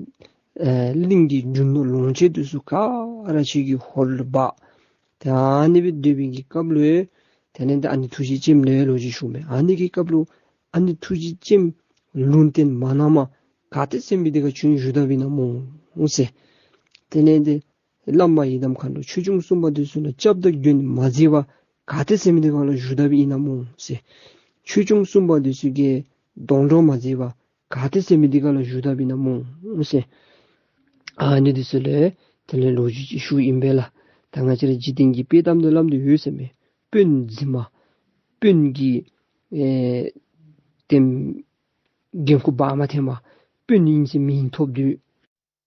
ཨེ་གླིང་གི་རྒྱུ་ནོར་ལོངས་སྤྱོད་འདི་ཚུ་ག་ར་ཁྱོད་ཀྱིས་ཧོར་ལུ་འབག། ཏེ་ཨ་ནི་སྦེ་སྡོད་པའི་གི་སྐབས་ལུ་དེ་ལས་འདི་ཨ་ནེ་ཐུགས་རྗེ་ཅནམ་ལུ་ལོ་རྒྱུས་ཞུཝ་མས། ཨ་ནི་གི་སྐབས་ལུ་ཨ་ནེ་ཐུགས་རྗེ་ཅནམ་ལུང་བསྟན་མ་གནངམ་ག་ཏེ་ཟེར་མི་འདི་ཁར་ཁྱོད་བཞུགས་དཔ་ཨིན་ན་སྨོ་ཟེར། དེ་ལས་འདི་བླ་མ་ཡི་དམ་མཁའ་འགྲོ་ཆོས་སྐྱོང་སྲུང་མ་འདི་ཚུ་ལུ་སྐྱབས་དང་མགོན་མ་མཛད་པར་ག་ཏེ་ཟེར་མི་འདི་ཁར་ལུ་བཞུགས་དཔ་ཨིན་ན་སྨོ་ཟེར། ཆོས་སྐྱོང་སྲུང་མ་འདི་ཚུ་གིས་སྡོང་གྲོགས་མ་མཛད་པར་ག་ཏེ་ཟེར་མི་འདི་ཁར་ལུ་བཞུགས་དཔ་ཨིན་ན་སྨོ་ཟེར། ཨ་ནི་འདི་ཚུ་ལས་དེ་ལས་ལོ་རྒྱུས་ཅིག་ཞུཝ་ཨིན་པས་ལགས། ད་ང་བཅས་ར་འཇིག་རྟེན་གྱི་དཔེ་གཏམ་དུ་སླབ་སྟེ་ཡོད་ཟེར་མས། དཔོན་འཛིན་མ། དཔོན་གྱི་ཨེ་དེམ་འགན་ཁུར་འབག་མ་འཐེན་པར་དཔོན་ཨིན་ཟེར་མིང་ཐོབ་དོ།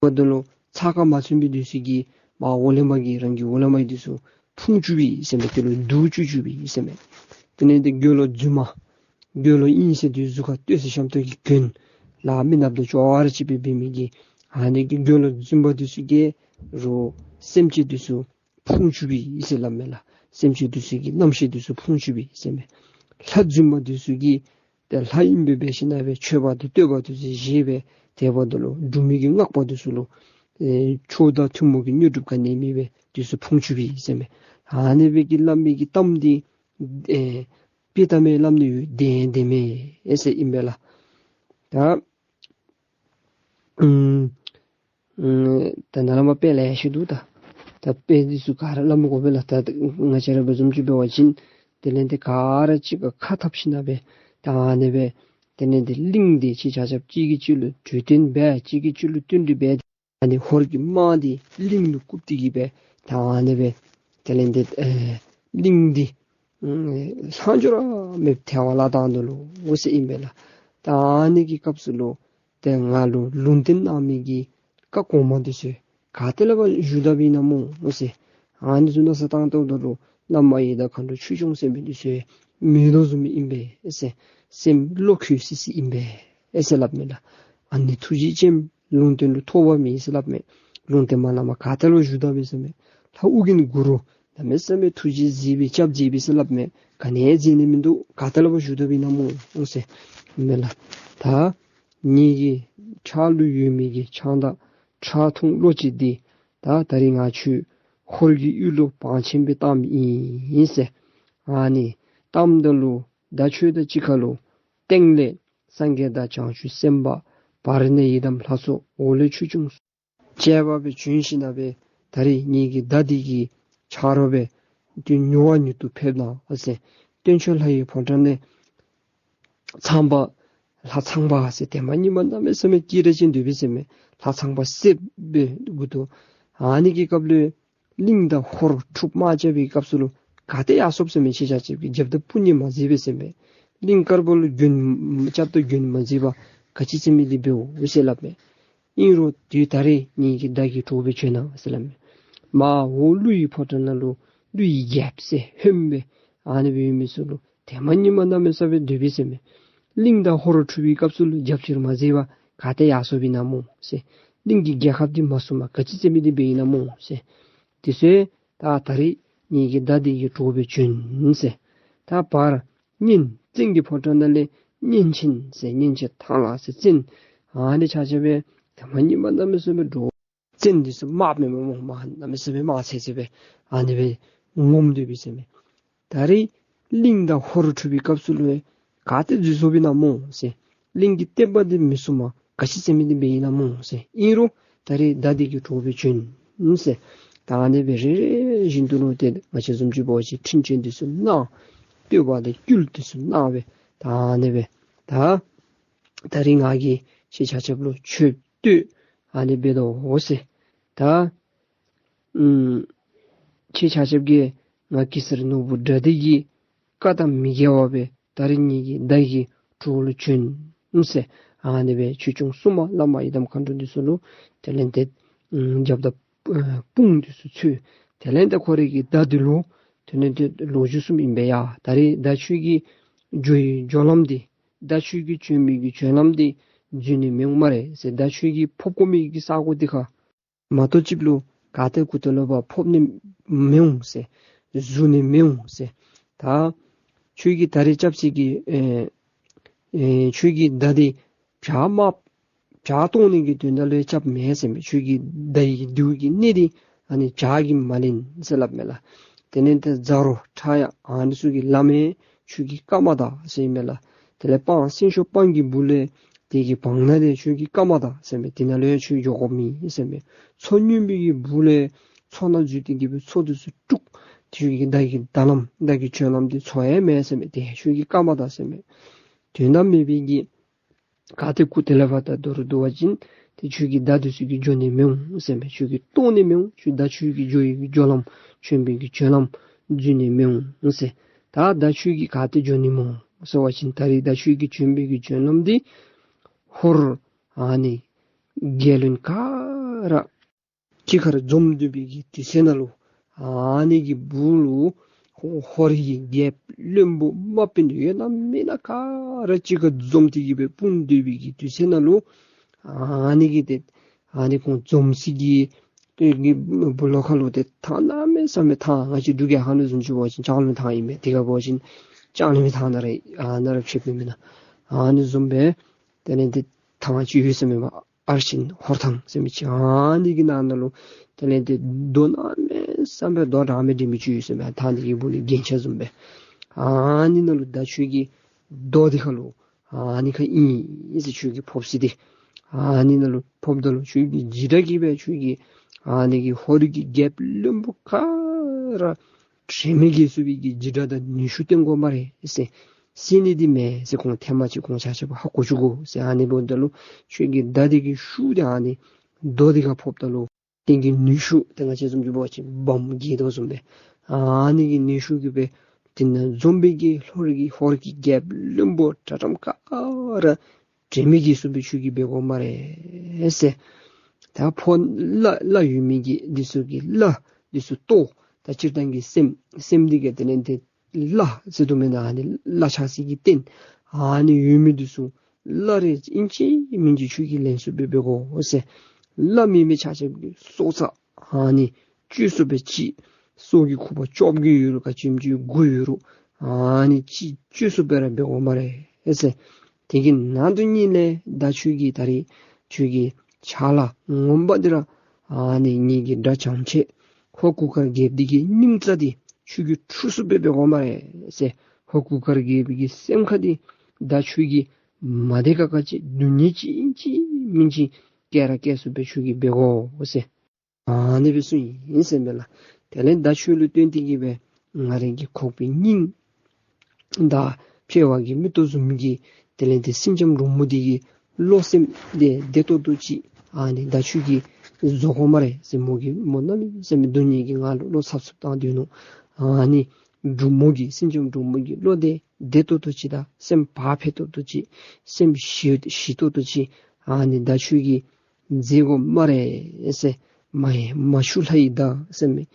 འབདཝ་ད་ལུ་ཚ་ཁ་མ་ཚུད་པའི་འདི་ཚུ་གིས་མར་འོག་ལས་མར་གྱི་རང་གི་འོག་ལས་མར་འདི་ཚུ་ཕུང་བཅུག་པས་ཟེར་མས། དེ་ལུ་དུག་བཅུག་བཅུག་པས་ཟེར་མས། དེ་ལས་འདི་དགེ་སློང་རྫུན་མ་དགེ་སློང་ཨིན་ཟེར་འདི་གཟུགས་ཁར་སྟོད་ཚེ་ཤམ་ཐབས་ཀྱི་གྱོན་ལགས་མི་ནགཔ་དང་ཅོག་ར་གཅིག་པའི་འབད་མི་གི་ཨ་ནི་གི་དགེ་སློང་རྫུན་མ་འདི་ཚུ་གིས་རོགས་སེམས་ཅན་འདི་ཚུ་ཕུང་བཅུག་པས་ཟེར་སླབ་མས་ལགས། སེམས་ཅན་འདི་ཚུ་གི་རྣམ་ཤེས་འདི་ཚུ་ཕུང་བཅུག་པས་ཟེར་མས། ལྷ་རྫུན་མ་འདི་ཚུ་གིས་ཏེ་ལྷ་ཨིན་པའི་སྦེ་ཞིནམ་ལས་མཆོད་པ་དང་བསྟོད་པ་འདི་ཚུ་བཞེས་སྦེ་དེ་འབདཝ་ད་ལུ་འབྲུག་མི་གི་སྔགས་པ་འདི་ཚུ་ལུ་ཨེ་མཆོག་དང་ཐུན་མོང་གི་དངོས་གྲུབ་ག་ནི་མེད་པའི་འདི་ཚུ་ཕུང་བཅུག་པས་ཟེར་མས། ཨ་ནི་སྦེ་གི་སླབ་མི་གི་གཏམ་འདི་ཨེ་དཔེ་གཏམ་སྦེ་སླབ་ནི་ཡོད། བདེན་བདེན་མས་ཟེར་ཨིན་པས་ལགས། ད་ཨམ་ཨམ་ད་ནཱ་ལས་མར་དཔེ་ལེ་ཤ་འདུག། ད་ད་དཔེ་འདི་ཚུ་ག་ར་སླབ་མི་དགོ་པས་ལགས། ད་ང་བཅས་ར་བཟུམ་ཅིག་འབད་བ་ཅིན་དེ་ལས་འདི་ག་ར་གཅིག་ཁར་ཁ་འཐབ་ཞིནམ་ལས་ད་ཨ་ནི་སྦེ་དེ་ལས་འདི་གླིང་འདི་ཁྱེད་ཆ་ཁྱབ་གཅིག་གིས་གཅིག་ལུ་གྲོས་བསྟུན་འབད། གཅིག་གིས་གཅིག་ལུ་བསྟུན་གྲོས་འབད། ཨ་ནི་ཧོར་གྱི་དམག་འདི་གླིང་ལུ་བཀུག་སྟེ་གི་སྦེ་ད་ཨ་ནི་སྦེ་དེ་ལས་འདི་ཨེ་གླིང་འདི་ཨམ་ལྷག་འཕྲོ་ར་མེདཔ་ཐལ་བར་བརླག་བཏང་དོ་ལོ་ཟེར་ཨིན་པས་ལགས། ད་ཨ་ནི་གི་སྐབས་སུ་ལུ་ཏེ་ང་ལུ་ལུང་བསྟན་གནང་མི་གི་བཀའ་གོང་མ་འདི་ཚུ་ག་ཏེ་ལས་ཕར་བཞུགས་དཔ་ཨིན་ན་སྨོ་ཟེར། ཨ་ནི་ཚུ་མནོ་བསམ་བཏང་དོ་ལོ། བླ་མ་ཡི་དམ་མཁའ་འགྲོ་ཆོས་སྐྱོང་ཟེར་མི་འདི་ཚུ་མེད་དོ་བཟུམ་ཨིན་པས་ཟེར། སེམས་བློ་འཁྱུ་སི་སི་ཨིན་པས་ཟེར་སླབ་མས་ལགས། ཨ་ནི་ཐུགས་རྗེ་ཅན་ལུང་བསྟན་ལུ་ཐོགས་པ་མེད་ཟེར་སླབ་མས། ལུང་བསྟན་མ་གནངམ་ག་ཏེ་ལས་བཞུགས་དཔ་ཨིན་ཟེར་མས། ལྷ་ཨོ་རྒྱན་གུ་རུ་གནམ་མེད་ས་མེད་ཐུགས་རྗེ་གཟིགས་པའི་སྐྱབས་མཛད་པའི་ཟེར་སླབ་མས། ག་ནི་ཡང་མཛད་ནི་མིན་འདུག། ག་ཏེ་ལས་ཕར་བཞུགས་དཔ་ཨིན་ན་སྨོ་ཟེར་མས་ལགས། ད་ངེ་གི་ཕྱག་ལུ་ཡོད་མི་གི་ཕྱག་མདའ་ཁྲག་འཐུང་གློ་ཅན་འདི་ད་ད་རིས་ང་ཁྱོད་ཧོར་གྱི་ཡུལ་ལུ་བང་ཆེན་སྦེ་བཏངམ་ཨིན་ཟེར། ཨ་ནི་བཏངམ་ད་ལུ་ད་ཁྱོད་དང་གཅིག་ཁར་ལུ་སྟེང་ལས་སངས་རྒྱས་དང་བྱང་ཆུབ་སེམས་དཔའ། བར་ནས་ཡི་དམ་ལྷ་ཚོགས། འོག་ལས་ཆོས་སྐྱོང་བཅས་པ་སྦེ་བྱོན་ཞིནམ་ལས་ད་རིས་ངེ་གི་མདའ་འདི་གི་ཆ་རོགས་སྦེ་ཏེ་མྱུར་བ་མྱུར་དུ་ཕེབས་གནང་ཟེར། སྟེང་ཕྱོགས་ལྷ་ཡི་ཕོ་བྲང་ནས་ཚངས་པ་ལྷ་ཚངས་པ་ཟེར་ཏེ་མ་ཉི་མ་གནམ་མེད་ས་མེད་སྐད་གྲགས་ཅན་འདུག་པས་ཟེར་མས། ལྷ་ཚངས་པ་སྲས་སྦེ་འགོ་བཙུགས། ཨ་ནི་གི་སྐབས་ལུ་གླིང་དང་ཧོར་འཁྲུག་དམག་རྐྱབ་པའི་སྐབས་སུ་ལུ་ག་ཏེ་ཡར་སོཔ་ཟེར་མས། ཁྱེད་ཆ་ཁྱབ་ཀྱིས་རྒྱབ་དང་དཔུང་གཉེན་མ་མཛད་པས་ཟེར་མས། གླིང་དཀར་པོ་ལུ་མགོན་སྐྱབས་དང་མགོན་མ་མཛད་པར་ག་ཅི་ཟེར་མི་འདི་འབདཝ་ཟེར་སླབ་མས། ཨིན་རུང་དེ་ད་རིས་ངེ་གི་མདའ་གི་གྲོགས་སྦེ་བྱོན་གནང་ཟེར་སླབ་མས། མར་འོག་ཀླུ་ཡི་ཕོ་བྲང་ནང་ལུ་ཀླུ་ཡི་རྒྱལཔོ་ཟེར་ཧོནམ་སྦེ་ཨ་ནི་སྦེ་ཡོད་མི་ཚུ་ལུ་ཏེ་མ་ཉི་མ་གནམ་མེད་ས་མེད་སྡོད་པས་ཟེར་མས། གླིང་དང་ཧོར་འཁྲུག་པའི་སྐབས་སུ་ལུ་རྒྱབ་སྐྱོར་མ་མཛད་པར་ག་ཏེ་ཡར་སོཔ་ཨིན་ན་སྨོ་ཟེར། གླིང་གི་རྒྱལ་ཁབ་འདི་མ་སྲུངམ་ག་ཅི་ཟེར་མི་འདི་འབདཝ་ཨིན་ན་སྨོ་ཟེར། དེ་ཚུ་ད་ད་རིས་ངེ་གི་མདའ་འདི་གི་གྲོགས་སྦེ་བྱོན་ཟེར། ད་བར་གཉན་བཙན་གྱི་ཕོ་བྲང་ནང་ལས་གཉན་ཆེན་ཟེར་གཉན་ཆེན་ཐང་ལྷ་ཟེར་བཙན་ཨ་ནི་ཆ་ཁྱབ་སྦེ་ཏེ་མ་ཉི་མ་གནམ་མེད་ས་མེད་འདྲོག། བཙན་འདི་ཚུ་དམག་མེན་མས་སྨོ། དམག་གནམ་མེད་ས་མེད་དམག་ཚད་ཚད་སྦེ་ཨ་ནི་སྦེ་ངོམས་སྡོད་པས་ཟེར་མས། ད་རིས་གླིང་དང་ཧོར་འཁྲུག་པའི་སྐབས་སུ་ལུ་ག་ཏེ་འཛུལ་སོཔ་ཨིན་ན་སྨོ་ཟེར། གླིང་གི་བསྟན་པ་འདི་མི་སྲུངམ་ག་ཅི་ཟེར་མི་འདི་འབདཝ་ཨིན་ན་སྨོ་ཟེར། ཨིན་རུང་ད་རིས་མདའ་འདི་གི་གྲོགས་སྦེ་བྱོན་ཟེར། ད་ཨ་ནི་སྦེ་རེ་རེ་བཞིན་དུ་ལུ་ཏེ་ང་བཅས་བཟུམ་ཅིག་འབད་བ་ཅིན་འཕྲིན་བཅོལ་འདི་ཚུ་གནང་། བསྟོད་པ་དང་བསྐུལ་འདི་ཚུ་གནང་སྦེ་ད་ཨ་ནི་སྦེ་ད་ད་རིས་ང་གིས་ཁྱེད་ཆ་ཁྱབ་ལུ་ཆོས་བསྟོད་ཨ་ནི་འབད་དོ་འོང་ཟེར། ད་ཨམ་ཁྱེད་ཆ་ཁྱབ་ཀྱིས་ང་གེ་སར་ནོར་བུ་དགྲ་འདུལ་གྱི་བཀའ་དང་མི་འགལ་བ་སྦེ་ད་རིས་ངེ་གི་མདའ་གི་གྲོགས་ལུ་བྱོན་ཟེར། ཨ་ནི་སྦེ་ཆོས་སྐྱོང་སྲུང་མ་བླ་མ་ཡི་དམ་མཁའ་འགྲོ་འདི་ཚུ་ལུ་དེ་ལས་ཏེ་ཨམ་རྒྱབ་དང་ཨ་དཔུང་འདི་ཚུ་འཚོལ། དེ་ལས་ཏེ་ཁོ་རའི་གི་མདའ་འདི་ལུ་དེ་ལས་ཏེ་ལོ་རྒྱུས་གསུངམ་ཨིན་པས། ཡ་ད་རིས་མདའ་ཁྱོད་ཀྱི་འགྱོ་བའི་འགྱོ་ལམ་འདི་མདའ་ཁྱོད་ཀྱི་བྱོན་མི་གི་བྱོན་ལམ་འདི་ འཛུལ་ནི་མི་འོང་སྨ་རེ་ཟེར། ད་ཁྱོད་ཀྱིས་ཕབ་དགོ་མི་གི་ས་གོ་འདི་ཁར་མ་གཏོགས་ཅིག་ལུ་ག་ཏེ་གུ་ཏེ་ལུ་འབད་ཕབ་ནི་མི་འོང་ཟེར། འཛུལ་ནི་མི་འོང་ཟེར། ད་ཁྱོད་ཀྱིས་ད་རེས་རྐྱབ་ཅི་གི་ཨེ་ཨེ་ཁྱོད་ཀྱི་མདའ་འདི་བྱག་མ་བྱག་སྟོང་ནི་གི་དོན་དག་ལུ་རྐྱབ་མེན་ཟེར་མས། ཁྱོད་ཀྱི་མདའ་གི་མདུད་ཀྱི་སྣེ་འདི་ཨ་ནི་བྱག་གིས་མ་ལེན་ཟེར་སླབ་མས་ལགས། དེ་ལས་ཏེ་ཛ་རོ་ཁྲ་ཡ་ཨ་ནི་ཚུ་གིས་ལམ་ཨེ་ཁྱོད་ཀྱིས་བཀག་མ་ད་ཟེར་མས་ལགས། དེ་ལས་སྤང་སྲིན་ཤོ་སྤང་གི་སྦུག་ལས་དེ་གི་བང་ན་འདི་ཁྱོད་ཀྱིས་བཀག་མ་ད་ཟེར་མས། དེ་ནང་ལུ་ཡང་ཁྱོད་འགྱོ་དགོཔ་མེད་ཟེར་མས། མཚོ་སྨྱོན་པའི་གི་སྦུག་ལས་མཚོ་ནང་འཛུལ་ཏེ་གི་སྦེ་མཚོ་འདི་ཚུ་དཀྲུགས། ཁྱོད་ཀྱི་མདའ་གི་མདའ་ལམ་མདའ་གི་བྱོན་ལམ་འདི་འཚོལ་ཡང་མེད་ཟེར་མས། དེ་ཁྱོད་ཀྱིས་བཀག་མ་ད་ཟེར་མས། དོན་དག་མེད་པའི་གི་ག་ཏེ་གུ་ཏེ་ལས་འབད་ད་མདོར་བསྡུ་བ་ཅིན་ཏེ་ཁྱོད་ཀྱི་མདའ་འདི་ཚུ་གིས་འགྱོ་ནི་མི་འོང་ཟེར་མས། ཁྱོད་ཀྱིས་གཏོང་ནི་མི་འོང་། ཁྱོད་མདའ་ཁྱོད་ཀྱིས་འགྱོ་ནི་གི་འགྱོ་ལམ་བྱོན་པའི་གི་བྱོན་ལམ་འཛུལ་ནི་མི་འོང་ཟེར། ད་མདའ་ཁྱོད་ཀྱིས་ག་ཏེ་འགྱོ་ནི་སྨོ་ཟེར་བ་ཅིན་ད་རེས་མདའ་ཁྱོད་ཀྱིས་བྱོན་པའི་གི་བྱོན་ལམ་འདི་ཧོར་ཨ་ནི་རྒྱལ་བློན་ག་ར་གཅིག་ཁར་འཛོམས་སྡོད་པའི་གི་དུས་ཚོད་ནང་ལུ་ཨ་ནི་གི་སྦུག་ལུ་ཧོར་གྱི་རྒྱལཔོ་བློན་པོ་དམག་དཔོན་ཡོད་ན་མེད་ན་ག་ར་གཅིག་ཁར་འཛོམས་ཏེ་གི་སྦེ་སྤུངས་སྡོད་པའི་གི་དུས་ཚོད་ནང་ལུ་ཨ་ནི་གི་ཏེ་ཨ་ནི་ཁོང་འཛོམས་ས་གི་ཏེ་གི་སྦུག་ལོགས་ཁར་ལུ་ཏེ་ཐང་གནམ་མེད་ས་མེད་ཐང་ང་བཅས་འབྲུག་རྒྱལ་ཁབ་ནང་བཟུམ་ཅིག་འབད་བ་ཅིན་ལྕང་གླིང་ཐང་ཨིན་མས། དེ་ཁར་འབད་བ་ཅིན་ལྕང་གླིང་ཐང་ནང་ར་ཨ་ནཱ་ར་ཕྱེད་པའི་མེན་ན། ཨ་ནི་བཟུམ་སྦེ་དེ་ལས་ཏེ་ཐང་ཅིག་ཡོད་ཟེར་མས་པ། ཨར་ཤིན་ཧོར་ཐང་ཟེར་མི་ཅིག། ཨ་ནི་གི་ནང་ན་ལུ་དེ་ལས་ཏེ་རྡོ་གནམ་མེད་ས་མེད་རྡོ་གྲངས་མེད་འདྲེས་མི་ཅིག་ཡོད་ཟེར་མས། ཐང་འདི་གི་སྦུག་ལུ་རྒྱན་ཆ་བཟུམ་སྦེ། ཨ་ནི་ནང་ལུ་ད་ཁྱོད་ཀྱི་རྡོ་འདི་ཁར་ལུ་ཨ་ནི་ཁར་ཨིན་ཟེར། ཁྱོད་ཀྱིས་ཕབ་ས་འདི་ཨ་ནི་ནང་ལུ་ཕབ་ད་ལུ་ཁྱོད་ཀྱི་འཇིགས་སྐྲག་གིས་སྦེ་ཁྱོད་ཀྱི་ཨ་ནི་གི་ཧོར་གྱི་རྒྱལཔོ་བློན་པོ་ག་ར་དྲན་མེད་བརྒྱལ་ཚུགས་པའི་གི་འཇིགས་སྐྲག་དང་ནུས་ཤུགས་བསྟན་དགོ་སྨ་རེ་ཟེར། ཟེར་ནི་འདི་མེན་ཟེར། ཁོང་ཐེངས་མ་གཅིག་ཁོང་ཆ་ཁྱབ་ཧ་གོ་བཅུག་དགོ་ཟེར། ཨ་ནི་འབདཝ་ད་ལུ་ཁྱོད་ཀྱི་མདའ་འདི་གི་ཤུགས་འདི་ཨ་ནི་རྡོ་འདི་ཁར་ཕབ་ད་ལུ་དེ་གི་ནུས་ཤུགས་ཏེ་ང་བཅས་བཟུམ་ཅིག་འབད་བ་ཅིན་བམ་འགྱེལ་དོ་བཟུམ་སྦེ་ཨ་ནི་གི་ནུས་ཤུགས་ཀྱིས་སྦེ་དེ་ནང་འཛོམས་པའི་གི་ཧོར་གྱི་ཧོར་གྱི་རྒྱལཔོ་བློན་པོ་དྲག་དྲགམ་ག་ར་དྲན་མེད་བརྒྱལ་ཚུགས་པའི་ཁྱོད་ཀྱིས་འབད་དགོ་སྨ་རེ་ཟེར། ད་ཕོ་བླ་བླ་ཡོད་མི་གི་འདི་ཚུ་གི་བླ་འདི་ཚུ་ལྟོ། ད་སྤྱིར་བཏང་གི་སེམས་སེམས་འདི་གི་དེ་ལས་ཏེ་བླ་ཟེར་དོ་མེན་ན། ཨ་ནི་བླ་ཆགས་སའི་གི་རྟེན་ཨ་ནི་ཡོད་མི་འདི་ཚུ་བླ་རེ་ཨིན་ཅི་མིན་ཅི་ཁྱོད་ཀྱིས་ལེན་ཚུགསཔ་སྦེ་འབད་དགོ་ཟེར། བླ་མེན་མི་ཆ་ཁྱབ་ཀྱི་སྲོག་རྩ་ཨ་ནི་གཅོད་ཚུགསཔ་སྦེ་ཅིག་སྲོག་གི་ཁུག་པ་བཅོ་བརྒྱད་ཡོད་རུང་ག་ཅི་ཅིག་དགུ་ཡོད་རུང་ཨ་ནི་ཅིག་གཅོད་ཚུགསཔ་སྦེ་ར་འབད་དགོ་སྨ་རེ་ཟེར། དེ་གི་ནང་དུ་ཉིད་ལས་ད་ཁྱོད་ཀྱི་ད་རེས་ཁྱོད་ཀྱི་ཕྱག་ལཱ་ངོ་མ་འདི་ར་ཨ་ནི་ངེ་གི་དགྲ་བྱང་ཆེ་ཧོར་གུར་དཀར་རྒྱལཔོ་འདི་གི་སྙིང་རྩ་འདི་ཁྱོད་ཀྱིས་འཁྲུ་ཚུགསཔ་སྦེ་འབད་དགོ་སྨ་རེ་ཟེར། ཧོར་གུར་དཀར་རྒྱལཔོ་གི་སེམས་ཁར་འདི་ད་ཁྱོད་ཀྱིས་མ་བདེ་ཁག་ཁ་ཅིག་སྡུག་བསྔལ་ཅིག་ཨིན་ཅི་མིན་ཅི་བཀལ་ར་བཀལ་ཚུགསཔ་སྦེ་ཁྱོད་ཀྱིས་འབད་དགོ་ཟེར། ཨ་ནི་སྦེ་གསུངས་ཡི་ཟེར་མས་ལགས། དེ་ལས་ད་ཁྱོད་ལུ་བརྟེན་ཏེ་གི་སྦེ་ང་རའི་གི་ཁོག་པའི་སྙིང་དང་ཕལ་བ་གི་མིག་ཏོ་བཟུམ་གྱི་དེ་ལས་ཏེ་སེང་ལྕམ་འབྲུག་མོ་འདི་གི་བློ་སེམས་འདི་བདེ་ཏོག་ཏོ་ཅིག་ཨ་ནི་ད་ཁྱོད་ཀྱིས་བཟོ་དགོ་སྨ་རེ་ཟེར། མོ་གིས་མོ་གནམ་མེད་ས་མེད་སྡུག་བསྔལ་གྱིས་ང་ལུ་བློ་འཚབ་འཚུབ་བཏང་སྡོད་ནུག། ཨ་ནི་འབྲུག་མོ་གི་སེང་ལྕམ་འབྲུག་མོ་གི་བློ་འདི་བདེ་ཏོག་ཏོ་ཅིག་དང་སེམས་བག་ཕེབས་ཏོག་ཏོ་ཅིག་སེམས་ཞི་ཞི་ཏོག་ཏོ་ཅིག་ཨ་ནི་ད་ཁྱོད་ཀྱིས་མཛད་དགོ་སྨ་རེ་ཟེར། མ་ཡེངས་མ་འཁྱུ་ལྷ་ཡི་བདག་ཟེར་མས།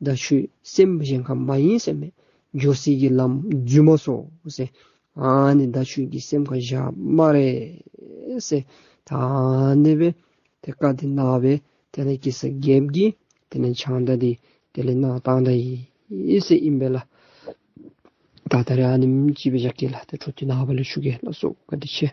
ད་ཁྱོད་སེམས་གཞན་ཁར་མ་ཡེངས་ཟེར་མས། འགྱོ་སའི་གི་ལམ་འཛོལ་མ་སོང་ཟེར། ཨ་ནི་ད་ཁྱོད་ཀྱིས་སེམས་ཁར་བཞག་སྨ་རེ་ཟེར། ད་ཨ་ནི་སྦེ་ཏེ་བཀའ་འདི་གནང་སྦེ་དེ་ལས་གེ་སར་རྒྱལཔོ་གིས་དེ་ལས་ཕྱག་མདའ་འདི་དེ་ལས་གནང་བཏང་ད་ཡི་ཟེར་ཨིན་པས་ལགས། ད་ད་རེས་ཨ་ནེམ་ཅིག་སྦེ་བཞག་གེ་ལགས། ཏེ་འཕྲོ་འདི་ནངས་པ་ལུ་ཞུ་གེ་ལགས་སོ། བཀའ་དྲིན་ཆེ།